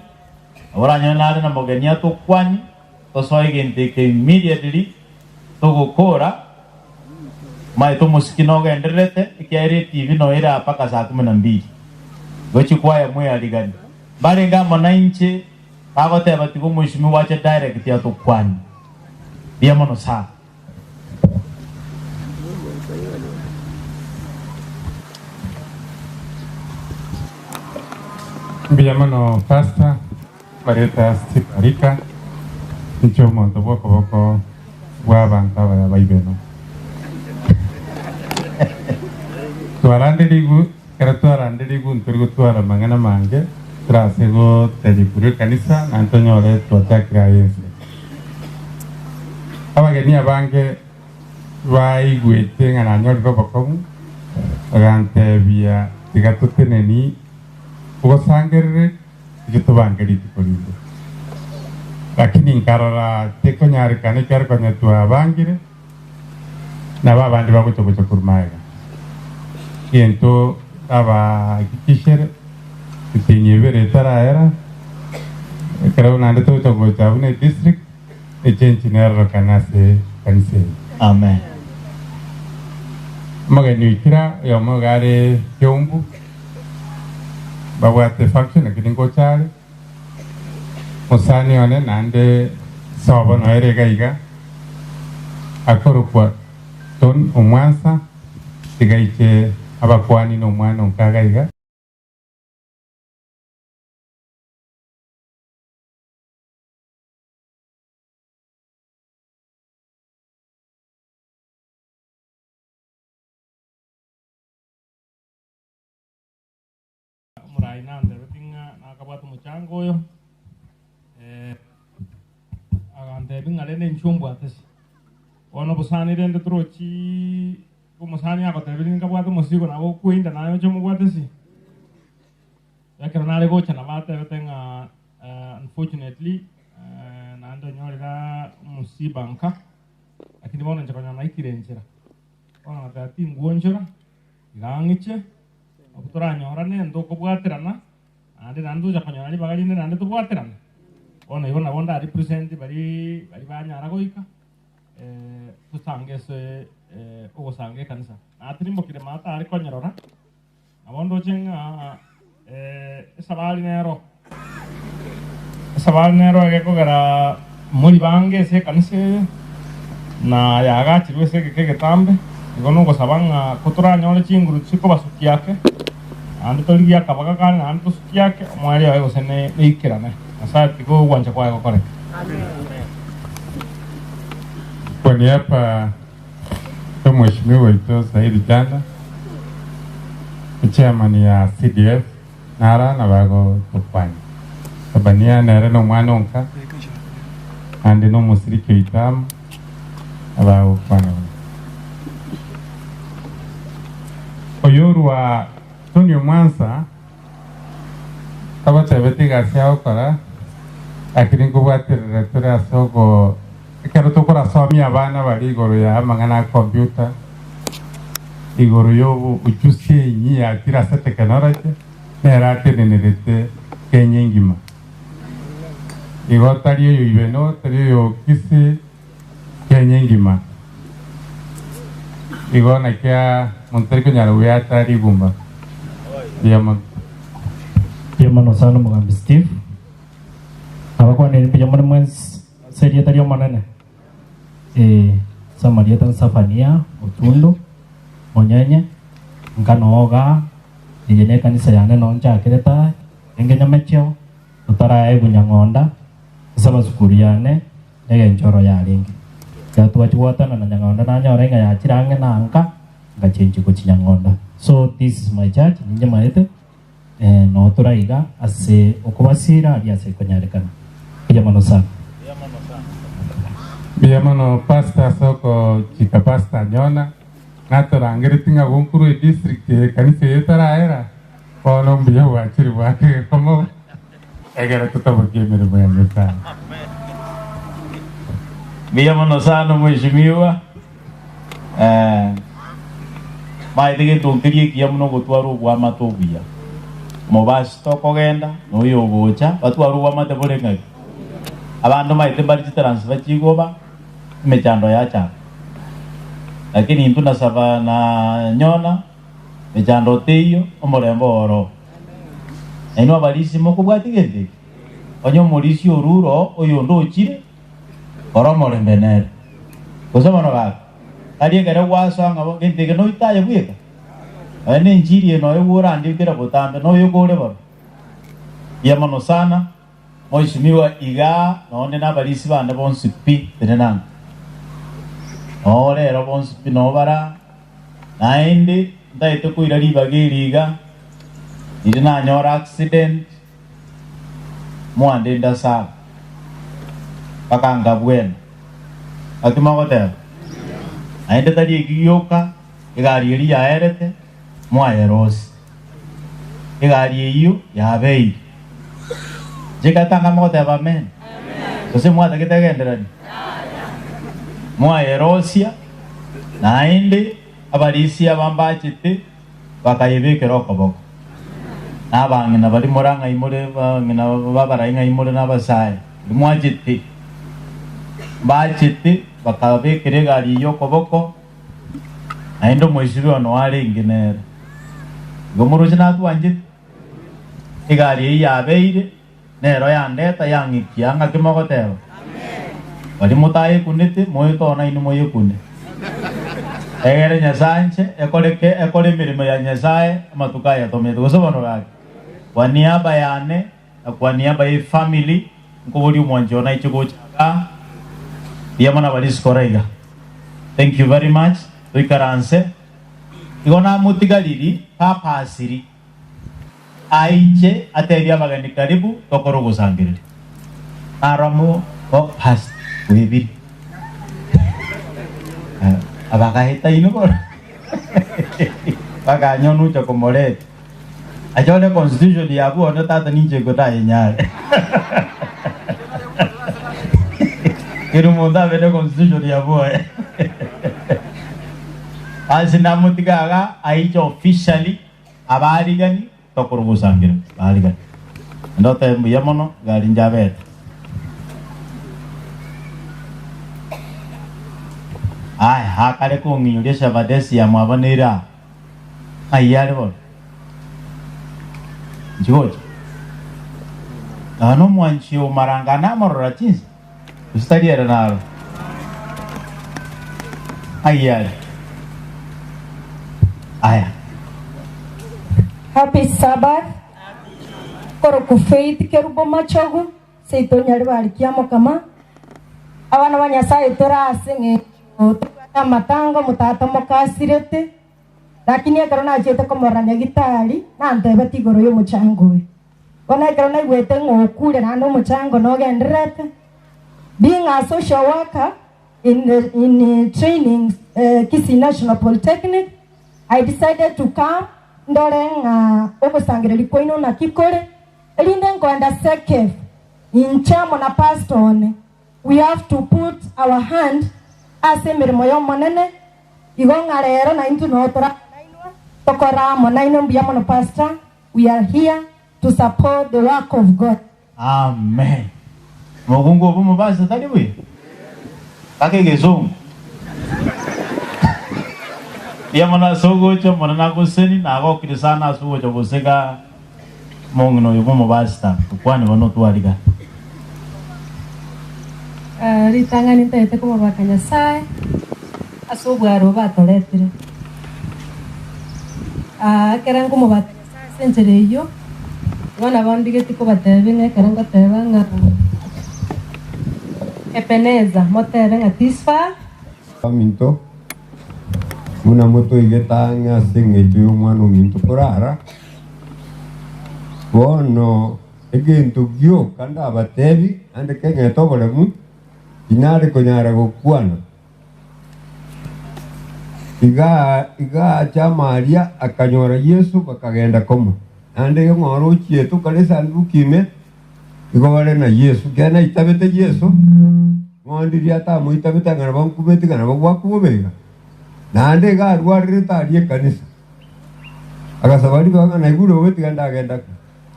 nabo oranyore nare na mogeni atokwani, tosoe egento eke immediately togokora, omanyete omosiki nogendererete ekiagera etibi noyo ere aa mpaka saa kumi na mbili. Igo chikwaya mweariganie. Mbarenge amo nainche bagoteba tiga omweshimiwa ache direct atokwanie. Mbuya mono sana. Mbuya mono Pastor, Marieta Steve Arika, inche omonto bw'okoboko bw'abanto abaya ba Ibeno. Twaranderigwe, ekero twaranderigwe ntori gotwara amang'ana amange, torase gotebia korwa ekanisa naende tonyore twachakire aye ense. Abageni abange baigwete ng'a nanyorire obokong'u, bagantebia, Tiga toteneni ogosangerere, tiga tobange rituko rinde. Lakini nkarora tekonyarekana ekiagera konya twabangire, nabo abande bagocha gocha korwa magega. Egento ndabahakikishere, etienyi ebere etaraera, ekero naende togocha gocha buna edistrict, Echenchi nerorokane ase ekanisa eye. Amen. Omogeni oikire oyomo iga are Keumbu, babwate function lakini ngocha are, mosani one naende sobo noyo ere iga iga, akorokwa Ton Omwansa, tiga aiche abakwani na omwana onka iga iga. Omorai nantebetie ng'a nakabwate omochango oyo, agantebia ng'a rende inchuo mbwate se. Bono obosani rende torochiiii omosani agotebirie nkabwate omosigo nabo okoinda naye oche omobwate se. Ekero nare gocha nabo atebete ng'a unfortunately naende onyorire omosiba nka, lakini bono inche konya naikire enchera. Bono ngateba tingwonchora, iga ng'iche, abwo toranyorane ntokobwaterana, naende naende togocha konyora ribaga rinde naende tobwaterane. Bono igo nabo nda represent baria baria banyara goika, tosange ase ogosanga ekanisa. Natirimbokire maate are konyerora. Nabo ndoche ng'a esabari nero, esabari nero egekogera mori bange ase ekanisa eye, na yaagachirwe ase egeka egetambe. Igo nogosaba ng'a kotoranyore chinguru chikobasukia ake, naende torigie akabaga kande naende tosukie ake, omoerio oye gose neikerane. Nyasae tiga ogwancha kwaye gokoreke. Kwa niaba Omweshimiwa oito Saidi Janda, echairman ya CDF nara nabo agotokwania. Tabania nere nomwana onka naende nomosiriki oito amo nabo agokwana buya. Oyorwa Tony Omwansa tagotebeti egasi agokora lakini nkobwaterera tore ase ogo Ekero tokorasomia abana baria igoro ya amang'ana a computer, igoro y'obochusi enyi yakire ase technology, nere atenenerete Kenya engima. Igo tari oyo Ibeno, tari oyo Kisii, Kenya engima. Igo naki monto tari konyara gweata rigumba. Mbuya mono. Mbuya mono sana omogambi Steve. Nabakwanire mbuya more mwensi ase erieta ri'Omonene. Ee, ase amarieta Nsafania, Otundu, Monyenye, nka noga, eye nekanisa yane noo nchakerete aa, enge nyamecheo, totaraegwa nyang'onda, ase abasukuru yane, negenchoro yarenge. Ekero twachia goatanana nyang'onda nanyora ing'a yachire ang'e na nka, ngachenchia gochia nyang'onda. So this is my church, ninche maete, eh, noo tore aiga ase okobasira aria ase ekonyarekana. Mbuya mono sana. Mbuya mono pastor ase ogochika pastor Nyona, natorangeretie ng'a gonkorwa edistrict eye ekanisa eye etarahera, bono mbuya bwachire bwake gekomo egere totabokie emeremo ya Nyasaye. Mbuya mono sana mheshimiwa. Eh, maete gento nkeria ekiya buna ogotwara oboamate obuya. Omobasi tokogenda na oyo ogocha batware oboamate bore ng'aki. Abanto maete mbare chitransfer chigoba emechando yachaka. Lakini intwe nasaba na nyona mechando teiyo omorembe oro. Nainwe abarisia mokobwatia gento eke? Onye omorisia orure oo oyonde ochire Kora omorembe nere. Gose bono gaki, tari ekero gwasoa ng'a gento eke noite aye bweka? Nonya nenchiri eye noyo gworandie kera botambe, noyo okore bono. Mbuya mono sana, mheshimiwa igaa nonde nabarisi bande bonsi pi tenena nka. Noo rero bonsi pi noo bara, naende ntaete koira ribaga eri iga, riria nanyora accident, Mwandenda sana, mpaka nkabwena. Naki mogoteba? Naende tari eki gioka, egari eria yaerete, mwayerosia. Egari eyio yabeire. Inche ngatanga mogoteba amen? Gose mwatagete egenderanie? Mwayerosia, naende abarisia aba mbachete bakayebekera okoboko. Na abang'ina baria more ang'ai more, abang'ina b'abarai ng'ai more na abasae, baria mwachete, mbachete bakabekera egari eyio okoboko, naende omoisibi one oarenge nere. Igo moroche natwanchete? Egari eyio yabeire, nero yandeta yang'ikia, ng'aki mogoteba? Baria motayekunete, moete oo nainwe moyekune. Egere Nyasae inche ekoreke ekore emeremo ya Nyasae amatuko aya tomanyete. Gose bono gaki, kwa niaba yane na kwa niaba ye family, nkoboria omwanchi one aiche gocha igaa, mbuya mono abaria isiko ore iga. Thank you very much, toikaranse. Igo namotigariri purposely. Aiche atebie abageni karibu tokore ogosangereria. Naro mo past bwebire. Abagaeta inwe bono bakanyonucha komoreta. Achore constitution yabwo one tata ninche ingo ndayenyare. Kera omonto abe ne constitution yabwoye. Ase namotiga iga aiche officially. Abaarigani tokore ogosangereria baarigani. Naende otebe mbuya mono gari njabete. Aya akare kong'inyoria Shavadesi ya mwabo nere aa. Ng'ai are bono? Inchi gocha. Nonya nomwanchi o maranga namorora chinsa, gose tari ere naro. Ng'ai are? Aya. Happy Sabbath. Koroku Faith Kerubo Machogu, seito Nyaribari Kiamokama. Abana ba Nyasaye tore ase eng'encho tobwate amatango motata mokasirete, lakini ekero nachiete komorora nyagitari nantebeti igoro y'omochango oyo. Bono ekero naigwete ng'a okure naende omochango nogendererete, being a social worker in the in training Kisii National Polytechnic, I decided to come ndore ng'a ogosangereria kwaino naki kore, erinde nkoenda Sekef, inche amo na pastor one, we have to put our hand ase emeremo y'Omonene, igo ng'a rero naintwe noo tore amo nainwe, tokore amo nainwe mbuya mono pastor, we are here to support the work of God. Amen. Mokungu obo omopastor tari buya? Gaka egesongo. Mbuya mono ase ogocha, Omonene agosesenie, nagokire sana ase ogocha goseka omong'ina oyo bw'omopastor. Tokwane bono otwarigane. Ritang'ani ntagete komobaka Nyasae ase obwaro obo atoretire. Ekero nkomobaka Nyasae ase enchera eyio, igo nabo ndigeti kobatebia ng'a ekero ngoteba ng'a Ebeneza, motebe ng'a Tisfa. Baminto, buna motoigete ang'e ase engencho y'omwana ominto korara, bono egento gioka ndabatebi, naende keng'ete oboremu, tinare konyara gokwana. Iga iga acha Maria akanyora Yeso, bakagenda komo. Naende ng'ora ochiete okare esanduki ime, igo bare na Yeso. Ekero naitabete Yeso, ng'o ndiria atamoitabete ang'ana bankubete ng'a nabo bwakwa bobe iga? Naende iga arwarerete aria ekanisa. Agasaba ribaga ng'a naigure bobe tiga ndagenda ko.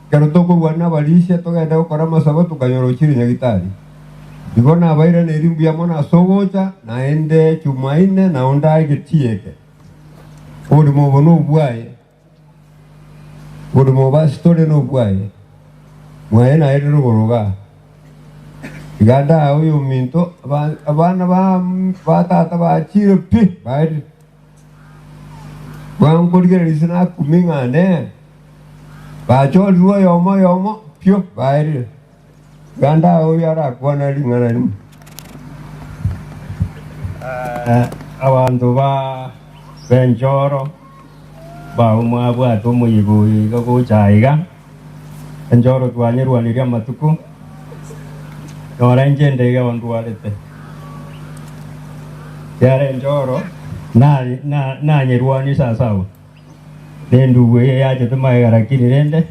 Ekero tokorwana nabarisia togende gokora amasabo tokanyora ochire nyagitari. Igo nabairaneirie mbuya mono ase ogocha, naende Chumaine nao ndae egetii eke. Oborimo obo nobwaye, oborimo obo ase tore nobwaye, mwaye naye rogoro igaa. Iga ndae oyominto, abana ba tata bachire pi, baerire. Bwankorigereria ase nakumia ng'a nere, bachorirwe oyomo oyomo pio, baerire. Iga ndae oyo arakwane ring'ana rimo. Abanto ba b'enchoro bao mwabwate omoyega oyo iga gocha aiga, enchoro twanyerwanirie amatuko, nora inche inde iga ondwarete. Kiagera enchoro nanyerwanie sasa abwo, na endugu eye yachete magega lakini rende,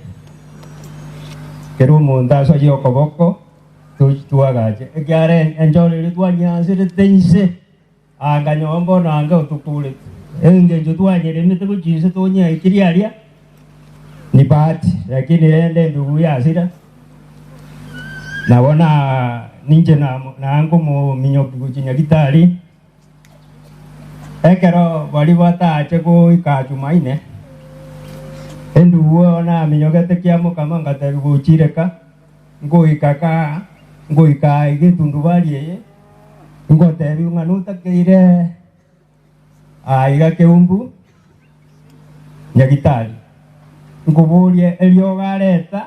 kera omonto asoyie okoboko, tochi twagache, ekiagera enchoro eria twanyeanserete inse. Anga nyomba bono ange otokorete. Engencho twanyeremete gochia inse tonyeaikirie aria ni bahati, lakini rende endugu yasira nabo na ninche naanka omominyoki gochia Nyagitari, ekero baria batache goika Jumaine, endugu oyo naminyogete kiamokama ngatebia gochire ka, ngoika ka, ngoika aiga etundubari eye. Ngotebiwe ng'a notakeire aiga keumbu nyagitari, nkoborie eriogo areta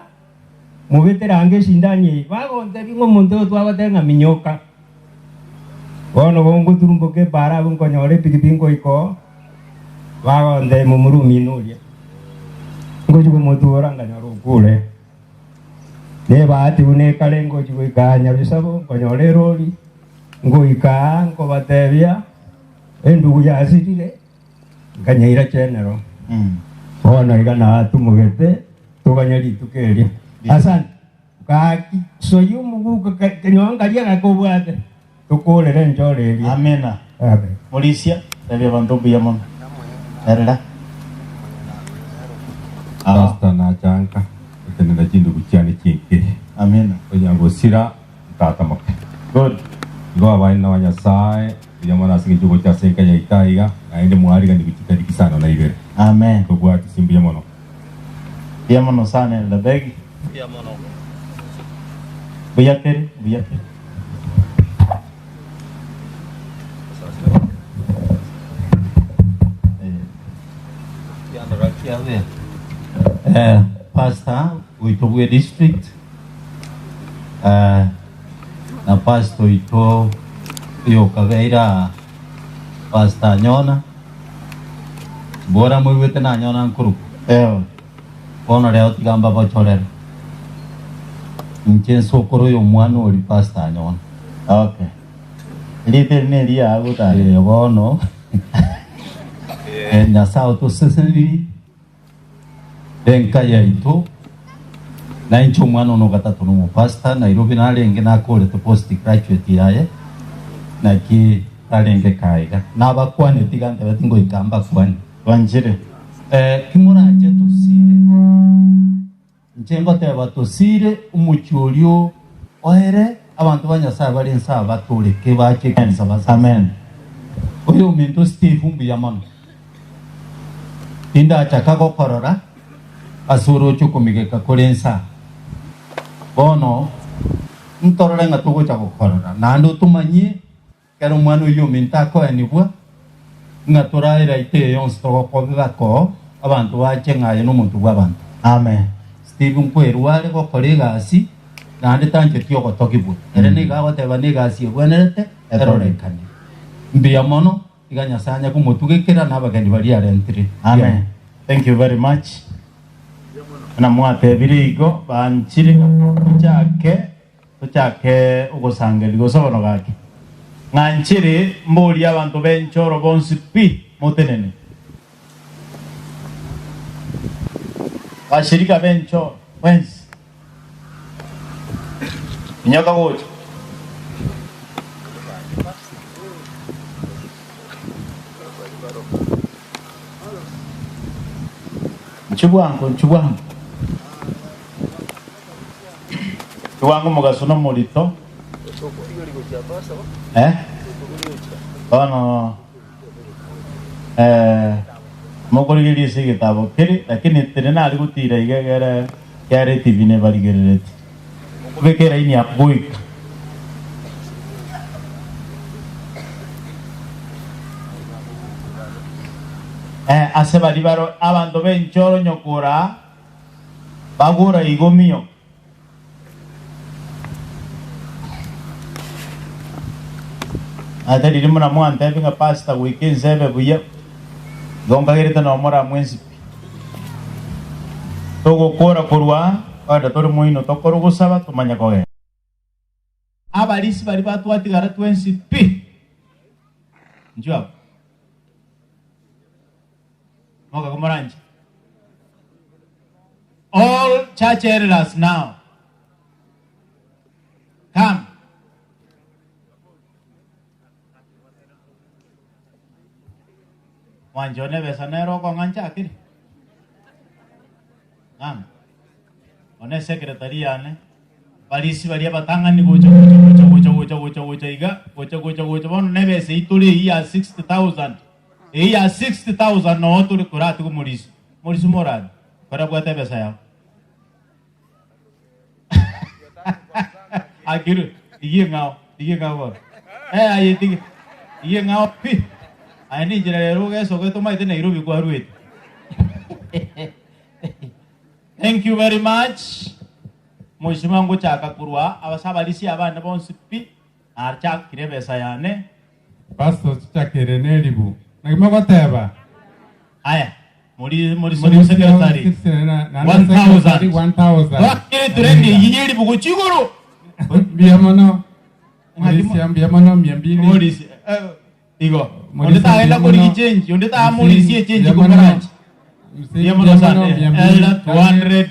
mobetere ange esindani eye. Bagontebia ng'a omonto oyo twagoteba ng'a minyoka. Bono gongoturumboka epaara abwo nkonyora epikipiki ngoika oo, bagontebia momura omino oria. Ngochia komotura nkanyora okure. Nebahati buna ekare ngochia goika Nyabisabo, nkonyora erori, ngoika aa nkobatebia endugu yasirire, nkanyeira chenero. Bono iga natumogete toganye rituko erio. Asante. Gaki soyia omoguko kenyonga karia gakobwate tokorere enchoro eria. Amina. Amen. Morisia, tebia abanto mbuya mono. Erera. Pastor nachanka gotenena chindugu chiane chinkeri. Amina. Onya gosira tata moke. Good. Igo abaene ba Nyasae mbuya mono ase eng'encho gocha ase enka yaito aiga naende mwariganigwe chitariki isano na ibere. Amen. Tobwatisi mbuya mono. Mbuya mono sana Elder Begi. Mbuya mono. Mbuya keri, mbuya keri. Eh, pastor oito bwe district eh, na pastor oito oyokabeire aa pastor Nyona mbora moigwete na Nyona nkorokwa Ewe. bono rero tiga mbabochorere inche nsokoro oyo omwana ori pastor Nyona Okay. Erieta eri neriago tata. Eh, bono eh, Nyasaye otosesenirie enka yaito na inche omwana one ogatato na omopastor Nairobi narenge nakorete post graduate yaye naki tarenge kaiga nabakwaneti iga ntebeti ngoika mbakwane Bwanchire. Eh, timorache tosire Inche ngoteba tosire omochie oria oere. Abanto ba Nyasae bare inse aba batoreke bache ekanisa base. Amen. Oyominto Steve mbuya mono. Tindachaka gokorora ase oroche okomigeka kore inse aa. Bono ntorore ng'a togocha gokorora naende otomanyie Ekero omwana oyio ominto akoenigwa, ng'a toraire aite eye yonsi togokobeka koo, abanto bache ng'a aye nomonto bw'abanto. Amen. Steve nkwerwa are gokora egasi, naende tancheti ogotogigwa. Ere nigo agoteba negasi ebwenerete erorekane. Mbuya mono, tiga Nyasae anye komotugekera na abageni baria arentire. Amen. Thank you very much. Buna mwatebire igo, banchire tochake Tochake ogosangereria gose bono gaki. Ng'anchire mborie abanto b'enchoro bonsi pi, motenene. Bashirika b'enchoro bwensi, minyoka gocha. Inchuo bwango, inchuo bwango. Bwango omogaso nomorito eh? Bono eh, mokorigereria ase egetabo kere lakini teri nari gotira iga egere kere etibi nebarigerereti mokobeka eraini ya goika eh, ase baria baro abanto b'enchoro nyokora Bagora igomio. Ate riria muna mwantebie ng'a pastor goika ense ebe buya, igo nkagerete noo moramwe ense pi. Togokora korwa aa, kogenda tore moino tokore ogosaba tomanye kogenda. Abarisi baria batwatigara twensi pi. Inchuo abwo. Mokaga moranche. All church elders now. Come. Mwanche one besa nere okong'a nchakire. Ng'ang'a. One secretary yane. Barisi baria abatang'ani gocha gocha gocha gocha gocha gocha gocha iga gocha gocha gocha bono nebesa eyio tore eyio ya 60,000 eyio ya 60,000 noo tore koratiga omorisi omorisi morabe korabwate ebesa yao Akiru tiga eng'ao tiga eng'ao bono eh aye tiga tiga eng'ao pi aye ninchera rero ogesoka tomaete Nairobi kwaruete Thank you very much Mheshimiwa ngochaka korwa abase abarisia abane bonsi pi nachakire ebesa yane. Pastor chichakere neribu. Naki mogoteba? Aya, mori mori Mori secretary. 1000. 1000. Twakire trend eyio yeribu gochia igoro. Mbuya mono. Morisia mbuya mono mia mbili. Morisia eh, igo. Onde tagenda korigi change, onde tamorisia echange komoranche. Mbuya mono sana. Elder 200.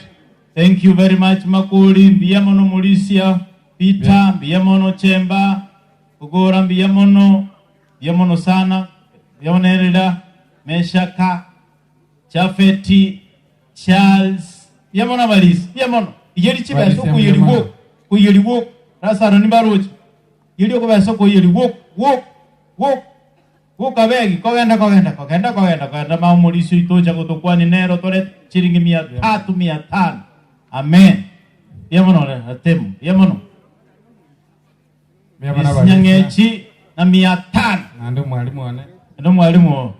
Thank you very much Makori, mbuya mono Morisia, Peter, mbuya mono Chemba, Ogora mbuya mono, mbuya mono sana, mbuya mono Elder, Meshaka, Jafeti, Charles, mbuya mono abarisi, mbuya mono. Iyeri chibesa Barisia mbuya okoiyeri mono. gwoka, koiyeri gwoka. Lazaro nimbaroche. Iyeri okobesa okoiyeri gwoka, gwoka, gwoka. Gwoka begi, kogenda, kogenda, kogenda, kogenda, kogenda ma omorisia oito ocha gotokwania nere otorete chiringi mia tatu, mia tano. Amen. Mbuya mono Ratemu, mbuya mono. Mbuya mono abarisia. Esinyang'echi na mia tano. Naende omwalimu one. Naende omwalimu oo.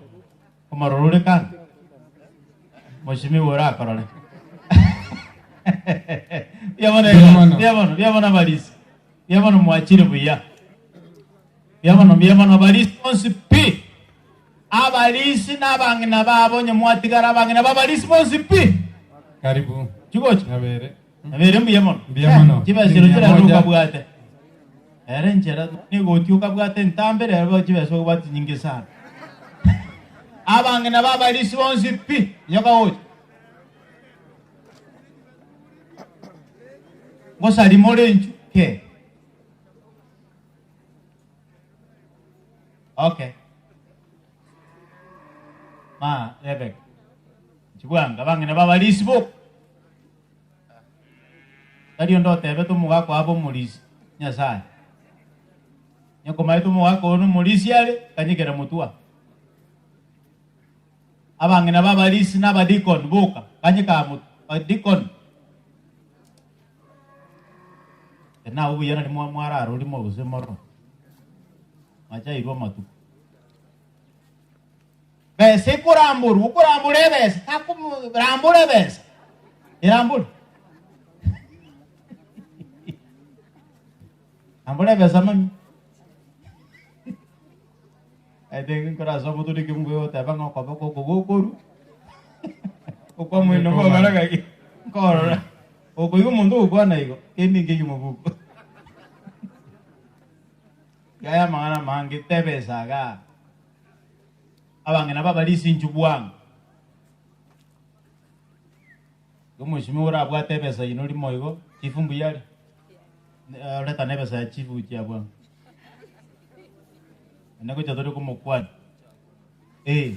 Omororo ore kando. Mheshimiwa orakorore. Mbuya mono Mbuya mono. mbuya mono, mbuya mono abarisia. Mbuya mono mwachire buya. Mbuya mono, mbuya mono abarisia bonsi pi. Abarisi na abang'ina babo onye mwatigara abang'ina b'abarisi bonsi pi. Karibu. Chigocha. Nyabere. Nyabere mbuya mono. Mbuya mono. Chibesa chiro Mia chirarwe moja. okabwate. Ere enchera negoti okabwate entambe rero chibesa okobwate chinyinge sana. Abang'ina b'abarisi bonsi pi. Nyoka gocha. Ngosari more inchu ke. Okay. Ma Rebecca. Chibwanga abang'ina b'abarisi bo. Tari onde otebete omogaka obo omorisi. Nyasae. Nyakomaete omogaka oyo nomorisia are, kanyekera motwa. Abang'ina b'abarisi na abadikoni boka, kanyeka motwe. Badikoni. Nawe buya nari mwararori gose mororo. Mwachairwe amatuko. Besa ekoramborwa, okorambora ebesa, takorambora ebesa, erambore. Rambora ebesa mami. I think nkorase omotwe ekemungu egoteba ng'a okoboko oko gokoru, okwa moino nkogora gaki, nkorora. Okoigwa omonto ogokwana igo, kende nkeiyo mobuko. Yaya amang'ana amange, teba esaga. Abang'ina b'abarisia inchuo bwango. Igo omweshimiwa orabwate ebesa ino rimo igo, chifu mbuya are? Reta na ebesa ya chifu gochia bwango. Naende gocha tore komokwania. Eh,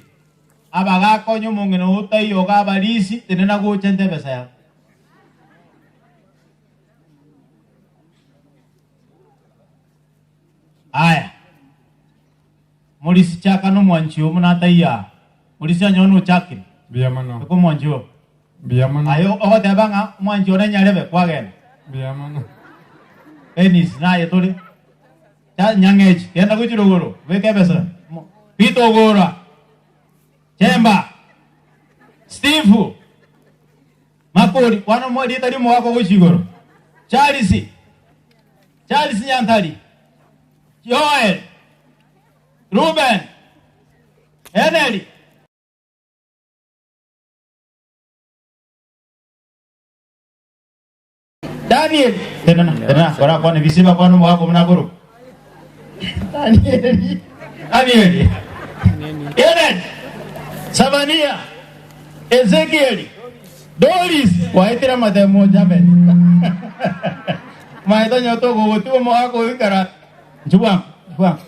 abagakonya omong'ina oo taiyo iga abarisi, tenena gocha nte ebesa yao. Aya. Morisi chaka nomwanchi oo buna ataiyo aa. Morisi onye one ochakire. Mbuya mono. Eka omwanchi oo. Mbuya mono. Aye ogoteba ng'a omwanchi one nyarebe kwagenda. Mbuya mono. Eunice naye tore. Cha nyang'echi genda gochia rogoro beka ebesa. Peter ogora. Chemba. Steve. Makori kwana omo erieta ri'omogaka ogochia igoro. Charles. Charles Nyantari. Joel. Ruben, Heneri. Daniel, tenena, tenena, korakwane bisiba kwana omogaka omuna akorokwa. Danieli, Danieli, Eden, Sabania, Ezekieli, Doris, gwaetire amatemo Jabet. Maete onye togogotiga omogaka oyo ikara Inchuo bwango, inchuo bwango.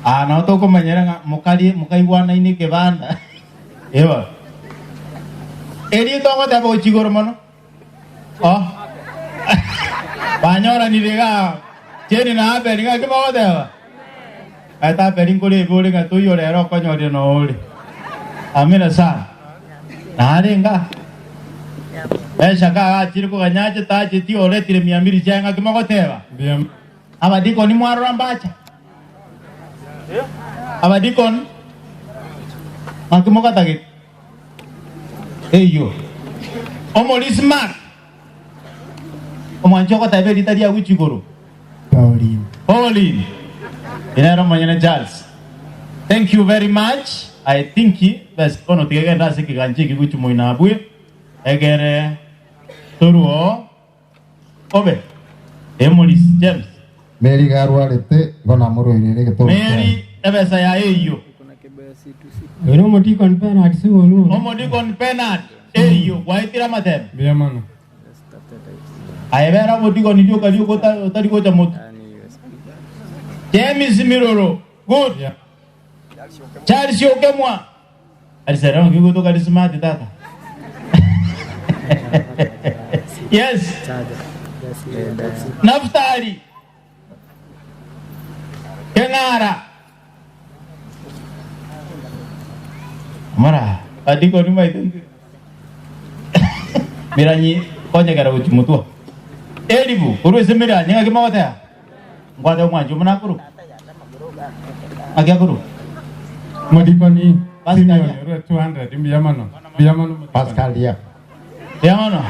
Aa nao tokomanyera ng'a mokarie mokaigwanaine ekebanda. Eba. Erio togoteba gochia igoro mono. Oh. Banyoranire igaa Jane na Abel ng'aki bagoteba? Aye Abel nkore ebe ore ng'a toiyo rero okonyorire noo ore. Amina sana. Nare nga. Eshaka agachire koganya ache tacheti oretire miambiri chiaye ng'aki mogoteba. Abadikoni mwarora mbacha. Abadikoni ng'aki mogatagete. Eyio. Omorisi Mark. Omwanchi ogoteba erita riago chigoro. Pauline. Pauline. Inere omonyene Charles. Thank you very much. I think best bono tiga genda ase ekegancha eke gochia moino abwe egere toruo obe emorisi James. Mary iga arwarete, igo namoroireire egetoro kiaye. Mary ebesa yaye eyio. Oyo nomodikoni Bernard Siboni oyo. Omodikoni Bernard eyio gwaetire amatemo. Mbuya mono. Aye bera omodikoni rioka rioka otari gocha motwe. James Miroro good. Charles Okemwa. Charles ere onki gotoka ri smart tata. Yes. Naftali. Keng'ara. Mara, adikoni maito intwe. Miranyi konyegera gochia motwe. Elibu, korwa ase miranyi ng'aki mogoteba? Nkwate omwanchi omuna akorokwa. Ng'aki akorokwa? Modikoni Simeon orwe 200 mbuya mono. Mbuya mono modikoni. Pascalia. Mbuya mono.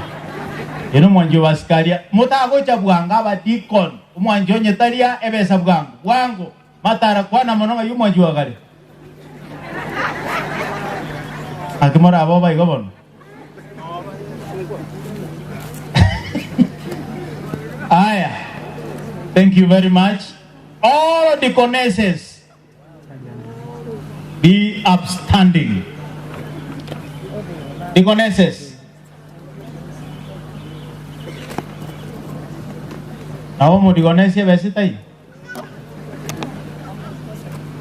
Ere omwanchi o Pascalia. Motagocha bwango abadikoni. Omwanchi onye taria ebesa bwango. Bwango. Matarakwana mono ng'ai omwanchi wa kare. Naki morabe oba igo bono? Aya, thank you very much. All deaconesses be upstanding. Deaconesses. Nabo omodigonesi ebesa etaiyo.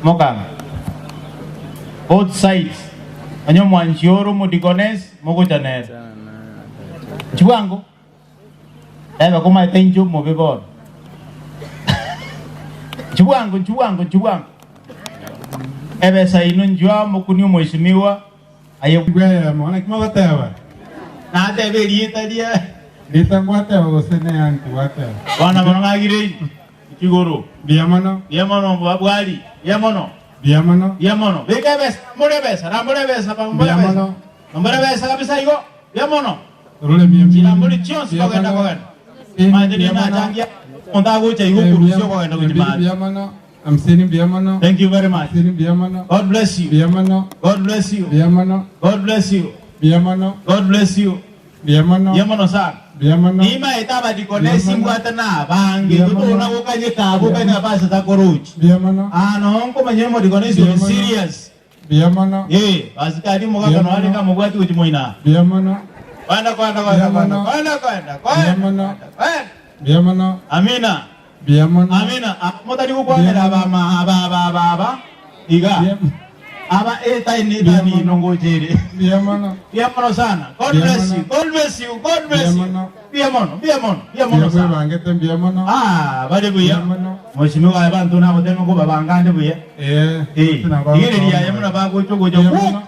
Mokanga. Both sides. Onye omwanchi ore omodigonesi mogocha nere. Inchuo bwango. Ebe komaete inche omobe bono. Inchu bwango, inchu bwango, inchu bwango. Ebesa ino inchuo omokuni omoisimigwa aye. Bweyemo, naki mogoteba? Natebe erieta ria. Rita ngwateba gose ne anti gwateba? Bono bono ng'agire inwe ikigoro. Mbuya mono. Mbuya mono bwari. Mbuya mono. Mbuya mono. Mbuya mono. Beka ebesa, rambora ebesa, rambora ebesa, rambora Mbuya ebesa. mono. Rambora ebesa kabisa igo. Mbuya mono. Ororemi emia. Chirambori chionsi Mbuya kogenda mono. kogenda. Maete Mbuya niye mono. nachangia omonto agocha igo okorusia okogenda gochia Mbuya maate. mbuya mono. Hamsini mbuya mono. Thank you very much. Hamsini mbuya mono. God bless you. Mbuya mono. God bless you. Mbuya mono. God bless you. Mbuya mono. God bless you. Mbuya mono. Mbuya mono sana. Mbuya mono. Nimaete abadikonesi Mbuya mono. mbwate na abange Mbuya mono. totona gokanye kabo Mbuya kanye mono. abase takorochi. Mbuya mono. Ah no nkomanya omodikonesi Mbuya ori mono. serious. Mbuya mono. Eh, asikari Mbuya omogaka noare mono. kamobwati gochia moina. Mbuya mono. Kwenda kwenda Mbuya kwenda kwenda mono. kwenda kwenda Mbuya kwenda mono. kwenda. Mbuya mono. Amina. Mbuya mono. Amina. Ah, motari gokwanera Mbuya aba mono. ma aba aba aba aba iga. Mbuya Aba etaini Mbuya etani mono. ino ngocha ere. Mbuya mono. Mbuya mono sana. God Mbuya bless mono. you. God bless you. God Mbuya bless you. mono. Mbuya mono. Mbuya mono. Mbuya Mbuya mono sana. bwebangete mbuya mono. Ah, bari Mbuya buya. mono. Mheshimiwa aye banto nagotema kobabanga ande buya. Eh, Eh, gose nabo igereria aye abagotomba. buna bagocha gocha Mbuya wuk. mono.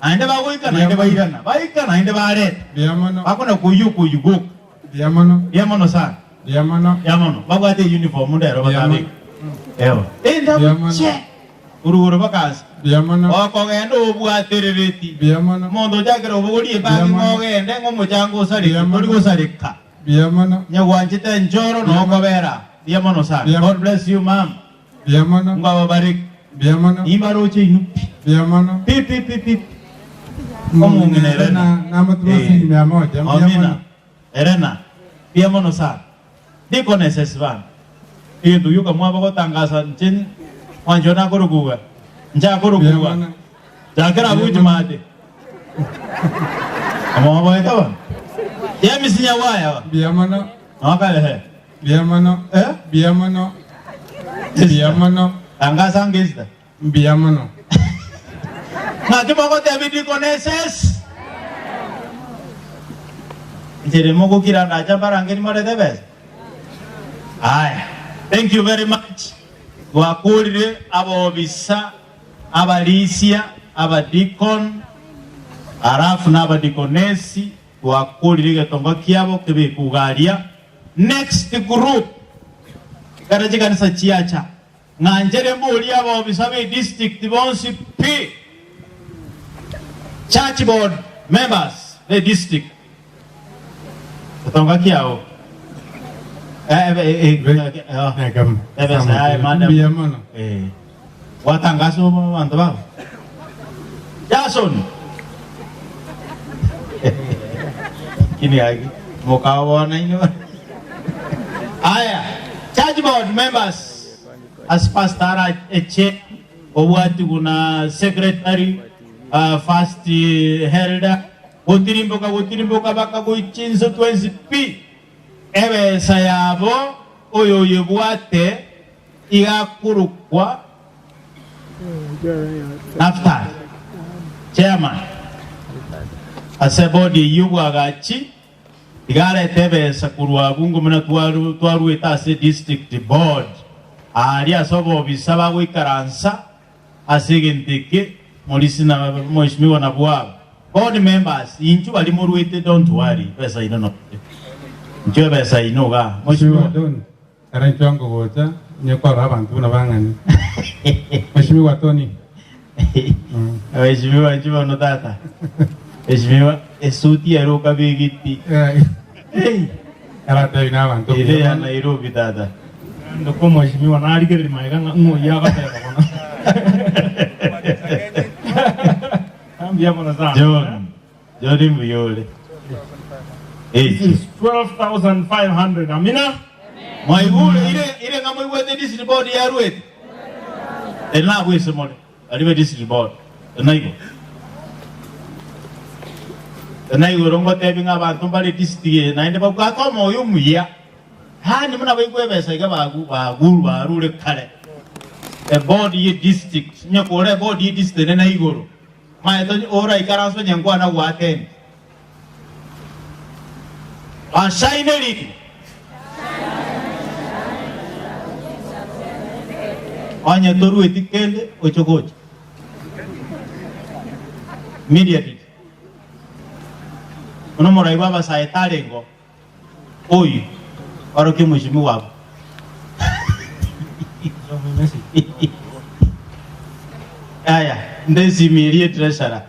Naende bagoika Mbuya naende mono. bairana. Baika naende bareta. Mbuya mono. Bakona koyia okoyia goka. Mbuya mono. Mbuya mono sana. Mbuya mono. Mbuya mono. Babwate uniform ndero Mbuya mono. batabeka. Ewa. Mbuya Endabu mono. che. Orugoro bakasa. Mbuya mono. Okogenda obwaterereti. Mbuya mono. Omonto ochakire obogorie Mbuya ebagi mono. ng'ogende ng'omochango osareke. Mbuya Tori mono. gosareka. Mbuya mono. Nyagwanchete enchoro Mbuya mono. nokobera. Mbuya mono sana. Mbuya God mono. bless you ma'am. Mbuya mono. Mungu awabariki. Mbuya mono. Nimbaroche inwe pi. Mbuya mono. Pi pi pi pi. Omong'ina Ere Erena. na namotuma Eh. silingi mia moja. Mbuya Amina. mono. Erena. Mbuya mono sana. Deaconesses bana. Egento gioka mwaba gotangasa nche mwancho nakorokuga. Nche Mbuya akorokuga. mono. Chakera Mbuya abuchi mono. mate. Omoboete bono. James Nyawaya. Mbuya mono. Nokare he. Mbuya mono. Eh? Mbuya mono. Mbuya mono. Tangasa ngesta. Mbuya mono. Ng'aki mogotebia deaconesses? Nchere mogokira ndacha mbarangeri morete ebesa. Aya. Thank you very much. Twakorire abobisa, abarisia, abadikon, alafu na abadikonesi twakorire egetongo kiabo kebekugaria. Next group ekero chikanisa chiacha ng'anchere mborie abobisa be district bonsi pi church board members be district egetongo kiao Eh, eh, eh, eh, oh. Ebesa yaye madam. Mbuya mono. Eh. Gwatangasa abanto babo. Jason. Kini agi mukabona ino. Aya, church board members as pastor eche obwati guna secretary uh, first elder gotirimboka gotirimboka bakagoichinso twensi pi ebesa yabo oyo oyebwate igakurukwa Naftali chairman ase bodi eyio bwagachi igarete ebesa korwa abwo ngomena twaru twaruete ase district board aria ase obobisa bagoikaransa ase egento eke morisi na mheshimiwa na bwabo board members inchu bari moruete don't worry ebesa ino no inchu ebesa ino igaa Mheshimiwa mheshimiwa Don, ere inchwe angogocha, onye kwarora abanto buna bang'ani. Mheshimiwa Tony. Mheshimiwa inchu bono tata Mheshimiwa esuti ere okabegeti Hey. Aratebi na abanto Ere buya ya mono. Nairobi tata Ndoko mheshimiwa narigereria magega ng'a ng'oyio agoteba bono. Mbuya mono sana. John John mbuya ore This is 12,500. Amina. Mwaigure ire ire ng'a moigwete district board yaruete ere nabwese more bari be district board enaigo enaigoro ngotebi ng'a abanto mbare district eye naende babwate omoyo omuya yaani buna baigwe ebesa iga bagu bagu barure kare eboard ye district onye kore eboard ye district ere naigoro maete oraikaranse onye nkwana gwatendi. Basaine riri. Onye torueti kende oche gocha. Immediately. Buna omorai bw'abasae tarengeo oyo orokia omweshimiwa abwo. Aya, ndesimirie treasurer.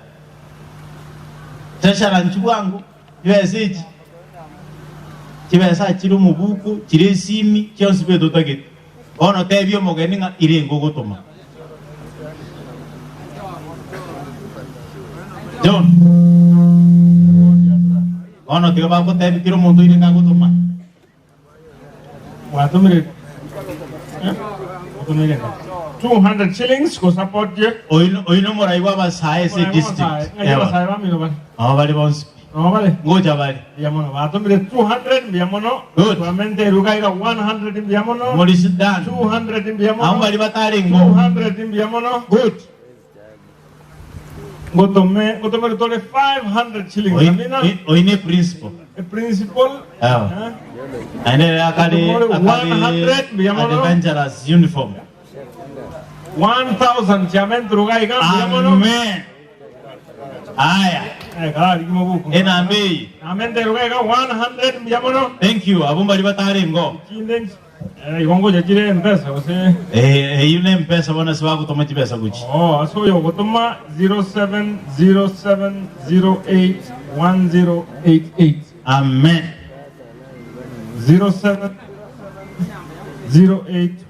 Treasurer nchi bwango, chibesa echi, chibesa chire omobuko, chire esimi, chionsi pe totagete. Bono tebia omogeni ng'a irenge ogotoma. John. Bono tiga bagotebia kera omonto irenge agotoma. Gwatomire eh? Gwatomire gento. 200 shillings go support ye. Oino oino omorai bw'abasae ase district. Ng'ai abasae bamino bare? Nabo bare bonsi pi. Nabo bare? Ngocha bare. Mbuya mono. Batomire 200 mbuya mono. Good. Twamente eruga iga 100 mbuya mono. Muri Sudan. 200 mbuya mono. Abo bari batare ngo. 200 mbuya mono. Good. Ngotome ngotomere tore 500 shillings. Oi- Amina. oi- Oine principal. E principal. Awa. Eh? Naende ere akare Ngotome akare 100 mbuya mono. adventurous uniform. 1000 chiamentire iga iga mbuya mono. Amen. Aya. Enamba eye. Namente iga iga 100 mbuya mono. Thank you. Abwo mbari batare ngo. Chinde eh, igo ngocha chire mpesa gose. Eh, eyio ne mpesa bono ase bagotoma chibesa gochi. Oh, ase oyo ogotoma 0707081088. Amen.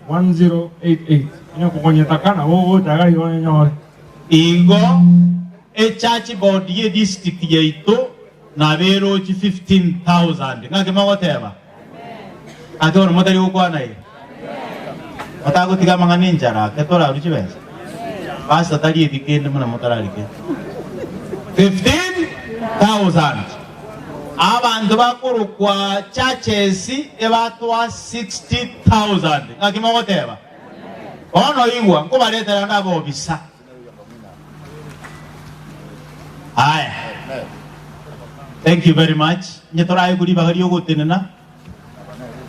0707081088. Onye kogonyetaka nabo ogocha iga igo onyore. Igo echurch board ye district yaito naberochi 15,000. Ng'aki mogoteba? Ake bono motari gokwana iga? Motagotiga amang'ana enchara ake torarue chibesa? Pastor tarieti kende buna motararike. 15,000. Abanto bakorokwa churches ebatoa 60,000. Ng'aki mogoteba? Bono igwa, nkobaretera ande abobisa. Aya. Thank you very much. Inye toraegwe ribaga riogotenena.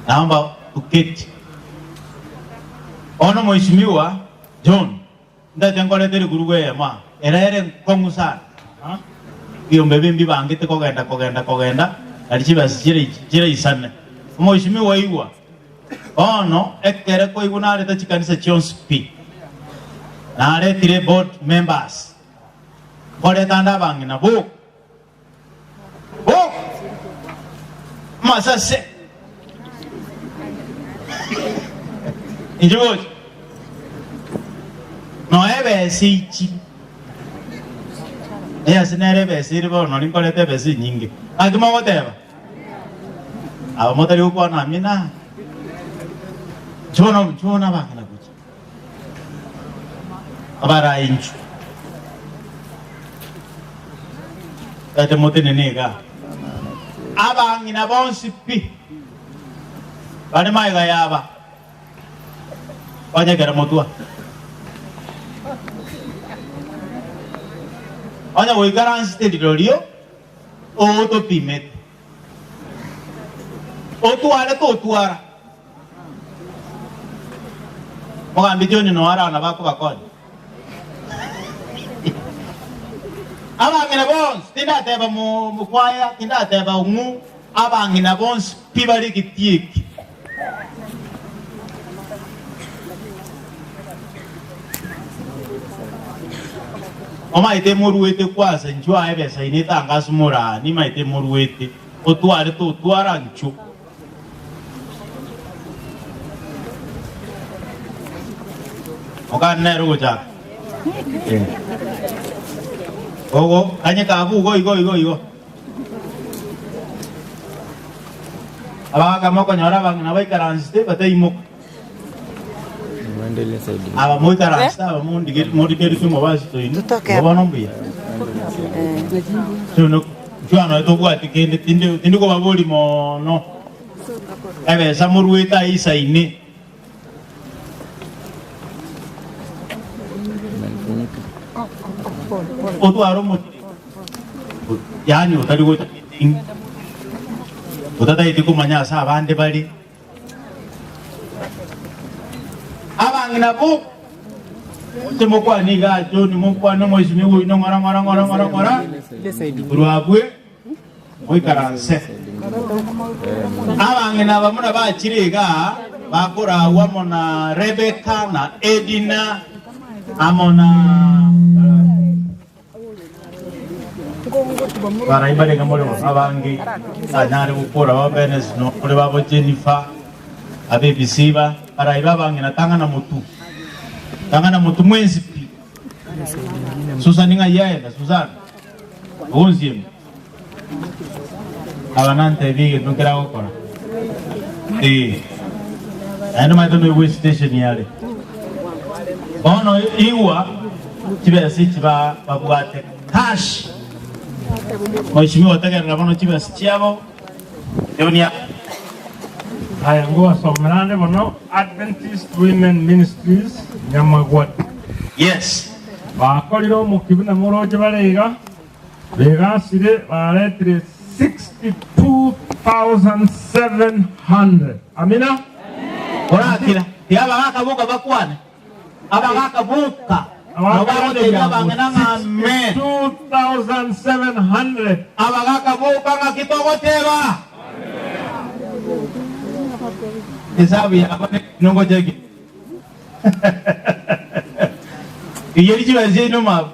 Naomba tuketi. Bono Mheshimiwa John, ntaete nkorete rigurugu eyemo aa. Ere ere nkong'u sana. Ebiombe ebi mbibangete kogenda kogenda kogenda nari chibesa chire chiraisane. Mheshimiwa igwa. Bono ekere koigwa narete chikanisa chionsi pi, naretire board members, nkoreta ande abang'ina boka, boka, amasase, inche gocha, noe ebesa echi, eyase nere ebesa ere bono nari nkoreta ebesa enyinge, naki mogoteba? Aba motari gokwana amina. Inchuo inchuo nabang'ina gocha. Abarai inchuo. Tata motenene iga. Abang'ina bonsi pi bare magega yaba onyekere motwa. Onye goikaransete rirorio otopimete, otware totwara. Mogambi John noyo arao nabo akobakonya. Abang'ina bonsi, tindateba mokwaya, tindateba ong'u, abang'ina bonsi pi bare egetii eki. Omaete moruete kwase inchuo aye ebesa ine etangaso moraa nimaete moruete otware totwara nchuo. Mokani nere ogochaka. Eh. Ogo kanye kabu igo igo igo igo. Abagaka mokonyora abang'ina baikaransete bataimoka. Aba moikaransete aba mondigeretie omobasi toino, igo bono mbuya. Chiono chiono tobwati kende tindi tindi kobabori mono. Ebesa moruete aye isaine. Otware omochie yaani otari gocha meeting, otatageti komanya ase abande bare. Abang'ina bo. Moche mokwane igaa John, mokwane omoisimigwa oino ng'ora ng'ora ng'ora ng'ora ng'ora, korwa abwe moikaranse. Abang'ina aba buna bachire igaa, bakoragwa amo na Rebeka na Edina amo na Barai barenge more bono abange banyare gokora babo Benes nore babo Jennifer abe ebisiba barai babang'ina tang'ana motu tang'ana motu mwensi pi Susan ng'ai aenda Susan ogonsiema aba nantebie egento nkeragokora ee naende omanyete noigwe estation yare bono igwa chibesa echi ba babwate cash mheshimiwa otegerera bono chibesa chiabo Junior. Aya ngobasomera ande bono Adventist Women Ministries Nyamagwati. Yes. Bakorire omokia buna moroche bare iga. Begasire baretire 62,700. Amina. Orakira, tiga abagaaka boka bakwane, abagaaka boka nabo bagotebia abang'ina ng'a amen. 62,700. Abagaaka boka ng'aki togoteba? Esabu yabo nengocha ki? Rigeria chibesa chiaino mabwo.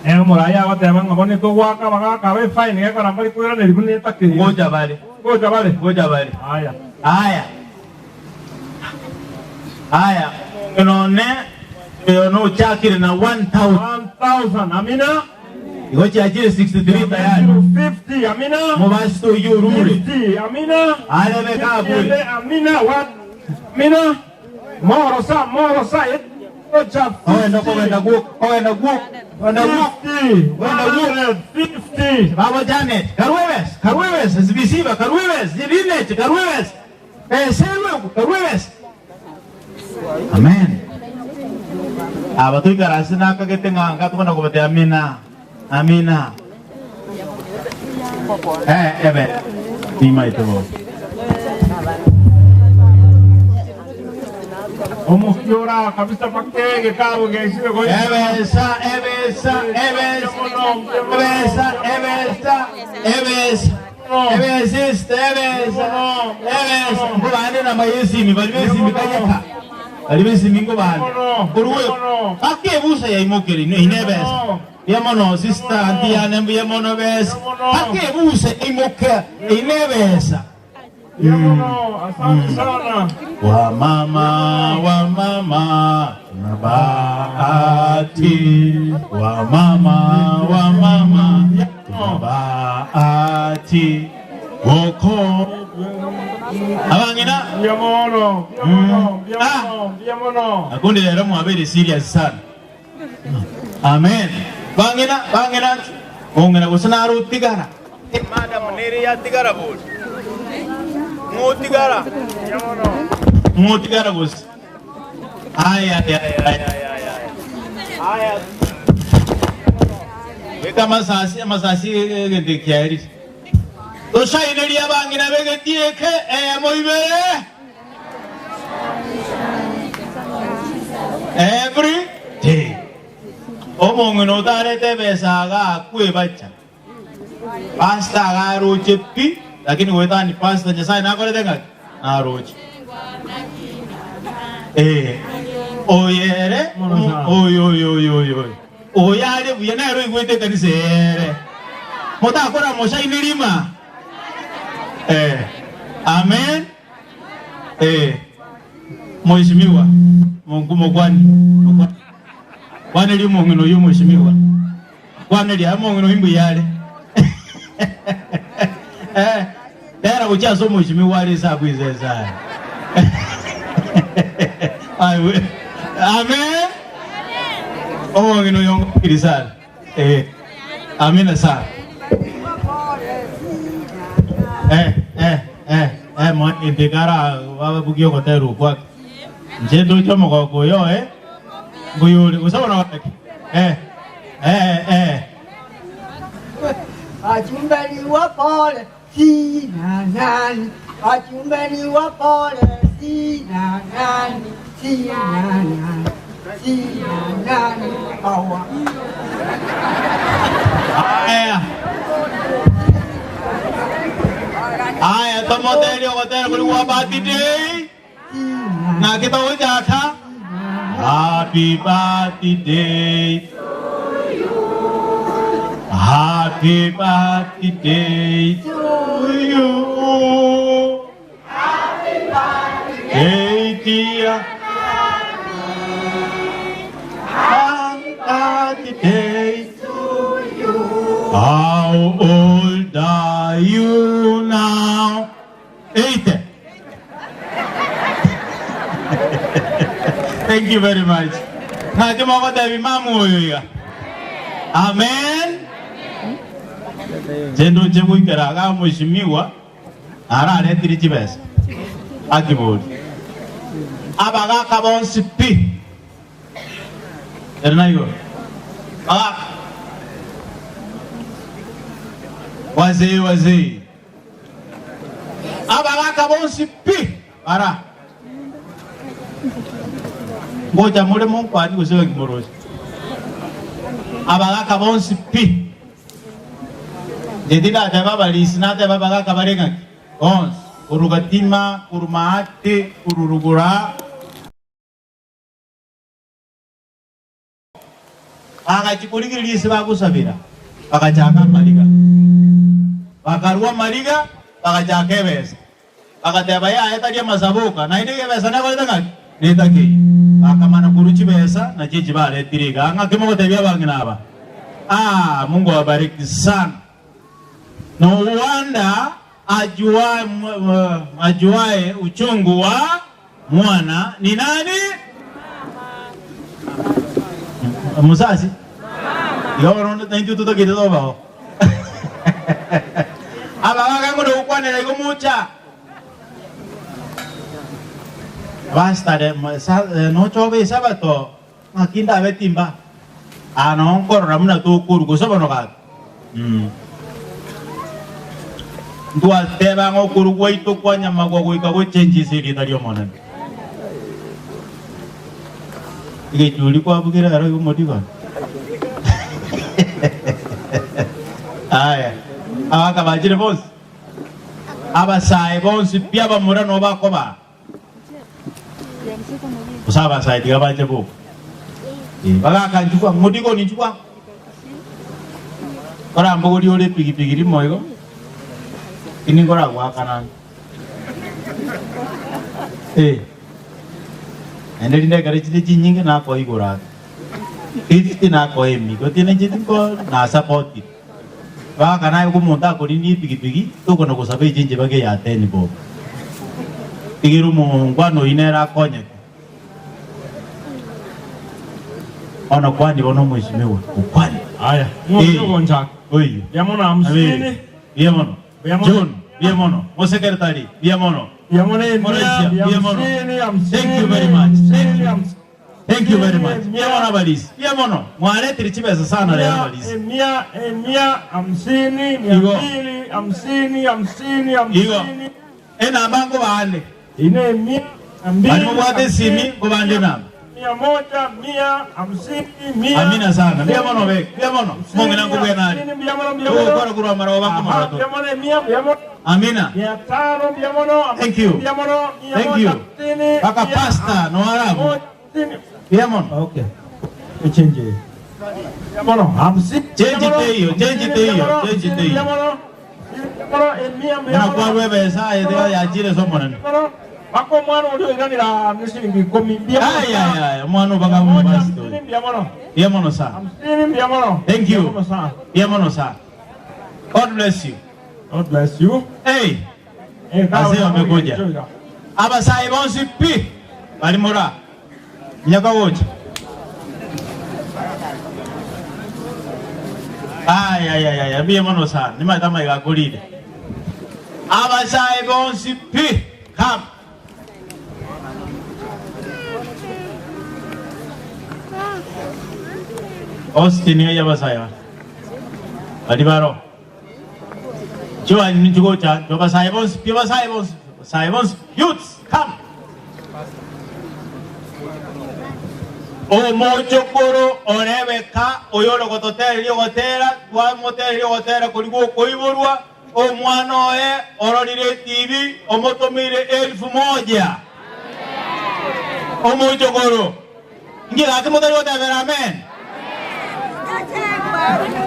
Ere omoraai agoteba ng'a bono togoaka abagaaka aba efaini gekora mbari koiraneria buna etakeire. Ngocha bare. Ngocha bare. Ngocha bare. Aya. Aya. Aya, omong'ina one oyo nochakire na 1000. 1000. Amina. Igo chiachire 63 tayari. 50. Amina. Mobasito oyio orure. 50. Amina. Arebe kabure. Amina. Amina. Morosa, morosa, ocha Ogenda kogenda gwoka, kogenda gwoka, kogenda gwoka, kogenda gwoka. 50. Babo Janet, Karwebes, Karwebes, Zibisiba, Karwebes, Linet, Karwebes, Eserwe, Karwebes. Amen. Aba toikaranse nakagete ng'a nka tokona kobatea amina, amina. Eh, ebe, nimaete bono. Omokia kabisa paka egekabu geisire goika. Ebesa, ebesa, ebesa, ebesa, ebesa, ebesa, ebesa, ebesa, ebesa. Ngobande na mayesimi, bari besimi kanyeka. Bari besimi ngobande. Oruwe, paka ebusa yaimokere ino ine ebesa. Mbuya mono sister, auntie yane mbuya mono besa. Paka ebusa yaimoke ine ebesa. Asante sana. Wa mama, wa mama, tuna bahati. Wa mama, wa mama, tuna bahati. Wokovu. Abang'ina. Mbuya mono, mbuya mono, mbuya mono, mbuya mono. Akundi rero mwabere serious sana. Amen. Bang'ina, bang'ina, ong'ina gose naro otigara. Madam nere yatigara bori. Ng'otigara. Ng'otigara gose. Aya, aya, aya, aya, aya. Aya. Beka amasasi, amasasi egento ekiarire. Tosainerie abang'ina begetieke eyemo ibere. Every day. Omong'ina otarete ebesa iga akwebacha. Pastor iga aroche pi, lakini goetani pastor Nyasaye nakorete ng'aki? Naroche. Eh, oyo ere, oyo oyo oyo oyo oyo. Oyo are buya nere oigwete ekanisa ere. Motakora moshaine rima. Eh, amen. Eh, Mheshimiwa Mongu mokwani mokwani kwaneria omong'ina oyio mheshimiwa kwaneria omong'ina oyio mbuya are eh, tera gochia ase omheshimiwa are ase abwo inse ase aya Aye, amen omong'ina oyo ngokiri sana eh, amina sana Eh, eh, eh, eh, mwanindi kara babugia ogotera okwake inche ndoche omogoko oyo eh nguyuri gose bono gotaki eh eh eh Wachumba ni wapole, sina nani. Wachumba ni wapole. Sinanani, sinanani, sinanani, awa. Aya. Aya, tomoterie ogotera kori gwa birthday. Naki togochaka? Happy birthday. Happy birthday to you. Hey dear. Happy birthday to you. How old are you now? Eite. Thank you very much. Ng'aki mogotebi mama oyo iga. Amen. Inche ndoche goikera iga mweshimiwa araretire chibesa akibori. Abagaka bonsi pi. Ere naigoro. Bagaka. Wazee wazee. Abagaaka bonsi pi bara ngocha more monkwani gose gaki moroche. Abagaaka bonsi pi. Inche tindateba abarisi, nateba abagaaka bare ng'aki bonsi, korwa Gatima, korwa Maate, korwa Rugura. Bagachia korigereria ase bagosabera, bagachaka amariga. Bakarua amariga, bagachaka ebesa. Bagateba, Yaya, tari amasabo oka, naende ebesa nekorete ng'aki? Netakeire. Bakamana korua chibesa, nachio echi baretire igaa. Ng'aki mogotebia abang'ina aba? Ah, Mungu awabariki sana. No wonder ajuaye uchungu wa Mwana ni nani? Omosachi? Igo bono naintwe totagete tobao. Aba bagang'una gokwanera igo mocha. Bastare nocha obe esabato ng'aki ndabe timba. Aa noo nkorora buna tokorwa gose bono gaki. Ntwateba ng'a okorwa gwaito kwa nyamagwa goika gochenchie ase erieta ri'Omonene. Egechuri kwabugire ero igo omodigoro. Aya, abaka bachire bonsi, abasae bonsi pi abamura noo bakobaa. Gose abasae tiga bache boka. Bagaka nchukwa, modigoni nchukwa. Korambogorie ore epigipigi rimo igo, lakini nkoragoakana ande. Eh. Naende rinde ekero chire chinyinge nakoa igoro ake. 50 nakoa emigo, tinde inche tinko nasapotire. Bagaka naye omonto akorinia epigipigi, tokona gosaba echenche bage ya ten bob. Tigera omongwana oyio nere akonyeke. Bono kwani bono omweshimiwa, okwani. Aya, ng'o ogonchaka? Oiyo. Mbuya mono hamsini. Mbuya mono. Mbuya mono. John, mbuya mono. Mosekretari, mbuya mono. Mbuya mono emia, Mauricio, mbuya mbuya mono. hamsini, hamsini, Thank you very much. Thank hamsini, you. hamsini. Thank you very much. Mbuya mono abarisi. Mbuya mono. Mwaretire chibesa sana rero Mia, abarisi. emia, emia, hamsini, mia Igo. mbili, hamsini, hamsini, Igo. hamsini. Enamba nkobande. Ine emia, mia mbili, Bari mobwate esimi hamsini, nkobande enamba. mia moja, mia, hamsini, mia. Amina sana. Mbuya mono beke. Mbuya mono. Mong'ina nkobwena are. Hamsini, mbuya mono, mbuya mono. Togokora korwa amaroba Aha, nkomorora tore. mbuya mono, emia, mbuya mono. Amina. Mia tano, mbuya mono, Thank you. mbuya mono, mia Thank moja, you. hamsini, Paka mia, pastor no arabu. moja, hamsini. Mbuya mono. Okay. Echenje. Mbuya mono, hamsini, Change mbuya mono, teiyo, change hamsini, teiyo, mbuya mono, change hamsini, teiyo. mbuya mono, mbuya mono, emia, mbuya Buna mono. kwarwa ebesa aye tiga yachire ase Omonene. Mono, Mpaka omwana oria oiranire nesiringi ikomi. Mbuya mono Ay, sana. ay, ay, omwana obaga Mia moja omobasito hamsini, mbuya mono. Mbuya mono sana. Hamsini, mbuya mono. Thank you. Mbuya mono sana. Mbuya mono sana. God bless you. God bless you. Hey, Eh, wazee wamekuja. Abasae bonsi pi bari mora miaka gocha. Ay, ay, ay, ay, mbuya mono sana. Nimaete amaiga akorire. Abasae bonsi pi come. Austin oyo abasae ba. Bari baro. Chiwa ninchigocha, abasae bonsi pi, abasae bonsi, abasae bonsi, youths, come. Omochokoro o Rebeka, oyore gototereria ogotera, twamotereria ogotera koria gw'okoiborwa, omwana oye ororire etibi, omotomeire elfu moja. Omochokoro. Inki gaki motari gotebera amen?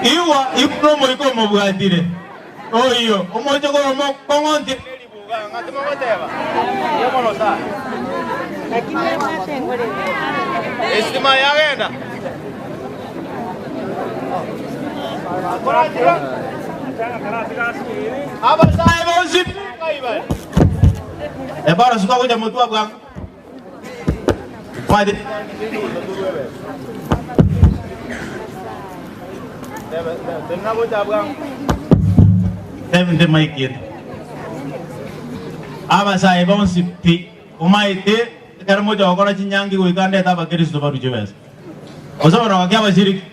Igwa, igwa nomoika omobwatire. Oyio, omochokoro omokong'ontie neribuga, ng'a timogoteba, Mbuya mono sana. Estima yagenda. Abasae bonsi ng'ai bare? Ebara suka gocha motwe bwango. Abasae bonsi pi omaete ekero mocha gokora chinyangi goika ndete abakristo barue chibesa. Gose bono gaki abashiriki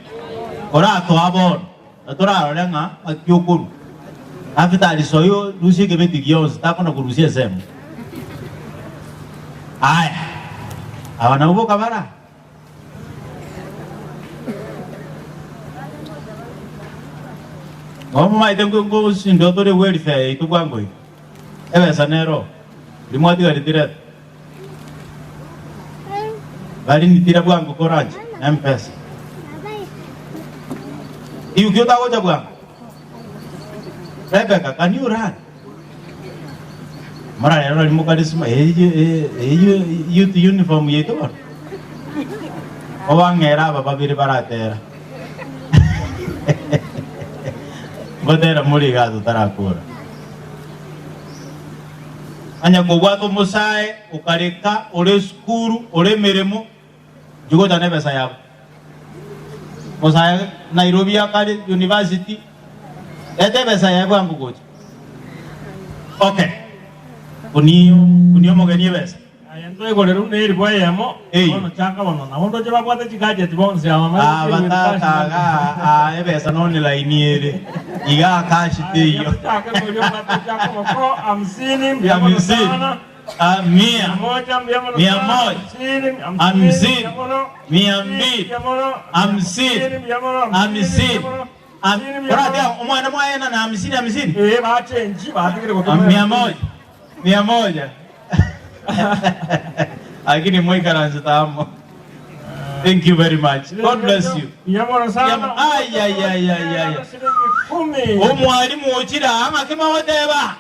koratoa bono na torarore ng'a ng'aki okorua. After soe orusie ekebeti gionsi takona korusia ensemo. Aya, aba nabwo boka bara. Omomaete ngosindwa tore welfare yaito bwango iga. Ebesa nero, riria mwatigareti reta. Barinitire bwango koranche na mpesa. Iuki otagocha bwango. Rebecca, can you run? Mara rero nari mokarisma eyio youth uniform yaito bono. Obang'era aba babere baratera. Ngotera more iga totarakora. Onye kobwata omosae okareka ore esukuru ore emeremo, inchuo gocha nebesa yabo. Omosae Nairobi akare university, reta ebesa yaye bwango gocha. Okay, kunia kunia omogeni ebesa. Aye ntoigorere buna elifu eyemo, bono chaka bono. Nabo ndoche babwate chigadgets bonsi aba Ah, batata iga ah, ebesa none line ere iga cash teiyo. Chake koria obwate chia koboko hamsini, mbuya mono Hamsini. sana. Ah, mia. Mia moja, mbuya mono Mia sana. moja. Hamsini, hamsini, Hamsini. mbuya mono. Mia mbili. Mbuya mono. Hamsini. Mbuya mono. Hamsini. Mbuya mono. Oratia omwana mwaye na hamsini hamsini. Eh, bachenji batigire Ah, mia moja. Mia moja. Lakini moikaranse amo. Thank you very much. God bless you. Ay, ay, ay, ay, ay. Omwalimu ochire aa ng'aki mogoteba?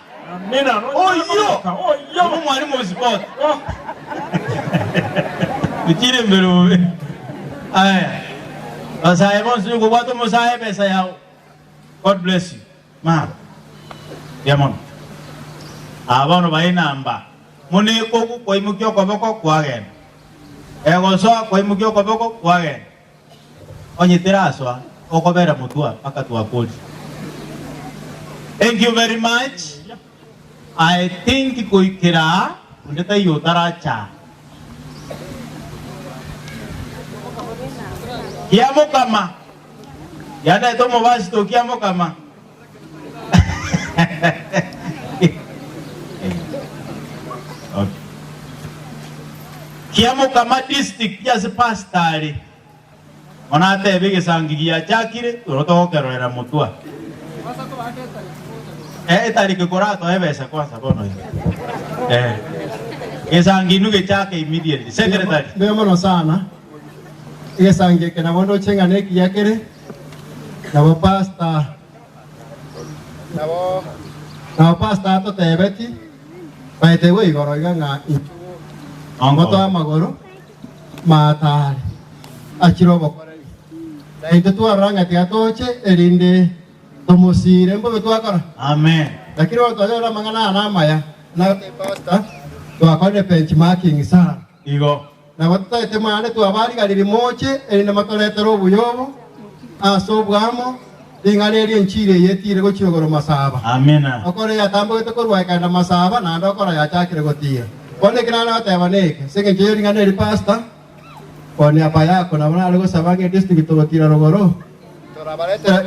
Oyio! Omwalimu o sport. Ochire mbere bobe. Aya. Basae bonsi nigo obwate omosae ebesa yao. God bless you. Mama. Mbuya mono. Aba bono bae enamba. Mono ekogu kwaimokia okoboko kwagenda. Egosoa kwaimokia okoboko kwagenda. Onye terasoa okobera motwa mpaka twakorire. Thank you very much. I think goikera aa onde taiyo otaracha. Kiamokama. Yanete omobasito Kiamokama. Okay. Kiamokama district ase pastor are. Bono atebe egesangi giachakire, toro togokerorera motwe. Eh, etariki koratoe ebesa kwanza bono iga. Eh. Gesangi inwe gechake immediately. Secretary. Mbuya mono sana. Egesangi eke nabo ndoche ng'a nekiya kere, nabo pastor nabo nabo pastor atotebeti, baetegwe igoro iga ng'a inchuo ngotoe amagoro maatare achire obokoreri. Na intwe twarora ng'a tiga toche erinde tomosiire mbobe twakora. Amen. Lakini bono twanyorire amang'ana aya namaya, nagotebia pastor, twakorire benchmarking sana. Igo. Nabo totagete mwane twabarigaririe moche erinde motoretere obuya obo ase obwamo, ring'ana eri enchiri eye etiire gochia igoro masaba. Amina. Okore yatambogete korwa ekaenda masaba, naende okora yachakire gotiira. Bono eke nare goteba neke, ase engencho ye ring'ana eri pastor, kwa niaba yako nabo nare gosaba ng'a edistrict togotira rogoro,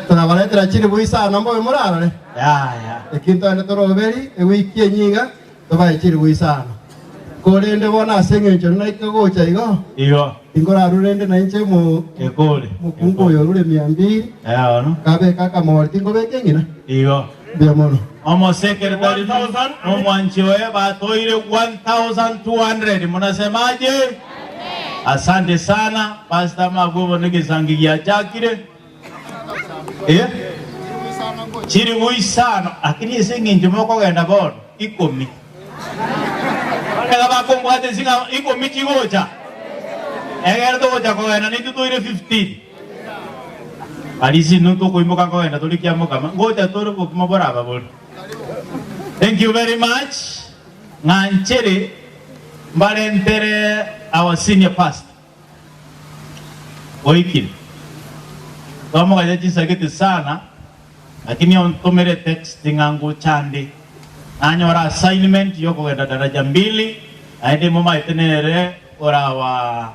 torabaretera chilifu isano mbobe morarore. Yaya. Eki ntogende toroberi ewiki enye iga, tobae chilifu isano. Korende bono ase engencho naike gocha igo, Igo. tinkorarure rende nainche mo- Ekore. mokungu oyo orure miambiri, Eh, ono. nkabeka akamori, tinkobeka eng'ina. Igo. Mbuya mono. Omosekretari nomwanchi oye batoire 1200 munasemaje? Asante sana Pastor Mabwe bono egesangi giachakire. Eh? Chiribu isano lakini ase eng'encho mokogenda bono ikomi. Barega bakombwata esing'a ikomi chigocha. Egere togocha kogenda naintwe toire 15. Aria ase inwe tokoimoka nkogenda tore kiamokama, ngocha tore obokima boraba bore. Thank you very much. Ng'anchere mbarentere our senior pastor oikire. Twamogacha chinsagete sana lakini ontomere text ng'a ngocha nde. Nanyora assignment yokogenda daraja mbili naende momaete nere ore our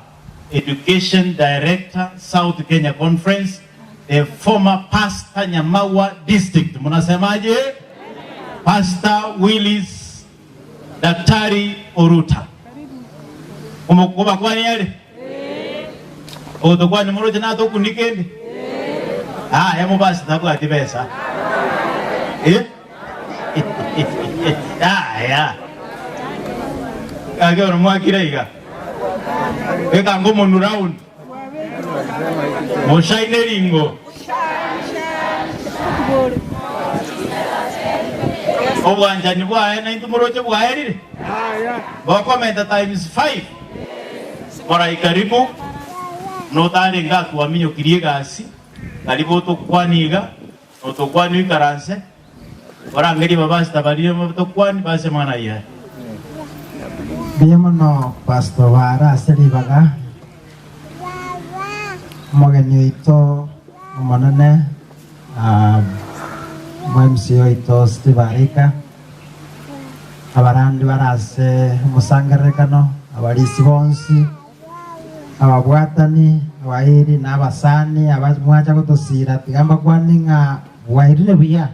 Education Director South Kenya Conference, the former Pastor Nyamagwa District. Munasemaje? Pastor Willis Daktari Oruta. Omokobakwani are? Ogotokwani moroche natokunike ende? Aya mobasi tabwati besa. Eh? Yaya. Gaki oro mwakire iga. Ekanga omonu round. Moshaine ringo. Obwanchani bwaye naintwe moroche bwaerire. Bokomenta times 5. Morai karibu notarenge atwaminyokirie egasi. Karibu otokwanie iga. Otokwanie oikaranse. Orangerie abapastor baria tokwani base amang'ana ayio are. Mbuya mono Pastor bare ase ribaga, omogeni oito omonene omo-MCA oito Steve Arika, abarandi bare ase omosangererekano, abarisia bonsi, ababwatani, abairi na abasani aba mwacha gotosiira, tiga mbakwane ng'a bwairire buya.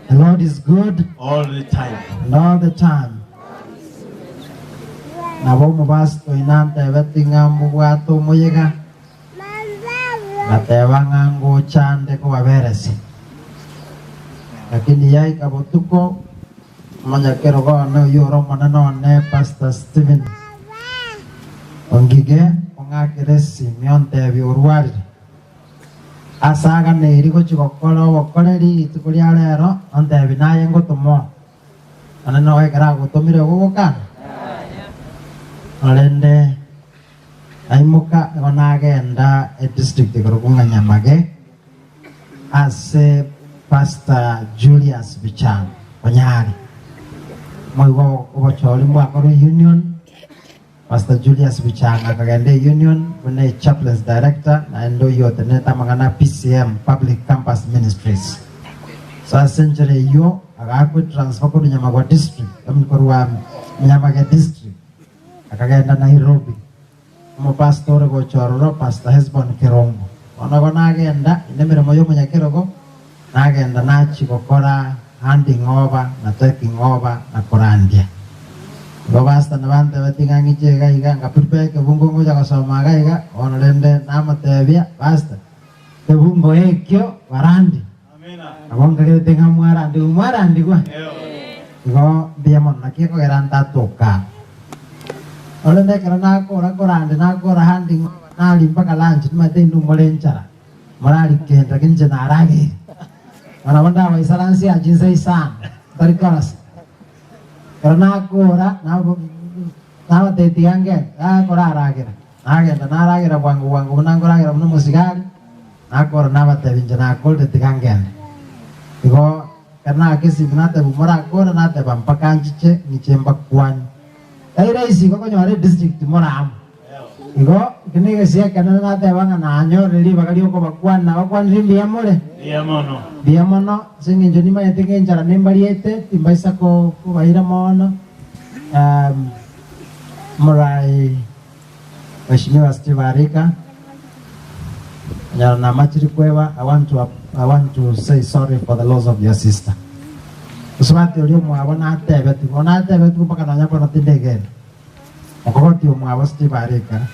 The Lord is good All the time. and all the time. Nabo omobasito oino antebeti ng'a mbobwate omoyega, ngateba ng'a ngocha nde kobaberesia. Lakini yaika botuko, omonyakerogo one oyio ore omonene one, Pastor Stephen Ongige, ong'akere esimi ontebie orwarire. Ase aganeirie gochia gokora obokoreri rituko ria rero, ontebi naye ngotoma oo. Onene oo ekero agotomire ogogokana? Korende naimoka igo nagenda edistrict ekorokwa ng'a Nyamage ase Pastor Julius Bichanga Onyari. Moigwa obochori mbwakorwa union. Pastor Julius Bichanga akagenda e-union buna e-chaplains director naende oyio otenenete amang'ana a PCM, Public Campus Ministries. So ase enchera eyio agaakwa etransfer korwa Nyamagwa district, I mean korwa Nyamage district akagenda Nairobi. Omopastor ore gocha ororo Pastor Hesbon Kerongo. Bono igo nagenda inde emeremo ya omonyakerogo, nagenda nachia gokora handing over na taking over na korandia. Igo pastor nabantebetie ng'a ng'iche iga iga, nga prepare ekebungo ngocha gosoma iga iga, bono rende namotebia, pastor, kebungo ekio barandi. Nabo nkagerete ng'a mwarandigwe, mwarandigwa. Igo mbuya mono, naki ekogera ntatoka. Korende ekero nakora korande nakora handing over naria mpaka lunch, nimanyete inwe more enchara. Morarikende, lakini inche narageire. Na nabo ndabaisaransie aa chinsa isano, ntari korasa. Ekero nakora, nabo nabatebia tiga ngende, nakoraragera, nagenda naragera bwango bwango buna nkoragera buna omosigari, nakora nabatebia inche nakorire tiga ngende. Igo ekero naaka esimi natebigwa morakore, nateba mpaka nchiche ng'iche mbakwanie. Tari rahisi igo konyora edistrict more amo. Igo eke negesia ekenene nateba ng'a nanyorire ribaga ri'okobakwana, nabakwanire mbuya more? Mbuya mono. Mbuya mono, ase engencho nimanyete ng'a enchara nembariete, timbaisa kobaira mono. Morai Mheshimiwa Steve Arika, onyora namachiri kweba, I want to, I want to say sorry for the loss of your sister. Mosubati oria omwabo natebetigwe, natebetigwe mpaka nonya bono tindegena. Mokogoti omwabo Steve arekara.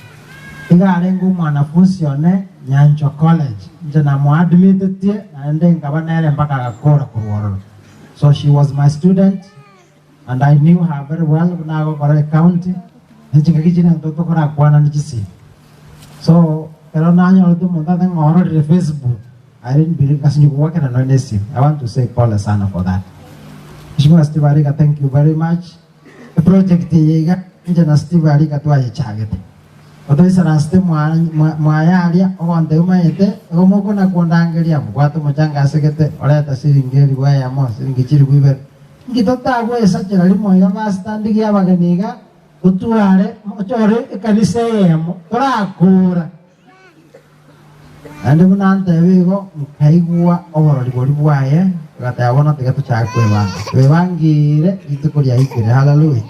Iga arenge omwanafunsi one Nyanchwa College. Inche namoadmitetie naende nkaba nere mpaka agakora korwa ororo. So she was my student and I knew her very well buna agokora ecounty ne chingaki chiria intwe tokorakwanani chisimi. So ekero nanyorete omonto ase ng'a ororire Facebook, I didn't believe ngasinywa kogwakera nonya ne esimi. I want to say pole sana for that. Mheshimiwa Steve Arika thank you very much. Eproject eye iga inche na Steve Arika twayechagete. Otoisaransete mwaye aria, ogontebia omanyete, igo mokona kondangeria, mbwate omochanga asegete, oreta siringi elifu eyemo, siringi chilifu ibere. Inki totagwesachera rimo iga pastor ndigie abageni iga, totware, ochore ekanisa eyemo, torakora. Naende buna antebia igo, nkaigwa oborori boria bwaye, agateba, Bono tiga tochake kwebanga. Twebangire, rituko riaikire. Haleluya!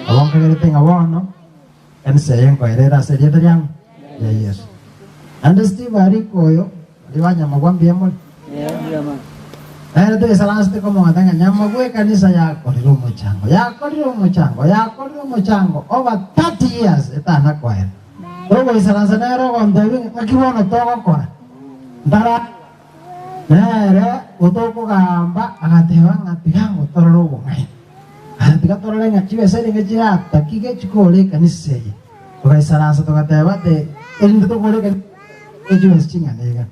Nabo nkagerete ng'a bono ekanisa eye nkoera ere ase erieta riang'o? Ria Yeso. Naende Steve ariko oyo, baria ba Nyamagwa mbuya more? Nere toisaransete komogata ng'a Nyamagwa ekanisa yakorire omochango, yakorire omochango, yakorire omochango over 30 years etanakoera. Togoisaransa nere ogontebia ng'a ng'aki bono togokora? Ntara nere otokogamba agateba ng'a tiga ngotorore obong'aini. Aye tiga torore ng'a chibesa erenge chiratakige chikore ekanisa eye. Togaisaransa togateba ati erinde tokore ekanisa eye chibesa ching'ana iga.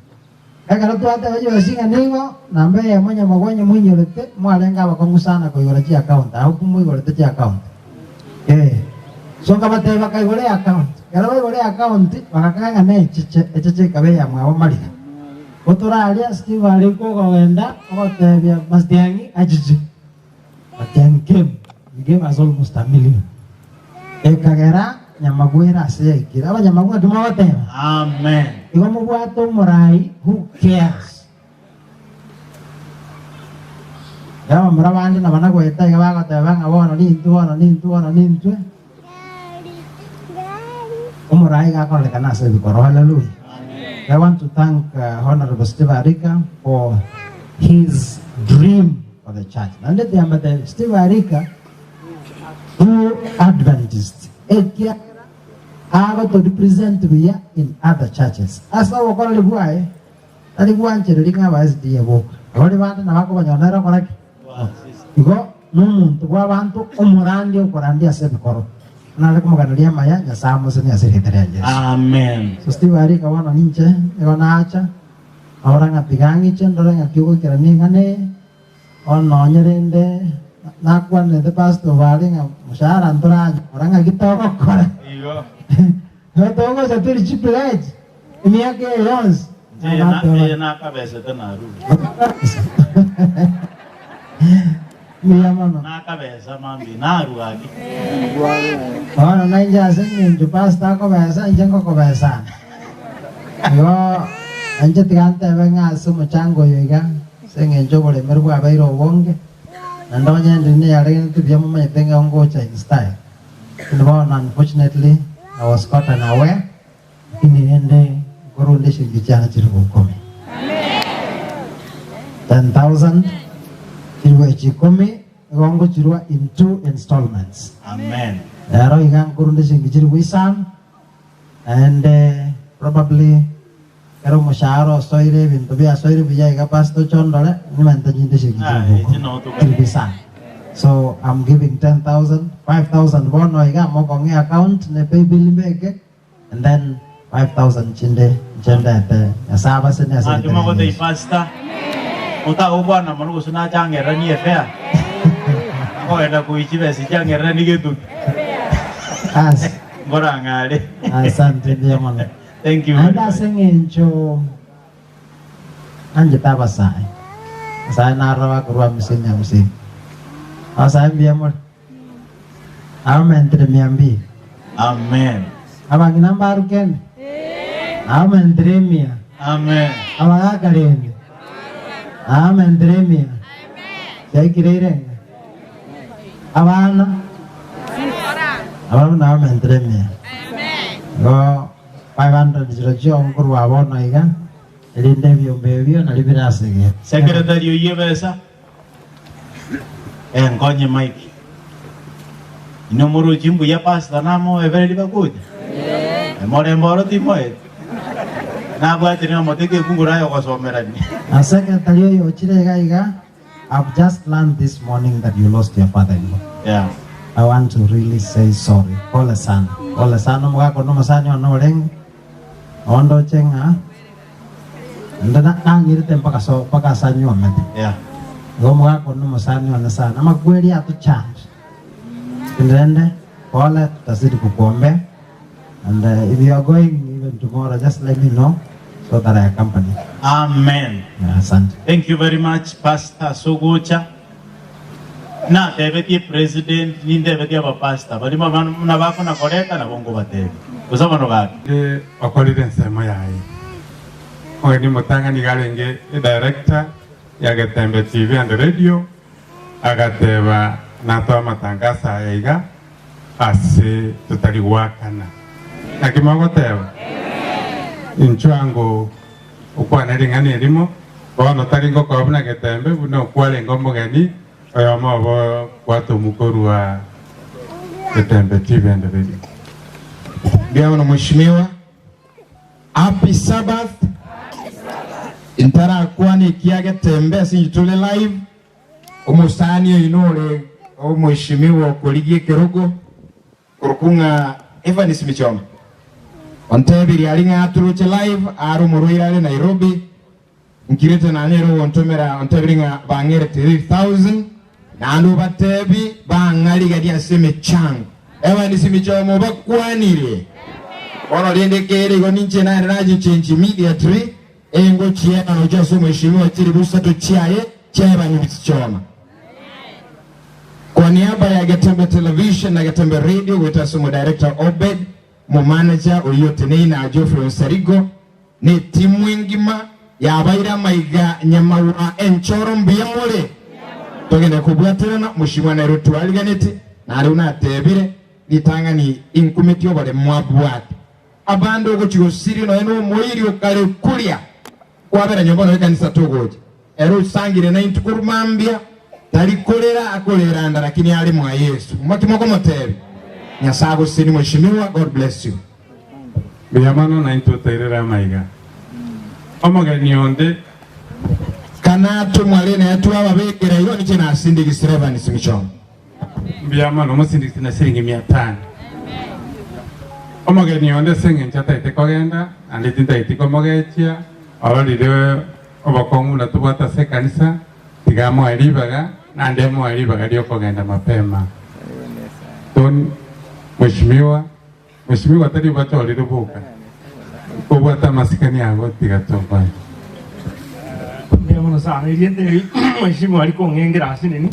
Ekero twateba chibesa ching'ana igo, namba eyemo nyamagwa onye moinyorete, mwarenge abakong'u sana koigora chiaccount, agwo moigorete chiaccount. Eh. So nkabatebia bakaigora eaccount. Ekero baigora eaccount, bagakaga ng'a necheche, echeche ekaba eyamwabo mariga. Gotoraria, Steve aria kogenda ogotebia Matiang'i achiche. Matiang'i came, he gave us almost a million. Ekagera nyamagwere ase yaikire. Abanyamagwa naki mogoteba? Amen. Igo mobwate omorai who cares. Ekero abamura bande nabo nagoeta iga bagoteba ng'a bono nintwe, bono nintwe, bono nintwe. Omorai iga akororekana ase ebikorwa. Hallelujah. I want to thank uh, Honorable Steve Arika for his dream for the church. Naende tiambete Steve Arika true Adventist ekiagera agoto represent buya in other churches. Ase obokoreri bwaye tari gwanchereria ng'a aba SDA boka. Abare bande nabo akobanyora nere okora ki? Igo nomonto bw'abanto omorandia okorandia ase ebikoro. Nare komoganeria amaya, Nyasae amosenie ase erieta ria Yeso. Amen. So Steve arika bono ninche nigo nacha, abora ng'a tiga ng'iche ndore ng'aki ogoikerania eng'ana eye, bono nonye rende nakwanete pastor obo aria ng'a moshahara ntoranyora ng'aki togokora. Igo. Igo togocha tori chipledge emiaka eye yonsi. Eye na- eye nakabesete narure. Mbuya mono. Nakabesa mambi narua ake. Bono nainche ase eng'encho pastor akobesa inche ngokobesana. Igo inche tiga ntebe ng'a ase omochango oyo iga ase eng'encho oboremeri bwabeire obonge, naende onye ndiri neyaregenete buya momanyete ng'a ngocha in style. Lakini bono unfortunately I was caught unaware, lakini rende nkorunda eshilingi chiane chilifu ikomi. 10,000 chilifu echi ikomi igo ngochirwa in two installments. Amen. Rero iga nkorunda eshilingi chilifu isano naende probably ekero omoshahara osoire ebinto biasoire buya iga pastor oche ondore nimente nyinde eshilingi chilifu ikomi chilifu isano. So I'm giving 10,000, 5,000 bono iga mokong'ea account ne paybill mbeke And then 5000 chinde inche ndete Nyasae abasenie ase Naki rieta ria mogotebia Yeso. pastor, otagokwana mono gose nachangereranie efare, akogenda koichia chibesa chiangereranie getugi. As. Nkorang'are. Asante mbuya mono. Thank you very Naende much. ase eng'encho nanchete abasae, abasae narora bakorwa hamsini hamsini. Abasae mbuya more? Abamentire mia mbili. Amen. Abang'ina mbarukene. Abamentire emia. Amen. Abagaka rende. Abamentire emia. Chiaikire irenga. Abana. Abana abamentire emia. Igo 500 chirochio nkorwa bono iga erinde ebiombe ebio nario birasegete. Secretary oyio ebesa. Enkonye Mike. Inwe moroche mbuya pastor namoebereria bagocha? Morembe oro timoeti. Nabwate niamote kefungu raye ogosomerania. Na secretary oyo ochire iga iga, I've just learned this morning that you lost your father in law. Yeah. I want to really say sorry. Pole sana. Pole sana omogaka one omosani one orenge. Ondoche ng'a ende na- nang'irete mpaka so mpaka ase anyuomete. Yeah. Igo omogaka one omosani one sana. Amakweri atochande. Rende pole tutazidi kukuombea and uh, if you are going even tomorrow just let me know so that I accompany. Amen. Yeah, asante. Thank you very much Pastor Sogocha. Natebetie president nintebetie abapastor baria buna bakona koreta nabo nkobatebia. Gose bono gaki. Ere okorire ensemo yaye. Omogeni omotang'ani iga arenge edirector ya Getembe TV and Radio, Agateba, Natoe amatangaso aya iga ase totari goakana. Naki mogoteba? Inchuo ango okwane ring'ana erimo, bono tari ngokoa buna getembe, buna okwarenge omogeni oyomo obo gwatomwa korwa getembe chibende biria. Mbuya mono mheshimiwa. Happy Sabbath. Ntarakwana ekia getembe ase inche tore live. Omosani oino ore omweshimiwa okorigia ekerogo korokwa ng'a Evans Michoma ontebirie aria ng'a atoroche live are omorwaire are Nairobi nkirete nanye ere ogontomera ontebirie ng'a bang'ere 3000 naende obatebi bang'arigerie ase emechango. Evans Michoma obakwanirie bono rende kere igo ninche naende nachichange immediately Engo chi'enano ase omweshimiwa chilifu isato chiaye chiaebanywe chichoma. Kwa niaba ya Getembe Television na Getembe Radio goeta ase omodirector Obed, omomanager oyio oteneine aa Geoffrey Onsarigo, na etimu engima yabaire amaiga nyamagwa enchoro mbuya more. Togende kobwaterana, Mweshimiwa nere otwariganeti, nario natebire ritang'ani inkumeti oboremu mwabwate. Abande ogochia gosiria nonya nomoiri okare kuria kwabera nyomba nonya ekanisa togocha. Ere osangire naintwe korwa mambia tari korera akorera nda lakini are mwa Yesu. Maki mokomotebia? Nyasae agosesenie mweshimiwa God bless you. Mbuya mono naintwe toirere amaiga. Omogeni onde. Kana tomware naye twababekera igo ninche nasindigisire Evans Michoma. Mbuya mono omosindikisi na siringi mia tano. Omogeni onde ase eng'encho ataete kogenda, naende tintageti komogechia, ororire obokong'u buna tobwate ase ekanisa, tiga amoe ribaga, naende amoe ribaga ri'okogenda mapema. Tony, Mweshimiwa, Mweshimiwa tari obachorire boka, kobwate amasikani ago tiga tokoe. Mbuya mono sana erieta eri mweshimiwa ari kong'engera ase nini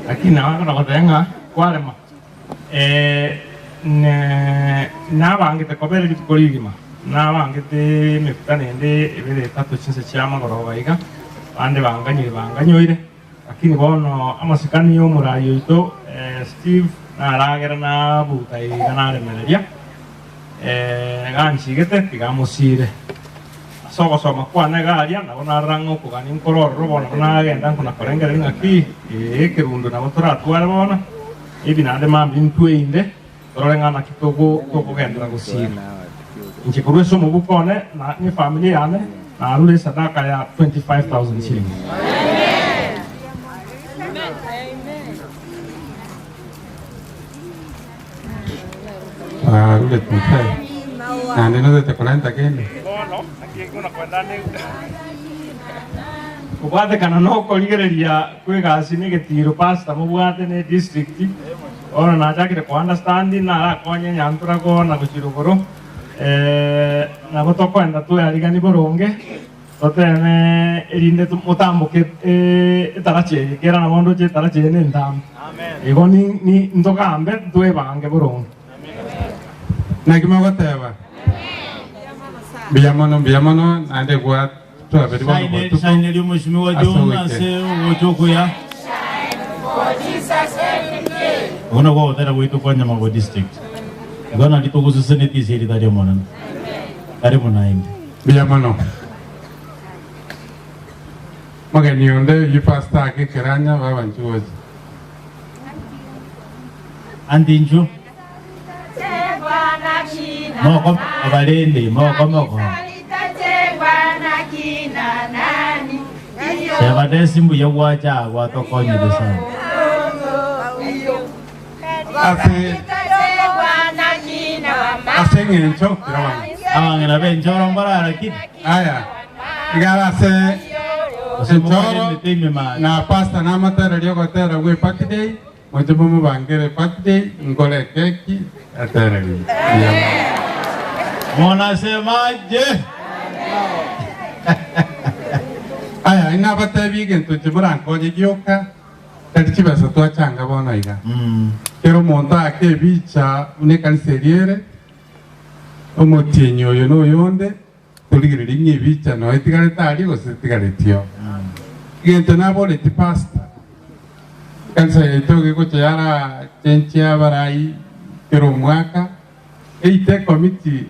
lakini nawe akona goteba ng'a kwarema eh, ne nabangete kobera rituko rigima nabangete emekutano ende ebere etato chinsa chia magoroba iga bande banganyire banganyoire Lakini bono amasikani y'omoraai oito Steve naragera nabuta iga naremereria, ganchigete tiga amosiire. Ase ogosoma kwane iga aria nabo narora ng'a okogania nkore ororo bono nabo nagenda nkona-korengereria ng'aki ee ekerundo nabo toratware bono, ebi naende mambia intwe inde torore ng'a naki tokogenderera gosiira. Inche korwa ase omobuko one na nefamiri yane narure esadaka ya 25,000 shillings. Arure Timotheo, naende notete korenta kende. Bono naki ekona kwenda ne kobwatekana nokorigereria kw'egasi na egetiro pastor mobwate ne district Bono nachakire ko understand narakonye nyantorago na gochia rogoro eh, nabo tokoenda twearigani boronge toteme erinde motamboke eh, etaracha eye kera nabo ndoche etaracha eye nentambe igo ni ni ntogambe twebange boronge. Naki mogoteba? Mbuya mono, mbuya mono, naende gwa twabeire bono botuko Saini Mheshimiwa ase John ogoikera. ase ogocha okuya. Okwo nakwo ogotera gwaito kwa Nyamago district. Igo nari togosusenetie ase erita ri'Omonene. Karibu naende. Mbuya mono. Mogeni onde oyio pastor ake ekeranya baba nchigocha. Anti inchuo. Moko barende, moko moko. Seba desi mbuya gwacha aa gwatokonyire sana. Ase ase eng'encho Abang'ina b'enchoro mbarara ki? Aya, iga are ase enchoro na pastor namatereria ogotera gwe birthday Moche momobangere birthday nkore ekeki atererie. Mbuya mono. Monasemaje? Aya, inabatebie egento inche morankonye gioka, tari chibesa twachanga bono iga. Kera omonto aake ebicha buna ekanisa eria ere, omotienyi oyo na oyonde, torigererie ng'a ebicha noyo etigarete aria gose tetigaretio. Egento naboretie pastor, ekanisa yaito iga egocha yarachenchia abarai kera omwaka, eite ekomiti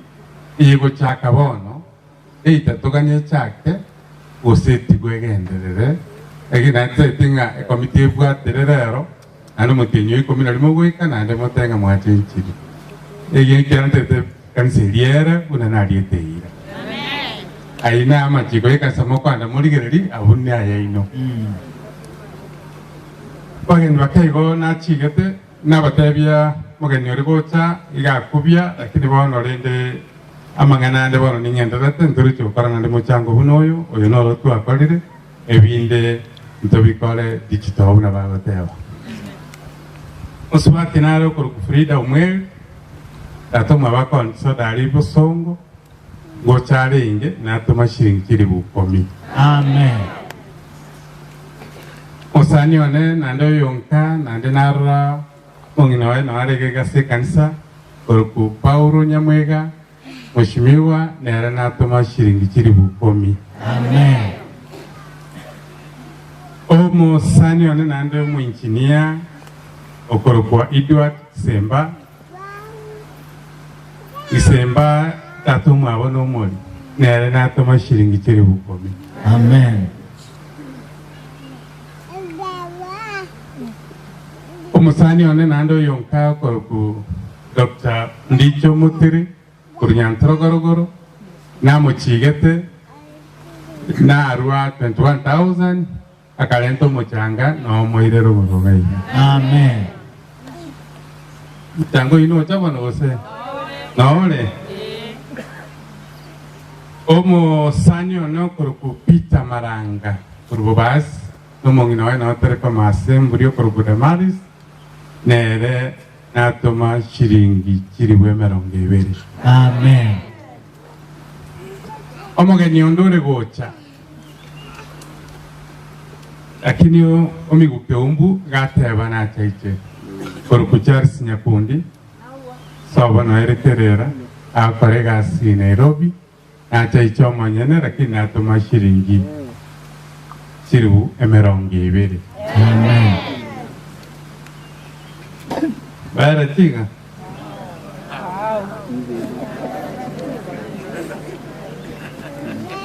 eye gochaka bono, eita toganie echake gose etigwe egenderere, lakini naende totaete ng'a ekomiti ebwatere rero, naende omotienyi o ikomi na rimo goika naende mote ng'a mwachenchirie. Eki ekiagera ntaete ekanisa eria ere buna nariete eira. Ayio naye amachiko y'ekanisa mokoenda morigererie, abwo nayaino. Abageni bake igo nachigete, nabatebia omogeni oria gocha iga akubia, lakini bono rende amang'ana ande bono ning'endererete, ntoroche gokora naende mochango buna oyo, oyo noro twakorire. Ebinde ntobikore digital buna bagoteba. Mosubati nare okorokwa Frida Omweri, tata omwabo akoondia soda aria Bosongo, ngocha arenge natoma shilingi chilifu ikomi. Amen. Mosani one naende oyonka naende narora omong'ina oye nao arenge ase ekanisa korokwa Paulo Nyamwega, Mweshimiwa nere natoma shilingi chilifu ikomi. Amen. Omosani one naende omoinjinia okorokwa Edward Semba. Isemba tata omwabo nomori nere natoma shilingi chilifu ikomi. Amen. Omosani one naende oyonka okorokwa Doctor Ndicho Mutiri korwa Nyantorogorogoro namochigete narua 21,000 akarenta omochanga na omoirera oboronge iga. Amen. Omochanga oyio nocha bono gose? Nore? Omosani one okorokwa Peter Maranga korwa Bobasi na omong'ina oye nao Tereko Masemburi okorokwa Damaris nere Natoma chiringi chilifu emerongo ebere. Amen. Omogeni onde ore gocha, lakini omiguke umbu gateba nachaiche korokwa Charles Nyakundi sobo noere Kerera agokora egasi Nairobi nachaiche omonyene lakini natoma shiringi chilifu emerongo ebere. Amen. Baera tiga.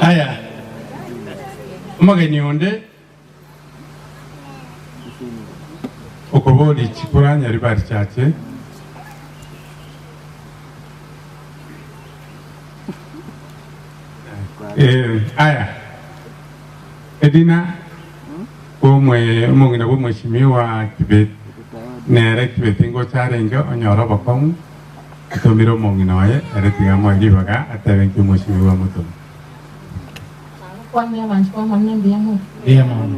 Aya, omogeni onde okoboria chikura Nyaribari Chache. Eh, aya Edina omwe omong'ina bw'omweshimiwa Kibet nere Kibet ngocha arenge onyore obokong'u atomire omong'ina oye ere tiga amoe ribaga atebe nki omweshimiwa amotome. Nagokwanire abanto b'Omonene mbuya mono. Mbuya mono.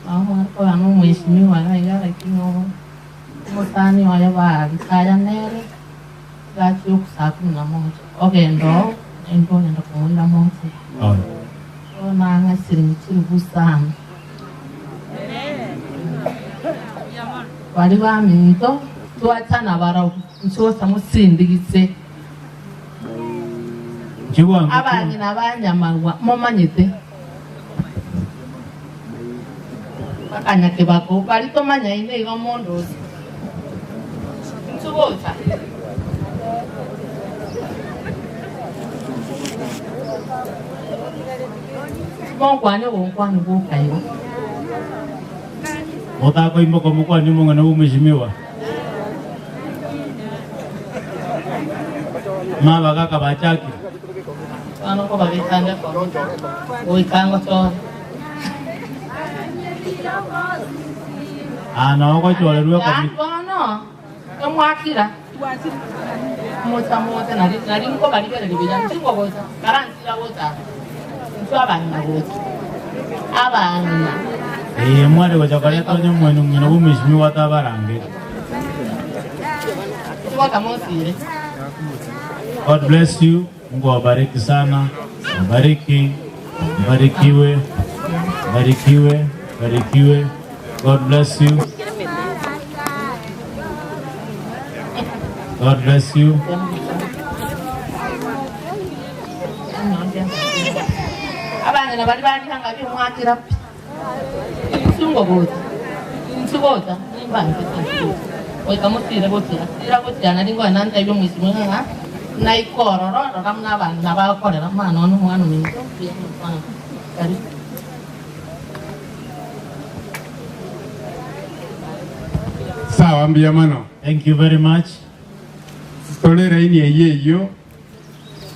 Nabo mware korora nomweshimiwa iga iga lakini omosani oye baritaya nere gachia saa kumi na moja ogenda oo naende ogenda komoira mochie. Bono ang'e siringi chilifu isano. Baria baminto twachana barabwo nchocha mosindigise. Abang'ina ba nyamarwa momanyete bakanyakebako baria tomanyaine igo mondoche. Inchuo gocha. Monkwane ogonkwana gwoka igo. Motakoimoka mokwanie omong'ina bw'omweshimiwa. Mabagaka bachakire. Bono nkobabeka nde komita, goika ngochore. Aa nao ogochorerwa Yaani ekomiti. bono emwakira mocha mocha nari nari nkobarigereria buya ntingogocha karansira gocha intwe abang'ina gocha abang'ina. Ee, mware gocha koreta onye omwene omino bw'omwesimigwa atabarangeri. Tigocha mosire. God bless you. Mungu awabariki sana. Awabariki. Mbarikiwe. Mbarikiwe. Mbarikiwe. God bless you. God bless you. Abang'ina baria barihanga bimwakira pi. Inchuo ngogocha, inchuo gocha, nimbanchete inchuo gocha. Goika mosire gochia, sira gochia nari ngoe nantebie omoisia oyo ng'a naike ororo, rora buna abang'ina bagokorera omwana one omwana ominto, mbuya mono. Karibu. Sawa mbuya mono. Thank you very much. Tore laini eyio eyio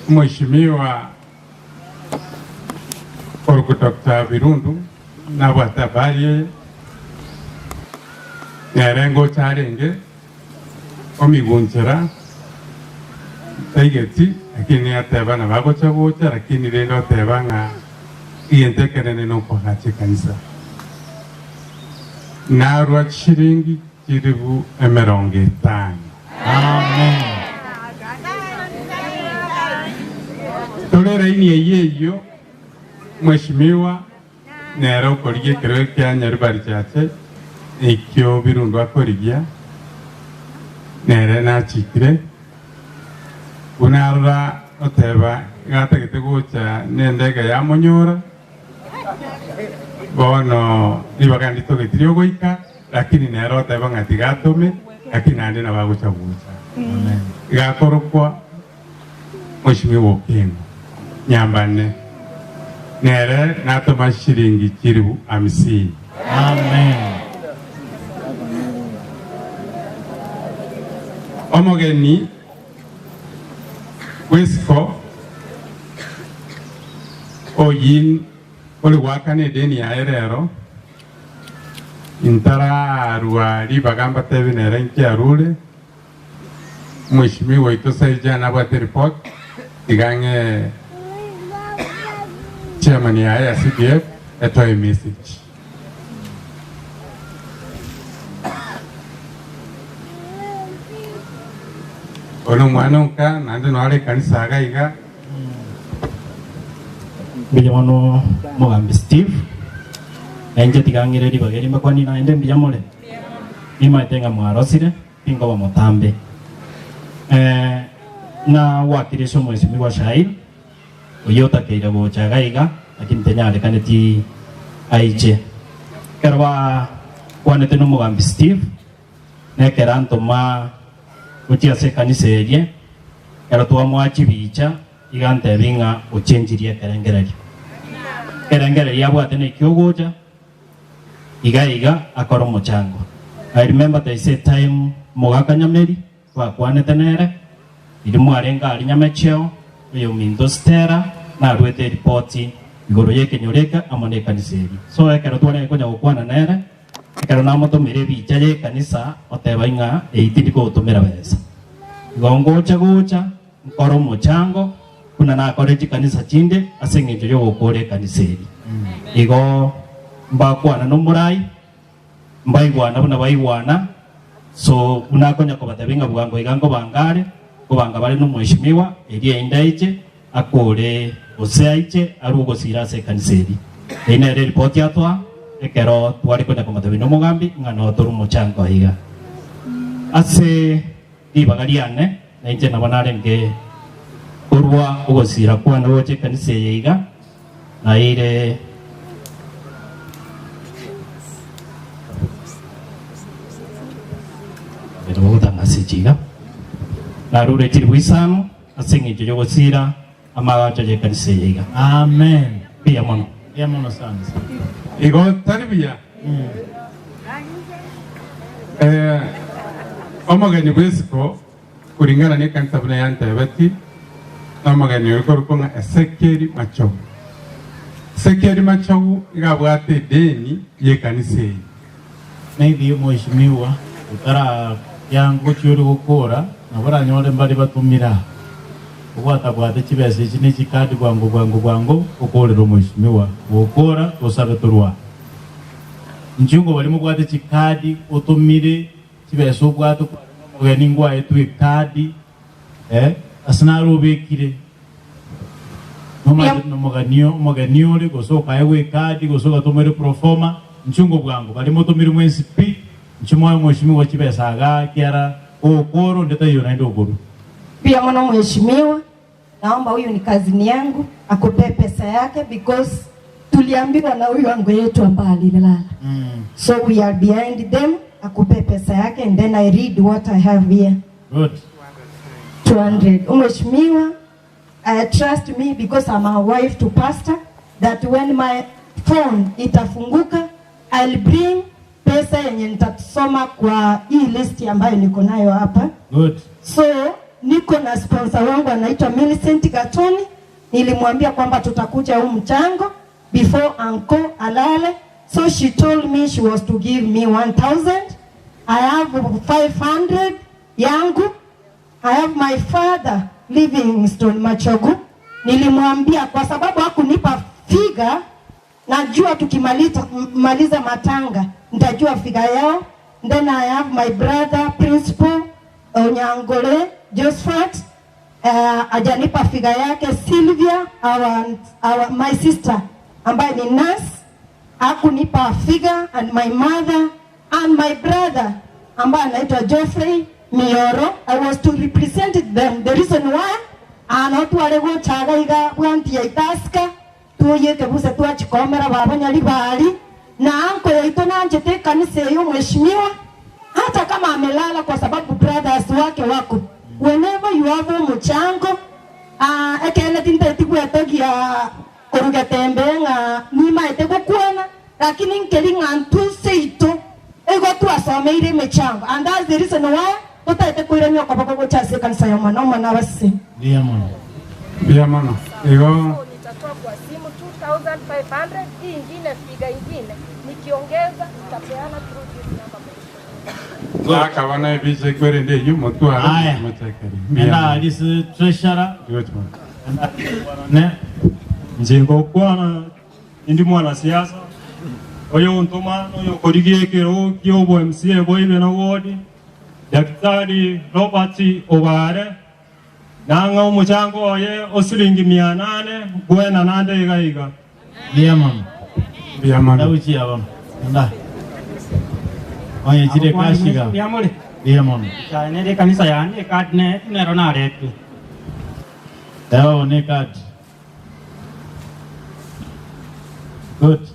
Mheshimiwa Oruku Doctor Birundu nabwate habari eye nere ngocha arenge omigunchera taigeti lakini ateba nabo agocha gocha lakini rende oteba ng'a egento ekenene nokoagacha ekanisa. Narwa chishiringi chilifu emerongo etano. Amen. Tore eraini eyio eyio Mheshimiwa nere okorigia ekerogo kia Nyaribari Chache ekio Birundu akorigia nere nachikire buna arora oteba iga atagete gocha nendege yamonyora bono ribaga nditogeti riogoika Lakini nere oteba ng'a tiga atome, lakini naende nabo agocha gocha. Iga akorokwa Mweshimiwa Okengo Nyambane, nere natoma shilingi chilifu hamsini. Amen. Omogeni bw'esiko oyin ore goakana edeni yaye rero, Intararua ribaga mbatebi nere inki arure, Mweshimiwa oito Saija nabwate report, tiga ng'e chairman yaye ya CDF etoe message. Oyo nomwana onka naende noare ekanisa iga iga. Mbuya mono Mogambi Steve, na inche tiga ng'ire ribaga eri mbakwanie naende mbuya more? Nimaete ng'a mwarosire, tinkoba motambe. Eh, nagwakire ase omwesimigwa Shail, oyio otakeire gocha iga iga, lakini tenyarekaneti aiche. Ekero bakwanete na Omogambi Steve, Nekero antoma gochia ase ekanisa eria, ekero twamoa chibicha, iga antebi ng'a ochenchirie ekerengererio. Ekerengererio abwate neki ogocha, iga iga akore omochango. I remember there is a time omogaka Nyameri twakwanete nere, riria mwarenge aria Nyamecheo, oyominto Stella naruete eripoti igoro y'ekenyoro eke amo nekanisa eria. So ekero twarenge konya gokwana nere, Ekero namotomire ebicha y'ekanisa, oteba ing'a eyio tindi kogotomera besa. Igo ngocha gocha nkore omochango buna nakore chikanisa chinde ase engencho y'ogokora ekanisa eria. Igo mbakwana nomorai, mbaigwana buna baigwana, so buna akonya kobatebia ng'a bwango iga nkobanga are, nkobanga bare nomweshimiwa, erio einde aiche Akore gose aiche arue ogosiira ase ekanisa eria. Eyio nere eripoti atoa ekero tware konya komotebia nomogambi ng'a noo tore omochango iga. Ase ribaga riane, na inche nabo narenge korua ogosiira kwane gocha ekanisa eye iga, naeire Gotangasa echi iga, narure chilifu isano. Ase engencho y'ogosiira amaagacho y'ekanisa eye iga. Amen. Mbuya mono. Mbuya mono sana sana. Igo tari buya? Eh, omogeni bw'esiko kuringana n'ekanisa buna yantebeti. Nomogeni oria korokwa ng'a Esekieli Machogu. Esekieli Machogu iga abwate edeni y'ekanisa eye. Maybe Mheshimiwa otarakia ngochia ore gokora nabo oranyore mbare batomire aa obwatabwate chibesa echi ne chikadi bwango bwango bwango okorere omheshimiwa gokora tosabe torwe aa. Inchuo ngobaria mobwate chikadi otomire chibesa obwate kwarenge omogeni ngwaetwe ekadi eh ase naro obekire nomanyete nomoganio omogeni ore gose okaegwa ekadi gose ogatomere proforma inchuo ngobwango baria motomire mwensi pi inchuo moe omheshimiwa chibesa igaa ekiara ogokora onde taiyo naende okorwa. Mbuya mono mheshimiwa, naomba huyu ni cousin yangu akupee pesa yake because tuliambiwa na huyu ango yetu ambaye alilala so we are behind them akupee pesa yake and then I read what I have here. Good. 200. Mheshimiwa, uh, trust me because I'm a wife to pastor that when my phone itafunguka I'll bring pesa yenye nitasoma kwa hii list ambayo niko nayo hapa. Good. So niko na sponsor wangu anaitwa Millicent Gatoni, nilimwambia kwamba tutakuja huu mchango before uncle alale. So she told me she was to give me 1000. I have 500 yangu. I have my father Livingstone Machogu. Nilimwambia kwa sababu hakunipa figa, najua tukimaliza maliza matanga nitajua figa yao. Then I have my brother principal Onyangole Josephat ajanipa figa yake. Sylvia our, my sister ambaye ni nurse hakunipa figa, and my mother and my brother ambaye anaitwa Geoffrey Mioro. I was to represent them. The reason why ano tware gochaga iga bwanti ya itaska tuyeke buse twachikomera baba nyaribari na anko yaito nanjete kanisa eyo mheshimiwa, hata kama amelala kwa sababu brothers wake wako whenever you have umuchango ekene tinteti gwetogia koruga tembe ng'a nimaete gokwana lakini nkeri ng'a ntuseito ego twasomeire emechango and that's the reason why totaete koirania okoboko gocha ase ekanisa ya omwana omwana abase. Mbuya mono. Mbuya mono. Igo Nitatoa kwa simu 2500 hii ingine figa ingine nikiongeza nitapeana through this number mheshimiwa. Akaba na ebicha ekwerende eyio motware Aya. mochekeri. Enda alisi treasurer. Enda ne. Inche ngokwana indi mwanasiasa, oyontoma noyokorigia ekerogo kia obo MCA bwa Ibena Ward, Daktari Robert Obare, nang'a omochango oye o siringi mia nane bwena nande iga iga. Mbuya mono. Mbuya mono. Dauchi aba. Enda. Onye chire kashiga. Mbuya more. Mbuya mono. Nyasaye nere ekanisa yane ekadi ne nero naretwe. Ewa one ekadi. Good.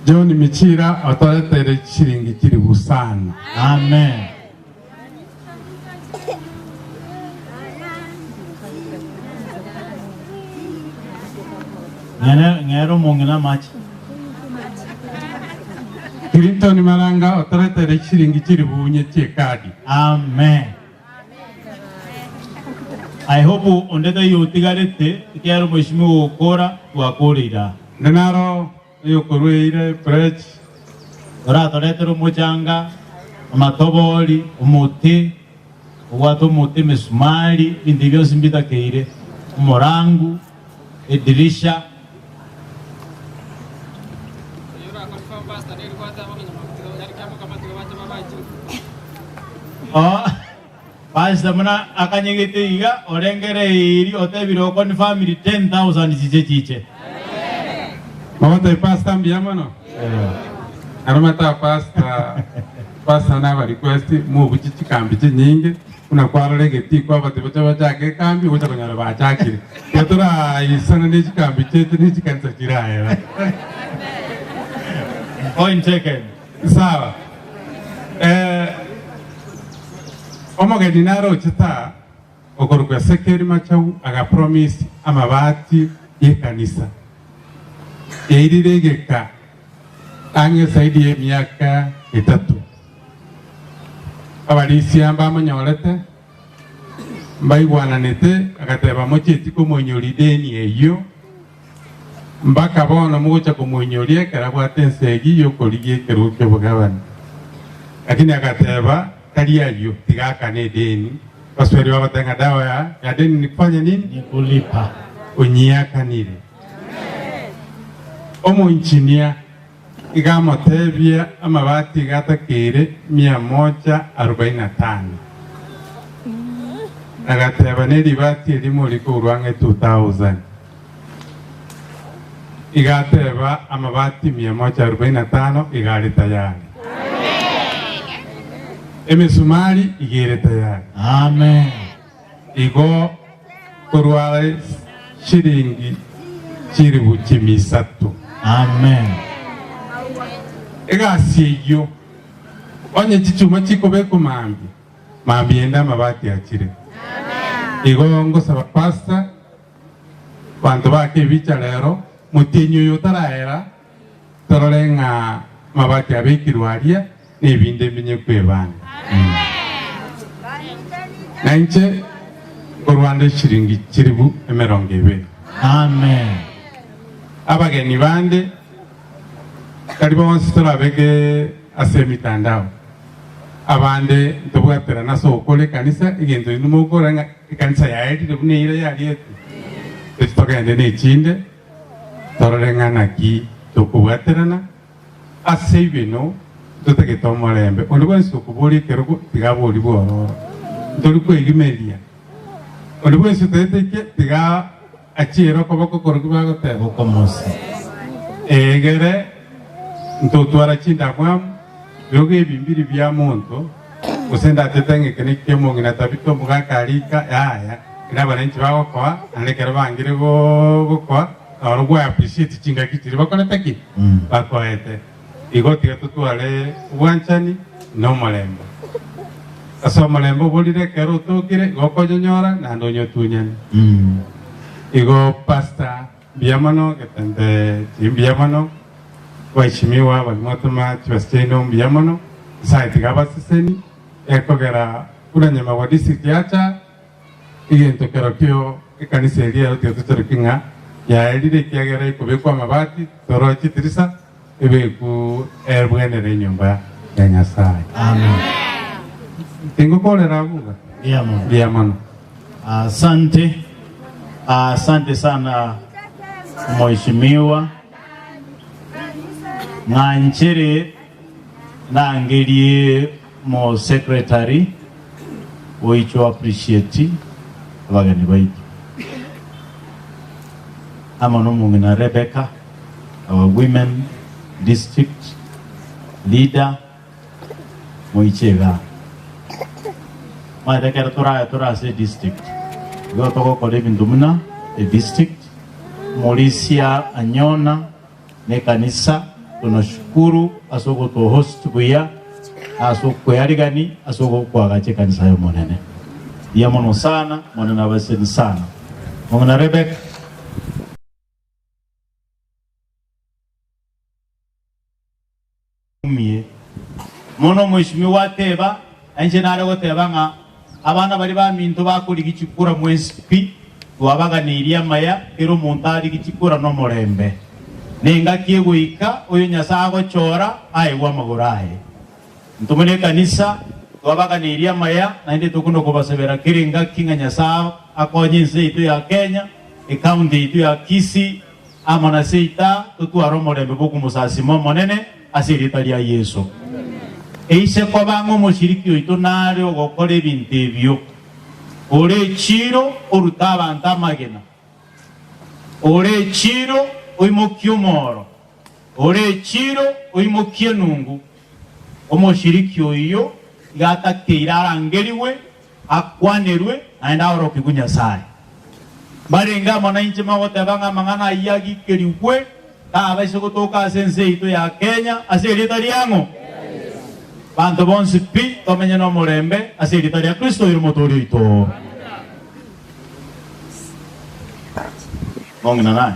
John Michira otoreteire chiringi chiribu sana. Amen. Ng'ere ng'ere omong'ina amache. Clinton Maranga otoreteire chiringi chiribu unye chiekadi. Amen. I hope onde taiyo otigarete ekiagera omweshimiwa ogokora twakoreire aa. Onde naro oyokorueire pledge. Oratoretere omochanga, amatobori, omote, obwate omote, emesumari, ebinto ebi bionsi mbitakeire, omorangu, edirisha. Oh, Pastor buna akanyegete iga orengereiri otebire okoni family 10,000 chiche chiche. Mogotebi pastor mbuya mono? Aromete pastor pastor naba request mobuche chikambi chinyinge buna kwarora egetii kwabate bache bachake ekambi ogocha konyora bachakire. Tiga toraisana ne chikambi chiaito ne chikanisa chiraera. Point taken. Sawa. Eh, omogeni naroche taa okorokwa Ezekiel Machau agapromise amabati y'ekanisa yairire egeka ang'e zaidi y'emiaka etato. Abarisia mbamonyorete, mbaigwananete, agateba, Mochieti komoinyoria ideni eyio, mpaka bono mogocha komoinyoria ekero abwate ensegi y'okorigia ekerogo ki'obogabani. Lakini agateba, Tari ayio, tiga akane edeni. Abaswahili bagoteba ng'a dawa ya deni ni kufanya nini? Ni kulipa. Onyiakanire. Omoinchinia iga amotebia amabati iga atakeire mia moja arobaini na tano. Agateba neribati erimo rikorwa ang'e 2000. Iga ateba amabati mia moja arobaini na tano iga are tayari. Emesumari iga ere tayari. Amen. Igo korwa chiringi chilifu chimisato. Amen. Egasi eyio onye chichuma chikobekwa mambia, mambia ende amabati achire. Igo ngosaba pastor, banto bake ebicha rero, motienyi oyo otaraera, torore ng'a amabati abekirwe aria, na ebinde mbinye kwebanga. Na inche nkorwande eshiringi chilifu emerongo ebere. Amen. Abageni bande tari bonsi torabeke ase emitandao. Abande ntobwaterane ase ogokora ekanisa, egento inwe mogokora ng'a ekanisa yaerire buna eira yarietwe. Tochi togende na echinde torore ng'a naki tokobwaterana. Ase ibeno ntotagete omorembe, onde bwensi okoboria ekerogo tiga aborie bwororo. Ntori kwegimeria. Onde bwensi otagete eke tiga achiere okoboko korokio bagoteba. Okomosa. Egere ntotwara chindamwamu, birogo ebi mbiri bia monto, gose ndatete ng'a eke neki ki'omong'ina Tabita omogaka arika, yaya, ekero abananchi bagokoa, naende ekero bangire gokoa, Noro gwa appreciate chingaki chiria bakorete ki? Bakoete. Igo tiga totware obwanchani na omorembe. Ase omorembe oborire ekero otokire igo okonyonyora naende onyotunyane. Igo pastor mbuya mono getente chi mbuya mono waheshimiwa baria mwatoma chibesa chiaino mbuya mono Nyasaye tiga abaseseni ekogera buna Nyamagwa district yacha Egento kerokio ekanisa eria erotie tocherokie ng'a yaerire, ekiagera ekobekwa amabati, toroe chitirisa, ebeku ebwenere enyomba ya Nyasae. Amen. Tingokorera abwo iga? Mbuya mono. Mbuya mono. Asante, asante sana mheshimiwa ng'anchere nangerie Mo secretary oicho appreciate abageni baito amo nomong'ina Rebecca our women district leader moiche igaa. Omanyete ekero toraye tore ase edistrict igo togokora ebinto buna edistrict, Morisia Anyona Nekanisa tunashukuru ase ogotohost buya na ase okwearigani ase ogokwagacha ekanisa y'Omonene. Mbuya mono sana, Omonene abaseseni sana. Mong'ina Rebecca. Umie. Mono omweshimiwa ateba, na inche nare goteba ng'a abana baria baminto bakorigia chikura mwensi pi, twabaganeirie amaya, kera omonto arigie chikura nomorembe. Nengaki egoika oyo Nyasae agochora aegwe amagoro aye. Intwe buna ekanisa twabaganeirie amaya, naende tokona kobasabera kera engaki ng'a Nyasae akonye ense yaito ya Kenya, ecounty yaito ya Kisii, Amo na seita totware omorembe bw'okomosasima Omonene ase erieta ria Yeso. Eise koba ng'a omoshiriki oito nare ogokora ebinto ebio, ore echiiro orute abanto amagena, ore echiiro oimokie omoro, ore echiiro oimokie enungu, omoshiriki oyio iga atakeire arangerigwe Akwanerwe, naende aorokigwe Nyasae. Mbarenge amo nainche mogoteba ng'a amang'ana ayio agikerigwe, tabaise gotoka ase ense yaito ya Kenya ase erieta riang'o? Banto bonsi pi tomenye nomorembe ase erieta ria Kristo oyore Omotooria oito. Mong'ina naye.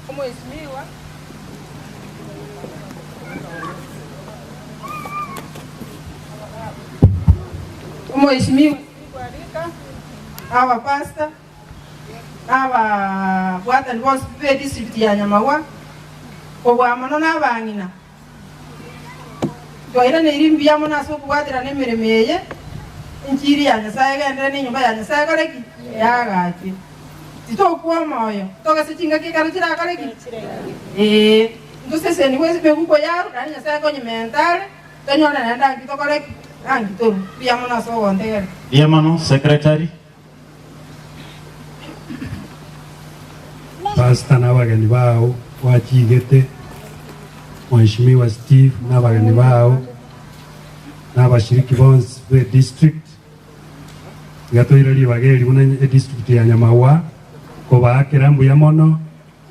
Omwesimigwa. Omweshimiwa Steve Arika, na abapastor, na ababwatani bonsi pi b'edistrict ya Nyamagwa, kobua mono nabang'ina. Twairaneirie mbuya mono ase okobwaterana emeremo eye, enchiri ya Nyasae egenderere na enyomba ya Nyasae ekore ki? Eagachwe. Titokwa omoyo, togese chingaki ekero chirakore ki? Ee, ntosesenigwe ase emeguko yarwe, naende Nyasae akonyimenta are, tonyore naende anki tokore ki? Anki torwe. Mbuya mono ase ogontegerera. Mbuya mono Secretary. Pastor na abageni bao gwachigete, Mheshimiwa Steve na abageni bao, na abashiriki bonsi be district, Tiga toire ribaga eri buna edistrict ya Nyamagwa kobaakera mbuya mono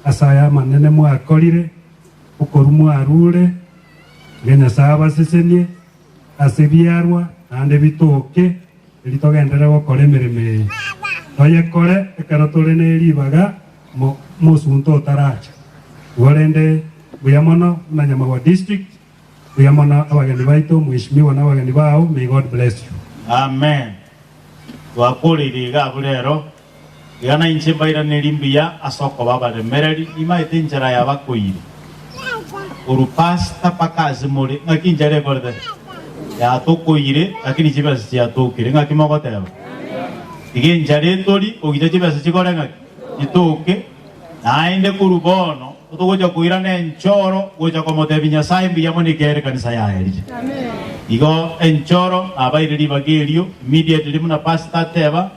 ase aya amanene mwakorire, okorwa mwarure, tiga Nyasae abasesenie ase ebiarwa naende bitoke erio togenderere gokora emeremo eye. Toyekore ekero tore ne ribaga mosunte otaracha. Igo rende mbuya mono buna Nyamagwa district. Mbuya mono abageni baito, Mheshimiwa na abageni bao, may God bless you. Amen. Twakoreire iga abwo rero, iga nainche mbairanerie mbuya ase okoba abaremereri, nimaete enchera yabakoire. Korwa pastor mpaka ase more, ng'aki enchera ekorete? Yatokoire, lakini chibesa chiatokire, ng'aki mogoteba? Tiga enchara etori, ogicha chibesa chikore ng'aki? Chitoke. Naende korwa bono togocha koirana enchoro gocha komotebia Nyasae mbuya mono ekiagera ekanisa yaerire. Igo enchoro nabaire ribaga erio immediately buna pastor ateba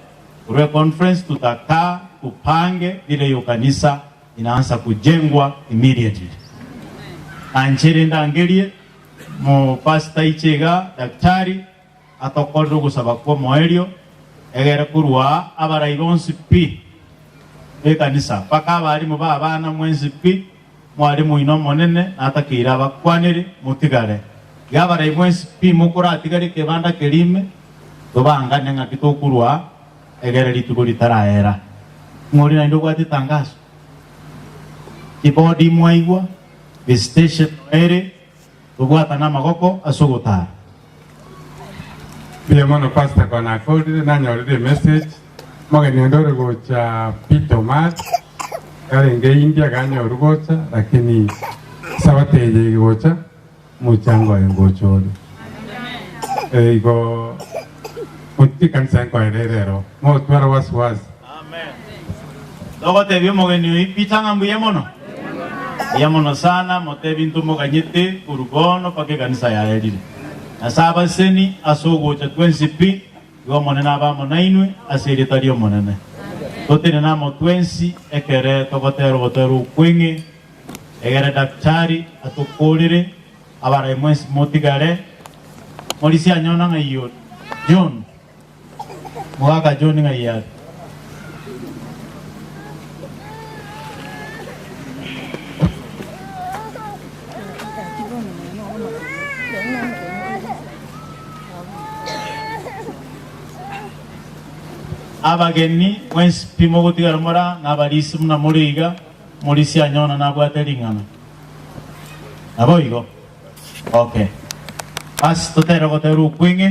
korwa econference tutakaa tupange vile hiyo kanisa inaanza kujengwa immediately. Nainche rende angerie mopastor iche igaa daktari atokorere ogosaba kw'omoerio, egere korwa aa abarai bonsi pi b'ekanisa, mpaka abarimu b'abana mwensi pi, Mwarimu oino omonene natakeire abakwanere, motigare. Iga abarai mwensi pi mokoratigare ekebanda keria ime, tobangane ng'aki tokorwa aa, egere rituko ritaraera. Ng'o oria naende obwate etangaso? Chibodi mwaigwa, visitation noere. Tobwatane amagoko ase ogotara. Mbuya mono pastor ko nakorire nanyorire emessage omogeni onde ore gocha Peter Omat karenge India ganyoru gocha lakini sabato eye egocha omochango oye ngocha ore Eh, igo gochia ekanisa nkoera ere ero mogotwara wasiwasi. Togotebia omogeni oyio Peter ng'a mbuya mono. Mbuya mono sana, motebie intwe moganyete korwa bono mpaka ekanisa yaerire. Nyasae abaseni ase ogocha twensi pi, igo Omonene abe amo nainwe ase erieta ri'Omonene. Totenene amo twensi ekere togotera ogotera okweng'e, egere daktari atokorere, abarai mwensi motigare, morisia anyona ng'ai ore? John. Mogaka John ng'ai are? Abageni mwensi pi mogotigara more aa, na abarisia buna more iga, morisia anyona nabwate ring'ana. Naboigo? Okay. Basi totere gotera okweng'e.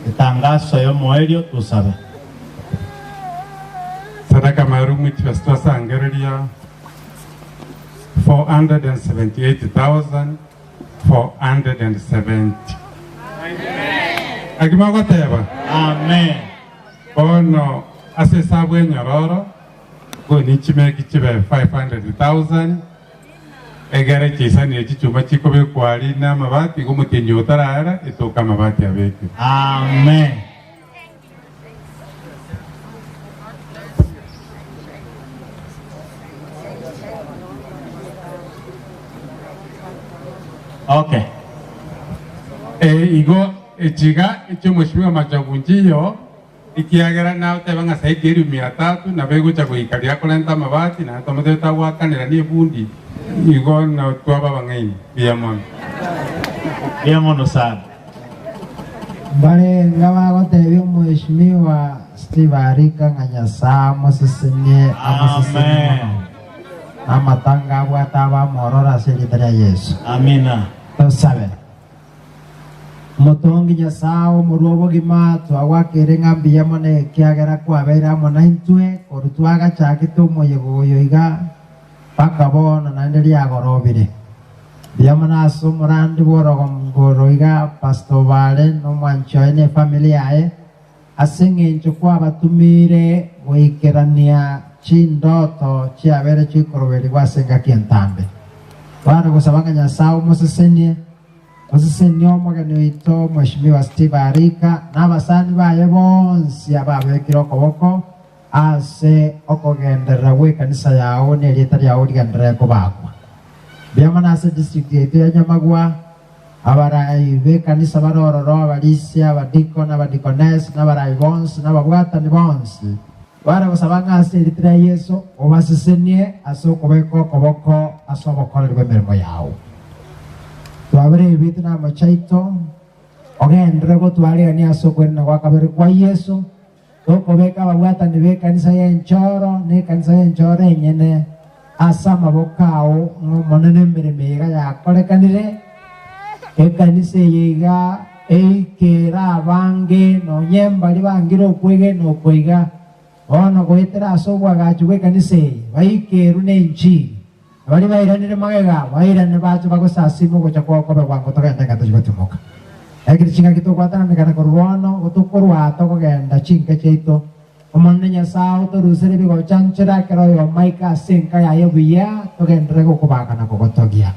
Etangaso y'omoerio tosabe. Sadaka marumu chibesa twasangereria 478,470. Naki mogoteba? Amen. Bono ase esabu enyororo Koni chimeki chibe 500,000, egere chisanire chichuma chikobekwa aria namabati, igo omotienyi otaraera etoke amabati abekire. Amen. Eh, igo echiga echi'omochie Machogu nchiyo, ekiagera nagoteba ng'a saidi elifu mia tatu nabo egocha goika riria akorenta amabati, naende tomotebie tagwakanera nebundi, igo nao twaba abang'aini. Mbuya mono. Mbuya mono sana. Mbarenge bagotebia Omweshimiwa Steve Arika ng'a Nyasae amosesenie, amosesenie mono. Na amatanga abwate abe amororo ase erieta ria Yeso. Amina. Tosabe. Omotongi Nyasae omorua obogima, twagwakeire ng'a mbuya mono ekiagera kwabeire amo naintwe korwa twagachakete omoyega oyo iga mpaka bono naende riagorobire. Mbuya mono ase omorandi bw'orogongo oro iga Pastor Obare na omwanchi oye na efamiri yaye, ase engencho kwabatumiire goikerania chindoto chiabeire chikoroberigwa ase engaki entambe. Tware gosaba ng'a Nyasae omosesenie, osesenie omogeni oito Mweshimiwa Steve Arika na abasani baye bonsi ababekire okoboko ase okogenderera gw'ekanisa yao na erieta riao rigenderere kobakwa. Mbuya mono ase district yaito ya Nyamagwa, abarai b'ekanisa bare ororo, abarisia, abadikoni, abadikonesi, na abarai bonsi, na ababwatani bonsi. Tware gosaba ng'a ase erieta ria Yeso obasesenie ase okobeka okoboko ase obokoreri bw'emeremo yao. Twabere ebibe biaito na amache aito, ogenderere gotwarigania ase okwerina gwa kabere kwa Yeso, Tokobeka ababwatani b'ekanisa y'enchoro na ekanisa y'enchoro enyene ase amaboko ao, ng'a Omonene emeremo eye iga yakorekanire, ekanisa eye iga eikere abange, nonya mbaria bangire okwegena oko iga, bono goetera ase obwagachi bw'ekanisa eye, baikerwe nenchili. Na baria bairanire magega, bairane bache bagosasime ogocha kwao kobe bwango togende enka tochie gotimoka. Ekero chingaki togwatananekana korwa bono, gotokorwa tokogenda chinka chiaito, Omonene Nyasae otorusere ebigocha nchera kera oyomo aike ase enka yaye buya, togenderere gokobaka na kogotogia.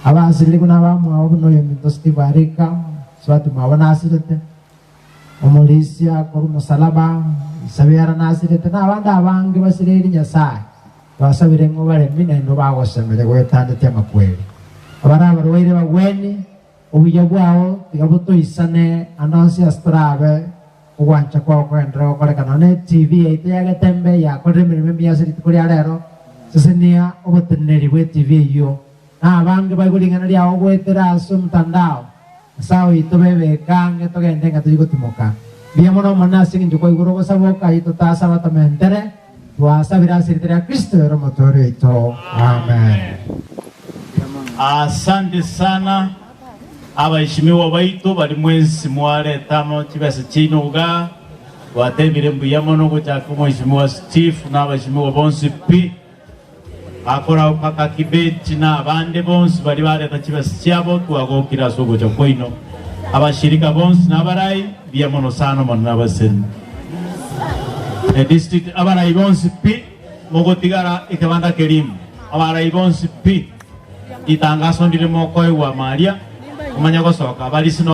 Abasiriri buna abamwabo buna oyominto Steve Arika, Swati mwabo nasirete, Omorisia korwa omosalaba, Isabera nasirete, na abande abange basireiri Nyasae. Twasabire ng'a obaremie naende obagosemerie goetandetie amakweri. Abare abarwaire bagwenie, obuya bwao tiga botoisane ande onsi ase torabe, ogwancha kwao kogenderere gokoreka. Nonya ne TV yaito ya Getembe yakorire emeremo emiya ase rituko ria rero, sesenia oboteneneri bwe TV eyio, na abange baigwe ring'ana riao goetera ase omotandao. Nyasae oito bebeke ang'e togende ng'a tochie gotimoka. Mbuya mono Omonene ase engencho kwaigure ogosaba okayia totasaba tomentere, twasabire ase erieta ria Kristo ere Omotoori oito. Amen. Asante sana abaheshimiwa baito bari mwensi mwareta amo chibesa chiaino igaa, twatebire mbuya mono gochaka omweshimiwa Steve na abaheshimiwa bonsi pi. Akorao mpaka Kibeti na abande bonsi baria bareta chibesa chiabo, twagokire ase ogocha kwaino. Abashirika bonsi na abarai, mbuya mono sana Omonene abaseni. Edistrict abarai bonsi pi, mogotigara ekebanda keria ime. Abarai bonsi pi, ritangaso ndire mokoegwa amaria, omanye gosoka. Abarisi no.